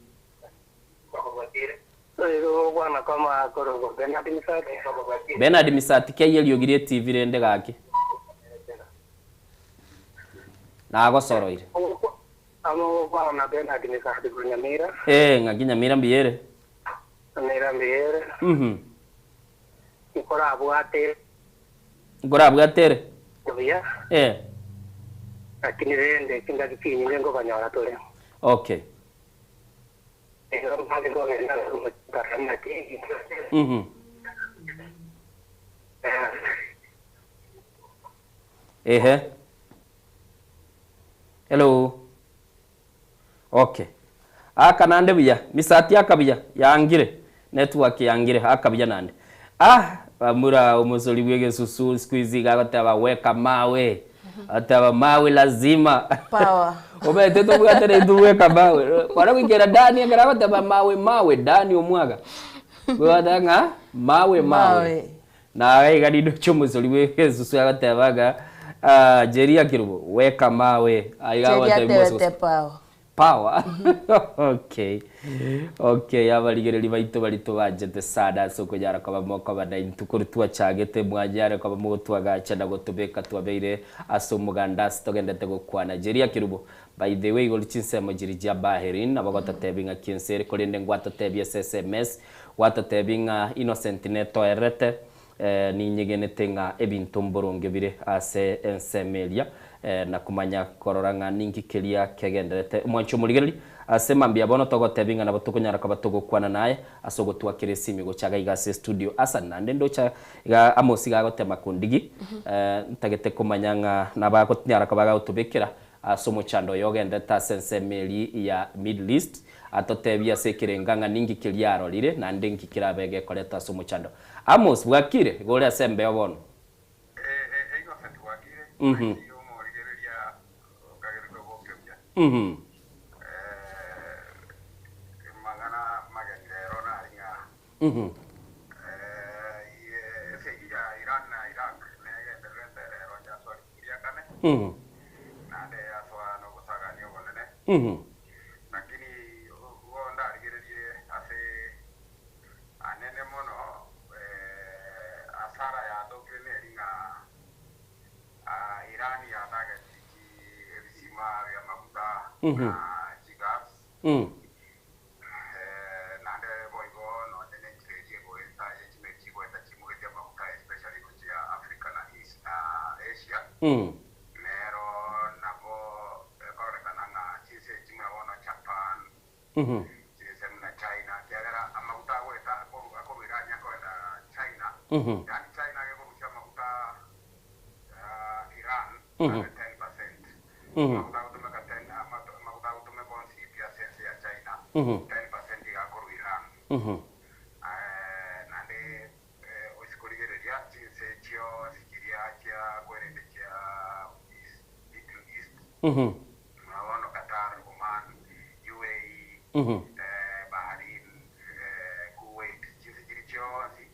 Bernard Misati keyia eriogi rie TV rende gaki. Nagosoroire. Eh, ng'aki Nyamira mbuya ere? Mhm. Nkorabwate ere? Buya, Eh. lakini rende chingaki chinyinge nkobanyora tore. Okay. Igo mbache kogenda ase omochie naki. Mhm. Ehe. Hello. Okay. Aka nande buya, misati aka buya, yangire, network yangire, aka buya nande. Ah, bamura omosori bw'egesusu siku hizi iga agoteba weka mawe, agoteba mawe lazima. Power. Omanyete tobwate naintwe weka mawe. Kwana goikera Dani ekero agoteba mawe mawe, Dani omwaga. Bwegoteba ng'a mawe mawe. Mawe. Na iga nindoche omosori bw'egesusu agoteba ng'a ah, Jeria Kerubo, weka mawe. Aiga Jeria agotebia atebete Mose power. Power. Okay. Okay, abarigereria baito baria tobanchete sana ase okonyara koba mokoba naintwe korwa twachagete mwanyare koba mogotwagacha na gotobeka twabeire ase omoganda ase togendete gokwana. Jeria Kerubo, by the way igoro chinsemo chiria chia Bahrain nabo gototebia ng'aki ense ere korende ngwatotebia ase SMS Gwatotebia ng'a Innocent netoererete, ninyegenete ng'a ebinto mboronge bire ase ensemo eria, na komanya korora ng'a ninki keria kegendererete. Omwanchi omorigereria, ase mambia bono togotebia ng'a nabo tokonyara koba togokwana naye ase ogotwakera esimi gocha iga iga ase estudio. Asa naende ndoche iga Amos iga agotema kondigi, ntagete komanya ng'a nabo agonyara koba agotobekera ase omochando oyo ogendererete ase ensemo eria ya Middle East. Atotebie ase ekerenga ng'a ninki keria arorire, naende inki kerabe gekoretwa ase omochando. Amos, bwakire? Igo ore ase embeo bono. Mhm. Mhm. Esegi ya Iran na Iraq negendererete rero yasoa rituko ria kane, naende yasoa nobosagani obonene. Lakini igo ndarigererie ase anene mono, hasara yatokire neri ng'a Iran yatageti ebisima bi'amaguta na chigas. Naende boigo nonye nenchera eria egoeta ye chimeli chigoeta chimogetie amaguta especially gochia Africa na East na Asia, nero nabo ekororekana ng'a chinse echi buna bono Japan, chinse buna China, ekiagera amaguta agoeta akorwa Iran akoenda China, yaani China gekorusia amaguta Iran ase 10%, amaguta agotumeka 10 amaguta agotumeka onsi pi ase ense ya China 10% iga akorwa Iran. Naende oise korigereria chinse chionsi chiria chia kwerende chia East, Middle East, buna bono Qatar, Oman, UAE, Bahrain, Kuwait, chinse chiria chionsi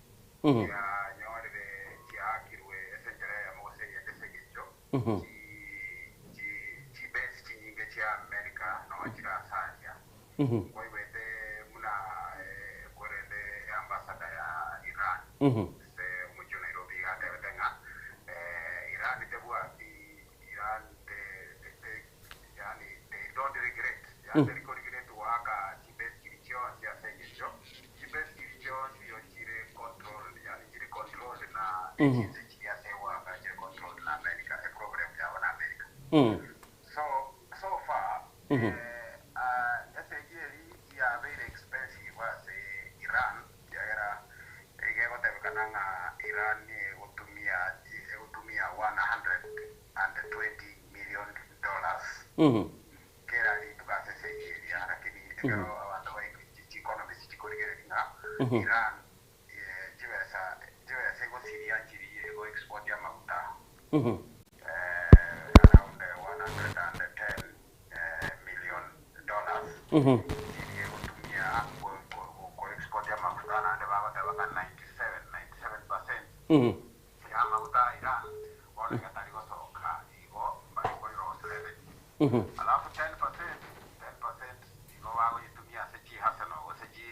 chianyorire chiaakirwe ase enchera eyemo gose eyende ase engencho chibase chinyinge chia America noo chirasaria. Nkwaigwete buna korende eambassador ya Iran ase omochie o Nairobi iga atebete ng'a Iran tebwati Iran te te yaani they don't regret yaani teri koregret goaka chibase chiria chionsi ase engencho chibase chiria chionsi igo chire controlled yaani chire controlled na chinse chiria ase egoaka chire controlled na America eproblem yabo na America. So so far esegi eri yabeire expensive ase Iran ekiagera iga egotebekana ng'a Iran egotumia egotumia 120 million dollars kera rituko ase esegi eria lakini ekero abanto ba chi economist chikorigereria ng'a Iran chibesa chibesa egosiria nchiria ego export amaguta around 110 million dollars chiria egotumia ko export amaguta naende bagoteba ng'a 97 97% ya amaguta a Iran bono iga tari gosoka igo mbari koi-lose revenue. Alafu 10% 10% igo bagoyitumia ase chiarsenal gose chi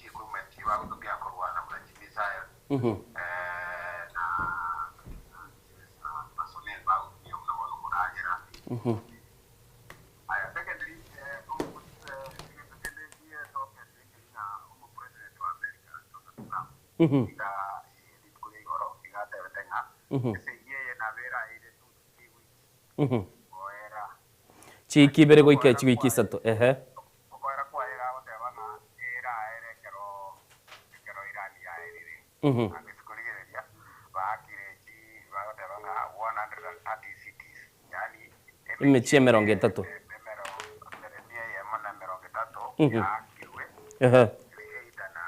equipment chiria bagotumia korwana buna chimissile na personnel bagotumia buna bono koragera. Aya secondly, egento kende gietokete nkeri ng'a omopresident wa America Donald Trump iga rituko ria igoro iga atebete ng'a esegi eye nabo eraeire 2 to 3 weeks goera. Chiiki ibere goika chiwiki isato, ehe. Okoera kwaye iga agoteba ng'a eraere ekero ekero Iran yaerire. Ase korigereria baakire chi bagoteba ng'a 130 cities, yaani Emechie emerongo etato. emia eyemo na emerongo etato yaakirwe either na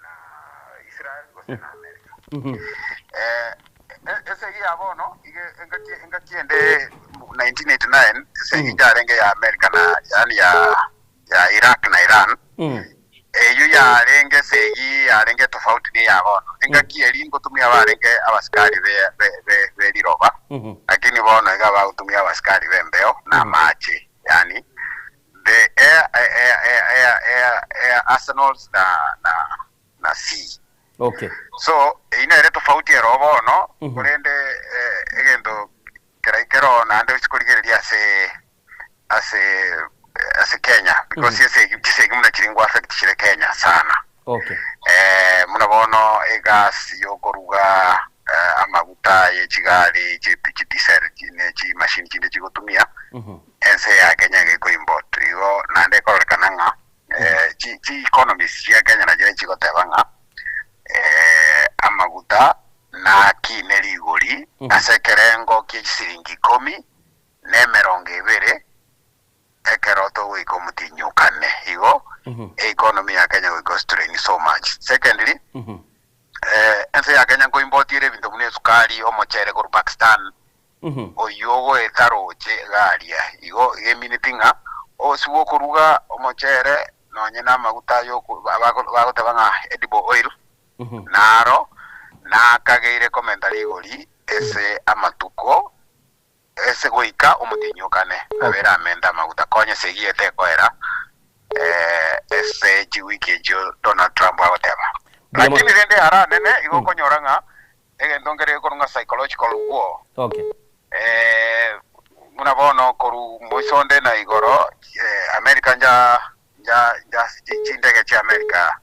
na Israel gose na America. Esegi ya bono iga engaki engaki ende 1989 esegi yarenge ya America na yaani ya ya Iraq na Iran eyio yarenge esegi yarenge tofauti na eya bono. Engaki eria ngotumia barenge abasikari be be be be riroba lakini bono iga bagotumia abasikari b'embeo na amache yaani the air air air air air air arsenals na na na sea. Okay. So eyio nere tofauti ero bono, korende egento kera ikero naende ochi korigereria ase ase ase Kenya because esegi chisegi buna chiri ngo affect chire Kenya sana. Okay. Buna bono egas yokoruga amaguta ye chigari chi chi diesel ne chimashini chinde chigotumia ense ya Kenya iga eko import. Igo naende ekororekana ng'a chi chi economies chia Kenya nachio chigoteba ng'a amaguta nakine rigori ase ekerengo kie chisiringi ikomi na emerongo ebere ekero togoika omotienyi o kane. Igo economy ya Kenya goika strain so much. Secondly, ense ya Kenya nkoimport ere ebinto buna esukari, omochere korwa Pakistan, oyio ogoeta roche iga aria. Igo emineti ng'a osibe okoruga omochere. nonye na amaguta ay'oko bagoteba ng'a edible oil, naro nakageire komenta rigori ase amatuko ase goika omotienyi o kane, abere amente amaguta. Konya esegi eye tekoera ase chiwiki echio Donald Trump agoteba. Lakini rende ara anene igo okonyora ng'a egento nkere gekorwa ng'a psychological war. Buna bono korwa moisonde na igoro America nja nja nja chindege chia America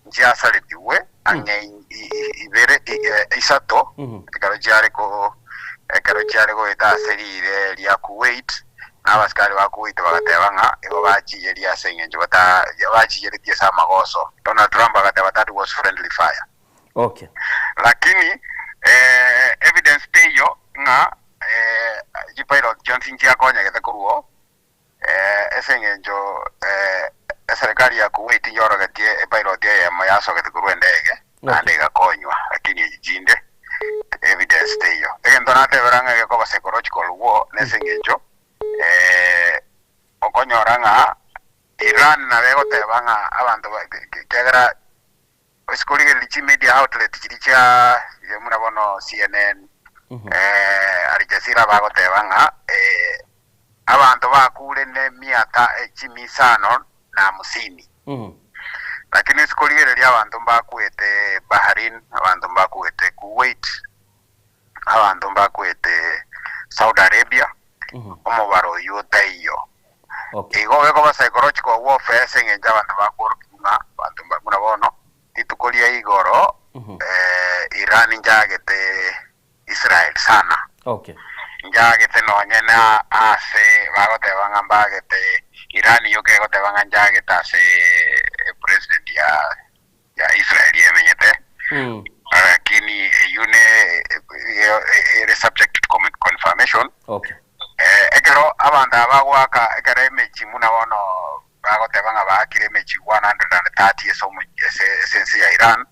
nchiasaretigwe ang'e ibere isato ekero chiare ko ekero chiare goeta ase riire ria Kuwait, na abasikari ba Kuwait bagateba ng'a igo bachiyerie ase eng'encho bata bachiyeretie ase amagoso. Donald Trump agateba that was friendly fire. Okay. Lakini evidence teiyo ng'a chipilot chionsi nchiakonyegete korwa oo. Ase engencho eserekari ya Kuwait yorogetie epilot eyemo yasogete korwa endege naende egakonywa, lakini echi chinde evidence teiyo. Egento natebera ng'a gekoba psychological war nese engencho okonyora ng'a Iran nabo egoteba ng'a abanto ekiagera Ase korigereria chimedia outlet chiria chia buna bono CNN, Al Jazeera bagoteba ng'a abanto bakure ne miaka chimia isano na hamsini. Lakini ase korigereria abanto mbakwete Bahrain, abanto mbakwete Kuwait, abanto mbakwete Saudi Arabia, omobaro oyio otaiyo. Igo gekoba psychological warfare ase eng'encho abanto bakworokia ng'a abanto mba buna bono rituko ria igoro Iran nchagete Israel sana. Nchagete nonye na ase bagoteba ng'a mbagete Iran yoka egoteba ng'a nchagete ase president ya ya Israel emenyete lakini eyio ne ere subject to confirmation. Ekero abanto aba bagoaka ekero emechie buna bono bagoteba ng'a baakire emechie 130 ase omochie ase ase ense ya Iran,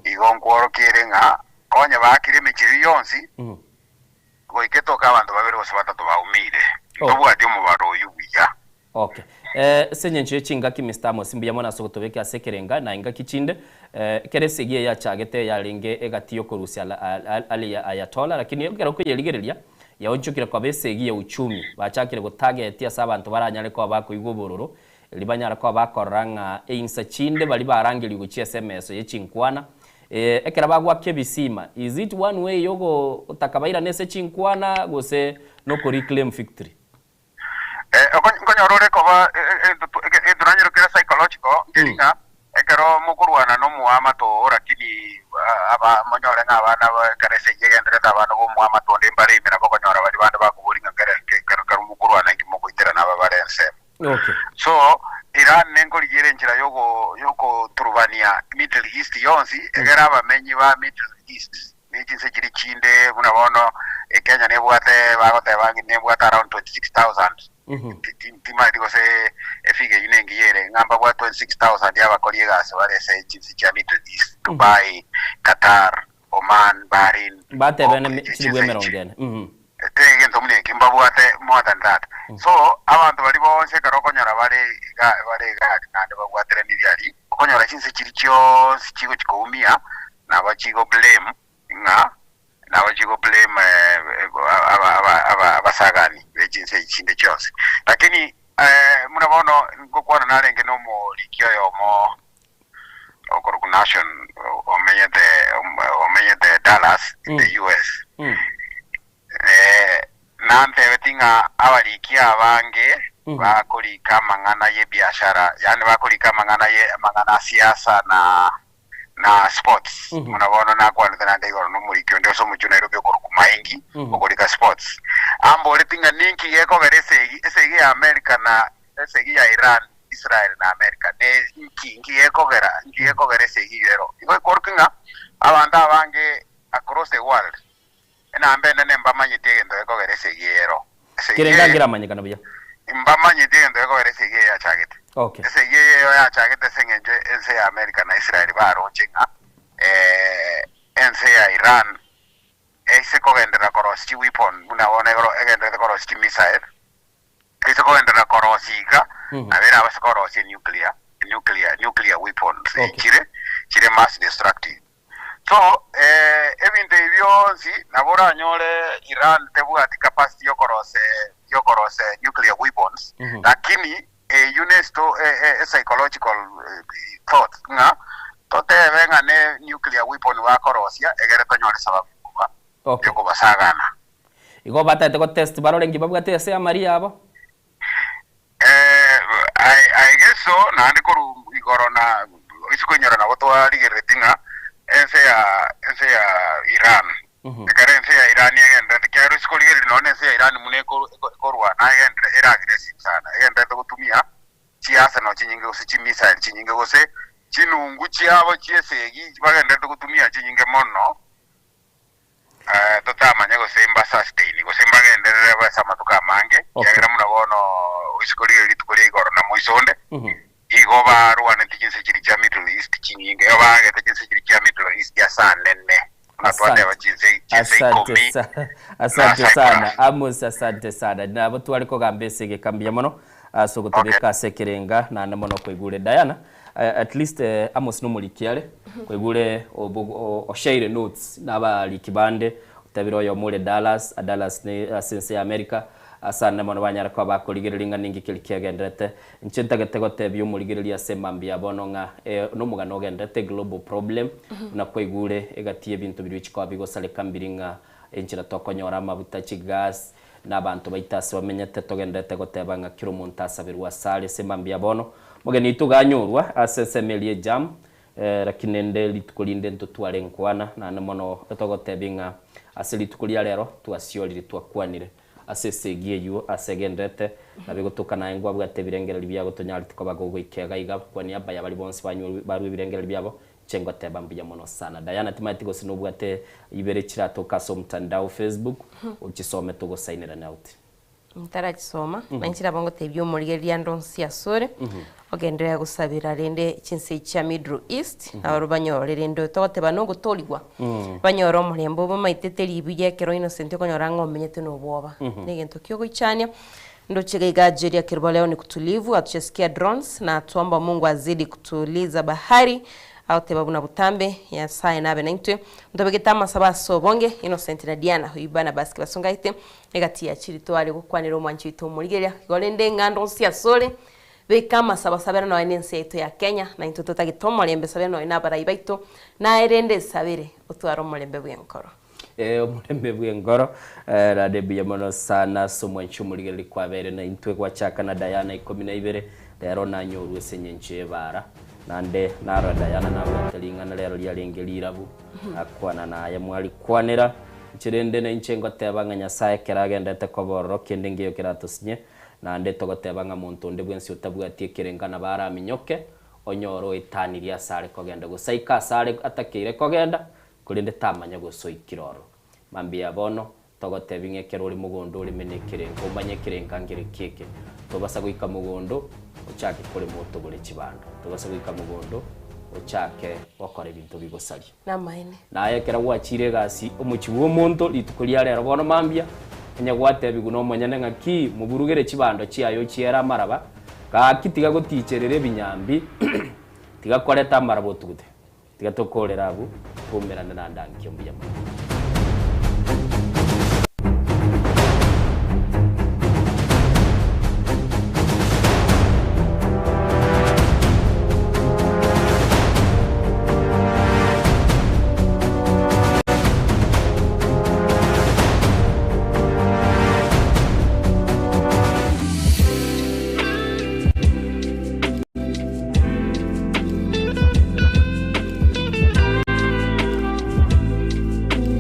igo nkworokia ere ng'a konya baakire emechie eyio yonsi, goika etoke abanto babere gose batato baumire. Ntobwati omobaro oyio buya. Okay. Eh, ase engencho ye chingaki Mister Amos mbuya mono ase ogotobeka ase ekerenga na engaki chinde eh, ekero esegi eye yachagete yarenge egati yokorusia ala, al, Ali Ayatollah lakini ekero okoyerigereria yaonchokire koba esegi ya uchumi bachakire gotarget ase abanto baranyare koba bakoigwa obororo erio banyare koba bakorora ng'a einsa chinde baria barangerigwe gochia ase emeso ye chinkwana eh, ekero bagwaka ebisima is it one way yogotaka bairane ase chinkwana gose nokoreclaim victory? Nkonyora ore koba egento nanyore kere psychological nkeri ng'a ekero mokorwana na omoamato oo lakini aba monyore ng'a abana ekero esegi egendererete abana ba omoamato onde mbare ime nabo okonyora baria bande bakoboria ng'a kere ekero mokorwana inki mogoiterana aba bare ensemo. So Iran nenkorigia ere enchera yogo yogoturubania Middle East yonsi egere abamenyi ba Middle East Ne chinse chiria chinde, buna bono Kenya nebwate, bagoteba ng'a nebwate around 26,000, timanyeti gose efigure eyio nengiya ere, ng'a mbabwate 26,000 y'abakori egasi bare ase chinse chia Middle East, Dubai, Qatar, Oman, Bahrain, Batebene chilifu emerongo ene. Egento buna eki mbabwate more than that. So abanto baria bonsi ekero okonyora bare iga bare iga aria naende babwateranirie aria, okonyora chinse chiria chionsi chigochi koumia nabo chigo blame ng'a nabo chigo blame aba aba aba abasagani be chinse echi chinde chionsi. Lakini buna bono ngokwana narenge na omoriki oyomo okorokwa Nashon omenyete omenyete Dallas in the US. Nantebeti ng'a abariki abange bakorika amang'ana y'ebiashara, yaani bakorika amang'ana ye amang'ana a siasa na na sports. Buna bono nakwanete naende igoro nomoriki onde ase omochie o Nairobi okorokwa Maingi, okorika sports. Amboreti ng'a ninki gekogera esegi, esegi ya America na esegi ya Iran, Israel na America ne inki, inki gekogera, inki gekogera esegi eyio ero. Igo ekorokwa ng'a abanto abange across the world, enamba enene mbamanyeti egento gekogera esegi eye ero. Esegi Kerenga eye, nkeramanyekana buya. mbamanyeti egento gekogera esegi eye yachagete. Okay. Esegi eye eyo yachagete ase eng'encho ense ya America na Israel baroche ng'a ense ya Iran ase kogenderera korosia chiweapon buna bono ekero egendererete korosia chimissile, ase kogenderera korosia iga, nabo erabase korosia enuclear. nuclear nuclear weapons chire chire mass destructive. So ebinto ebi bionsi nabo oranyore Iran tebwati capacity yokorose yokorose nuclear weapons lakini eyio ne sto e psychological thought ng'a totebe ng'a ne nuclear weapon bakorosia egere tonyore sababu yokoba yokobasagana. Igo batagete go test barore nki babwate ase amaria abo. I guess so, naende korwa igoro na ase koinyora nabo twarigereretie ng'a ense ya ense ya Iran, ekero ense ya Iran egendererete ekiagera ase korigereria nonye na ense ya Iran buna eko ekorwana egenderere ere aggressive sana, egendererete gotumia chiarsenal chinyinge gose chimissile chinyinge gose chinungu chiabo chiesegi bagendererete gotumia chinyinge mono. Totamanya gose mbasustain, gose mbagenderere ase amatuko amange, ekiagera buna bono isiko riria rituko ria igoro na moiso onde, igo barwanete chinse chiria chia Middle East chinyinge, igo baagete chinse chiria chia Middle East ase anene, buna twateba chinse chinse Asante ikomi sana, na asante Cyprus. sana Amos, asante sana. Nabo tware kogamba ase egeka mbuya mono ase ogotobeka ase ekerenga naende mono koigure Diana. At least Amos nomoriki are, kwaigure oshaire notes nabariki bande, otabire oyomo ore Dallas, Dallas ne ase ense ya America, ase ande mono banyare koba bakorigereria ng'a ninki keria kiagenderete. Inche ntagete gotebia omorigereria ase emambia ya bono ng'a nomogano ogenderete global problem, buna kwaigure egati y'ebinto biria bichikoba bigosareka mbiri ng'a enchera tokonyora amabuta, chigas, na abanto baito ase bamenyete, togenderete goteba ng'a kera omonto asaberwe asare ase mambia ya bono. Omogeni oito iga ase ensemo eria ejam, lakini rende rituko rinde ntotware nkwana, naende mono togotebia ng'a ase rituko ria rero twasiorire twakwanire ase esegi eyio ase egenderete, nabo egotoka naye ngwabwate ebirengererio biago tonyareti koba gogoika iga iga kwa niaba ya baria bonsi banywa barwa ebirengererio biabo, Inche ngoteba mbuya mono sana. Diana timanyeti gose nobwate ibere chiratoke ase omtandao Facebook ochisome togosainera out. Ntarachisoma, na inche nabo ngotebia omorigereria ande onsi asore, ogenderere gosabera rende chinse chia Middle East, nabo banyore rende togoteba nogotorigwa, banyore omorembe obomaete teri buya ekero Innocent okonyora ng'a omenyete nobwoba. Negento kiogoichania, Ndoche iga Algeria kerubo leo ni kutulivu hatujasikia drones na twomba Mungu azidi kutuliza bahari agoteba buna botambe Nyasaye nabe naintwe ntobegete amasabo ase obonge Innocent na Diana oyio Barnabas kebasongaete egati ya chiri tware gokwanera omwanchi oito omorigereria igo rende eng'anda onsi asore beka amasabo sabera nonya na ense yaito ya Kenya naintwe totagete omorembe sabera nonya na abarai baito naye rende esabere otware omorembe bwenkoro. Ee, omorembe bw'enkoro, naende mbuya mono sana ase omwanchi omorigereria kwabeire naintwe gwachaka na Diana ikomi na ibere, rero nanyorwe ase engencho y'ebaara. Naende narora Diana nabwate ring'ana rero riarenge rirabu, akwana naye mwarikwanera. Inche rende nainche ngoteba ng'a Nyasae ekero agenderete koba ororo kende nkeiyo keratosinye, naende togoteba ng'a monto onde bwensi otabwati ekerenga nabo araminyoke, onyore oetanirie asare kogenda, gose aike asare atakeire kogenda, Korende tamanya gose oikire ororo. Mambia bono, togotebia ng'a ekero ore mogondo oreme nekerenka, omanye ekerenka nkereki eke. Tobasa goika mogondo, ochake korema otobore chibando. Tobasa goika mogondo, ochake gokora ebinto bigosaria. Namaene. Naye ekero gwachire egasi omochie bw'omonto rituko ria rero bono mambia, onye gwatebigwa nomonyene ng'a ki, moburugere chibando chiaye ochiere amaraba, gaki tiga goticherera ebinyambi, tiga koreta amaraba otugute. Tiga tokorere abwo, twaumerane naende ankio mbuya mono.